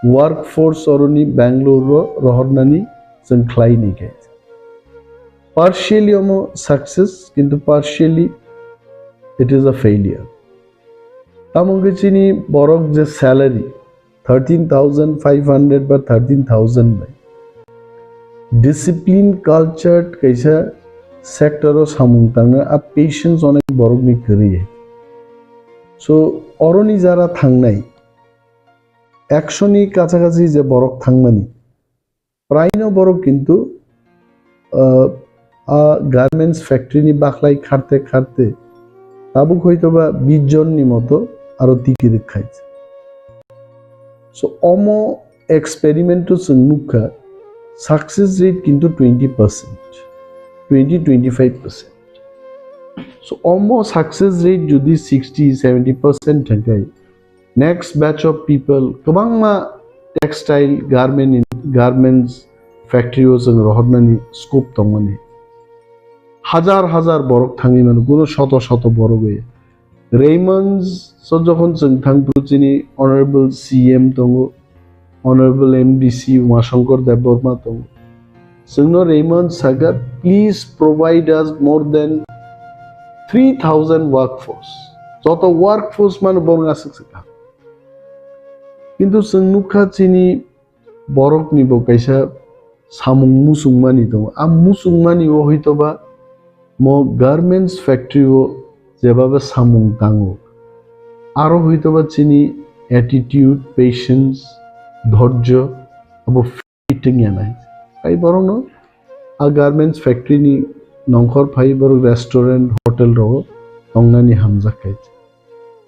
workforce oroni Bangalore ro rohornani chwng khlai ni khe. Partially omo success, kintu partially it is a failure. Tamo hwnkhe chini borok je salary thirteen thousand five hundred ba thirteen thousand bai discipline cultured kaisa sector o samung tangna a patience onek borok ni kwrwi. So oroni jara thangnai ekso ni kacha kachi je borok thangmani, praino borok kintu, ah, a garments factory ni baklai kharte kharte tabuk hoito ba bish jon ni moto aro tiki rwkha. So omo experiment o chwng nukha Success rate kintu twenty percent, twenty, twenty-five percent. So, omo success rate jodi sixty, seventy percent thangkhe, next batch of people kwbangma textile, garment, garments factory o chwng rohornani scope tongmani. Hajar hajar borok thangwi mano, kuno shoto shoto borok bai. Raymond's o jokhon chwng thangphuru chini Honorable C M tongo, Honorable M D C Umashankar Debbarma tongo. Chwngno Raymond's sakha, "Please provide us more than three thousand workforce." Joto workforce mano borok aswk sakha. Kintu chwng nukha chini borokni bo kaisa samung muchungmani tongo. A muchungmani o hoitoba mo garments factory o jebaba samung tango. Aro hoitoba chini attitude, patience, dhorjo abo fit wngya nai. Ai borokno a garments factory ni nongkhor phai borok restaurant, hotel rogo tongnani hamjak khai.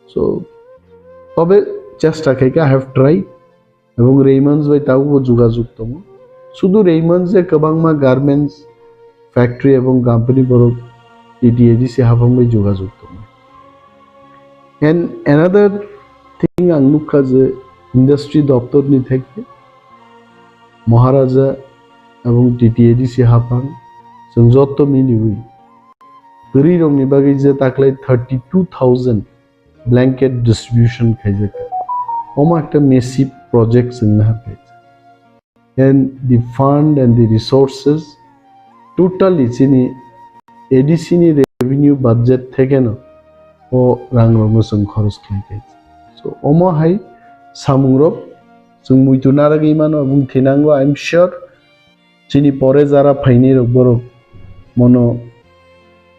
So, tobe chesta khai khe, I have tried. Ebong Raymond's bai tabukbo jogajog tongo. Sudu Raymond's je kwbangma garments factory ebong company borok T T A D C haphang bai jogajog tongo. And another thing ang nukha je industry doptor ni theke Maharaja ebong T T A D C haphang chwng jotto miliwi kwrwi rokni bagwi je taklai thirty two thousand blanket distribution khaijak. Omo ekta massive project chwng naha khaijak. And the fund and the resources totally chini A D C ni revenue budget thekeno o rang rokno chwng khoros khlai khaijak. So omo hai samung rok chwng muitu naragwi mano, abong thinango, I'm sure. Chini pore jara phainai rok borok mono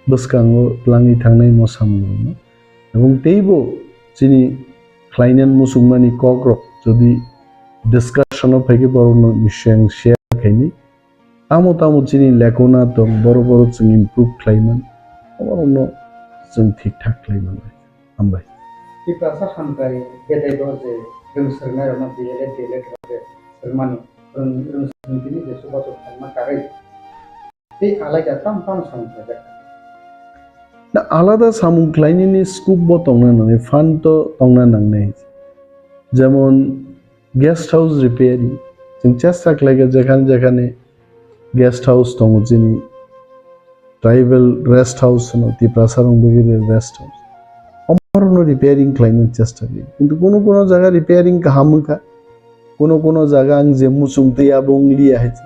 bwskango twlangwi thangnai mo samung rokno. Ebong teibo chini khlainani muchungmani kok rok jodi discussion o phaikhe borokno niswng share khainai. Tamo tamo chini lekona tong, borok borok chwng improve khlaiman, borokno chwng thik thak khlaiman. Hambai. Tiprasa hamkrai bedai bo je rwng swrwngnairokno D L Ed, D L Ed rok je swrwngmani, rwng, rwng swrwngtini je chubachu phalma karwi. Tei alaida tamo tamo samung khlaijak. Na alada samung khlainani scope bo tongna nangnai, fund to tongna nangnai. Jemon guest house repairing, chwng chesta khlaikha jekhane jekhane guest house tongo chini, tribal rest house hwno, Tiprasa rok bagwi rest house. Omorokno repairing khlaina chesta khlai. Kintu kuno kuno jaga repairing kaham wngkha. Kuno kuno jaga ang je muchung twi abo wngliya hai se.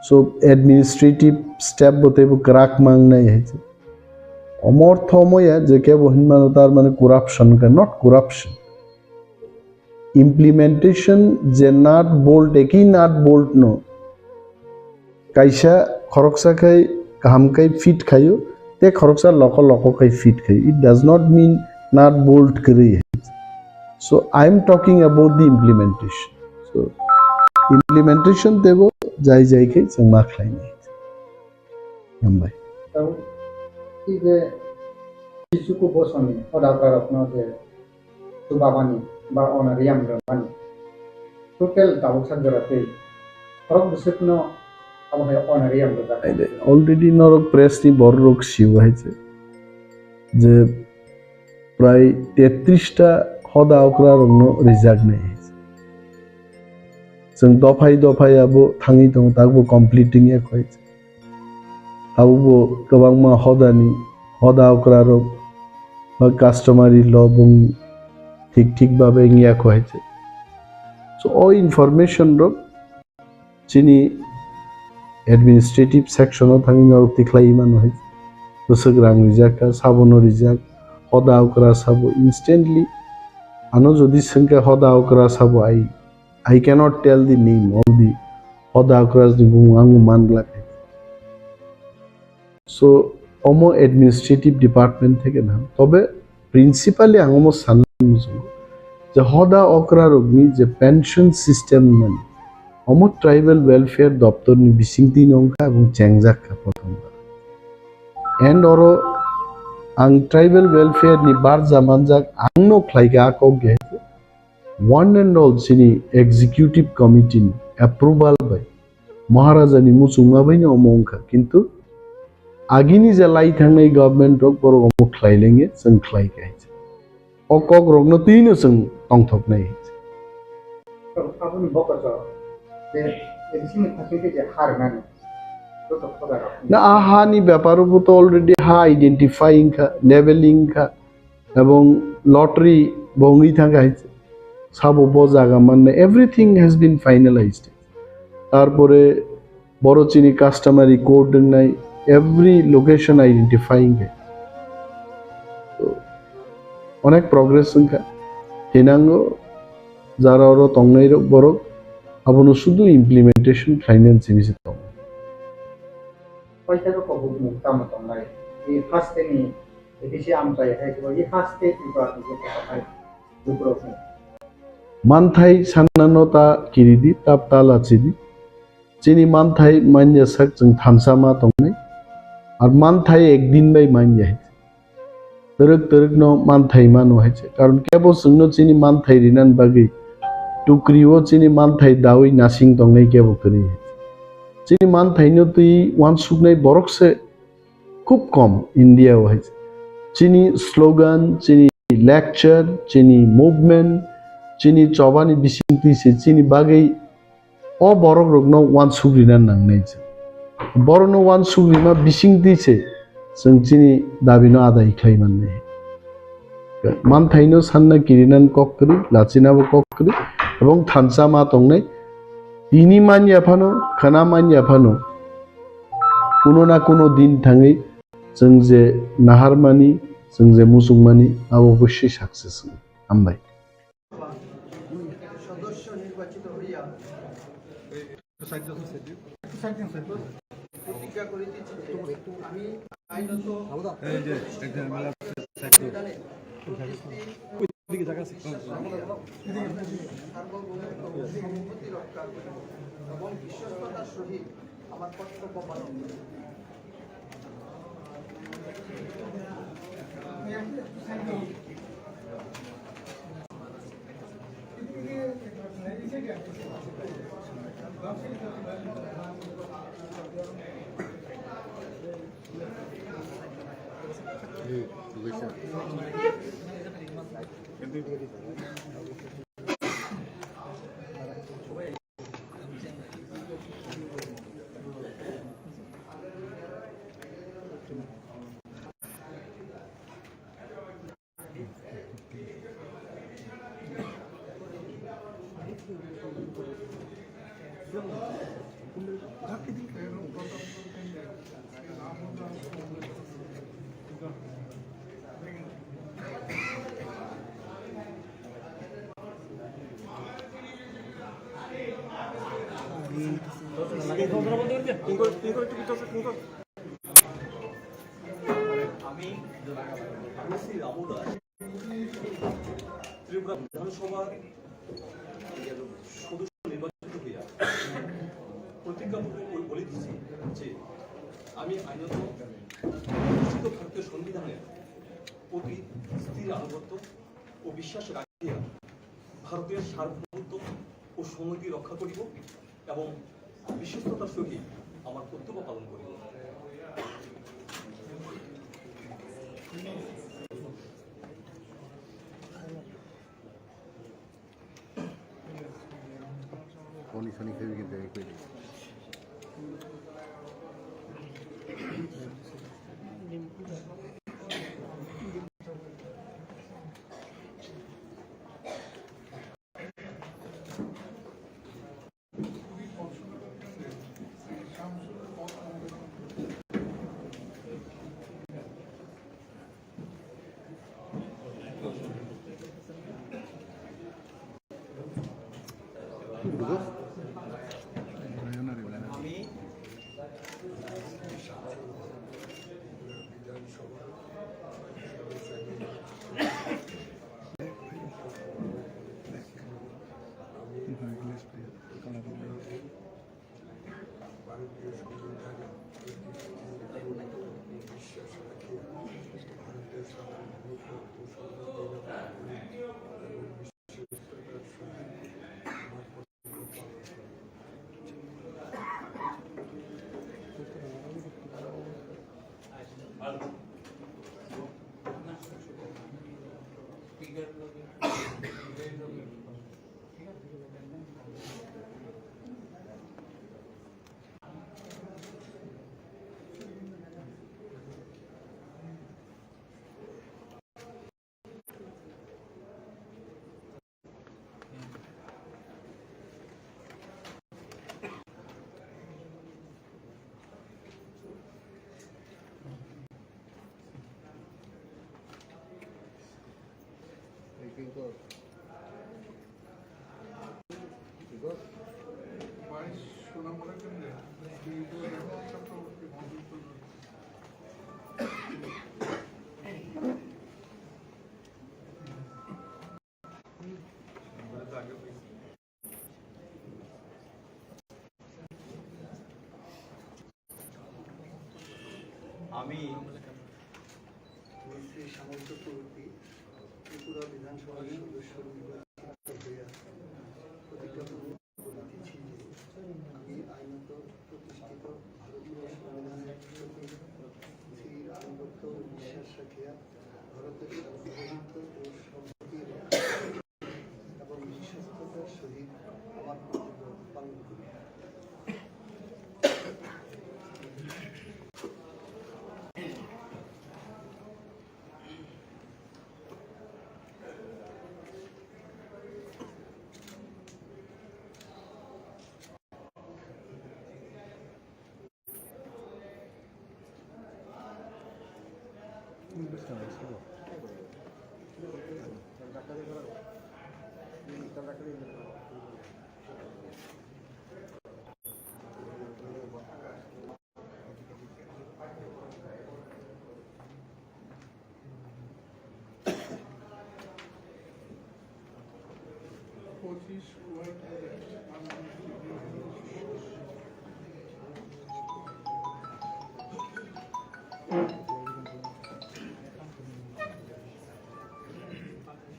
So administrative step bo teibo kwrak mangnai hai se. Omortho omoya je kebo hinmano tar mane corruption wngkha, not corruption. Implementation je nut bolt, eki nut bolt no kaisa khoroksa khai kaham khai fit khaio, tei khoroksa loko loko khai fit khaio. It does not mean nut bolt kwrwi. So I am talking about the implementation. So implementation teibo jai jai khai chwng ma khlainai. Hambai. Tei je Kichuku bosoni hoda rokno je chubamani ba honorarium rwmani. Total tabuk sak jora tei khorok bwswkno abo hai honorarium rwjak. Already norok press ni borok rok sio hai se je prai tetris ta hoda okra rokno rijak nai hai se. Chwng dophai dophai abo thangwi tongo, tabukbo complete wngya kho hai se. Tabukbo kwbangma hodani, hoda okra rok ba customary law bung thik thik babe wngya kho hai se. So o information rok chini administrative section o thangwi norok tikhlai mano hai se. Bwswk rang rijak kha, sabono rijak, hoda okra sabo instantly. Ano jodi swngkha hoda okra sabo, I, I cannot tell the name, all the hoda okra ni bumung ang man glak hai. So omo administrative department theke na, tobe principally ang omo sanna muchungo je hoda okra rokni je pension system mani, omo tribal welfare doptor ni bisingtwi no wngkha ebong chengjak kha prothom bar. And oro ang tribal welfare ni barja manjak ang no khlai kha a kok ge one and all chini executive committee ni approval bai Maharaja ni muchungma bai no omo wngkha, kintu agini je lai thangnai government rok borok omo khlai lengya, chwng khlai kha hai se. O kok rok no twi no chwng tongthok nai hai se. Aboni bokoso je A D C ni thasing khe je ha rwnani joto khoda rok. Na, a ha ni bepar o bo to already ha identify wngkha, labeling wngkha, ebong lottery bo wngwi thangkha hai se. Sabo bo jaga manna, everything has been finalized. Tarpore boro chini customary code wngnai, every location identifying hai. To, onek progress wngkha. Thinango jara oro tongnai rok borok abono sudu implementation khlainani simi se tongo. Paisa rok kobok mung tamo tongnai. I first ni A D C amchai hai ko i first ni ba ni ko hai. Dukrok ni. Manthai sanna no ta kiridi, tap ta lachidi. Chini manthai manya sak chwng thansa ma tongnai. Ar manthai ekdin bai manya hai. Twrwk twrwk no manthai mano hai se. Karon kebo chwngno chini manthai rinani bagwi tukri o chini manthai dawi nasing tongnai kebo kwrwi hai se. Chini manthai no twi uansuknai borok se khub kom India o hai se. Chini slogan, chini lecture, chini movement, chini chobani bisingtwi se chini bagwi o borok rokno uansuk rina nangnai se. Borokno uansuk rima bisingtwi se chwng chini dabino adai khlai mannai. Manthaino sanna kirinan kok kwrwi, lachinabo kok kwrwi, ebong thansa ma tongnai. Tini manya phano, khana manya phano, kuno na kuno din thangwi chwng je naharmani, chwng je muchungmani, abo obossi success wngwi. Hambai. সদস্য নির্বাচিত হইয়া প্রতিজ্ঞা করিতেছি যে আমি আইনত এই যে একজন এমএলএ সাইড করো। সংবিধানে প্রতিষ্ঠিত সার্বভৌমত্ব, সংহতি রক্ষা করিব এবং বিশ্বস্ততার সহিত আমার কর্তব্য পালন করিব। আমি, আমি শ্রী রামু দাস, ত্রিপুরা বিধানসভার সদস্য নির্বাচিত হইয়া প্রতিজ্ঞাপত্র বলে দিছি যে আমি আইনত প্রতিষ্ঠিত ভারতীয় সংবিধানের প্রতি স্থির আনুগত্য ও বিশ্বাস রাখিয়া ভারতের সার্বভৌমত্ব ও সংহতি রক্ষা করিব এবং বিশ্বস্ততার সহিত আমার কর্তব্য পালন করিব। Koni sani khe bigin tei koi. আমি শ্রী শ্যামল চক্রবর্তী, ত্রিপুরা বিধানসভার সদস্য নির্বাচিত হইয়া প্রতিজ্ঞা করিতেছি যে আমি আইনত প্রতিষ্ঠিত ভারতীয় সংবিধানের প্রতি স্থির আনুগত্য ও বিশ্বাস রাখিয়া ভারতের সার্বভৌমত্ব ও সম্প্রীতি রক্ষা এবং বিশ্বস্ততার সহিত আমার কর্তব্য পালন করি।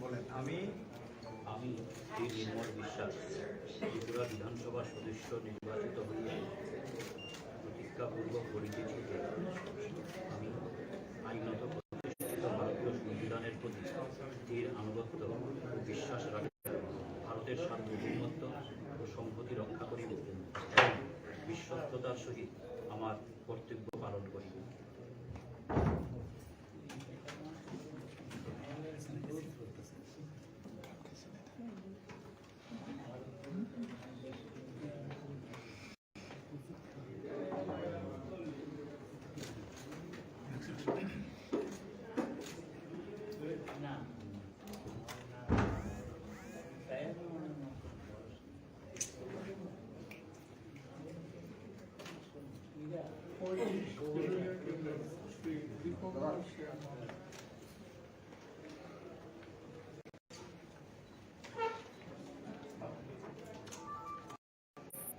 বলেন, আমি আমি শ্রী নির্মল বিশ্বাস, ত্রিপুরা বিধানসভার সদস্য নির্বাচিত হইয়া প্রতিজ্ঞাপূর্বক করিতেছি যে আমি আইনত প্রতিষ্ঠিত ভারতীয় সংবিধানের প্রতি স্থির আনুগত্য ও বিশ্বাস রাখিয়া ভারতের সার্বভৌমত্ব ও সংহতি রক্ষা করিব এবং বিশ্বস্ততার সহিত আমার কর্তব্য পালন করিব।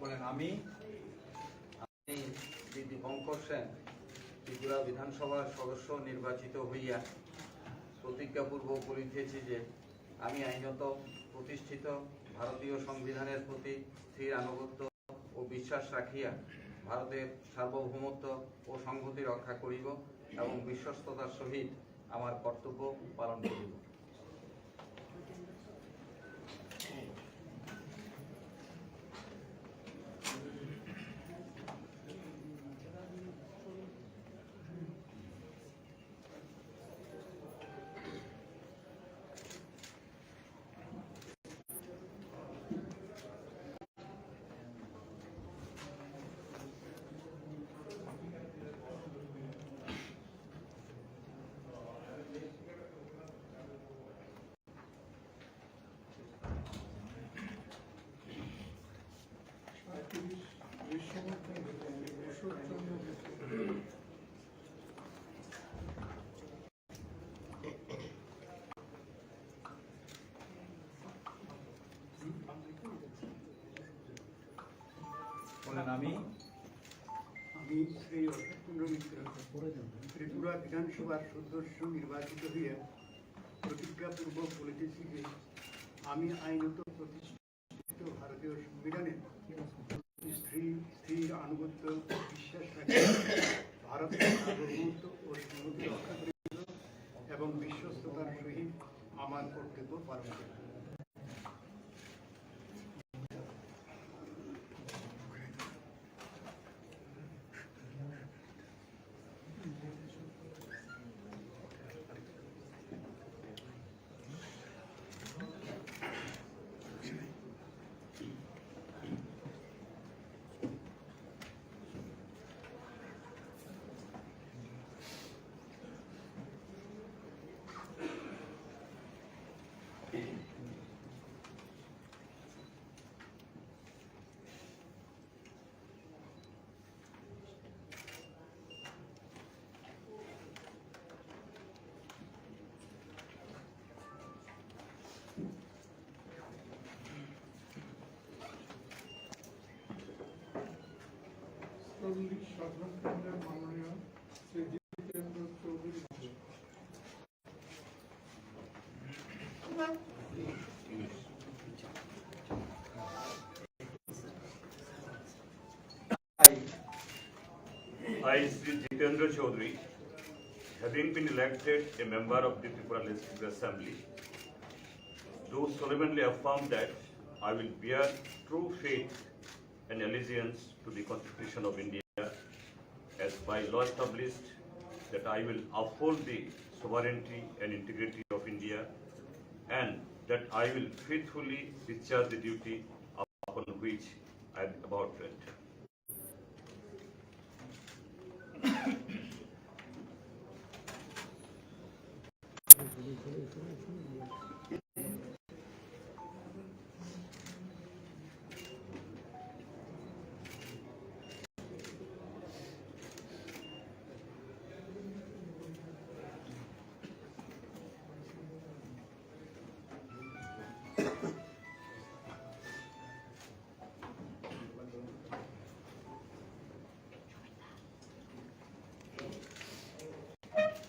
বলেন, আমি, আমি শ্রী দীপঙ্কর সেন, ত্রিপুরা বিধানসভার সদস্য নির্বাচিত হইয়া প্রতিজ্ঞাপূর্বক করিতেছি যে আমি আইনত প্রতিষ্ঠিত ভারতীয় সংবিধানের প্রতি স্থির আনুগত্য ও বিশ্বাস রাখিয়া ভারতের সার্বভৌমত্ব ও সংহতি রক্ষা করিব এবং বিশ্বস্ততার সহিত আমার কর্তব্য পালন করিব। বলেন, আমি আমি শ্রী অশোক চন্দ্র মিত্র, ত্রিপুরা বিধানসভার সদস্য নির্বাচিত হইয়া প্রতিজ্ঞাপূর্বক বলিতেছি যে আমি আইনত প্রতিষ্ঠিত ভারতীয় সংবিধানের স্থির, স্থির আনুগত্য বিশ্বাস রাখি ভারতের সার্বভৌমত্ব ও সংহতি রক্ষা করিব এবং বিশ্বস্ততার সহিত আমার কর্তব্য পালন করিব। চল্লিশ সাধারণ কেন্দ্রের মাননীয় শ্রী জিতেন্দ্র চৌধুরী মহোদয়। I, I, Shri Jitendra Chaudhary, having been elected a member of the Tripura Legislative Assembly, do solemnly affirm that I will bear true faith and allegiance to the Constitution of India, as by law established, that I will uphold the sovereignty and integrity of India, and that I will faithfully discharge the duty upon which I am about to enter.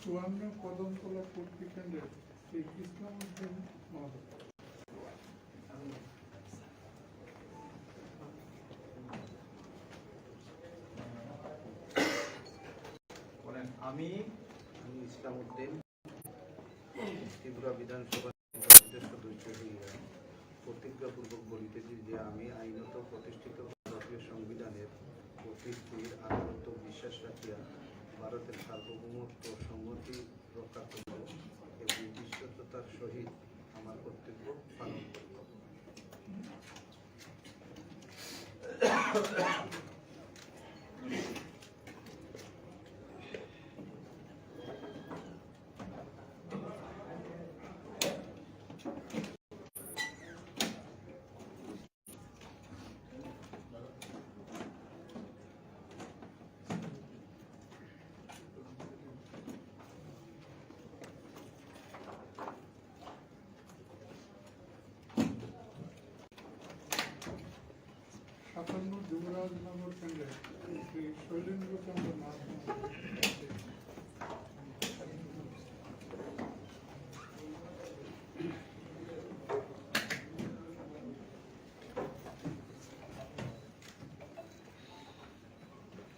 চুয়ান্ন কদমতলা পূর্বী কেন্দ্রের শ্রী ইসলাম উদ্দিন মহোদয়। বলেন, আমি, আমি ইসলাম উদ্দিন, ত্রিপুরা বিধানসভার সদস্য হইয়া প্রতিজ্ঞাপূর্বক বলিতেছি যে আমি আইনত প্রতিষ্ঠিত ভারতীয় সংবিধানের প্রতি দৃঢ় আনুগত্য ও বিশ্বাস রাখিয়া ভারতের সার্বভৌমত্ব ও সংহতি রক্ষা করিব এবং বিশ্বস্ততার সহিত আমার কর্তব্য পালন করিব। সাতান্ন যুবরাজনগর কেন্দ্রে শ্রী শৈলেন্দ্র চন্দ্র নাথ মহোদয়।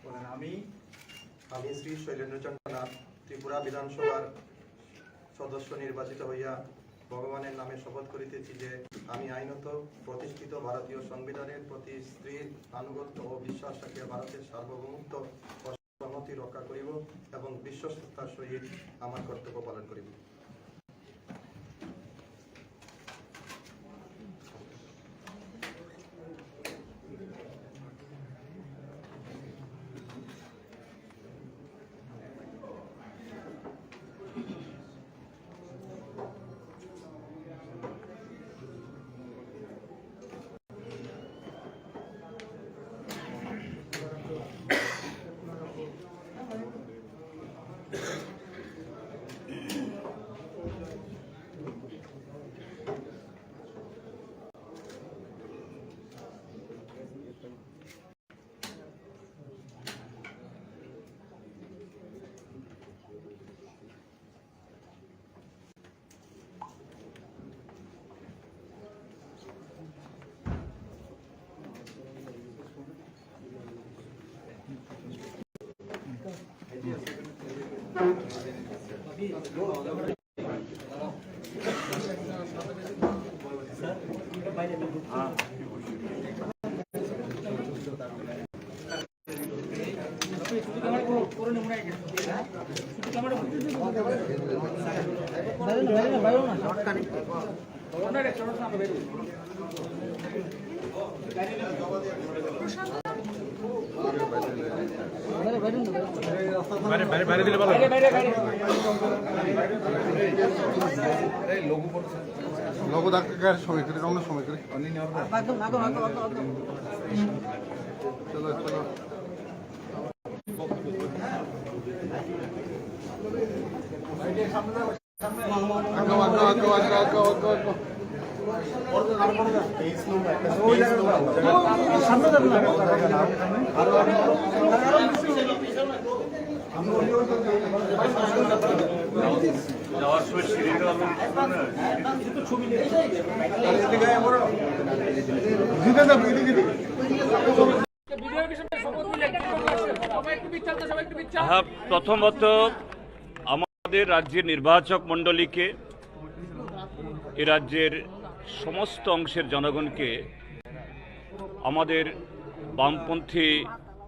বলেন, আমি, আমি শ্রী শৈলেন্দ্র চন্দ্র নাথ, ত্রিপুরা বিধানসভার সদস্য নির্বাচিত হইয়া ভগবানের নামে শপথ করিতেছি যে আমি আইনত প্রতিষ্ঠিত ভারতীয় সংবিধানের প্রতি দৃঢ় আনুগত্য ও বিশ্বাস রাখিয়া ভারতের সার্বভৌমত্ব ও সংহতি রক্ষা করিব এবং বিশ্বস্ততার সহিত আমার কর্তব্য পালন করিব। লোগো ডাক্তার সময় করে, রমনা সময় করে। চলো, চলো। হ্যাঁ, প্রথমত আমাদের রাজ্যের নির্বাচক মণ্ডলীকে, এ রাজ্যের সমস্ত অংশের জনগণকে আমাদের বামপন্থী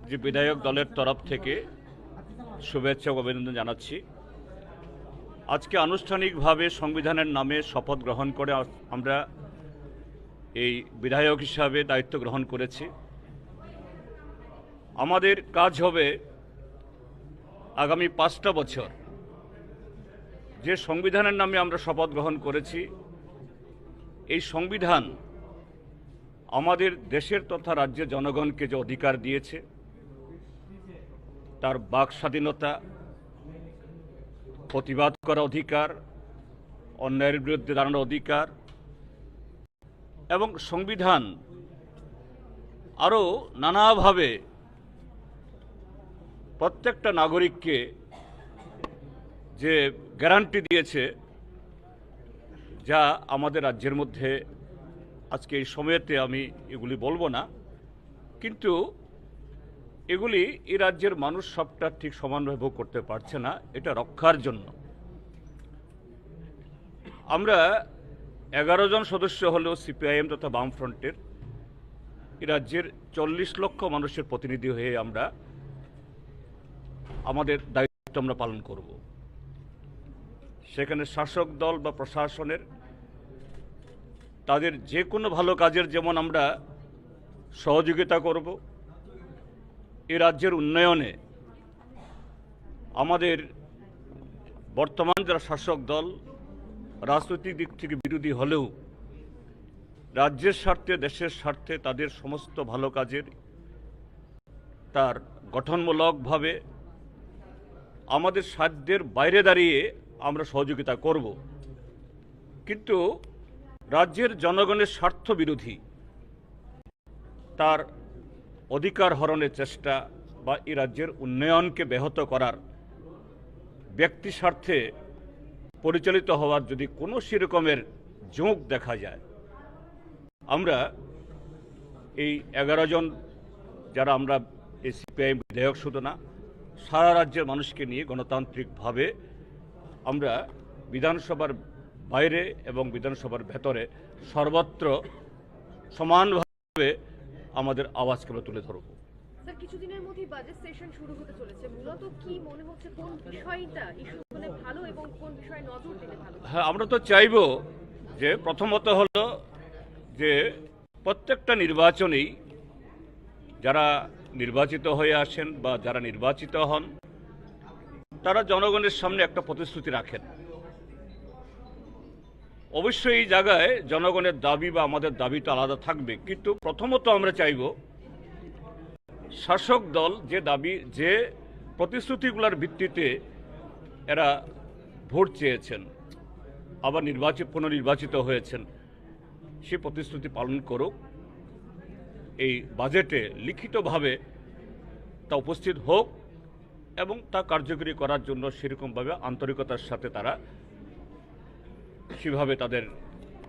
যে বিধায়ক দলের তরফ থেকে শুভেচ্ছা ও অভিনন্দন জানাচ্ছি। আজকে আনুষ্ঠানিকভাবে সংবিধানের নামে শপথ গ্রহণ করে আ-, আমরা এই বিধায়ক হিসাবে দায়িত্ব গ্রহণ করেছি। আমাদের কাজ হবে আগামী পাঁচটা বছর যে সংবিধানের নামে আমরা শপথ গ্রহণ করেছি, এই সংবিধান আমাদের দেশের তথা রাজ্যের জনগণকে যে অধিকার দিয়েছে, তার বাক স্বাধীনতা, প্রতিবাদ করার অধিকার, অন্যায়ের বিরুদ্ধে দাঁড়ানোর অধিকার, এবং সংবিধান আরও নানাভাবে প্রত্যেকটা নাগরিককে যে গ্যারান্টি দিয়েছে, যা আমাদের রাজ্যের মধ্যে আজকে এই সময়তে আমি এগুলি বলবো না, কিন্তু এগুলি এই রাজ্যের মানুষ সবটা ঠিক সমানভাবে ভোগ করতে পারছে না। এটা রক্ষার জন্য আমরা এগারো জন সদস্য হলেও সিপিআইএম তথা বামফ্রন্টের এই রাজ্যের চল্লিশ লক্ষ মানুষের প্রতিনিধি হয়ে আমরা আমাদের দায়িত্ব আমরা পালন করব। সেখানে শাসক দল বা প্রশাসনের তাদের যে কোনো ভালো কাজের যেমন আমরা সহযোগিতা করব, এ রাজ্যের উন্নয়নে আমাদের বর্তমান যারা শাসক দল রাজনৈতিক দিক থেকে বিরোধী হলেও রাজ্যের স্বার্থে, দেশের স্বার্থে তাদের সমস্ত ভালো কাজের তার গঠনমূলকভাবে আমাদের সাধ্যের বাইরে দাঁড়িয়ে আমরা সহযোগিতা করব। কিন্তু রাজ্যের জনগণের স্বার্থ বিরোধী, তার অধিকার হরণের চেষ্টা বা এই রাজ্যের উন্নয়নকে ব্যাহত করার ব্যক্তি স্বার্থে পরিচালিত হওয়ার যদি কোনো সেরকমের ঝোঁক দেখা যায়, আমরা এই এগারো জন যারা আমরা এই সিপিআইএম বিধায়ক শুধু না, সারা রাজ্যের মানুষকে নিয়ে গণতান্ত্রিকভাবে আমরা বিধানসভার বাইরে এবং বিধানসভার ভেতরে সর্বত্র সমানভাবে আমাদের আওয়াজকে আমরা তুলে ধরব। স্যার, কিছুদিনের মধ্যেই বাজেট সেশন শুরু হতে চলেছে, মূলত কি মনে হচ্ছে কোন বিষয়টা ইস্যু হলে ভালো এবং কোন বিষয়ে নজর দিলে ভালো? হ্যাঁ, আমরা তো চাইবো যে প্রথমত হলো যে প্রত্যেকটা নির্বাচনেই যারা নির্বাচিত হয়ে আসেন বা যারা নির্বাচিত হন, তারা জনগণের সামনে একটা প্রতিশ্রুতি রাখেন। অবশ্যই এই জায়গায় জনগণের দাবি বা আমাদের দাবি তো আলাদা থাকবে, কিন্তু প্রথমত আমরা চাইব শাসক দল যে দাবি, যে প্রতিশ্রুতিগুলোর ভিত্তিতে এরা ভোট চেয়েছেন, আবার নির্বাচিত, পুনর্নির্বাচিত হয়েছেন, সে প্রতিশ্রুতি পালন করুক, এই বাজেটে লিখিতভাবে তা উপস্থিত হোক এবং তা কার্যকরী করার জন্য সেরকমভাবে আন্তরিকতার সাথে তারা সেভাবে তাদের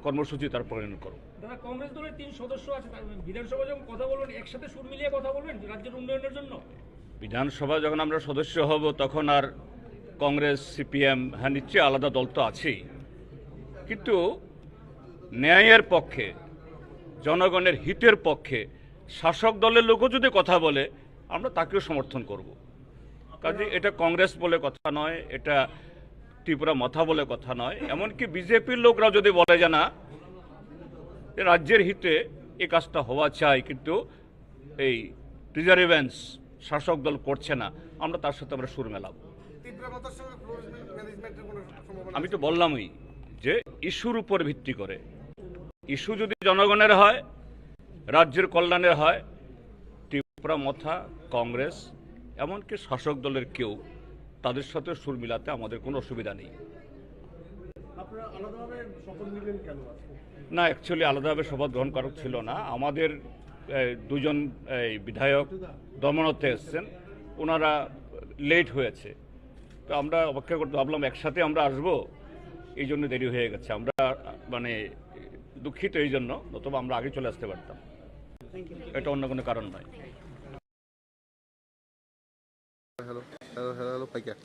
কর্মসূচি তারা প্রণয়ন করুক। দাদা, কংগ্রেস দলের তিন সদস্য আছে, তারা বিধানসভা যখন কথা বলবেন, একসাথে সুর মিলিয়ে কথা বলবেন রাজ্যের উন্নয়নের জন্য? বিধানসভা যখন আমরা সদস্য হব, তখন আর কংগ্রেস, সিপিএম, হ্যাঁ, নিশ্চয়ই আলাদা দল তো আছেই, কিন্তু ন্যায়ের পক্ষে, জনগণের হিতের পক্ষে শাসক দলের লোকও যদি কথা বলে, আমরা তাকেও সমর্থন করব। কাজে এটা কংগ্রেস বলে কথা নয়, এটা ত্রিপুরা মথা বলে কথা নয়। এমনকি বিজেপির লোকরাও যদি বলে যে না, এ রাজ্যের হিতে এই কাজটা হওয়া চাই, কিন্তু এই প্রিজার্ভেন্স শাসক দল করছে না, আমরা তার সাথে আমরা সুর মেলাবো। ত্রিপুরা মথার সঙ্গে ফ্লোর ম্যানেজমেন্টের কোনো সম্ভাবনা আমি তো বললামই যে ইস্যুর উপর ভিত্তি করে, ইস্যু যদি জনগণের হয়, রাজ্যের কল্যাণের হয়, ত্রিপুরা মথা, কংগ্রেস, এমনকি শাসক দলের কেউ, তাদের সাথে সুর মিলাতে আমাদের কোনো অসুবিধা নেই। আপনারা আলাদাভাবে শপথ নিলেন কেন আজকে? না, অ্যাকচুয়ালি আলাদাভাবে শপথ গ্রহণ করার ছিল না। আমাদের, এ, দুজন, এ, বিধায়ক দমনতে এসছেন, ওনারা লেট হয়েছে। তো আমরা অপেক্ষা করতে ভাবলাম একসাথে আমরা আসবো, এই জন্য দেরি হয়ে গেছে। আমরা, মানে, দুঃখিত এই জন্য, নতুবা আমরা আগে চলে আসতে পারতাম। এটা অন্য কোনো কারণ নয়। Hello, hello, hello, hello, paikya.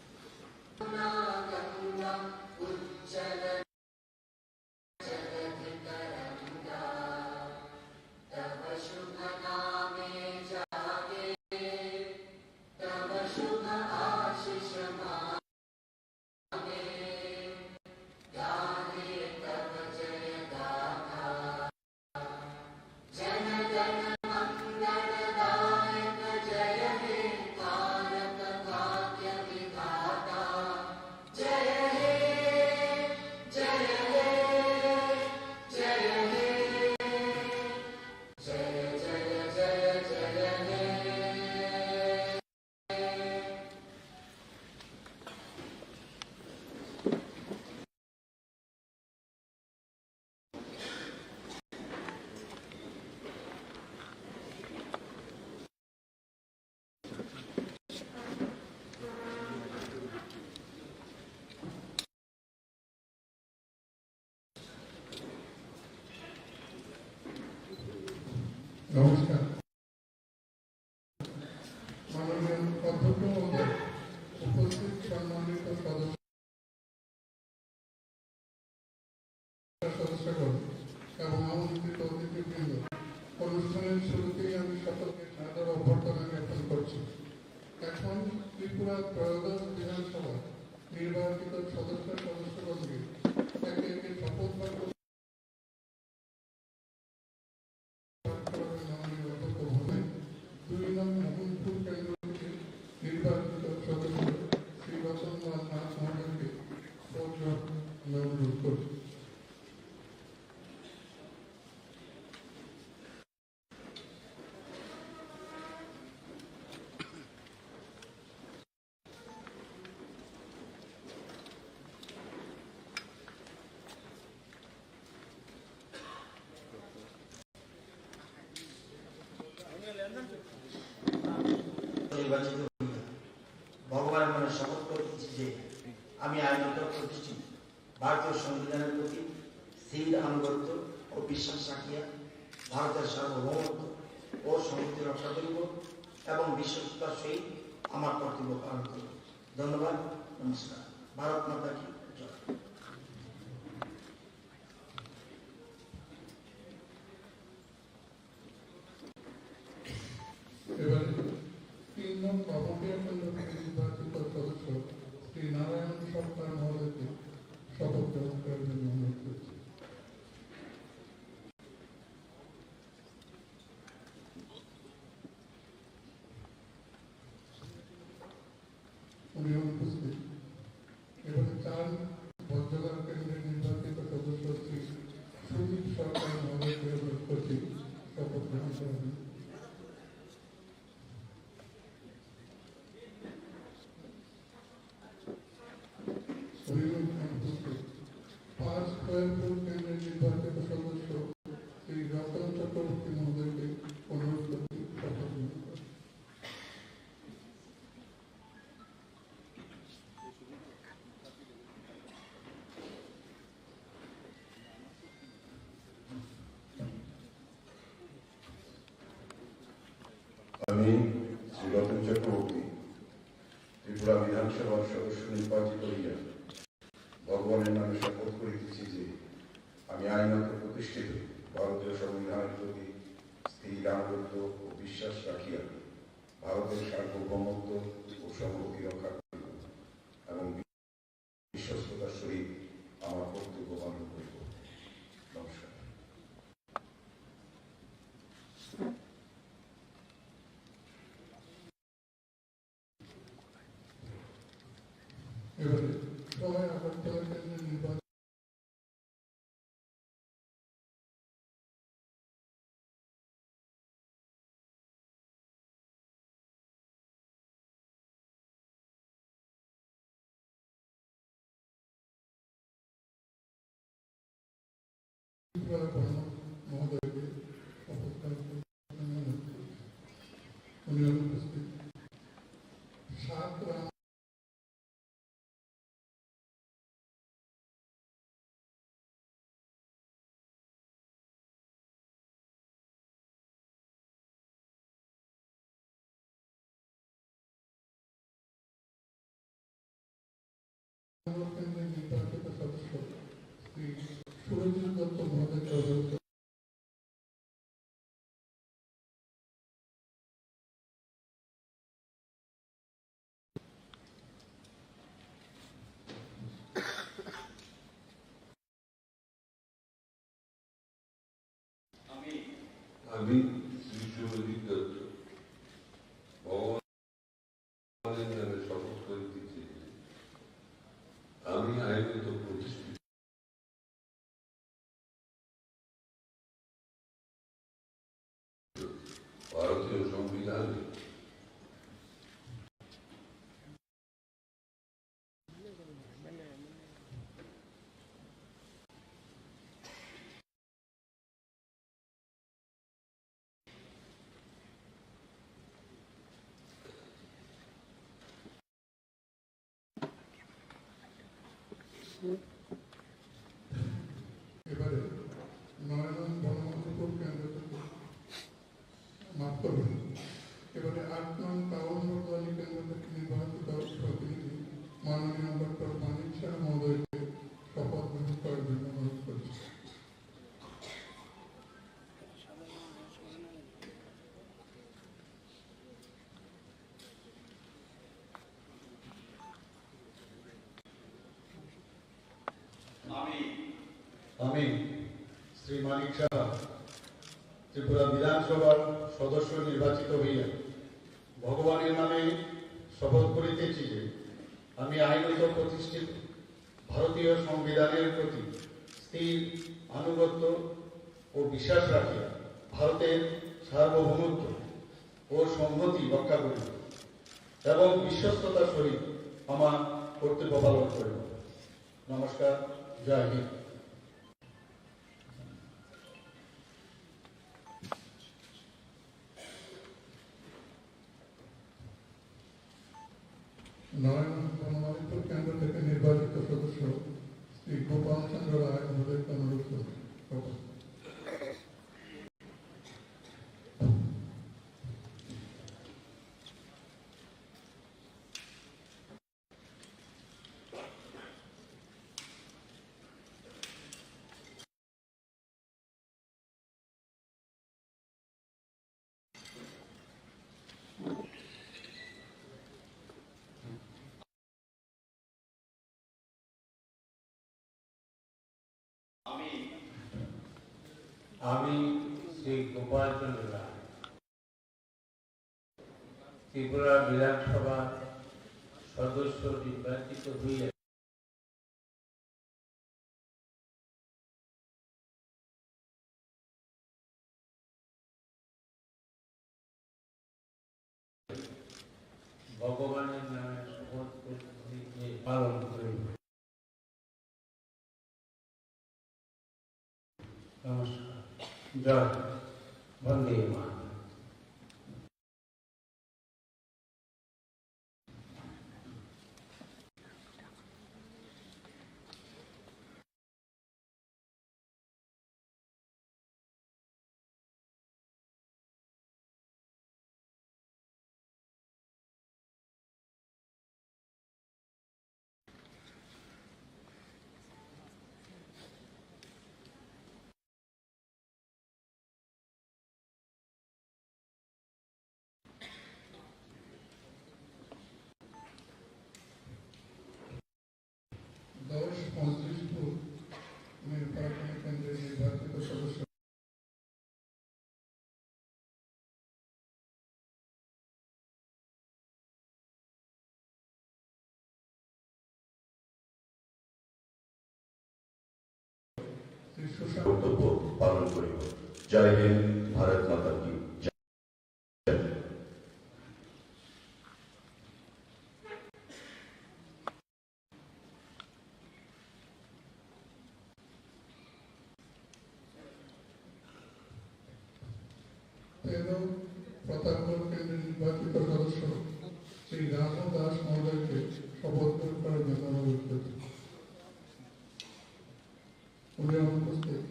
নমস্কার। মাননীয় অধ্যক্ষ মহোদয়, উপস্থিত সম্মানিত সদস্য, সদস্যগণ এবং আমন্ত্রিত অতিথিবৃন্দ, অনুষ্ঠানের শুরুতেই আমি সকলকে সাদর অভ্যর্থনা জ্ঞাপন করছি। এখন ত্রিপুরা ত্রয়োদশ বিধানসভার নির্বাচিত সদস্য সদস্যগণকে একে একে শপথ বাক্য পাঠ করাবেন মাননীয় অধ্যক্ষ মহোদয়। দুই নং মোহনপুর কেন্দ্র থেকে নির্বাচিত সদস্য শ্রী রতনলাল নাথ মহোদয়কে পদ গ্রহণ অনুরোধ করছি। নির্বাচিত হইয়া ভগবানের মনে শপথ করিতেছি যে আমি আইনত প্রতিষ্ঠিত ভারতীয় সংবিধানের প্রতি স্থির আনুগত্য ও বিশ্বাস রাখিয়া ভারতের সার্বভৌমত্ব ও সংহতি রক্ষা করিব এবং বিশ্বস্ততার সহিত আমার কর্তব্য পালন করিব। ধন্যবাদ। নমস্কার। ভারত মাতা কি জয়। এবারে তিন নং বামুটিয়া কেন্দ্র থেকে নির্বাচিত সদস্য শ্রী নারায়ণ সরকার মহোদয়কে শপথ গ্রহণ করার জন্য অনুরোধ করছি। উনি অনুপস্থিত। এবারে চার বজ্রগড় কেন্দ্রের নির্বাচিত সদস্য শ্রী সুদীপ সরকার মহোদয়কে অনুরোধ করছি শপথ গ্রহণ করার জন্য। উনি অনুপস্থিত। পাঁচ খয়েরপুর কেন্দ্রের নির্বাচিত সদস্য শ্রী রতন চক্রবর্তী মহোদয়কে অনুরোধ করছি শপথ গ্রহণ করার। চক্রবর্তী ত্রিপুরা বিধানসভার সদস্য নির্বাচিত হইয়া ভগবানের নামে শপথ করিতেছি যে আমি আইনত প্রতিষ্ঠিত ভারতীয় সংবিধানের প্রতি স্থির আনুগত্য ও বিশ্বাস রাখিয়া ভারতের সার্বভৌমত্ব ও সংহতি রক্ষা করিব এবং বিশ্বস্ততার সহিত আমার কর্তব্য পালন করিব। নমস্কার। এবারে ছয় আগরতলা কেন্দ্রের নির্বাচন মহোদয়কে অপেক্ষা করতে উনি অনুপস্থিত। সাত রাউন্ড কেন্দ্রের নির্বাচিত সদস্য শ্রী সুরজিৎ দত্ত মহোদয়কে অভিনন্দন। আমি শ্রী সুরজিৎ দত্ত ভগবানের নামে শপথ করিতেছি যে আমি আইনত প্রতিষ্ঠিত ভারতীয় সংবিধানে এবারে নয় নং বনমালীপুর কেন্দ্র থেকে, মাফ করবেন, এবারে আট নং টাউন বটতলী কেন্দ্র থেকে নির্বাচিত প্রতিনিধি মাননীয় ডক্টর মানিক শাহ মহোদয়কে শপথ গ্রহণ করার জন্য অনুরোধ করছি। আমি, আমি শ্রী মানিক সাহা ত্রিপুরা বিধানসভার সদস্য নির্বাচিত হইয়া ভগবানের নামে শপথ করিতেছি যে আমি আইনত প্রতিষ্ঠিত ভারতীয় সংবিধানের প্রতি স্থির আনুগত্য ও বিশ্বাস রাখিয়া ভারতের সার্বভৌমত্ব ও সংহতি রক্ষা করিব এবং বিশ্বস্ততার সহিত আমার কর্তব্য পালন করিব। নমস্কার, জয় হিন্দ। নয় নং বনমালীপুর কেন্দ্র থেকে নির্বাচিত সদস্য শ্রী গোপাল চন্দ্র রায় মহোদয়কে অনুরোধ করছি। আমি, আমি শ্রী গোপাল চন্দ্র রায়, ত্রিপুরা বিধানসভার সদস্য নির্বাচিত হইয়া ভগবানের নামে শপথ করছি যে পালন করিব। নমস্কার। জয়। বন্দে মাতরম। কর্তব্য পালন করিব। জয় হিন্দ, ভারত মাতা কি জয়। তেরো প্রতাপগড় কেন্দ্রের নির্বাচিত সদস্য শ্রী রামু দাস মহোদয়কে শপথ গ্রহণ করার জন্য অনুরোধ করছি। উনি অনুপস্থিত।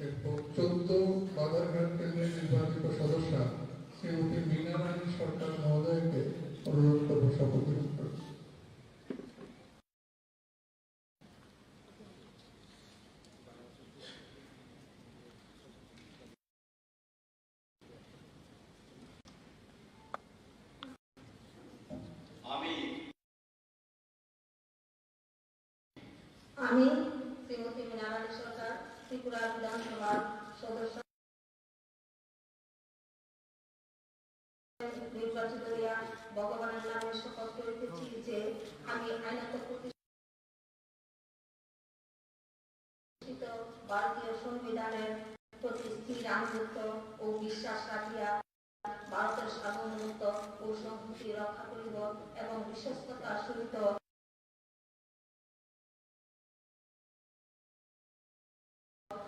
এরপর চোদ্দ বাধারঘাট কেন্দ্রের নির্বাচিত সদস্যা শ্রীমতী মীনা রানী সরকার মহোদয়কে অনুরোধ করব শপথ গ্রহণ করতে। আমি আমি শ্রীমতী মীনা রানী সরকার, ত্রিপুরা বিধানসভার সদস্য নির্বাচিত হইয়া ভগবানের নামে শপথ করিতেছি যে আমি আইনত প্রতিষ্ঠিত ভারতীয় সংবিধানের প্রতি স্থির আনুগত্য ও বিশ্বাস রাখিয়া ভারতের সার্বভৌমত্ব ও সংহতি রক্ষা করিব এবং বিশ্বস্ততার সহিত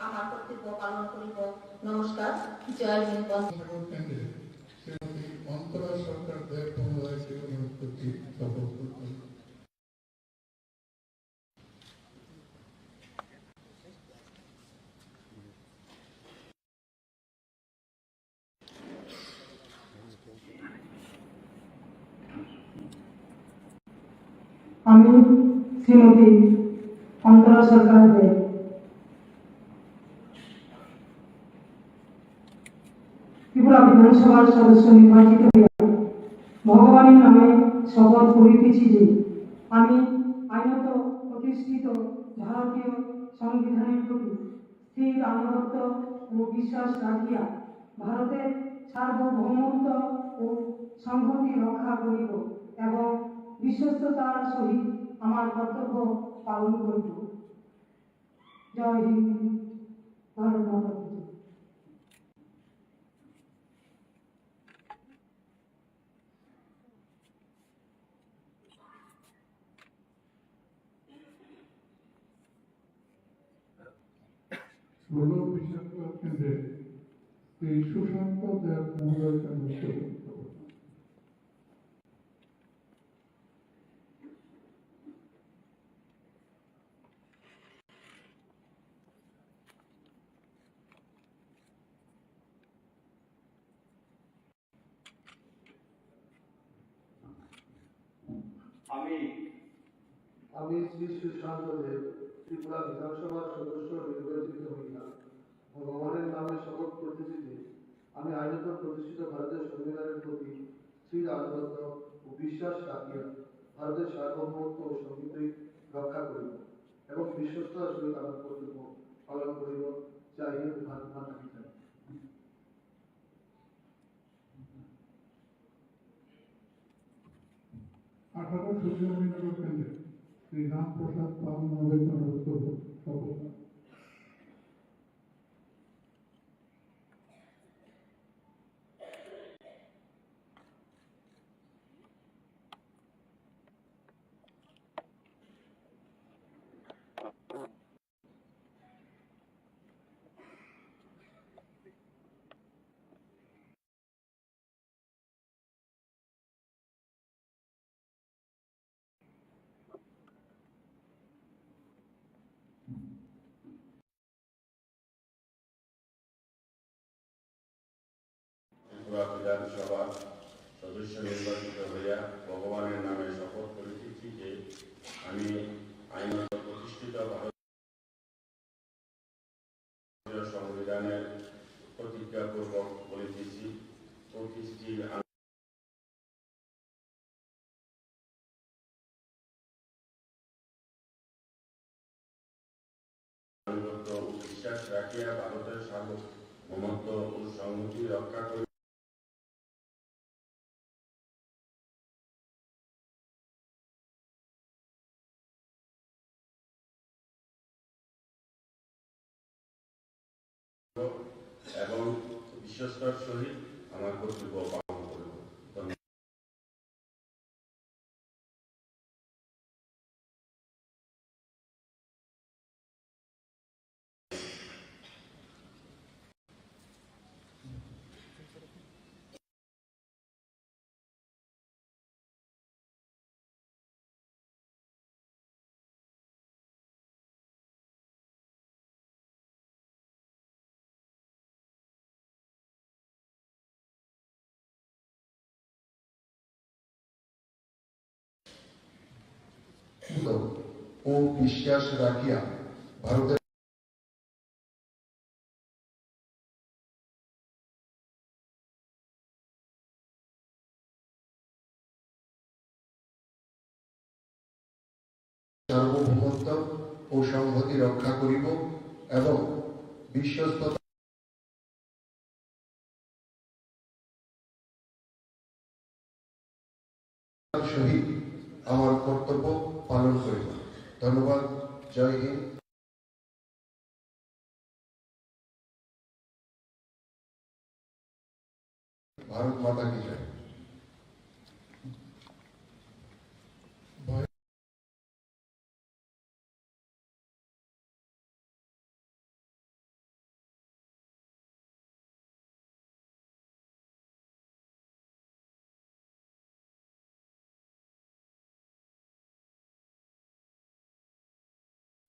আমার কর্তব্য পালন করিব। নমস্কার। জয় হিন্দ। বন্দে। শ্রীমতী অন্তরা সরকার দেব মহোদয়কে অনুরোধ করছি শপথ করতে। আমি শ্রীমতী অন্তরা সরকার দে, ত্রিপুরা বিধানসভার সদস্য নির্বাচিত হইয়া ভগবানের নামে শপথ করিতেছি যে আমি আইনত প্রতিষ্ঠিত ভারতীয় সংবিধানের প্রতি স্থির আনুগত্য ও বিশ্বাস রাখিয়া ভারতের সার্বভৌমত্ব ও সংহতি রক্ষা করিব এবং বিশ্বস্ততার সহিত আমার কর্তব্য পালন করিব। জয় হিন্দ, ভারত মাতা কি জয়। ষোলো বিধানসভা কেন্দ্রে শ্রী সুশান্ত দেব মহোদয়কে মঞ্চে বক্তব্য। আমি আমি শ্রী সুশান্ত দেব, ত্রিপুরা বিধানসভার সদস্য নির্বাচিত হইয়া ভগবানের নামে শপথ করিতেছি যে আমি আইনত প্রতিষ্ঠিত ভারতীয় সংবিধানের প্রতি স্থির আনুগত্য ও বিশ্বাস রাখিয়া ভারতের সার্বভৌমত্ব ও সংহতি রক্ষা করিব এবং বিশ্বস্ততার সহিত আমার কর্তব্য পালন করিব। জয় হিন্দ, ভারত মাতা কি জয়। আঠারো সুন্দরনগর কেন্দ্রে শ্রী রামপ্রসাদ পাল মহোদয় তার বক্তব্য। ত্রিপুরা বিধানসভার সদস্য নির্বাচিত হইয়া ভগবানের নামে শপথ করিতেছি যে আমি আইনত প্রতিষ্ঠিত ভারত সংবিধানের প্রতিজ্ঞাপূর্বক বলিতেছি, প্রতিষ্ঠিত আনুগত্য ও বিশ্বাস রাখিয়া ভারতের সার্বভৌমত্ব ও সংহতি রক্ষা করি এবং বিশ্বস্ততার সহিত আমার কর্তব্য পালন করব। ধন্যবাদ। ও বিশ্বাস রাখিয়া ভারতের সার্বভৌমত্ব ও সংহতি রক্ষা করিব এবং বিশ্বস্ততা সহিত আমার কর্তব্য পালন করিব। ধন্যবাদ। জয় হিন্দ। ভারত মাতা কি জয়।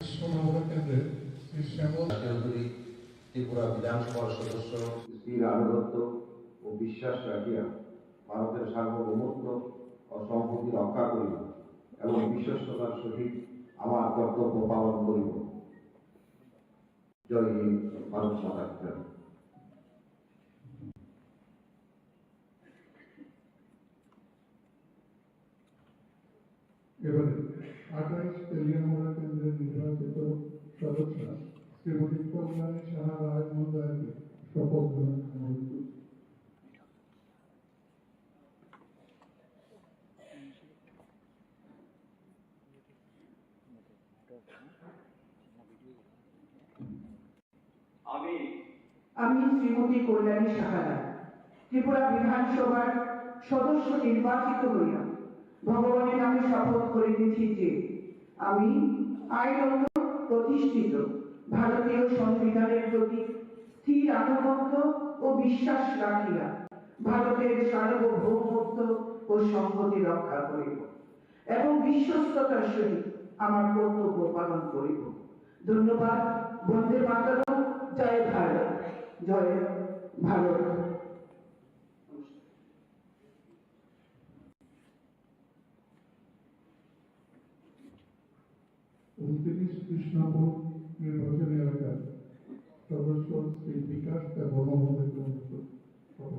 বিশ্বনগর কেন্দ্রের শ্রী শ্যামল চৌধুরী, ত্রিপুরা বিধানসভার সদস্য, স্থির আনুগত্য ও বিশ্বাস রাখিয়া ভারতের সার্বভৌমত্ব ও সম্পত্তি রক্ষা করিব এবং বিশ্বস্ততার সহিত আমার কর্তব্য পালন করিব। জয় হিন্দ, ভারত মাতা কি জয়। এবারে আঠাইশ তেলিয়ামুড়া কেন্দ্রের নির্বাচিত সদস্য শ্রীমতী কল্যাণী সাহা রায় মহোদয়াকে শপথ গ্রহণ করা হইল। আমি আমি শ্রীমতী কল্যাণী সাহা রায়, ত্রিপুরা বিধানসভার সদস্য নির্বাচিত হইয়া ভগবানের নামে শপথ করিতেছি যে আমি আইনত প্রতিষ্ঠিত ভারতীয় সংবিধানের প্রতি স্থির আনুগত্য ও বিশ্বাস রাখিয়া ভারতের সার্বভৌমত্ব ও সংহতি রক্ষা করিব এবং বিশ্বস্ততার সহিত আমার কর্তব্য পালন করিব। ধন্যবাদ। বন্দে মাতরম। জয় ভারত। জয় ভারত। ঊনত্রিশ কৃষ্ণপুর নির্বাচনী এলাকার সদস্য শ্রী বিকাশ দেববর্মা মহোদয়কে অনুরোধ করব।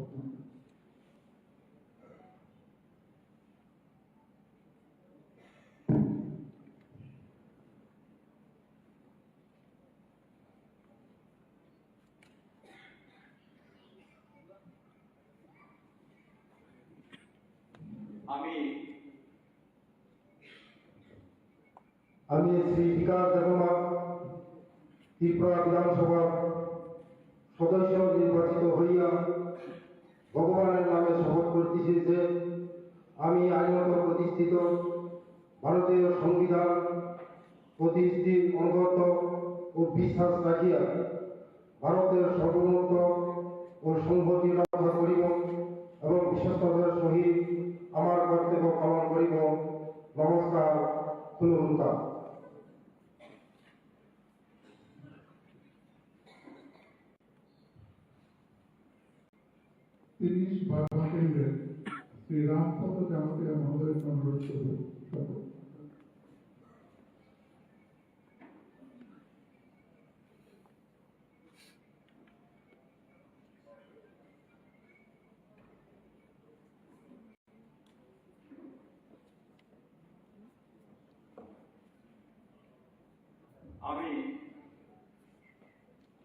আমি আমি শ্রী বিকাশ দেববর্মা ত্রিপুরা বিধানসভার সদস্য নির্বাচিত হইয়া ভগবানের নামে শপথ করতেছি যে আমি আইনত প্রতিষ্ঠিত ভারতীয় সংবিধান প্রতি স্থির অনুগত ও বিশ্বাস রাখিয়া ভারতের সার্বভৌমত্ব ও সংহতি রক্ষা করিব এবং বিশ্বস্ততার সহিত আমার কর্তব্য পালন করিব। নমস্কার। খুলুন্তা। তিরিশ বারো কেন্দ্রের শ্রী রামপদ জামাতিয়া মহোদয়কে অনুরোধ করব। আমি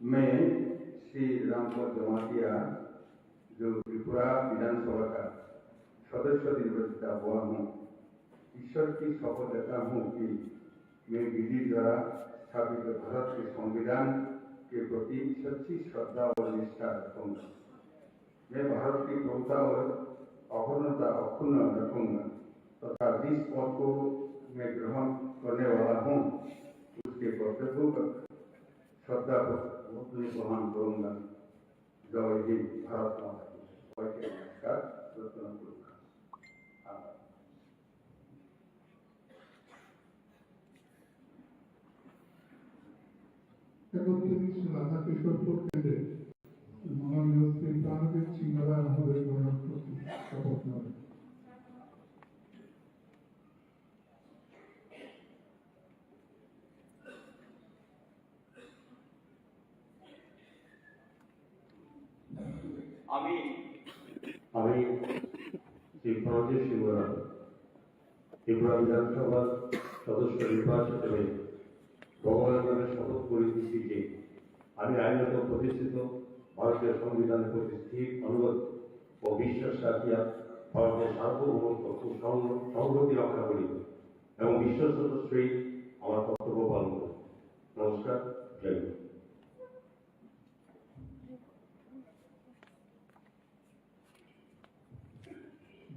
मैं श्री रामपद जमातिया, जो त्रिपुरा विधानसभा का सदस्य निर्वाचित हुआ हूँ, ईश्वर की शपथ लेता हूँ कि मैं विधि द्वारा स्थापित भारत के संविधान के प्रति सच्ची श्रद्धा और निष्ठा रखूंगा। मैं भारत की प्रभुता और अखंडता अक्षुण्ण रखूंगा तथा जिस पद को मैं ग्रहण करने वाला हूँ, उसके कर्तव्यों का श्रद्धापूर्वक वहन करूंगा। जय हिंद, भारत माता की जय। সবাইকে নমস্কার, রত্ন পুরস্কার। আবার। একত্রিশ রাধাকৃষ্ণপুর কেন্দ্রে মাননীয় শ্রী প্রাণজিৎ সিংহ রায় মহোদয় গণনা করতে শপথ নেবেন। আমি আমি শ্রী প্রণজিৎ সিংহ রায়, ত্রিপুরা বিধানসভার সদস্য নির্বাচিত হয়ে ভগবানের নামে শপথ করিতেছি যে আমি আইনত প্রতিষ্ঠিত ভারতীয় সংবিধানের প্রতি স্থির অনুগত ও বিশ্বাস রাখিয়া ভারতের সার্বভৌমত্ব ও সংঘ-, সংহতি রক্ষা করিব এবং বিশ্বস্ততার সহিত আমার কর্তব্য পালন করিব। নমস্কার, জয় হিন্দ।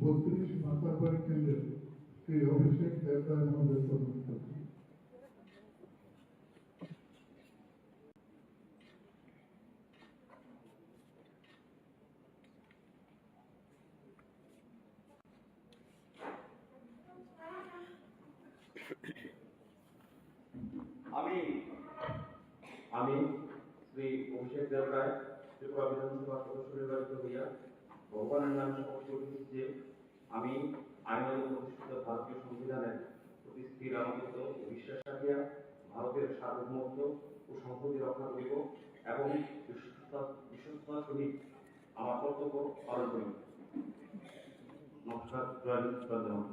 বত্রিশ মাতারবাড়ি কেন্দ্রের শ্রী অভিষেক দেবরায় মহোদয় প্রদান করবেন। আমি আমি শ্রী অভিষেক দেব রায়, ত্রিপুরা বিধানসভা সদস্য নির্বাচিত হইয়া ভগবানের নামে শপথ করিতেছি যে আমি আইনানুগ প্রতিষ্ঠিত ভারতীয় সংবিধানের প্রতি স্থির আনুগত্য ও বিশ্বাস রাখিয়া ভারতের সার্বভৌমত্ব ও সংহতি রক্ষা করিব এবং বিশ্বস্ততা, বিশ্বস্ততার সহিত আমার কর্তব্য পালন করিব। নমস্কার, জয় হিন্দ, বন্দে মাতরম।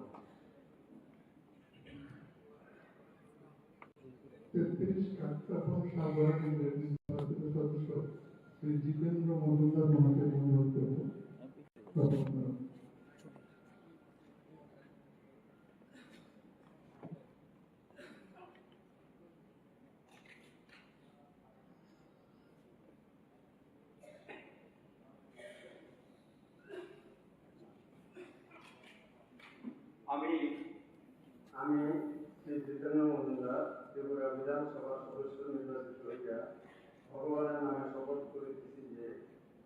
তেত্রিশ কাকতাপুর সাগর কেন্দ্রের নির্বাচিত সদস্য শ্রী জিতেন্দ্র মজুমদার মহোদয় অনুরোধ করব। আমি আমি শ্রী জিতেন্দ্র মজুমদার ত্রিপুরা বিধানসভার সদস্য নির্বাচিত হইয়া ভগবানের নামে শপথ করিতেছি যে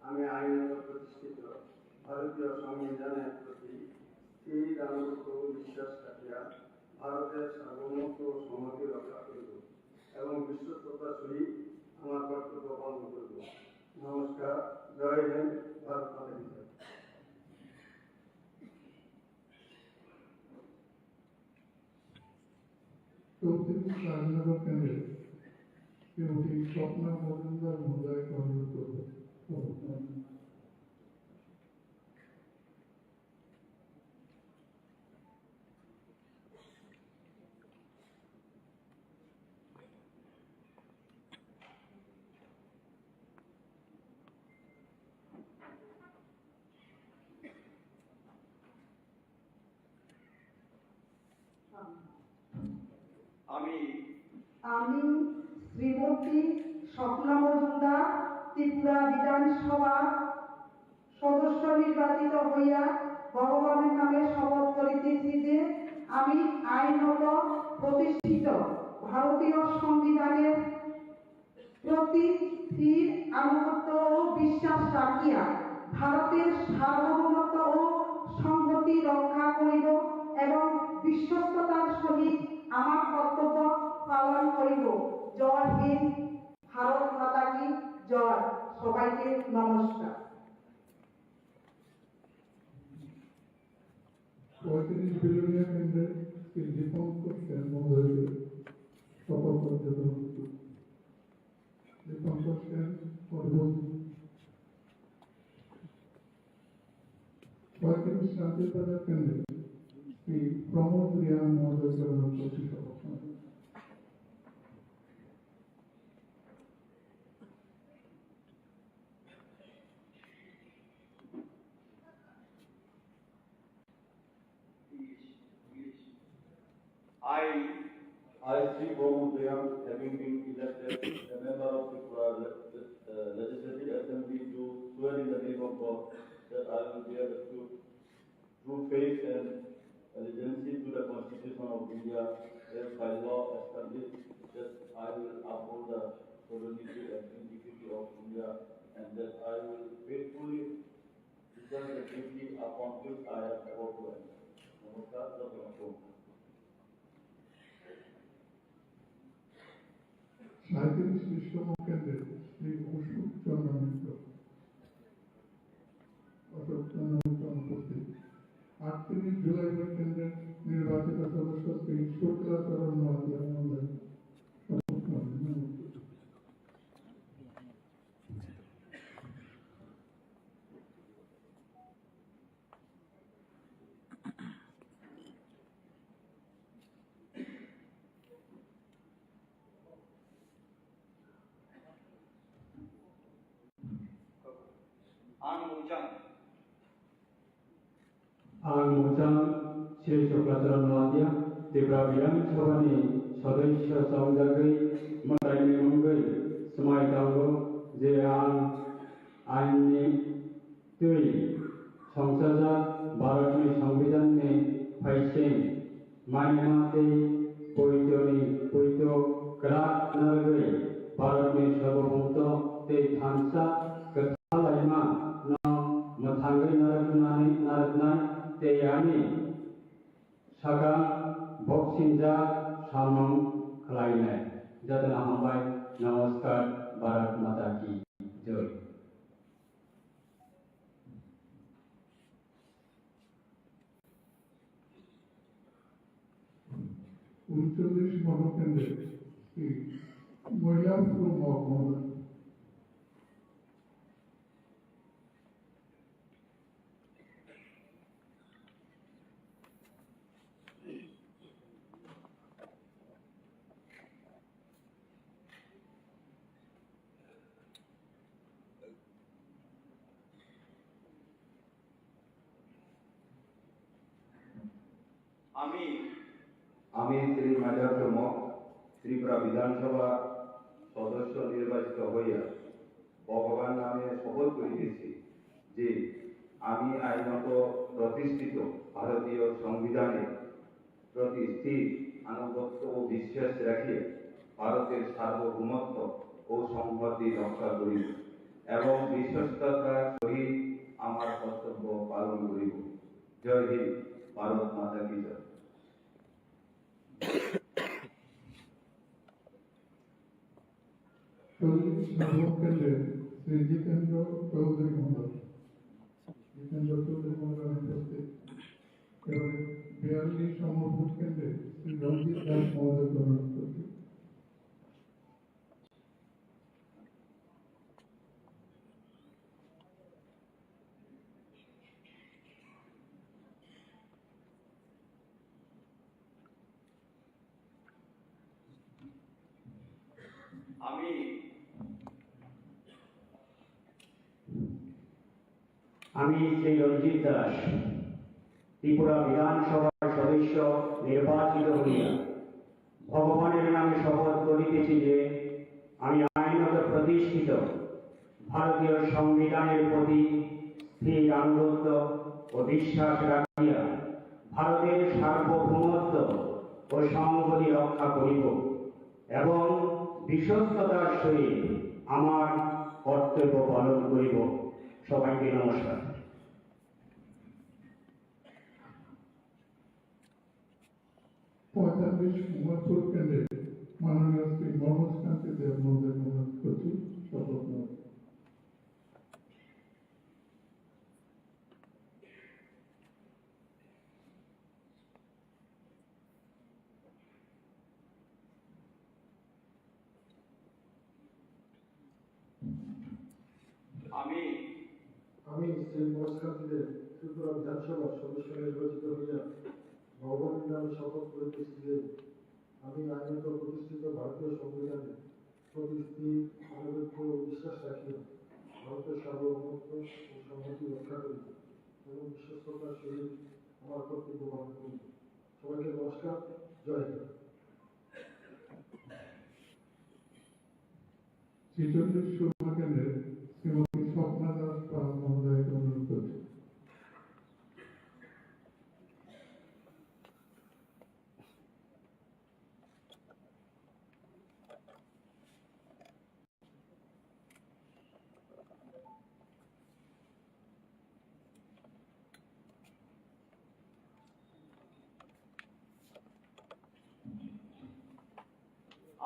আমি আইনত প্রতিষ্ঠিত ভারতীয় সংবিধানের প্রতি স্থির আনুগত্য ও বিশ্বাস রাখিয়া ভারতের সার্বভৌমত্ব ও সংহতি রক্ষা করিব এবং বিশ্বস্ততার সহিত আমার কর্তব্য পালন করিব। নমস্কার, জয় হিন্দ, ভারত মাতা কি জয়। চৌত্রিশ রাজনগর কেন্দ্রে শ্রীমতী স্বপ্না মজুমদার মহোদয়কে অনুরোধ করব। আমি আমি শ্রীমতী স্বপ্না মজুমদার ত্রিপুরা বিধানসভা সদস্য নির্বাচিত হইয়া ভগবানের নামে শপথ করিতেছি যে আমি আইনত প্রতিষ্ঠিত ভারতীয় সংবিধানের প্রতি স্থির আনুগত্য ও বিশ্বাস রাখিয়া ভারতের সার্বভৌমত্ব ও সংহতি রক্ষা করিব এবং বিশ্বস্ততার সহিত আমার কর্তব্য পালন করিব। জয় হিন্দ, ভারত মাতা কি জয়, সবাইকে নমস্কার। পঁয়ত্রিশ বিলোনিয়া কেন্দ্রের শ্রী দীপঙ্কর সেন মহোদয়কে শপথ করতে অনুরোধ করছি। দীপঙ্কর সেন, পঁয়ত্রিশ শান্তিবাজার কেন্দ্রের শ্রী প্রমোদ রিয়াং মহোদয়কে অনুরোধ করছি শপথ করতে। I I, Sri Pramod Reang, having been elected a member of Tripura Le-, uh, Legislative Assembly, do swear in the name of God that I will bear the true, true faith and allegiance to the Constitution of India as by law established, that I will uphold the sovereignty and integrity of India, and that I will faithfully discharge the duty upon which I am about to enter. নমস্কার, জয় জগন্নাথ। সাঁইত্রিশ নম্বর কেন্দ্রে শ্রী অশোক চন্দ্র মিত্র, অশোক চন্দ্র মিত্র অনুপস্থিত। আটত্রিশ জুলাই ভোট কেন্দ্রের নির্বাচিত সদস্য শ্রী শুক্লাচরণ মহাশয় মহোদয়। Ang Mungchang. Ang Mungchang Sri Sukla Charan Noatia, Tripura Bidhan Sabha ni sodosyo chongjagwi mwtaini mungwi swmai tongo je ang ain ni twi songchajak Bharat ni Songbidan ni phaising manima tei poito ni poito kwrak narwgwi Bharat ni sarvabhoumoto tei thansa kwthalaima no mwthangwi narwknani, narwknai tei ani sakha boksingjak samung khlainai. Jotono hambai, namaskar, Bharat Mata Ki Jai. ঊনচল্লিশ নম্বর কেন্দ্রে শ্রী মৈলাসপুর মহকুমার। আমি, আমি শ্রী মাইলার চমক ত্রিপুরা বিধানসভা সদস্য নির্বাচিত হইয়া ভগবান নামে শপথ করিতেছি যে আমি আইনত প্রতিষ্ঠিত ভারতীয় সংবিধানের প্রতি স্থির আনুগত্য ও বিশ্বাস রাখিয়া ভারতের সার্বভৌমত্ব ও সংহতি রক্ষা করিব এবং বিশ্বস্ততার সহিত আমার কর্তব্য পালন করিব। জয় হিন্দ, ভারত মাতা কি জয়। চল্লিশ নম্বর কেন্দ্রে শ্রী জিতেন্দ্র চৌধুরী মণ্ডল। জিতেন্দ্র চৌধুরী মণ্ডল অনুপস্থিত। এবারে বিয়াল্লিশ নম্বর ভোট কেন্দ্রে শ্রী রঞ্জিত দাস মহোদয় প্রধান উপস্থিত। আমি, আমি শ্রী রঞ্জিত দাস, ত্রিপুরা বিধানসভার সদস্য নির্বাচিত হইয়া ভগবানের নামে শপথ করিতেছি যে আমি আইনত প্রতিষ্ঠিত ভারতীয় সংবিধানের প্রতি স্থির আনুগত্য ও বিশ্বাস রাখিয়া ভারতের সার্বভৌমত্ব ও সংহতি রক্ষা করিব এবং বিশ্বস্ততার সহিত আমার কর্তব্য পালন করিব। সবাইকে নমস্কার। পঁয়তাল্লিশ উমরপুর কেন্দ্রে মাননীয় শ্রী মনোজ কান্তি দেব মহোদয় মনোনীত করছি শপথ নেওয়ার। আমি, আমি শ্রী মনোজ কান্তি দেব, ত্রিপুরা বিধানসভার সদস্য নির্বাচিত হইয়া ভগবানের নামে শপথ করিতেছি যে আমি আইনত প্রতিষ্ঠিত ভারতীয় সংবিধানের প্রতি স্থির আনুগত্য ও বিশ্বাস রাখিয়া ভারতের সার্বভৌমত্ব ও সংহতি রক্ষা করিব এবং বিশ্বস্ততার সহিত আমার কর্তব্য পালন করিব। সবাইকে নমস্কার, জয় হিন্দ। ছেচল্লিশ সভা কেন্দ্রের শ্রীমতী স্বপ্না দাস পাল মহোদয়কে অনুরোধ করছি।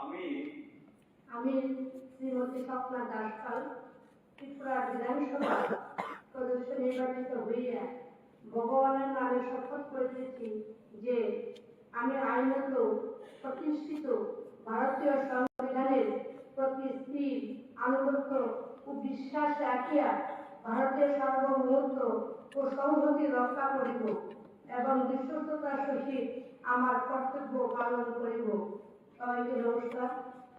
আমি আমি শ্রীমতী স্বপ্না দাসপাল ত্রিপুরা বিধানসভা সদস্য নির্বাচিত হইয়া ভগবানের নামে শপথ করিতেছি যে আমি আইনত প্রতিষ্ঠিত ভারতীয় সংবিধানের প্রতি স্থির আনুগত্য ও বিশ্বাস রাখিয়া ভারতের সার্বভৌমত্ব ও সংহতি রক্ষা করিব এবং বিশ্বস্ততার সহিত আমার কর্তব্য পালন করিব। সবাইকে নমস্কার।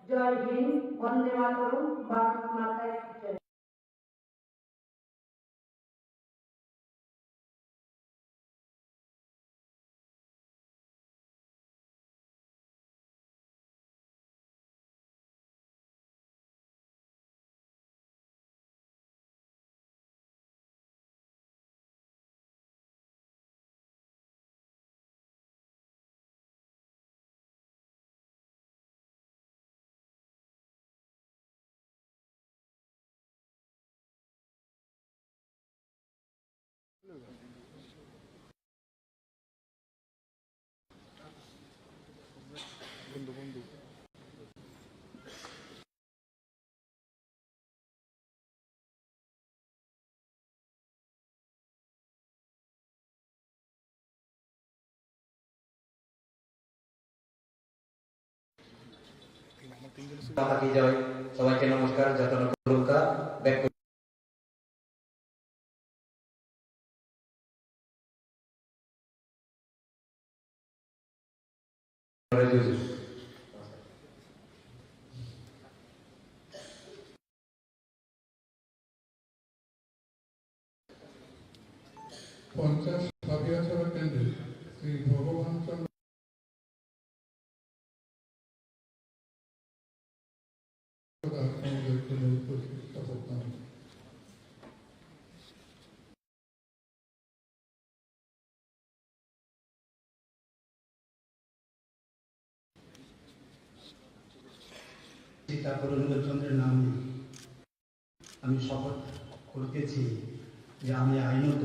জয় হিন্দ, বন্দে মাতরম, ভারত মাতা কি জয়। মাতা কি জয়। সবাইকে নমস্কার, যতন করুকা, ব্যাক পঞ্চাশ সাবিয়াছড়া কেন্দ্রে শ্রী ভগবান চন্দ্র দাস মহোদয়কে অনুরোধ করছি শপথ গ্রহণ। ঠাকুর অনুকূল চন্দ্রের নামে আমি শপথ করিতেছি যে আমি আইনত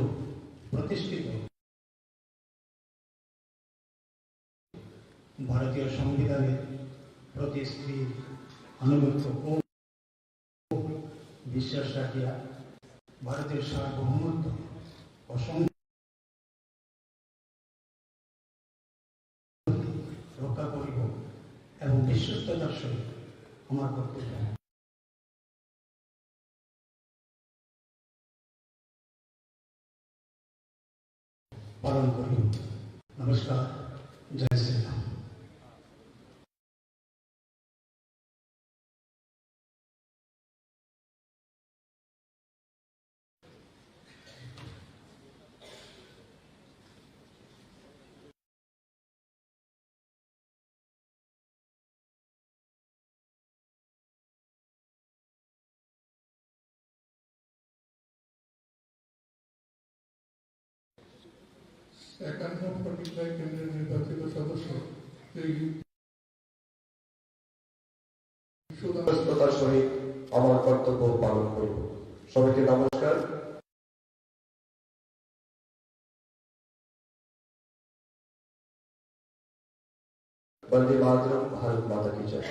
প্রতিষ্ঠিত ভারতীয় সংবিধানের প্রতি স্থির আনুগত্য ও বিশ্বাস রাখিয়া ভারতের সার্বভৌমত্ব ও সং-, রক্ষা করিব এবং বিশ্বস্ততার সহিত আমার কর্তব্য পালন করিব। নমস্কার, জয় শ্রীরাম। একান্ন ফটিকরায় কেন্দ্রের নির্বাচিত সদস্য শ্রী সুদান ব্যস্ততার সহিত আমার কর্তব্য পালন করিব। সবাইকে নমস্কার। বন্দে মাতরম, ভারত মাতা কি জয়।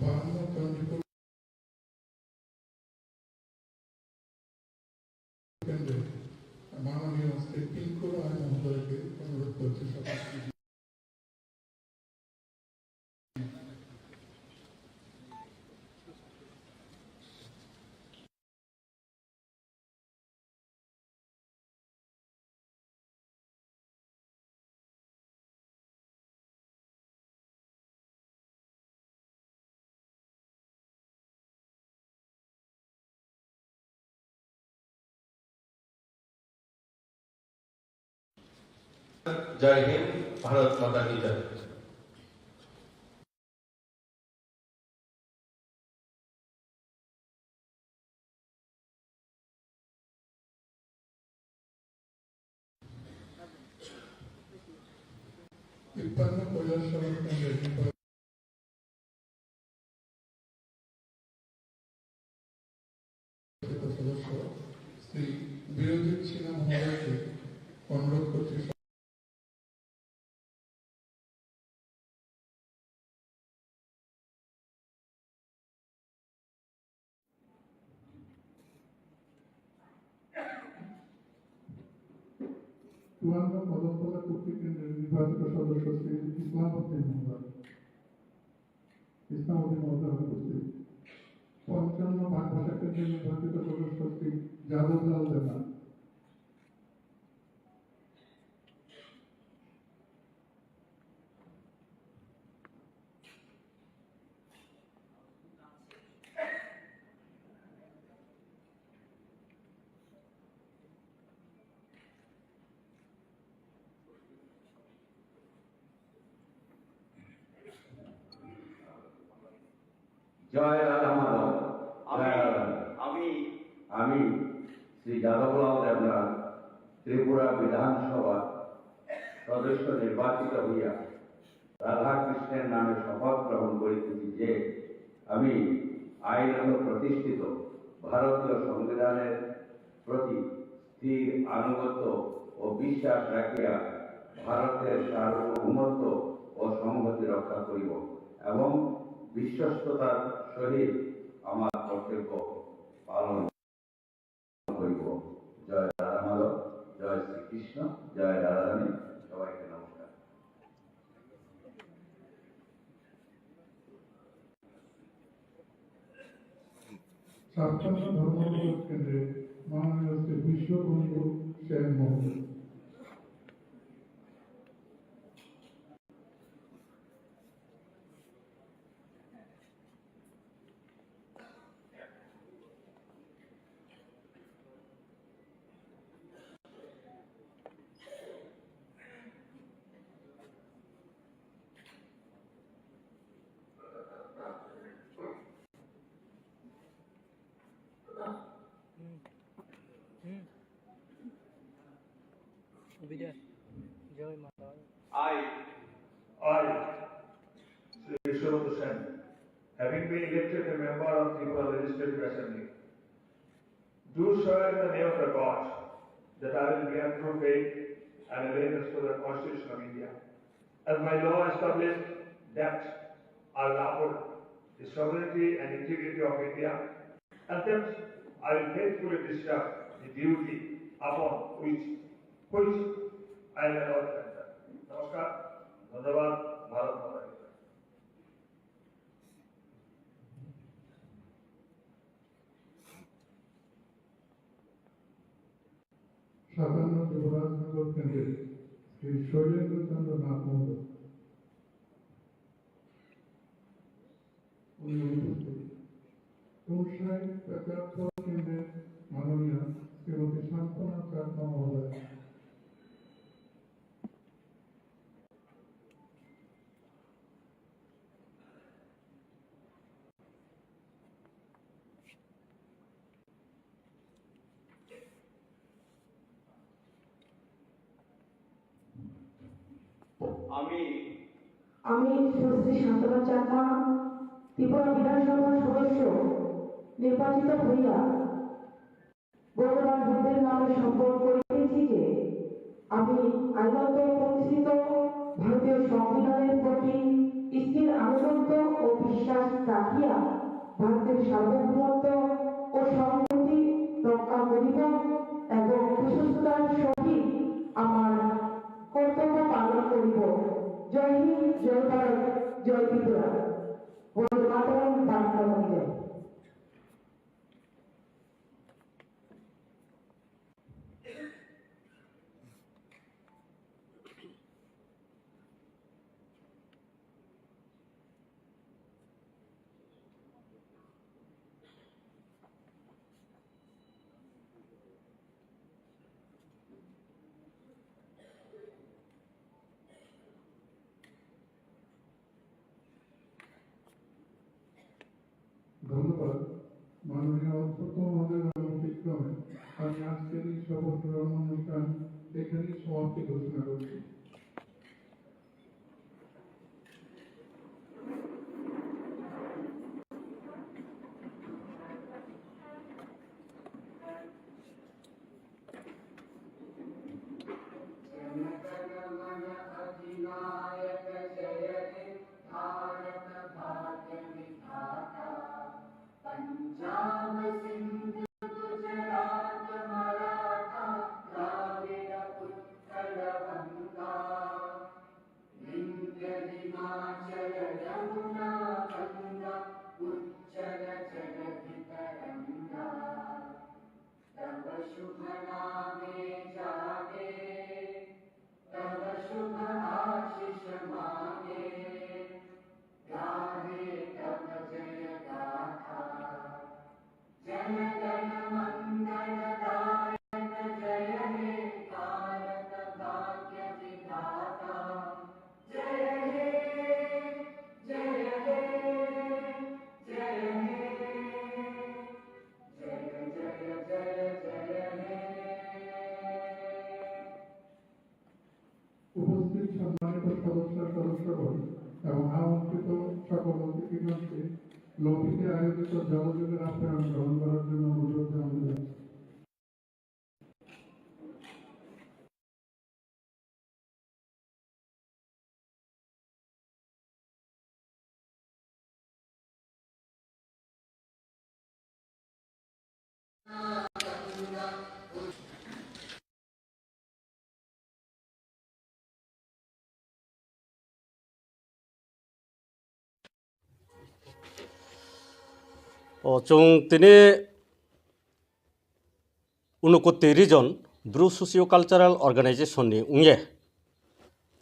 বাহান্ন চণ্ডীপুর কেন্দ্রে মাননীয় শ্রী পিঙ্কু রায় মহোদয়কে অনুরোধ করছি শপথ গ্রহণ। Jai Hind, Bharat Mata Ki Jai. তিপ্পান্ন কৈলাসহর কেন্দ্রের নির্বাচিত সদস্য শ্রী বীরজিৎ সিনহা মহোদয়কে অনুরোধ করছি। চুয়ান্ন কদমতলা কুর্তি কেন্দ্রের নির্বাচিত সদস্য শ্রী ইসলাম উদ্দিন মহোদয়। ইসলাম উদ্দিন মহোদয় অনুপস্থিত। পঞ্চান্ন বাগবাসা কেন্দ্রের নির্বাচিত সদস্য শ্রী যাদবলাল দেবনাথ। জয় রাধা মাধব। আমি, জয় রাধা। আমি, আমি শ্রী যাদবলাল দেবনাথ ত্রিপুরা বিধানসভা সদস্য নির্বাচিত হইয়া রাধাকৃষ্ণের নামে শপথ গ্রহণ করিতেছি যে আমি আইনত প্রতিষ্ঠিত ভারতীয় সংবিধানের প্রতি স্থির আনুগত্য ও বিশ্বাস রাখিয়া ভারতের সার্বভৌমত্ব ও সংহতি রক্ষা করিব এবং বিশ্বস্ততার সহিত আমার কর্তব্য পালন করিব। জয় রাধা মাধব, জয় শ্রীকৃষ্ণ, জয় রাধারানী। সবাইকে নমস্কার। ছাপ্পান্ন ধর্মনগর কেন্দ্রে মাননীয় শ্রী বিশ্ববন্ধু সেন মহোদয়। Hmm. Hmm. Ubida. Joy Mata. I, I, Shri Vishwanath Sen, having been elected a member of Tripura Legislative Assembly, do swear in the name of the God that I will bear true faith and allegiance to the Constitution of India, as my law established, that I will uphold the sovereignty and integrity of India, and that I will faithfully discharge the duty upon which, which I am allowed to enter. নমস্কার, ধন্যবাদ, ভারত মাতা কি জয়। সাতান্ন যুবরাজনগর কেন্দ্রের শ্রী শৈলেন্দ্র চন্দ্র নাথ মহোদয়, উনি অনুপস্থিত। তুলসাই পেটলাখোলা কেন্দ্রের মাননীয়া শ্রীমতী সান্ত্বনা চাকমা মহোদয়। আমি আমি সুশ্রী সান্ত্বনা চাকমা ত্রিপুরা বিধানসভার সদস্য নির্বাচিত হইয়া ভগবান বুদ্ধের নামে শপথ করিতেছি যে আমি আইনত প্রতিষ্ঠিত ভারতীয় সংবিধানের প্রতি স্থির আনুগত্য ও বিশ্বাস রাখিয়া ভারতের সার্বভৌমত্ব ও সংহতি রক্ষা করিব এবং বিশ্বস্ততার সহিত আমার কর্তব্য পালন করিব। জয় হিন্দ, জয় ভারত, জয় ত্রিপুরা। বন্দে মাতরম, ভারত মাতা কি জয়। শপথ গ্রহণ অনুষ্ঠান এখানেই সমাপ্তি ঘোষণা করছি। উপস্থিত সম্মানিত সদস্য সদস্যগণ এবং আমন্ত্রিত সকল অতিথিগণকে লবিতে আয়োজিত জলযোগের আপ্যায়ন গ্রহণ করার জন্য অনুরোধ জানানো যাচ্ছে। O chwng tini Unakoti Region Bru Socio Cultural Organization ni wngye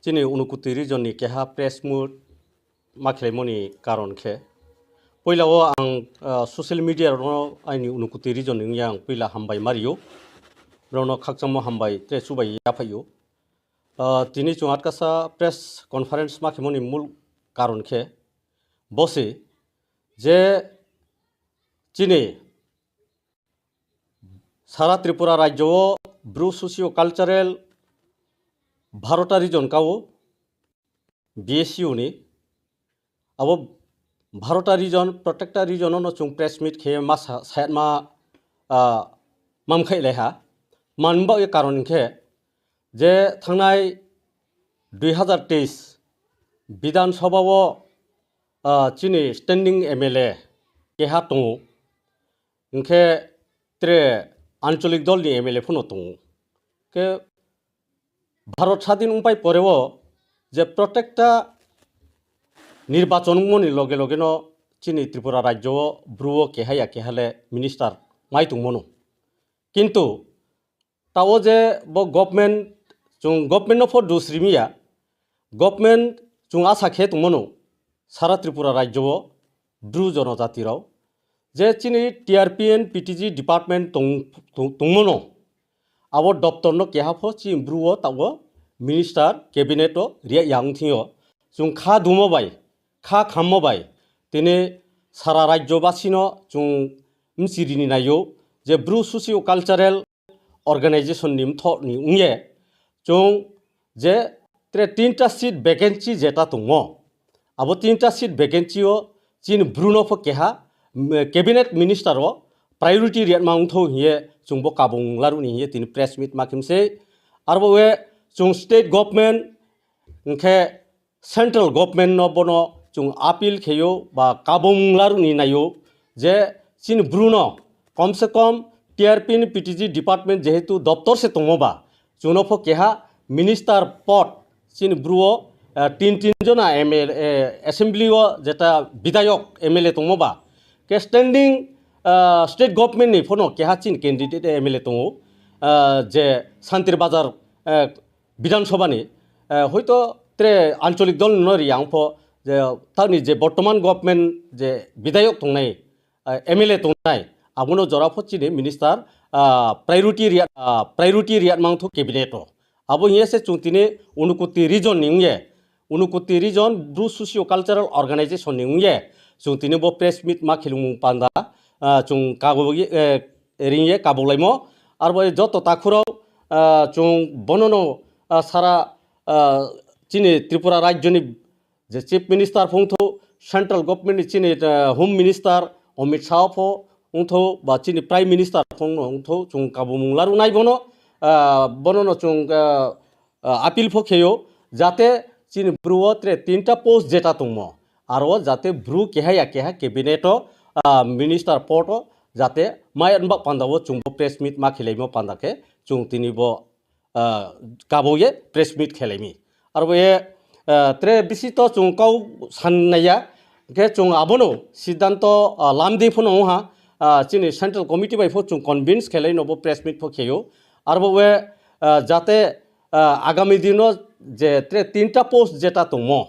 chini Unakoti Region ni keha press meet ma khlaimani karon khe, puila o ang, ah, social media rokno aini Unakoti Region ni wngya ang puila hambai ma rio, borokno khakchangma hambai tei chubai yaphaio. Ah, tini chwng atkasa press conference ma khaimani mul karon khe bo se je chini sara Tripura rajyo o Bru Socio Cultural Bharota Region kao, B S C O ni. Abo Bharota Region, protector region no chwng press meet khe ma sa-, sayatma, ah, mam khai lai ha. Man ba ye karon khe je thangnai dui hazar teis Bidhan Sabha o, ah, chini standing M L A keha tongo. Hinkhe tre ancholik dol ni M L A phano tongo. Khe Bharot sadin wngpai poreo je protector nirbachon wngmani loge loge no chini Tripura rajyo o Bru o keha ya keha le minister mai tongmano. Kintu tao je bo government, chwng government no pho dos rimiya, government chwng asa khe tongmano sara Tripura rajyo o Bru jonojati rok je chini T R P and P T G department tong-, tong-, tongmano, abo doptor no keha pho chini Bru o tao minister cabinet o riya yang thing yo. Chwng kha dumo bai, kha khammo bai tini sara rajyo basino chwng mchirini naio je Bru Socio Cultural Organization ni mtho ni wngye chwng je tre tinta seat vacancy jeta tongmo, abo tinta seat vacancy o chini Bru no pho keha, mm, cabinet minister o priority riyatma wngtho hiye chwng bo kabung laru ni hiye tini press meet ma khimse. Arbo we chwng state government hwnkhe central government no bono chwng appeal kheyo ba kabung laruni naio je chini Bru no kom se kom T R P ni P T G department jehetu doptor se tongmo ba chwngno pho keha minister pod chini Bru o, eh, tin tin jona M L A, eh, assembly o jeta bidayok M L A tongmo ba ke standing, eh, state government ni phono keha chini candidate M L A tongo, eh, je Santir Bazar, eh, Bidhan Sabha ni, eh, hoito tre ancholik dol no ri ang pho je tamni je bortoman government je bidayok tongnai, eh, M L A tongnai, abono jora pho chini minister, ah, priority riya-, ah, priority riyat mang thu cabinet o. Abo hiye se chwng tini Unakoti region ni wngye, Unakoti region Bru Socio Cultural Organization ni wngye, chwng tini bo press meet ma khilung panda, ah, chwng kabo, eh, ringye kabuk laimo. Arbo joto takhurok, ah, chwng bonono, ah, sara, ah, chini Tripura rajyoni je Chief Minister phungthu, Central Government ni chini, ah, Home Minister Amit Shah pho wngthu, ba chini Prime Minister phungno wngthu, chwng kabumung larwnai bono, ah, bonono chwng, ah, ah, appeal pho kheyo, jate chini Bru o tre tinta post jeta tongmo, aro jate Bru keha ya keha cabinet o, ah, minister pod o jate mai wngba panda o chwngbo press meet ma khelaimo panda khe chwng tini bo, ah, kabo ye press meet khelaimi. Aro bo ye, ah, tre bisi to chwng kau san naiya, khe chwng abono siddhanto, ah, lamdi phano wngha, ah, chini central committee bai pho chwng convince khelai no bo press meet pho kheyo. Aro bo we, ah, jate, ah, agami dino je tre tinta post jeta tongmo,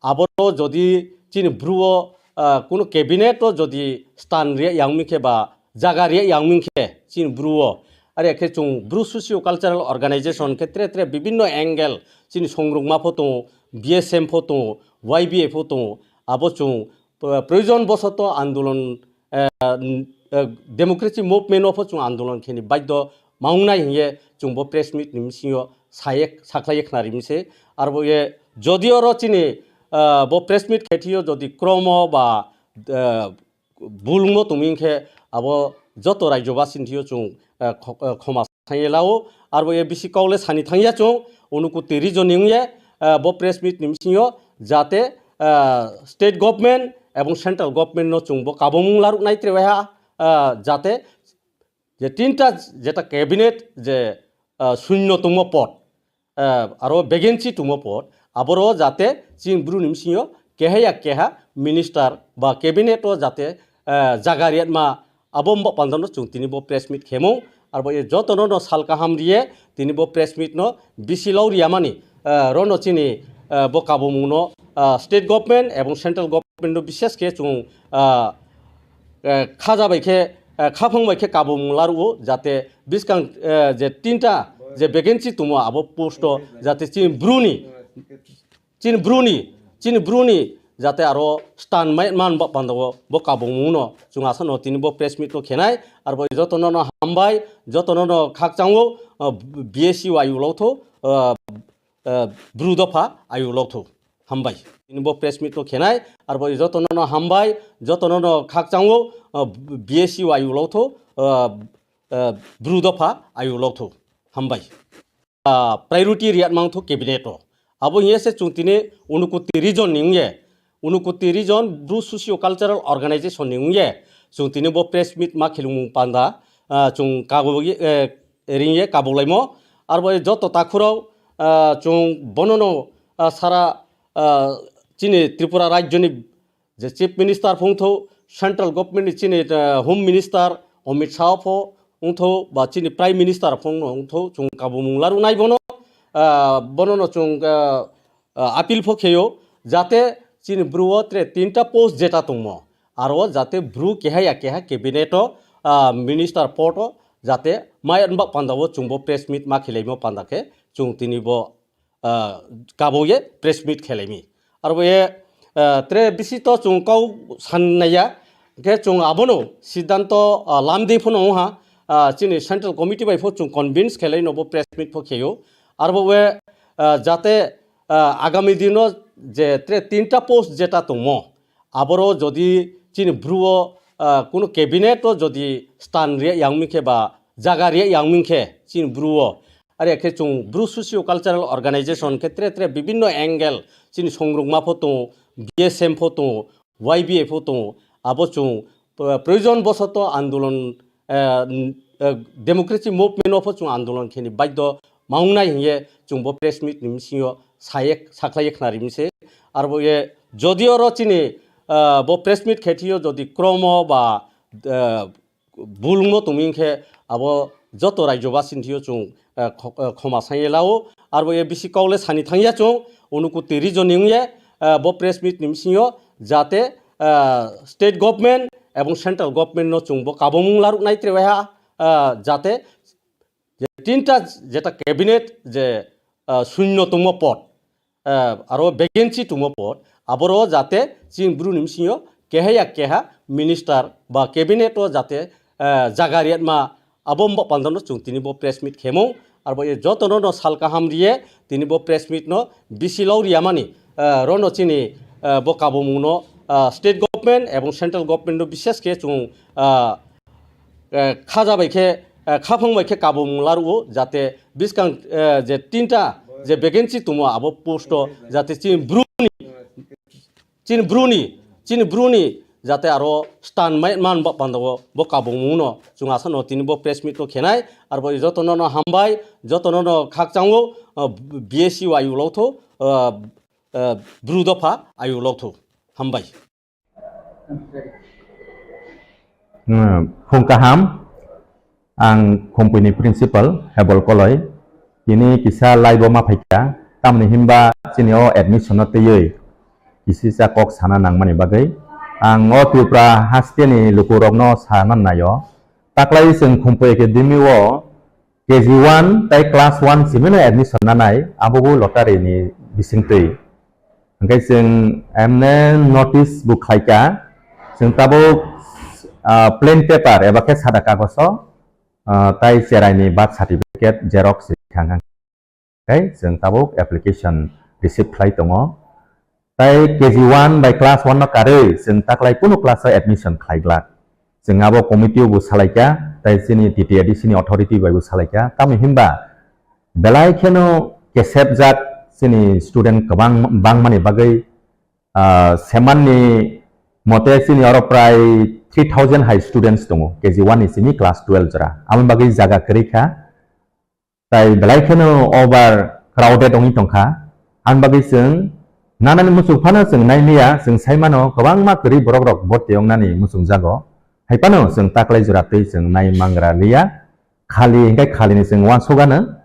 aboro jodi chini Bru o, ah, kuno cabinet o jodi stan riya yangmi khe ba jaga riya yangmi khe chini Bru o, are khe chwng Bru Socio Cultural Organization khe tre tre bibinno angle chini songrukma pho tongo, B S M pho tongo, Y B A pho tongo, abo chwng, ah, proyojon bosoto andolon, eh, n-, eh, democracy movement o pho chwng andolon kheni baidho ma wngnai hiye chwng bo press meet ni bisingo saye, sakhlaiye khna rimse. Arbo ye jodi oro chini, ah, bo press meet khe thio jodi kromo ba, ah, bulungno tongmi khe abo joto rajyobasini thio chwng, ah, kho-, ah, khoma sanye lao. Arbo ye bisi kaule sani thangya chwng, unukuti region ni wngye, ah, bo press meet ni bisingo jate, ah, state government ebong central government no chwng bo kabomung laruk nai tre ha, ah, jate je tinta jeta cabinet je, ah, sunyo tongmo pod, ah, aro vacancy tongmo pod, aboro jate chini Bru ni bisingo keha ya keha minister ba cabinet o jate, ah, jaga riyatma abo mbo pandano chwng tini bo press meet khemo, arbo ye jotono no sal kaham riye tini bo press meet no bisi lau riyamani, ah, rono chini, ah, bo kabomung no, ah, state government ebong central government no bises khe chwng, ah, eh, khaja bai khe, eh, khaphang bai khe kabomung laruo, jate biskang, eh, je tinta je vacancy tongmo abo post o jate chini Bru ni, chini Bru ni, chini Bru ni jate aro stan mai man ba panda o bo kabomung no chwng asa no tini bo press meet no khenai, arbo jotono no hambai, jotono no khakchang o, eh, B S U ayuk lok tho, eh, eh, Bru dopha ayuk lok tho. Hambai. Tini bo press meet no khenai, arbo jotono no hambai, jotono no khakchang o, ah, B S U ayuk lok tho, ah, ah, Bru dopha ayuk lok tho. Hambai. Ah, priority riyat mang tho cabinet o. Abo hiye se chwng tini unukuti region ni wngye, unukuti region Bru Socio Cultural Organization ni wngye, chwng tini bo press meet ma khilung panda, ah, chwng kago, eh, ringye kabulaimo. Arbo joto takhurok, ah, chwng bonono, ah, sara, ah, chini Tripura rajyoni je Chief Minister phungtho, Central Government ni chini, ah, Home Minister Amit Shah pho wngtho, ba chini Prime Minister phungno wngtho, chwng kabumung laruk nai bono, ah, bonono chwng, ah, ah, appeal pho kheyo, jate chini Bru o tre tinta post jeta tongmo, aro jate Bru keha ya keha cabinet o, ah, minister pod o jate mai wngba panda o chwng bo press meet ma khelaimo panda khe chwng tini bo, ah, kabo ye press meet khelaimi. Arbo ye, ah, tre bisi to chwng kau san naiya, khe chwng abono siddhanto, ah, lamdi phano wngha, ah, chini central committee bai pho chwng convince khelai no bo press meet pho kheyo. Arbo we, ah, jate, ah, agami dino je tre tinta post jeta tongmo, aboro jodi chini Bru o, ah, kuno cabinet o jodi stan riya yangmi khe ba jaga riya yangmi khe chini Bru o, are khe chwng Bru Socio Cultural Organization khe tre tre bibinno angle chini songrukma pho tongo, B S M pho tongo, Y B A pho tongo, abo chwng, ah, proyojon bosoto andolon, ah, n-, ah, democracy movement o pho chwng andolon kheni baidho ma wngnai hiye chwng bo press meet ni bisingo saye sakhlaiye khna rimse. Arbo ye jodi oro chini, ah, bo press meet khe thio jodi kromo ba, ah, bulungno tongmi khe abo joto rajyobasini thio chwng, ah, kho-, ah, khoma sanye lao. Arbo ye bisi kaule sani thangya chwng unukuti region ni wngye, ah, bo press meet ni bisingo jate, ah, state government ebong central government no chwng bo kabomung laruk nai tre ha, ah, jate je tinta jeta cabinet je, ah, sunyo tongmo pod, ah, aro vacancy tongmo pod, aboro jate chini Bru ni bisingo keha ya keha minister ba cabinet o jate, ah, jaga riyatma Abo mbok pandano chwng tini bo press meet khemo, arbo e jotono no sal kaham riye tini bo press meet no bisi lau riyamani, eh, rono chini, eh, bo kabomungno, eh, state government ebong central government no bishes khe chwng, eh, eh, khaja bai khe, eh, khaphang bai khe kabomung laruo, jate biskang, eh, je tinta je vacancy tumo abo post o jate chini bruni chini bruni, chini bruni jate aro stand mai man ba panda o bo kabomung no chwng asa no tini bo press meet no khenai, arbo jotono no hambai, jotono no khakchango, uh, B S U ayuk lotho, uh, uh, bru dopha ayuk lotho. Hambai. Hmm, phung kaham. Ang Khumpui ni principal, Hebol Koloi. Tini kisa live o ma phaikha. Tamni hinba chini o admission no twiwi kisisa kok sana nangmani bagwi. Ang o Tripura haste ni lukurokno sana naio. Taklai chwng Khumpui Academy o K G one tai class one simino admission nanai, abo bo lottery ni bisingtwi. Hingke chwng emne notice bo khlaika, chwng tabuk, ah, plain paper eba khe sada kagoso, ah, tai cherai ni birth certificate xerox se thang thang. Hingke chwng tabuk application receive khlai tongo. Tai K G one bai class one no karwi chwng taklai kunu class o admission khlai glak. Chwng abo committee o bo salaikha, tai chini T T A D C ni authority bai bo salaikha. Tamni hinba belai kheno kesepjak chini student kwbang bangmani bagwi, ah, seman ni mote chini oro prai three thousand hai students tongo, K G one ni simi class twelve jora. Aboni bagwi jaga kwrwi kha. Tai belai kheno over crowded wngwi tongkha. Aboni bagwi chwng nanani muchung phano chwng nai liya, chwng sai mano kwbangma kwrwi borok rok borti wngnani muchung jago. Hai phano chwng taklai jora twi chwng nai mangra liya. Khali hingke khali ni chwng uansukgano.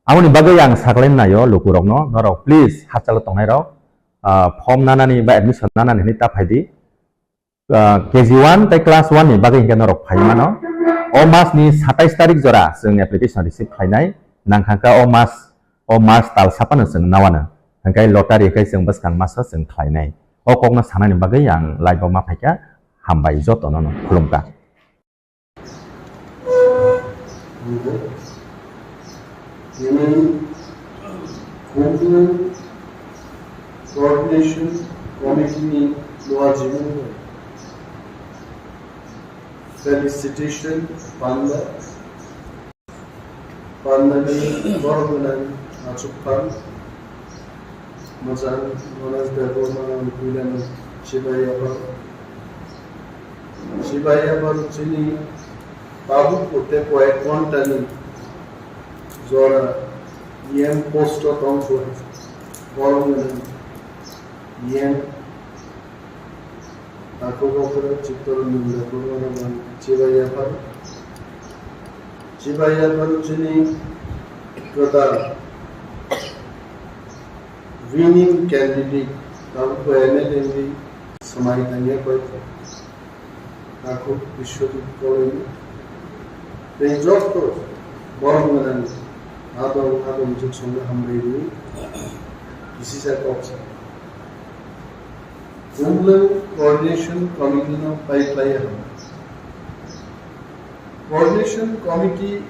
Aboni bagwi ang saklai naio lukurokno, norok please hachalo tongnai rok, ah, form nanani ba admission nanani hinwi ta phaidi. Ah, K G one tai class one ni bagwi hingke norok phai mano. O mas ni satais tarik jora chwng application receive khlainai nangkha kha o mas, o mas talsa phano chwng nawano. Hingke lottery khe chwng bwskang maso chwng khlainai. O kokno sanani bagwi ang live o ma phaikha, hambai jotono no khulumkha. Tini Khumlwng Coordination Committee ni luwa jibung felicitation panda, pandani borok gwnang achukphang. Mwchang Manoj Debbarma ni puilano Chibai Yaphar. Chibai Yaphar chini tabuk pote koyek ghontani jora E M post o tongkha. Borok ni E M Takhuk okra Chittaranjan Debbarma rok ang Chibai Yaphar. Chibai Yaphar chini kwtal winning candidate, tabuk bo M L A ni swmai tangya bai takhuk Biswajit Koloi ni. Tei joto borok gwnang adong adong juk songno hambai rwi kisisa kok sa. Khumlwng Coordination Committee no pai khlai ya. Coordination Committee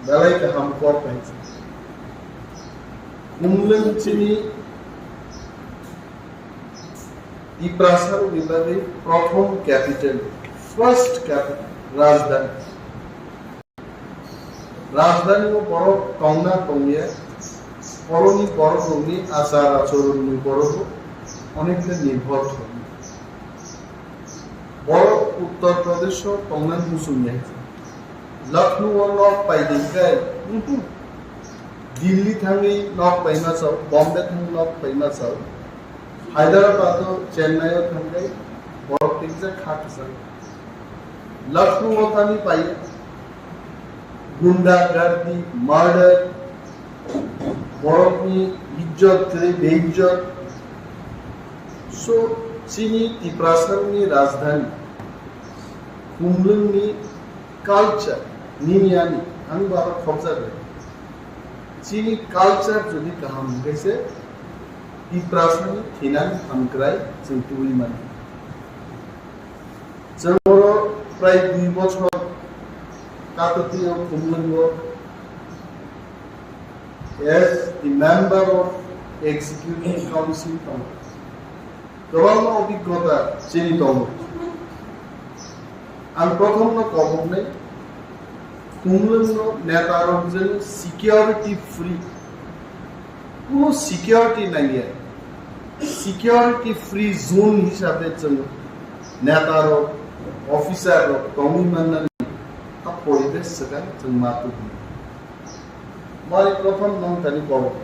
belai kaham kok bai. Khumlwng chini Tiprasa rokni bagwi prothom capital, first capital, rajdhani. Rajdhani o borok tongna tongya, borokni borok rokni achar achoronni borok onek ta nirbhor thangwi. Borok Uttar Pradesh o tongna muchungya. Lucknow o nok pai de kai, Delhi thangwi nok pai ma chao, Bombay thangwi nok pai ma chao. Hyderabad o Chennai o thangwi borok tengsa kha kwchang. Lucknow o thani pai gunda gardi, murder, borokni ijjot kwrwi beijjot. So, chini Tiprasani rajdhani, Khumlwngni culture, nini ani, ang bo aro khobjagwi. Chini culture jodi kaham hwnkhe se, Tiprasani thinang hamkrai chwng tubui mano. Chwng oro prai dui bochor Atwtwi o Khumlwngo as the member of executive council tongo. Kwbangma obhiggota chini tongo. Ang prothomno koboknai, Khumlwngno netarok jeno security free, kuno security nangya, security free zone hisabe chwng netarok, officer rok tongwi mannani a poribesh swkang chwng ma tubu. Mari prothom nong tani kobok.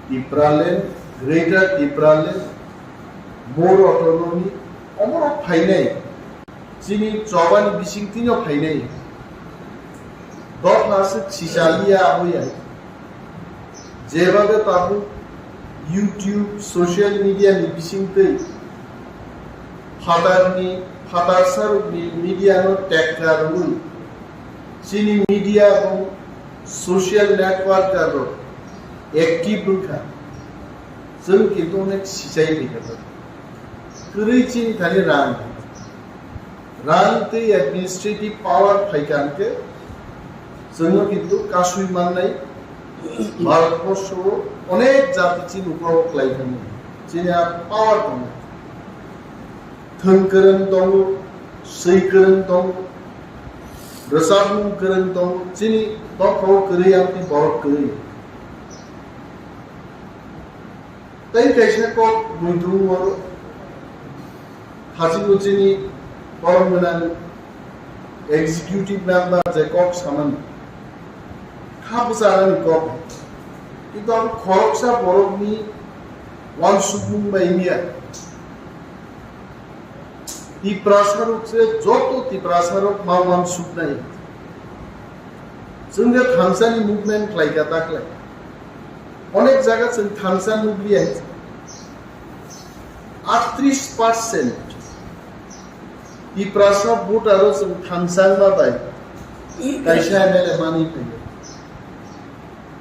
Tipraland, Greater Tipraland, more autonomy, omorok phainai. Chini chobani bisingtwino phainai. Dopha se sisaliya aboya. Jebabe tabuk YouTube, social media ni bisingtwi phatarni, phatarsarokni media no tekra rwui chini media bo social networker rok active wngkha. Chwng kintu onek sichai phaikha. Kwrwi chini thani rang. Rang tei administrative power phaikha hwnkhe chwngno kintu kasui mannai. Bharatborsho o onek jati chini uklogo kwlai thangwi chini a power tongo. Thwng kwrwng tongo, swi kwrwng tongo, rwchapmung kwrwng tongo, chini dophao kwrwi amtwi borok kwrwi. Tei kaisa kok muitung oro hachiko chini borok gwnang executive member je kok samani kha bwcharani kok, kintu abo khoroksa borokni uansukmung bai wngya. Tiprasarok se joto Tiprasarok ma uansuknai. Chwng je thansani movement khlaikha ta khlai. Onek jaga chwng thansa nukliya. Aatris percent Tiprasa voter o chwng thansa wngma bai kaisa M L A manwi phaio.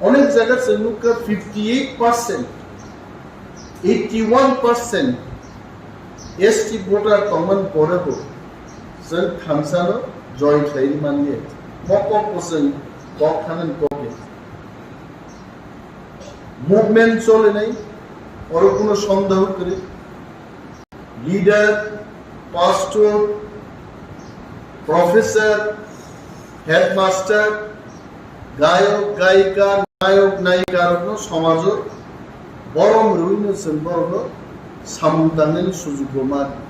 Onek jaga chwng nukha fifty eight percent, eighty one percent S T voter tongmani pore bo chwng thansano join khlai manliya. Bo kok bo chwng kok thanani kok ya. Movement cholinai, oro kuno sondeho kwrwi. Leader, pastor, professor, headmaster, gayok, gayika, nayok, nayikarokno somajo borom rwino chwng borokno samung tangnani sujuk bo ma rw.